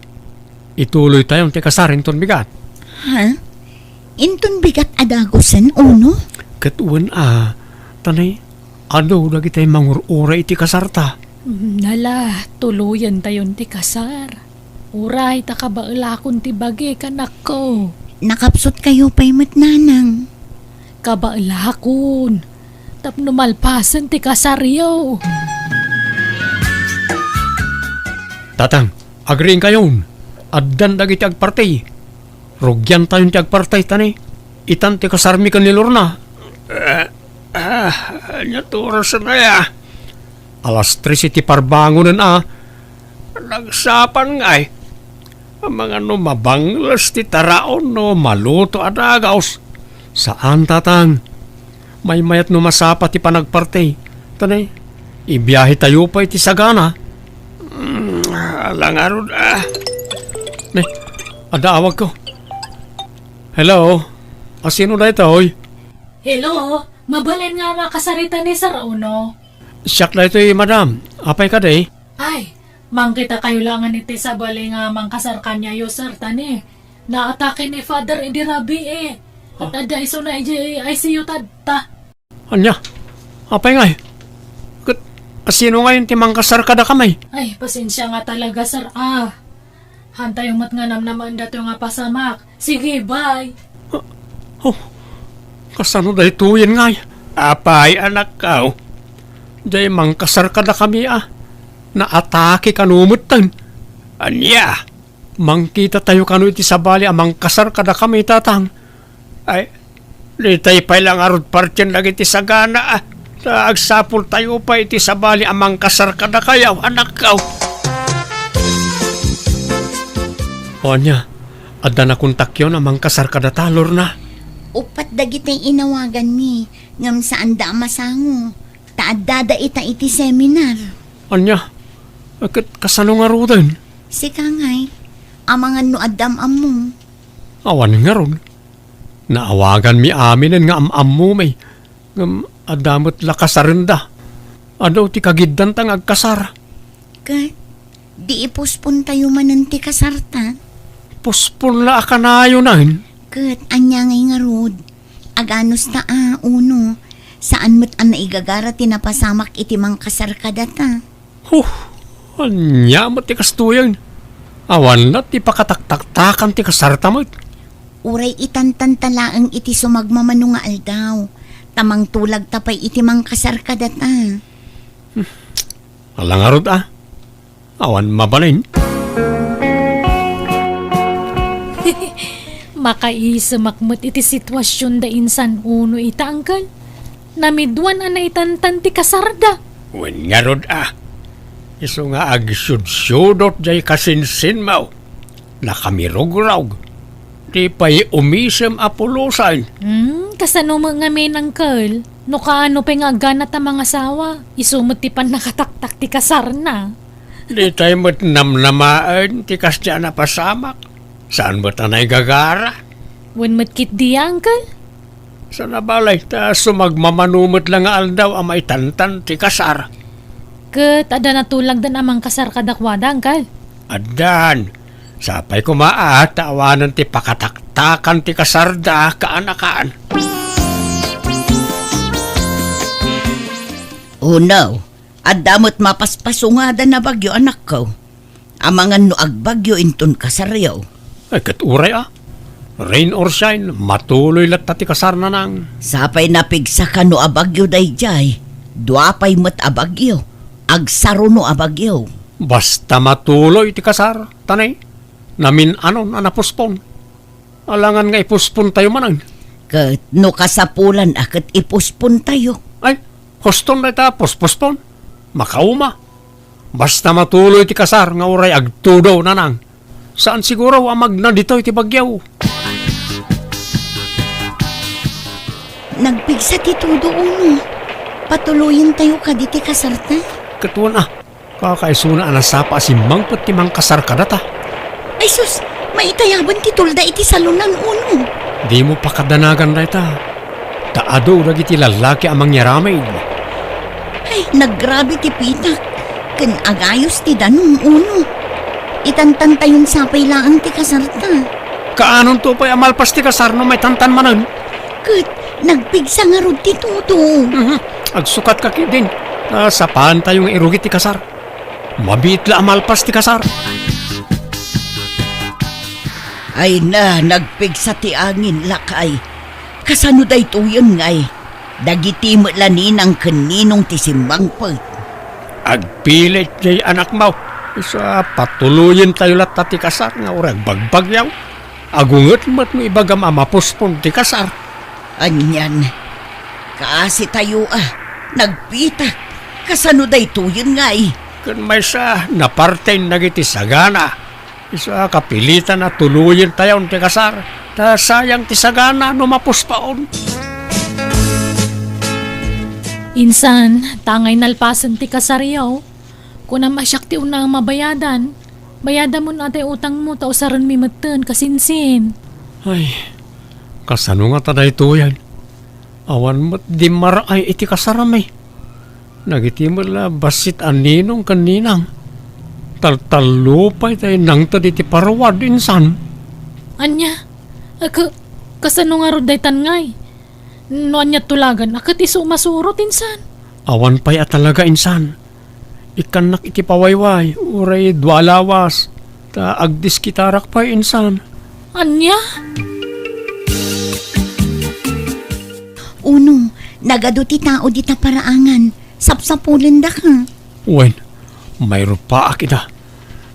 Ituloytayon ti kasar inton bigat. Ha? Inton bigat a dagusen, Uno? Ket wen a, tanay, adu dagitay mangur-uray iti kasarta. Mm, nala, tuloyentayon ti kasar. Uray ta kabaelakon ti bagi, kanakko. Nakapsutkayo pay met, nanang. Kabaelakon. Tapno malpasen ti kasaryo. Tatang, agriingkayon. Addan dagiti agparti. Rugiantayon ti agparti, tani. Itan ti kasarmi ken ni Lorna. Eh, ah, ania ti orasen aya? Alas tres iti parbangonen a. Nagsapan ngay. Amangan no mabangles ti taraon no maluto a dagus. Saan, tatang. Maymayat no masapa ti panagparti. Tanay, ibiahetayo pay iti sagana. Mm, ala ngarud, ah. Ne, adda awagko. Hello? Asino daytoy? Hello? Mabalin nga makasarita ni Sir Uno? Siak daytoy, madam. Apay kadi? Ay, mangkitakayo laengen iti sabali nga mangkasar kaniayo, sir, tani. Naatake ni Father idi rabii. Ket adda isuna idiay I C U tatta. Ania? Apay ngay? Ket Sino ngayon ti mangkasar kadakami? Ay, pasensia nga talaga, sir, a. Hantayo met nga namnamaen datoy nga pasamak. Sige, bye. Oh, kasano daytoyen ngay? Apay, anakko. Jay mangkasar kadakami a. Naatake kano metten. Ania? Mangkitatayo kano iti sabali a mangkasar kadakami, tatang. Ay, ditay pay la ngarud partien dagiti sagana, a. Ta agsapultayo pay iti sabali a mangkasar kadakayo, anakko. O ania, adda nakontakyon a mangkasar kadata, Lorna? Uppat dagiti inawaganmi, ngem saanda a masango, ta addada ita iti seminar. Ania? Ket kasano ngaruden? Sika ngay, amangan no adda am-ammo. Awan ngarud. Naawaganmi aminen nga am-ammomi. Ngem adda met la kasarenda. Adu ti kagiddanta nga agkasar. Ket, di ipospontayo manen ti kasarta? Pospon la a kanayonen. Ket, ania ngay ngarud? Aganusta a, uno, saan met a naigagara ti napasamak iti mangkasar kadata? Huh, ania met ti kastoyen? Awan la ti pakataktaktakan ti kasarta met. Uray itantanta laeng iti sumagmamano nga aldaw, ta mangtulagta pay iti mangkasar kadata. Ala ngarud a, awan mabalin. Makaisemak met iti situasionda insan uno ita, angkel. Namiduan a naitantan ti kasarda. Wen ngarud a, isu nga agsudsudot jay kasinsinmo. Nakamirugrog. Di pay umisem a pulosan. Hmm, kasano met ngamin, angkel? No kaano pay nga aggana ta mangasawa, isu met ti pannakataktak ti kasarna. Ditay met namnamaen ti kasdiay a napasamak. Saan met a naigagara? Wen met ketdi, angkel? Saan a balay, ta sumagmamano met la nga aldaw a maitantan ti kasar. Ket adda natulagdan a mangkasar kadakuada, angkel? Addan. Sapay koma a ta awanen ti pakataktakan ti kasarda, kaanakan. Uno, adda met mapaspasungada a bagyo, anakko. Amangan no agbagyo inton kasaryo. Ay, ket uray a. Rain or shine, matuloy latta ti kasar, nanang. Sapay napigsa kano a bagyo daydiay, dua pay met a bagyo, agsaruno a bagyo. Basta matuloy ti kasar, ta nay, namin-anon a napospon. Alangan nga ipospontayo manen. Ket no kasapulan a ket ipospontayo. Ay, huston dayta, pospospon. Makauma. Basta matuloy ti kasar nga uray agtudo, nanang. Saan siguro a magna ditoy ti bagyo. Nagpigsa ti tudo, uno. Patuloyentayo kadi ti kasarta? Ket wen a, kakaisuna a nasapa a simmangpet ti mangkasar kadata. Ay sus, maitayaban ti tulda iti salonan, uno. Dimo pakadanagan dayta. Ta adu dagiti lallaki a mangyaramid. Ay, nagrabe ti pitak. Ken agayos ti danum, uno. Itantantayon sapay laeng ti kasarta. Kaanonto pay a malpas ti kasar no maitantan manen? Ket nagpigsa ngarud ti tudo. Mhm. Agsukatka ketdin. Ta sapaantayo nga irugi ti kasar. Mabiit la a malpas ti kasar. Ay na, nagpigsa ti angin, lakay. Kasano daytoyen ngay? Dagiti met la ninang ken ninong ti simmangpet. Agpilit jay anakmo. Isu a patuloyentayo latta ti kasar nga uray agbagbagyo. Agunget met no ibagam a mapospon ti kasar. Anian, kaasitayo a, nagpitak. Kasano daytoyen ngay? Ken maysa, naparten dagiti sagana. Isu a kapilitan a tuloyentayon ti kasar, ta sayang ti sagana no mapuspaon. Insan, tangay nalpasen ti kasaryo. Kunam a siak ti unna a mabayadan. Bayadamon a tay utangmo ta usarenmi metten, kasinsin. Ay, kasano ngata daytoyen? Awan met dimmaraay iti kasarmi. Dagiti met la bassit a ninong ken ninang. Taltallo pay tay nangted iti paruad, insan. Ania? Ket kasano ngarud daytan ngay? No ania tulagan a ket isu masurot, insan? Awan pay a talaga, insan. Ikkannak iti pawayway, uray dua lawas, ta agdiskitarak pay insan. Ania? Uno, nagadu ti tao dita paraangan. Sapsapulendaka. Wen, mayrupaak ida.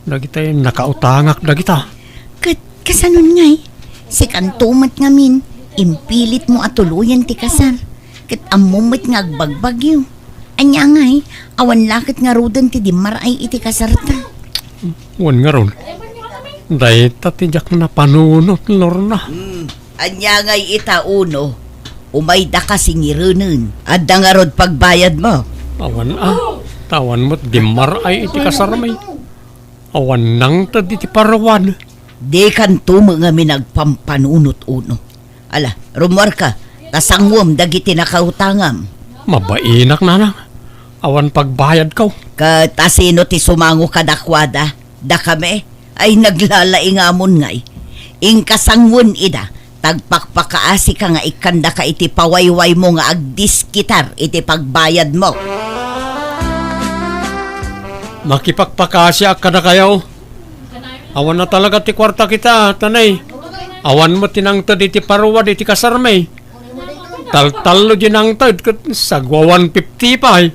Dagitay nakautangak dagita. Ket kasanon ngay? Sikanto met ngamin, impilitmo a tuloyen ti kasar. Ket ammom met nga agbagbagyo. Ania ngay, awan la ket ngaruden ti dimmaray iti kasarta. Wen ngarud, dayta ti diak napanunot, Lorna. Hmm, ania ngay ita, Uno? Umaydaka singirenen. Adda ngarud pagbayadmo? Awan a, ta awan met dimmaray iti kasarmi. Awan nangted iti paruwad. Dikanto met ngamin agpampanunot, Uno. Ala, rummuarka, ta sanguem dagiti nakautangam. Mabainak, nanang. Awan pagbayadko. Ket asino ti sumango kadakuada? Dakami? Ay, naglalaingamon ngay. Inka sanguen ida, ta agpakpakaasika nga ikkandaka iti pawaywaymo nga agdiskitar iti pagbayadmo. Makipakpakaasiak kadakayo. Awan na talaga ti kuarta kita, tanay. Awan met ti nangted iti paruwad iti kasarmi. Taltallo di nangted ket sagwa one fifty pay.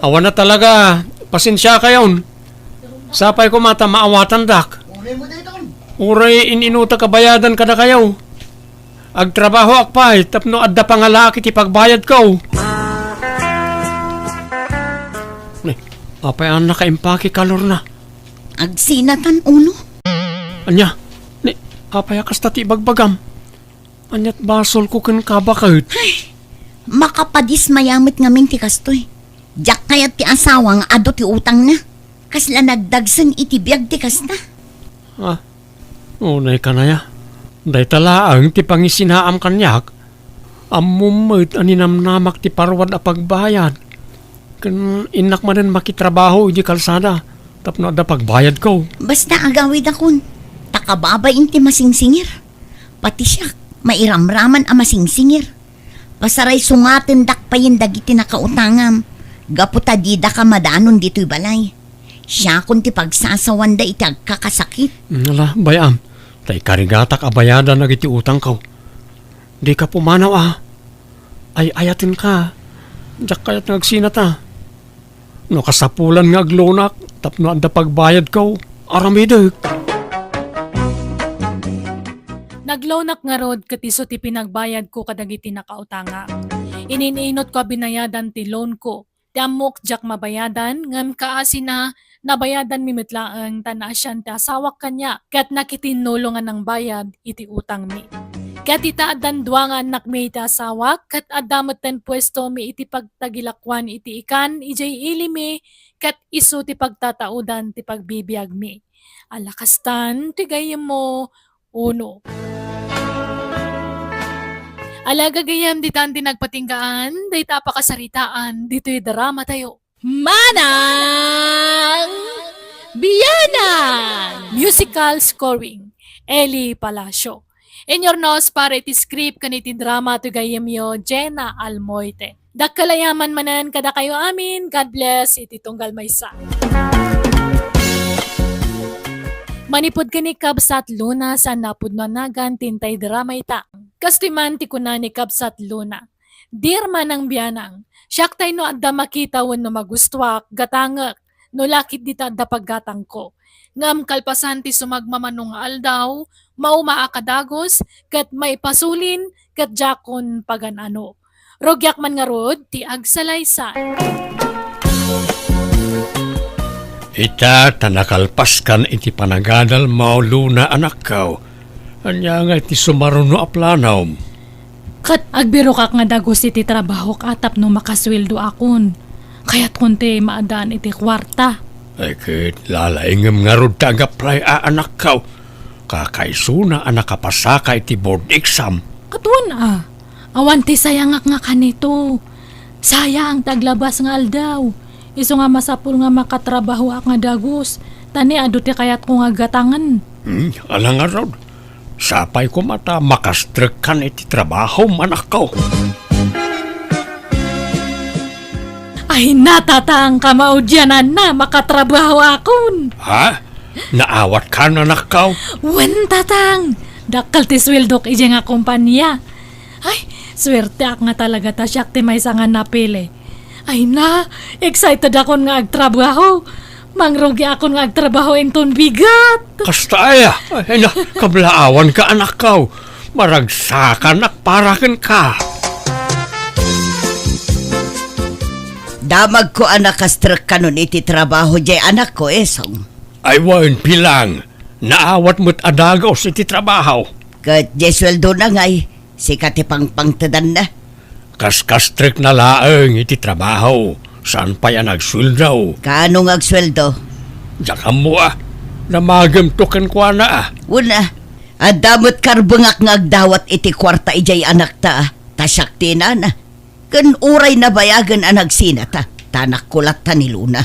Awan na talaga. Pasensiakayon. Sapay koma ta maawatandak. Uray in-inutak a bayadan kadakayo. Agtrabahoak pay tapno adda pangalaak iti pagbayadko. Ni, apay a nakaimpake ka, Lorna? Agsinatan, Uno. Ania? Ni, apay a kasta ti ibagbagam? Ania't basolko kenka baket? Ay, makapadismaya met ngamin ti kastoy. Diak kayat ti asawa nga adu ti utangna. Kasla nagdagsen iti biag ti kasta. Ah, Unay kanaya, dayta laeng ti pangisinaam kaniak. Ammom met a ninamnamak ti paruwad a pagbayad. Ken innak manen makitrabaho idiay kalsada tapno adda pagbayadko. Basta agawidakon, ta kababain ti masingsingir. Pati siak, mairamraman a masingsingir. Pasaraysungatendak payen dagiti nakautangam, gapu ta didaka madanon ditoy balay. Siakon ti pagsasawanda iti agkakasakit. Mm, ala, bay-am, ta ikarigatak a bayadan dagiti utangko. Dika pumanaw a. Ay-ayatenka. Diak kayat nga agsinata. No kasapulan nga aglonak tapno adda pagbayadko, aramidek. Naglonak ngarud ket isu ti pinagbayadko kadagiti nakautangak. Inin-inutko a binayadan ti loanko. Ti ammok diak mabayadan, ngem kaasina, nabayadanmi met laeng ta naasian ti asawak kaniak, ket nakitinnulong a nangbayad iti utangmi. Ket ita addan dua nga annakmi iti asawak, ket adda metten puestomi iti pagtagilakuan iti ikan idiay ilimi, ket isu ti pagtataudan ti pagbibiagmi. Ala kastan ti gayyemmo, Uno. Ala gagayyem, ditan ti nagpatinggaan dayta a pakasaritaan ditoy dramatayo. Manang Biyanan! Musical scoring, Eli Palacio. Inurnos para iti script ken iti drama ti gayyemyo, Jena Almoite. Dakkel a yaman manen kadakayo amin. God bless iti tunggal maysa. Manipud ken ni Kabsat Luna, saan a pudno a nagan ti intay drama ita. Kastoy man ti kuna ni Kabsat Luna, "Dear Manang Biyanang, siak tay no adda makita wenno magustuak, gatangek, no lakit dita adda paggatangko. Ngem kalpasan ti sumagmamano nga aldaw, maumaak a dagus, ket maipasulin, ket diakon pagan-ano. Rugiak man ngarud ti agsalaysay." Ita ta nakalpaskan iti panagadalmo, Luna, anakko. Ania nga iti sumaruno a planom? Ket agbirokak nga dagus iti trabahok a tapno makasueldoakon. Kayatkon ti maaddaan iti kuarta. Ay, ket lalaingem ngarud ta agaplay a anakko. Kakaisuna a nakapasaka iti board exam. Ket wen a, awan ti sayangak nga kanito. Sayang ti aglabas nga aldaw. Isu nga masapul nga makatrabahoak nga dagus, ta ni adu ti kayatko nga gatangen. Hmm, ala ngarud. Sapay koma ta makastrekkan iti trabahom, anakko. Ay na, Tatang, kamaudiananna, makatrabaho akon. Ha? Naawatkan, anakko? Wen, Tatang. Dakkel ti sueldok idiay nga kompania. Ay, suerteak nga talaga ta siak ti maysa nga napili. Ay na, excited akon nga agtrabaho. Mangrugi akon nga agtrabaho inton bigat. Kasta aya? Ay na, kablaawanka, anakko. Maragsakanak para kenka. Damagko a nakastrek kanon iti trabaho diay anakko, Esong. Ay wen, Pilang, naawat met a dagus iti trabaho. Ket diay sueldona ngay, sika ti pangpangtedanna. Kaskastrekna laeng iti trabaho, saan pay a nagsueldo. Kaano nga agsueldo? Diak ammo a, damagemto kenkuana a. Wen a, adda met karbengak nga agdawat iti kuarta idiay anakta a, ta siak ti inana. Ken uray nabayagen a nagsinata, ta anakko latta ni Luna.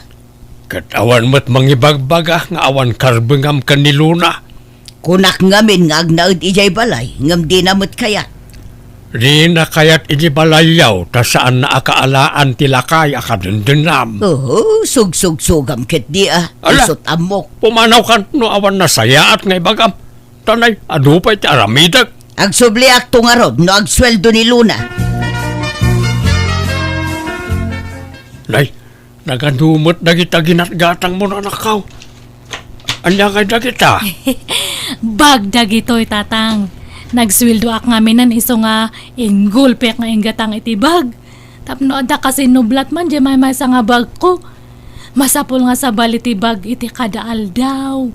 Ket awan met mangibagbaga nga awan karbengam ken ni Luna. Kunak ngamin nga agnaed idiay balay, ngem dina met kayat. Dina kayat iti balayyo, ta saanna a kaalaan ti lakay a kadendennam. Oho, sugsugsugam ketdi a, ala, isut' ammok. Pumanawkan no awan nasayaat nga ibagam. Tanay, adu pay ti aramidek. Agsubliakto ngarud no agsueldo ni Luna. Nay, nagadu met dagita ginatgatangmo, anakko. Ania ngay dagita? Bag dagitoy, Tatang. Nagsueldoak ngaminen isu nga inggulpiak nga inggatang iti bag. Tapno adda kasinublat man diay maymaysa nga bagko. Masapul nga sabali ti bag iti kada aldaw.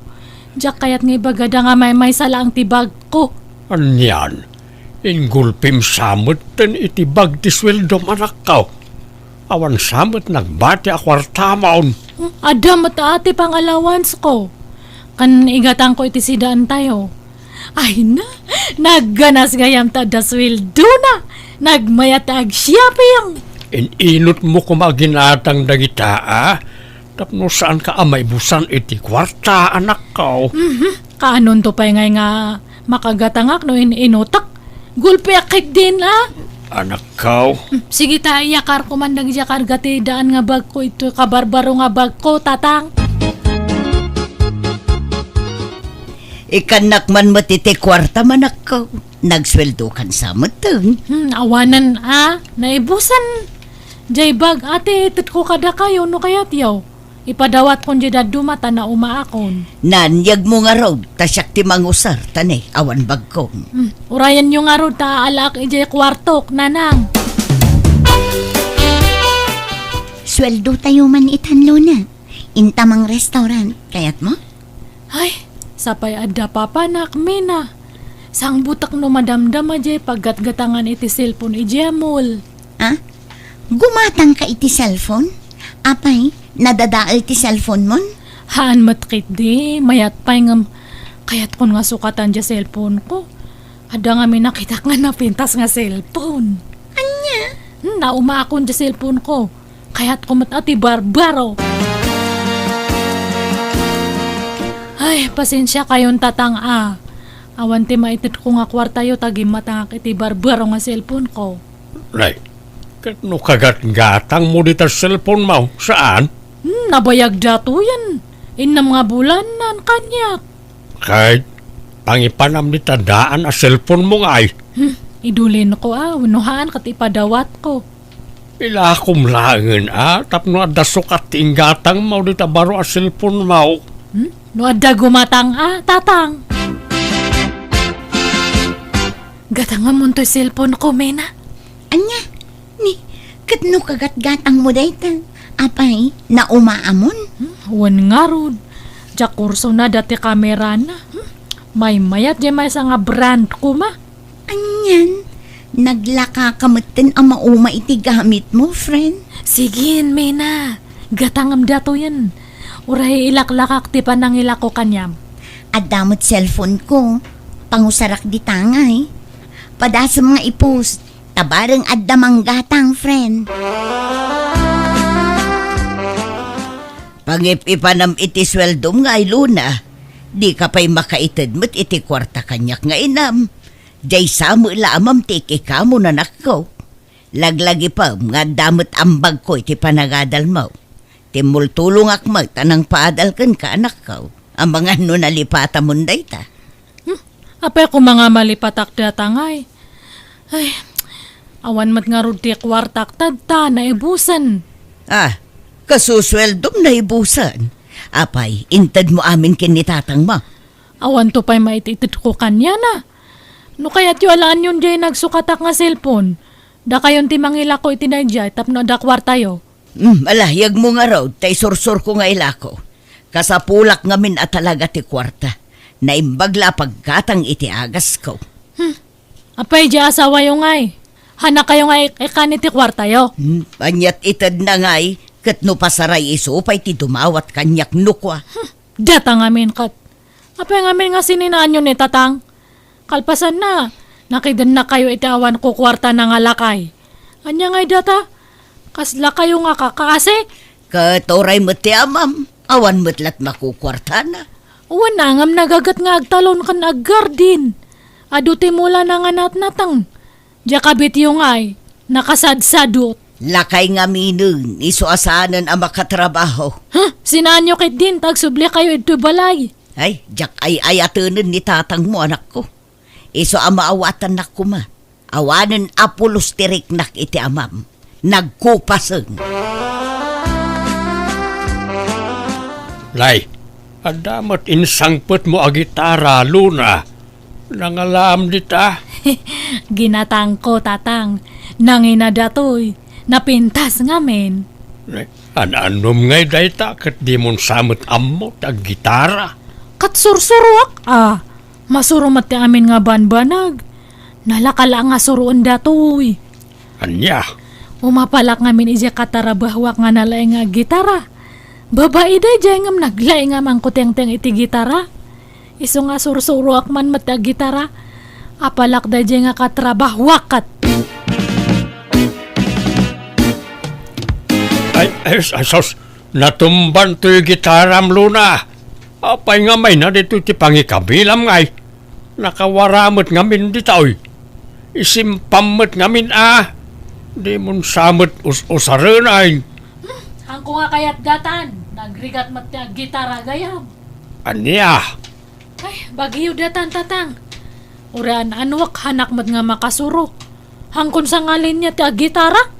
Diak kayat nga ibagada nga maymaysa laeng ti bagko. Anian? Inggulpim sa metten iti bag ti sueldom, anakko. Awan sa met nagbati a kuartamon. Hmm, adda met a ti pang-allowancesko. Ken igatangko iti sidaantayo. Ay na, nagganas gayam ta adda sueldona. Nagmayat ta ag-shopping. In-inutmo koma a ginatang dagita a, tapno saanka a maibusan iti kuarta, anakko. Mhm. Kaanonto pay ngay nga makagatangak no in-inutak? Gulpiak ketdin a. Anakko. Hmm, sige ta, iyakarko man dagiti karga ti daan nga bagko, itoy kabarbaro nga bagko, Tatang. Ikannak man met iti kuarta, anakko. Nagsueldokan sa metten. Hmm, awanen a, naibusan. Diay bag, ati, itedko kadakayo no kayatyo. Ipadawatkon diay dadduma ta naumaakon. Naan, yegmo ngarud, ta siak ti mangusar, ta ne, awan bagko. Hmm, urayenyo ngarud ta aalaak idiay kuartok, nanang. Sueldotayo man itan, Luna. Inta mang-restaurant, kayatmo? Ay, sapay adda papanak, Mina. Sangbutek no madamdama diay paggatgatangan iti cellphone idiay mall. Ah? Gumatangka iti cellphone? Apay, nadadael ti cellphonemon? Haan met ketdi, mayat pay ngem kayatkon nga sukatan diay cellphoneko. Adda ngamin nakitak nga napintas nga cellphone. Ania? Hmm, naumaakon diay cellphoneko. Kayatko met a ti barbaro. Ay, pasensiakayon, Tatang a. Awan ti maitedko nga kuartayo ta gimmatangak iti barbaro nga cellphoneko. Nay, ket no kagatgatangmo dita cellphonemo, saan? Hmm, nabayag datoyen. Innem nga bulannan kaniak. Ket pangipanam dita daan a cellphonemo ngay. Hmm, idulinko a, wenno haan ket ipadawatko. Ilakom laengen a, tapno adda sukat ti inggatangmo dita baro a cellphonemo. Hmm? No adda gumatang a, Tatang. Gatangamon toy cellphoneko, Mina. Ania? Ni, ket no kagatgatangmo dayta, apay, naumaamon? Hmm, wen ngarud. Diak kursunada ti kamerana. Hmm, maymayat diay maysa nga brand koma. Anian, naglakaka metten a mauma iti gamitmo, friend? Sige, Mina. Gatangem datoyen. Uray ilaklakak ti panangilako kaniam. Adda met cellphoneko. Pangusarak dita ngay. Padasem nga i-post. Ta bareng adda manggatang, friend. Pangip-ipanam iti sueldom ngay, Luna. Dika pay makaited met iti kuarta kaniak nga inam. Diay sa met la amam ti ikikamo, anakko. Laglagipem nga adda met ambagko iti panagadalmo. Timmultulongak met a nangpaadal kenka, anakko, amangan no nalipatamon dayta. Hmm, apay koma nga malipatak dayta ngay? Ay, awan met ngarud ti kuartak, tadta naibusen. Ah, kasusueldom naibusen? Apay, intedmo amin ken ni tatangmo? Awanto pay maititedko kaniana. No kayatyo alaanyon diay nagsukatak nga cellphone, dakayon ti mangilako iti daydiay tapno adda kuartayo. Hmm, ala, yegmo ngarud ta isursurko nga ilako. Kasapulak ngamin a talaga ti kuarta. Naimbag la a paggatang iti agasko. Hmm. Apay diay asawayo ngay? Hanakayo nga ik-, ikan iti kuartayo? Hmm, aniat itedna ngay, ket no pasaray isu pay ti dumawat kaniak no kua. Hmm. Data ngamin ket. Apay ngamin nga sininaanyo ni tatang? Kalpasanna, nakidennakayo iti awan kukuartana nga lakay. Ania ngay data? Kaslakayo nga kakaasik? Ket uray met ti amam, awan met lat makukuartana. Wen, ngem nagaget nga agtalon ken aggardin. Adu ti mulana nga natnateng. Diay kabityo ngay, nakasadsadot. Lakay ngaminen, isu a saanen a makatrabaho. Huh? Sinaanyo ketdin ta agsublikayo idtoy balay? Ay, diak ay-ayatenen ni tatangmo, anakko. Isu a maawatannak koma. Awanen a pulos ti riknak iti amam. Nagkupasen. Nay, adda met insangpetmo a gitara, Luna. Nangalaam dita? Ginatangko, tatang. Nangina datoy. Napintas ngamin. An-annom ngay dayta ket dimon sa met ammo ti aggitara? Ket sursuroak, a. Masuro met ti amin nga banbanag. Nalaka la nga suroen datoy. Ania? Umapalak ngamin idiay katarabahuak nga nalaing nga aggitara. Babai daydiay ngem naglaing a mangkutengteng iti gitara. Isu nga sursuroak man met ti aggitara. Apalak daydiay nga katrabahuak ket. Ay, ay, ay, sus, natumban toy gitaram, Luna. Apay nga mayna ditoy ti pangikabilam ngay? Nakawara met ngamin ditoy. Isimpam met ngamin a. Dimon sa met us-usaren ay. Hmm, hangko nga kayat datan. Nagrigat met ti aggitara gayam. Ania? Ay, bagyo datan, tatang. Uray an-anuak, hanak met nga makasuro. Hangkon sa nga linya ti aggitara?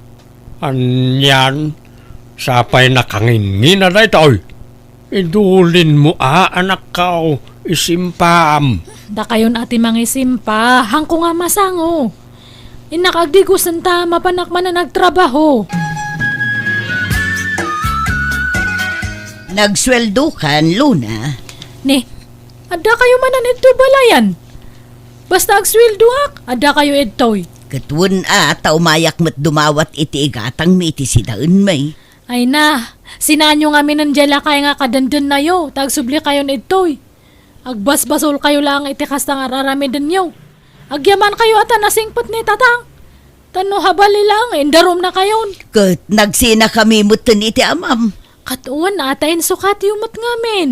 Anian, sapay nakangingina daytoy. Idulinmo a, anakko, isimpam. Dakayon a ti mangisimpa, hangko nga masango. Innak agdigosen ta mapanak manen agtrabaho. Nagsueldokan, Luna? Ni, adda kayo manen idtoy balayan? Basta agsueldoak, adda kayo idtoy. Ket wen a, ta umayak met dumawat iti igatangmi iti sidaenmi. Ay na, sinaanyo ngamin daydiay lakay nga kadendennayo, ta agsubli kayon idtoy. Agbasbasolkayo laeng iti kasta nga ar-aramidenyo. Agyamankayo a ta nasingpet ni tatang. Ta no habali laeng, indarumnakayon. Ket nagsinakami metten iti amam. Ket wen a ta insukatyo met ngamin.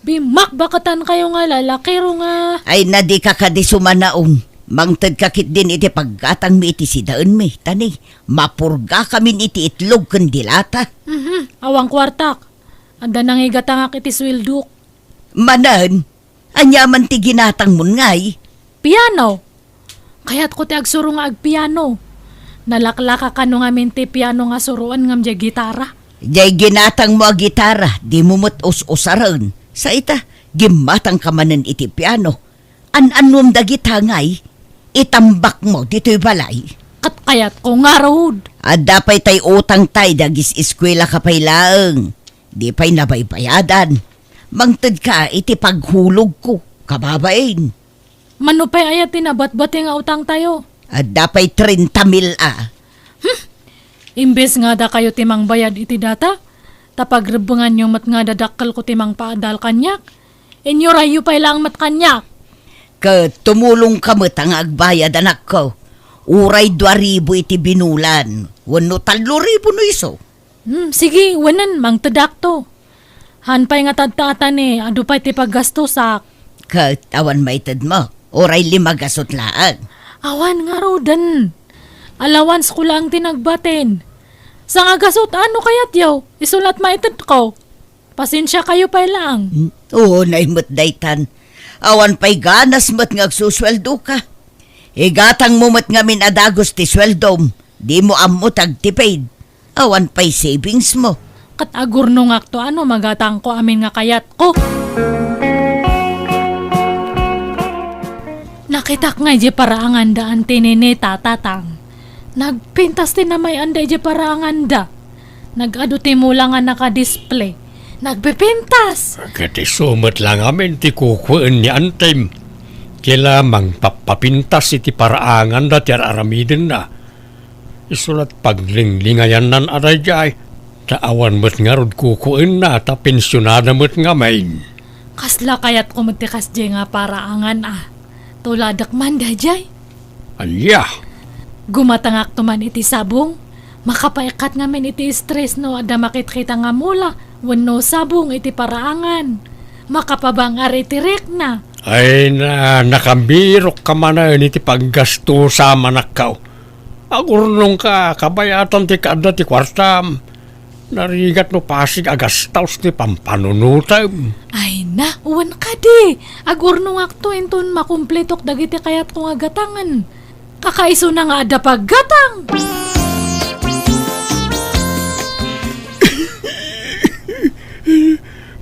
Bimakbaketankayo nga lalakiro nga. Ay, na dika kadi sumanaon. Mangtedka ketdin iti paggatangmi iti sidaenmi. Ta ni, mapurgakamin iti itlog ken dilata. Mhm, awan kuartak. Adda nangigatangak iti sueldok. Manen, ania man ti ginatangmon ngay? Piano. Kayatko ti agsuro nga agpiano. Nalaklaka kano ngamin ti piano nga suroen ngem diay gitara. Diay ginatangmo a gitara, dimo met us-usaren. Sa ita, gimmatangka manen iti piano. An-annuam dagita ngay? Itambakmo ditoy balay. Ket kayatko ngarud. Adda pay tay utang tay, dagis-eskuelaka pay laeng. Di pay nabaybayadan. Mangtedka iti paghulogko, kababain. Mano pay aya ti nabatbati nga utangtayo? Adda pay trenta mil a. Hmm. Imbes nga dakayo ti mangbayad iti data, ta pagrebbenganyo met nga dadakkelko ti mangpaadal kaniak, inyurayyo pay laeng met kaniak. Ket tumulongka met a nga agbayad, anakko. Uray dua ribu iti binulan, wenno tallo ribu no isu. Hmm, sige, wenen, mangtedakto. Haan pay nga tadtaatani, adu pay ti paggastosak. Ket awan maitedmo, uray lima gasut laeng. Awan ngaruden. Allowancesko laeng ti nagbatin. Sangagasut, ano kayatyo? Isu la ti maitedko. Pasensiakayo pay laeng. Hmm, unay met daytan. Awan pay ganas met nga agsusueldoka. Igatangmo met ngamin a dagus ti sueldom. Dimo ammo ti agtipid. Awan pay savingsmo. Ket agurnongakto a no magatangko amin nga kayatko. Nakitak nga idiay paraanganda Auntie Nene, Tata Tang. Nagpintas ti namay-anda idiay paraanganda. Nag-adu ti mula nga naka-display. Nagpipintas! Ket isu met la ngamin ti kukueen ni Auntiem. Kila mangpappapintas iti paraanganda ti ar-aramidenna. Isu la ti paglinglingayannan a daydiay, ta awan met ngarud kukuenna ta pensionada met ngamin. Kasla kayatko met ti kasdiay nga paraangan a. Tuladek man daydiay. Ania? Gumatangakto man iti sabong. Makapaikkat ngamin iti stress no adda makitkita nga mula wenno sabong iti paraangan. Makapabang-ar iti rikna. Ay na, nakabirokka manen iti paggastusa, manakkaw. Agurnongka, kabayatan ti kaadda ti kuartam. Narigat no Pasig a gastaos ti pampanunotem. Ay na, wen kadi. Agurnongakto inton makumpletok dagiti kayatko nga gatangen. Kakaisuna nga adda paggatang.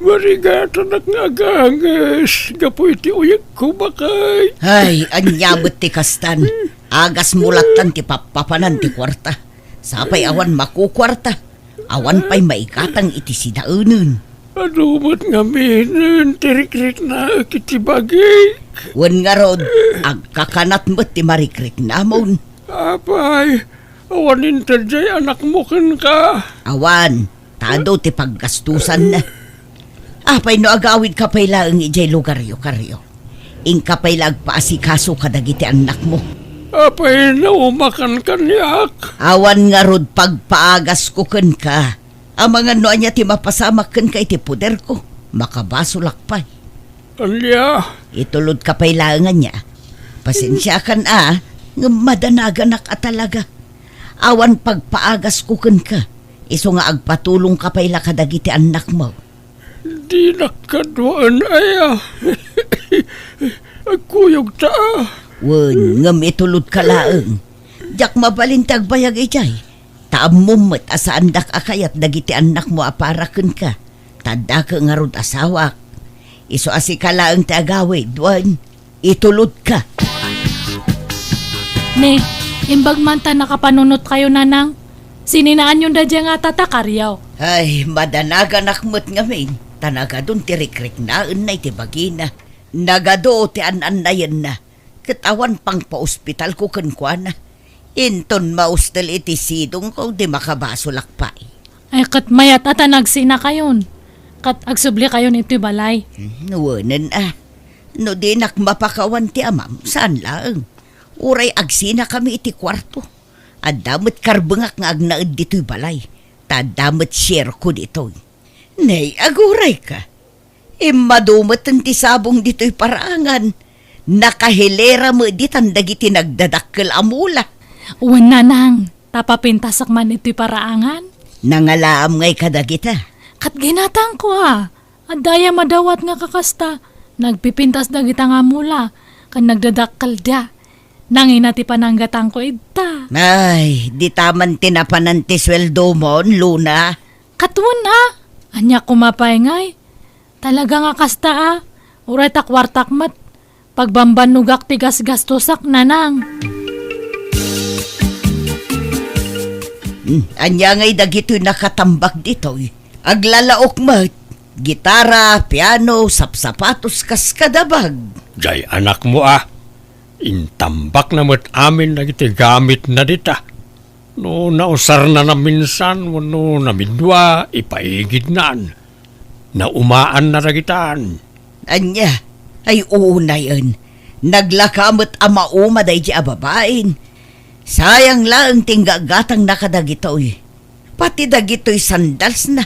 Marigatanak nga aganges gapu iti uyegko, baket. Ay, ania met ti kastan? Agasmo lattan ti pappapanan ti kuarta. Sapay awan makukuarta. Awan pay maigatang iti sidaenen. Adu met ngaminen ti rikriknaek iti bagik. Wen ngarud, agkakanat met ti marikriknamon. Apay, awan inted diay anakmo kenka? Awan, ta adu ti paggastusanna. Apay no agawidka pay laeng idiay lugaryo, Kario? Inka pay la agpaasikaso kadagiti annakmo. Apay naumakan kaniak? Awan ngarud pagpaagasko kenka. Amangan no ania ti mapasamak kenka iti poderko, makabasolak pay. Ania? Itulodka pay laeng ania. Pasensiakan a, ngem madanaganak a talaga. Awan pagpaagasko kenka, isu nga agpatulongka pay la kadagiti annakmo. Dinak kaduaen aya. Agkuyogta a. Wen, ngem itulodka laeng. Diak mabalin ti agbayag idiay. Ta ammom met a saandak a kayat dagiti annakmo a para kenka. Ta addaka ngarud asawak. Isu a sika laeng ti agawid, wen, itulodka. Ne, imbag man ta nakapanunotkayo, Nanang. Sininaanyon daydiay nga tata, Kario? Ay, madanaganak met ngamin, ta nagadun ti rikriknaenna iti bagina. Nagadu ti an-annayenna, ket awan pangpaospitalko kenkuana. Inton maustel iti sidongko, di makabasolak pay. Ay, ket mayat a ta nagsinakayon, ket agsublikayon iti balay. Hmm, wenen a. No dinak mapakawan ti amam, saan laeng. Uray agsinakami iti kuarto. Adda met karbengak nga agnaed ditoy balay. Ta adda met shareko ditoy. Nay, agurayka. Immadu met ti sabong ditoy paraangan. Nakahilera met ditan dagiti nagdadakkel a mula. Wen, Nanang, ta papintasak man itoy paraangan. Nangalaam ngay kadagita? Ket ginatangko a. Adda aya madawat nga kakasta, nagpipintas dagita nga mula, ken nagdadakkelda. Nangina ti pananggatangko ita. Ay, dita man ti napanan ti sueldomon, Luna. Ket wen a, ania koma pay ngay? Talaga nga kasta a, uray ta kuartak met, pagbambannogak ti gasgastosak, Nanang. Hmm, ania ngay dagitoy nakatambak ditoy? Aglalaok met, gitara, piano, sapsapatos, kas kadabag. Jay anakmo a, intambakna met amin dagiti gamitna dita. No nausarna naminsan wenno namidua, ipaigidnan. Naumaanna dagitan. Ania? Ay, unayen. Naglaka met a mauma daydi a babain. Sayang laeng ti inggagatangna kadagitoy. Pati dagitoy sandalsna.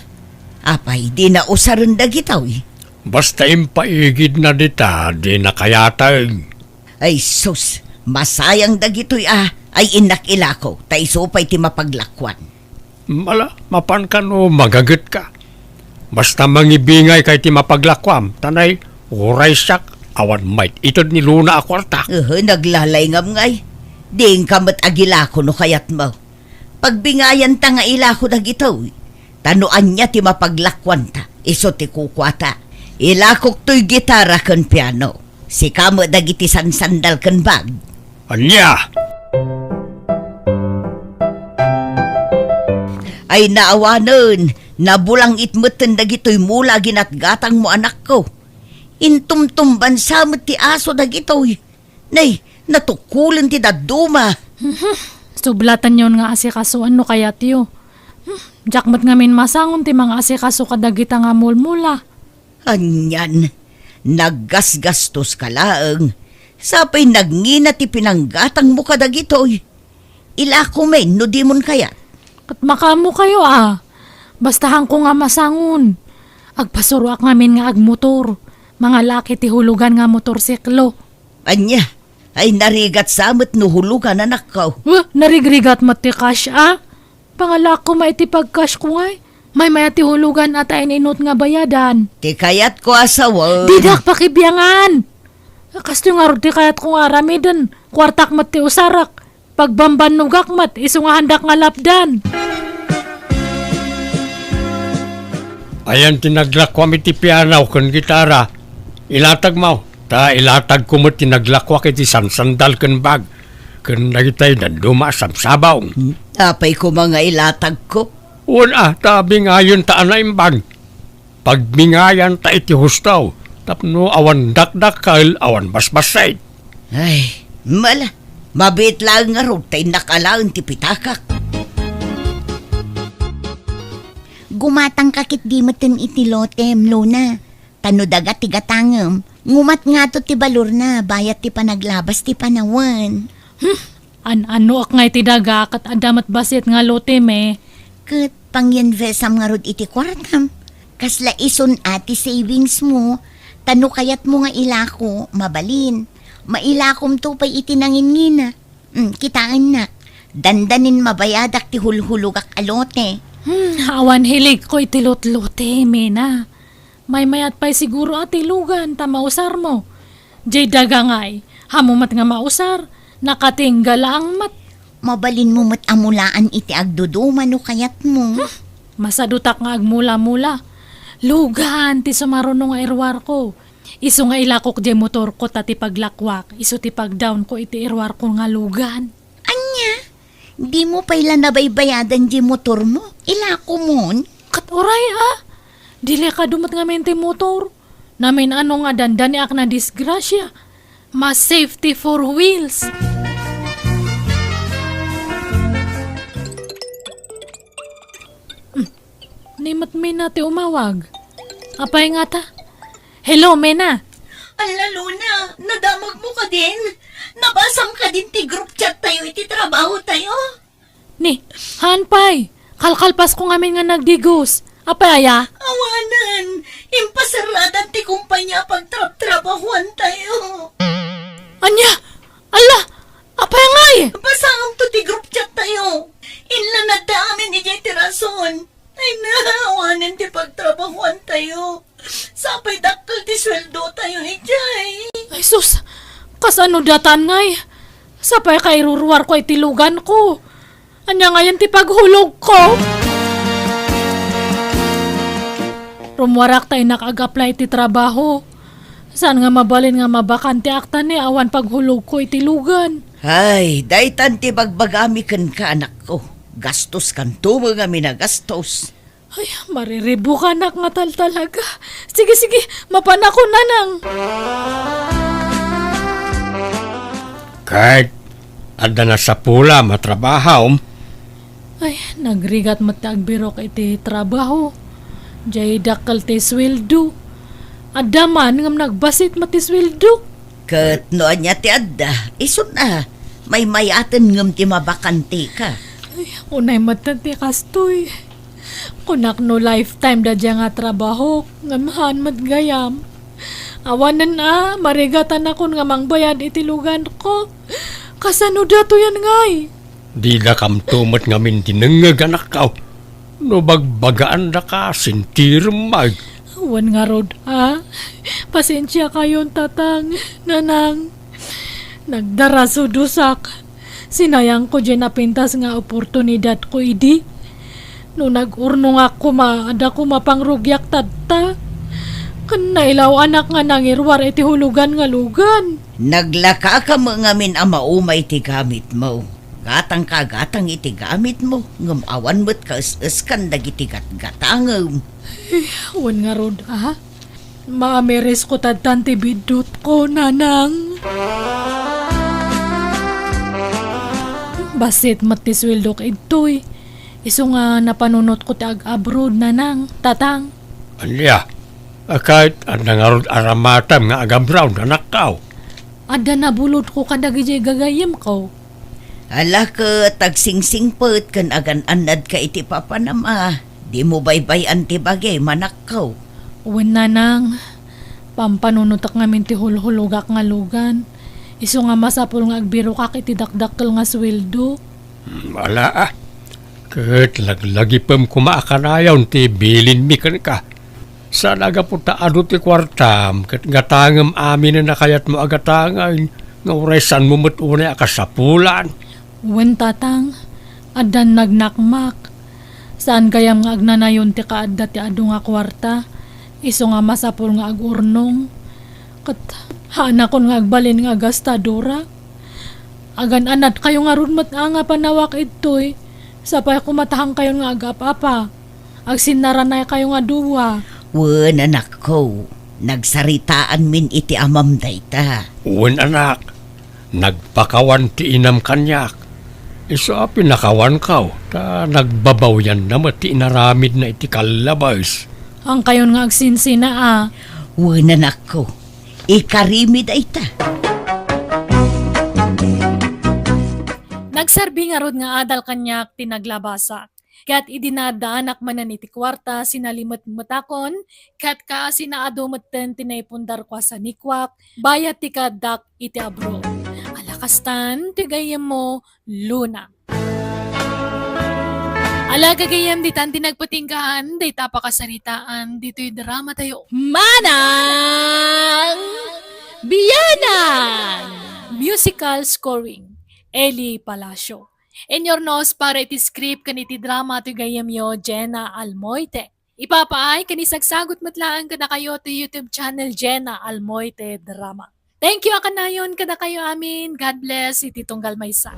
Apay, di nausaren dagitoy? Basta impaigidna dita, di nakayateng. Ay sus, Masayang dagitoy a, ay innak ilako, ta isu pay ti mapaglakuan. Mala, mapan kano magagetka. Basta mangibingayka iti mapaglakuam, ta nay, uray siak, awan mayt-ited ni Luna a kuarta. Uhu, naglalayngam ngay. Diinka met agilako no kayatmo. Pagbingayanta nga ilako dagitoy. Ta no ania ti mapaglakuanta, isu ti kukuata. Ilakok toy gitara ken piano. Sika met dagiti sansandal ken bag. Ania? Ay naawanen, nabulang-it metten dagitoy mula a ginatgatangmo, anakko. Intumtumbansa met ti aso dagitoy. Nay, natukulen ti dadduma. Mhm. Sublatanyon nga asikasuan no kayatyo. Hmm, diak met ngamin masangon ti mangaasikaso kadagita nga mulmula. Anian, naggasgastoska laeng. Sapay nagngina ti pinanggatangmo kadagitoy. Ilakomen no dimon kayat. Ket makaammokayo a. Basta haanko nga masangon. Agpasuroak ngamin nga agmotor. Mangalaak iti hulugan nga motorsiklo. Ania? Ay, narigat sa met no hulugan, anakko. Weh, narigrigat met ti cash a. Pangalaak koma iti pag-cash ko ngay. Maymayat ti hulugan a ta in-inut nga bayadan. Ti kayatko a sawen. Didak pakibiangan. Kastoy ngarud ti kayatko nga aramiden. Kuartak met ti usarak. Pagbambannogak met, isu nga haandak nga lapdan. Ayan ti naglakuam iti piano ken gitara. Ilatagmo, ta ilatagko met ti naglakuak iti sansandal ken bag, ken dagitay dadduma a sabsabong. Hmm, apay koma nga ilatagko? Wen a, ta bingayonta a naimbag. Pagbingayanta iti husto, tapno awan dakdakkel, awan basbassit. Ay, mala, mabiit laeng ngarud ta innak alaen ti pitakak. Gumatangka ketdi metten iti lotem, Luna. Ta no daga ti gatangem, ngumat ngato ti balorna bayat ti panaglabas ti panawen. Hmm, an-anoak ngay ti daga ket adda met bassit nga lotem, eh. Ket pangyinvestam ngarud iti kuartam. Kasla isun a ti savings mo, ta no kayatmo nga ilako, mabalin. Mailakomto pay iti nangingina. Mm, kitaennak, dandanin mabayadak ti hulhulogak a lote. Hmm, awan hiligko iti lutlote, Mena. Maymayat pay siguro a ti lugan ta mausarmo. Jay daga ngay, haanmo met nga mausar, nakatingga laeng met. Mabalinmo met a mulaan iti agduduma no kayatmo. Hmm, masadutak nga agmula-mula. Lugan ti sumaruno nga iruarko. Isu nga ilakok jay motorko ta ti paglakuak, isu ti pagdawnko iti iruarko nga lugan. Ania? Dimo pay la nabaybayadan jay motormo? Ilakomon? Ket uray a, delikado met ngamin ti motor. Namin-ano nga dandaniak nadisgrasia. Mas safety four wheels. Hmm. Ni met Mena ti umawag. Apay ngata? Hello, Mena. Alla, Luna, nadamagmo kadin? Nabasam kadin ti group chat tayo iti trabaho tayo? Ni, haan pay. Kalkalpasko ngamin nga nagdigos. Apay aya? Awanen, impasaradan ti kumpanya a pagtrabtrabahuan tayo. Ania? Alla, apay ngay? Basaam to ti group chat tayo. Inlanadda amin idiay ti rason. Ay na, awanen ti pagtrabahuan tayo. Sapay dakkel ti sueldo tayo idiay. Ay sus, kasano datan ngay? Sapay kairuruarko iti luganko. Ania ngayen ti paghulogko? Rummuarak ta innak ag-apply iti trabaho. Saan nga mabalin nga mabakanteak ta ni awan paghulogko iti lugan? Ay, daytan ti bagbagami kenka, anakko. Gastoskanto met ngamin a gastos. Ay, mariribukanak nga taltalaga. Sige, sige, mapanakon, nanang. Ket adda nasapulam a trabahom? Ay, nagrigat met ti agbirok iti trabaho. Jay dakkel ti sueldo. Adda man ngem nagbassit met ti sueldo. Ket no ania ti adda, isun a, maymayaten ngem ti mabakanteka. Ay, unay met ti kastoy. Kunak no lifetime daydiay nga trabahok, ngem haan met gayam. Awanen a, marigatanakon nga mangbayad iti luganko. Kasano datoyen ngay? Didakamto met ngamin dinengngeg, anakko. No bagbagaandaka, sintirem met. Wen ngarud a, pasensiakayon, tatang, nanang. Nagdarasodosak. Sinayangko diay napintas nga oportunidadko idi. No nag-urnongak koma, adda koma pangrugiak tatta. Ken nailaw-anak nga nangiruar iti hulugan nga lugan. Naglakaka met ngamin a maumay ti gamitmo. Gatangka a gatang iti gamitmo, ngem awan met kaes-eskan dagiti gatgatangem. Wen ngarud a, maamirisko tattan ti biddutko, nanang. Bassit met ti sueldok idtoy. Isu nga napanunotko ti ag-abroad, nanang, tatang. Ania? A, ket adda ngarud aramatem nga ag-abroad, anakko? Adda nabulodko kadagiti gagayyemko. Ala ket agsingsingpet ken agan-annadka iti papanam a, dimo baybay-an ti bagim, anakko. Wen, nanang, pampanunotek ngamin ti hulhulogak nga lugan. Isu nga masapul nga agbirokak iti dakdakkel nga sueldo. Hmm, ala a. Ket laglagipem koma a kanayon ti bilinmi kenka. Saan a gapu ta adu ti kuartam ket gatangem aminen a kayatmo a gatangen, nga uray saanmo met unay a kasapulan. Wen, tatang, addan nagnakmak. Saan gayam nga agnanayon ti kaadda ti adu nga kuarta, isu nga masapul nga agurnong. Ket haanakon nga agbalin nga gastadora. Agan-anadkayo ngarud met a nga panawak idtoy, sapay koma ta haankayon nga agap-apa. Agsinnaranaykayo nga dua. Wen, anakko, nagsaritaanmin iti amam dayta. Wen, anak, nagpakawan ti inam kaniak. Isu a pinakawanko, ta nagbabawianna met ti inaramidna iti kallabes. Haankayon nga agsinsina a. Wen, anakko, ikarimi dayta. Nagserbi ngarud nga adal kaniak ti naglabasak. Ket idi naaddaanak manen iti kuarta, sinalimetmetakon, ket kaasina adu metten ti naipundarko a sanikuak, bayat ti kaaddak iti abroad. Ala kastan ti gayyemmo, Luna. Ala, gagayyem, ditan ti nagpatinggaan dayta a pakasaritaan ditoy dramatayo. Manang Biyanan! Musical scoring, Eli Palacio. Inurnos para iti script ken iti drama ti gayyemyo, Jena Almoite. Ipapaay ken isagsagut met laeng kadakayo ti YouTube channel, Jena Almoite Drama. Thank you a kanayon kadakayo amin. God bless iti tunggal maysa.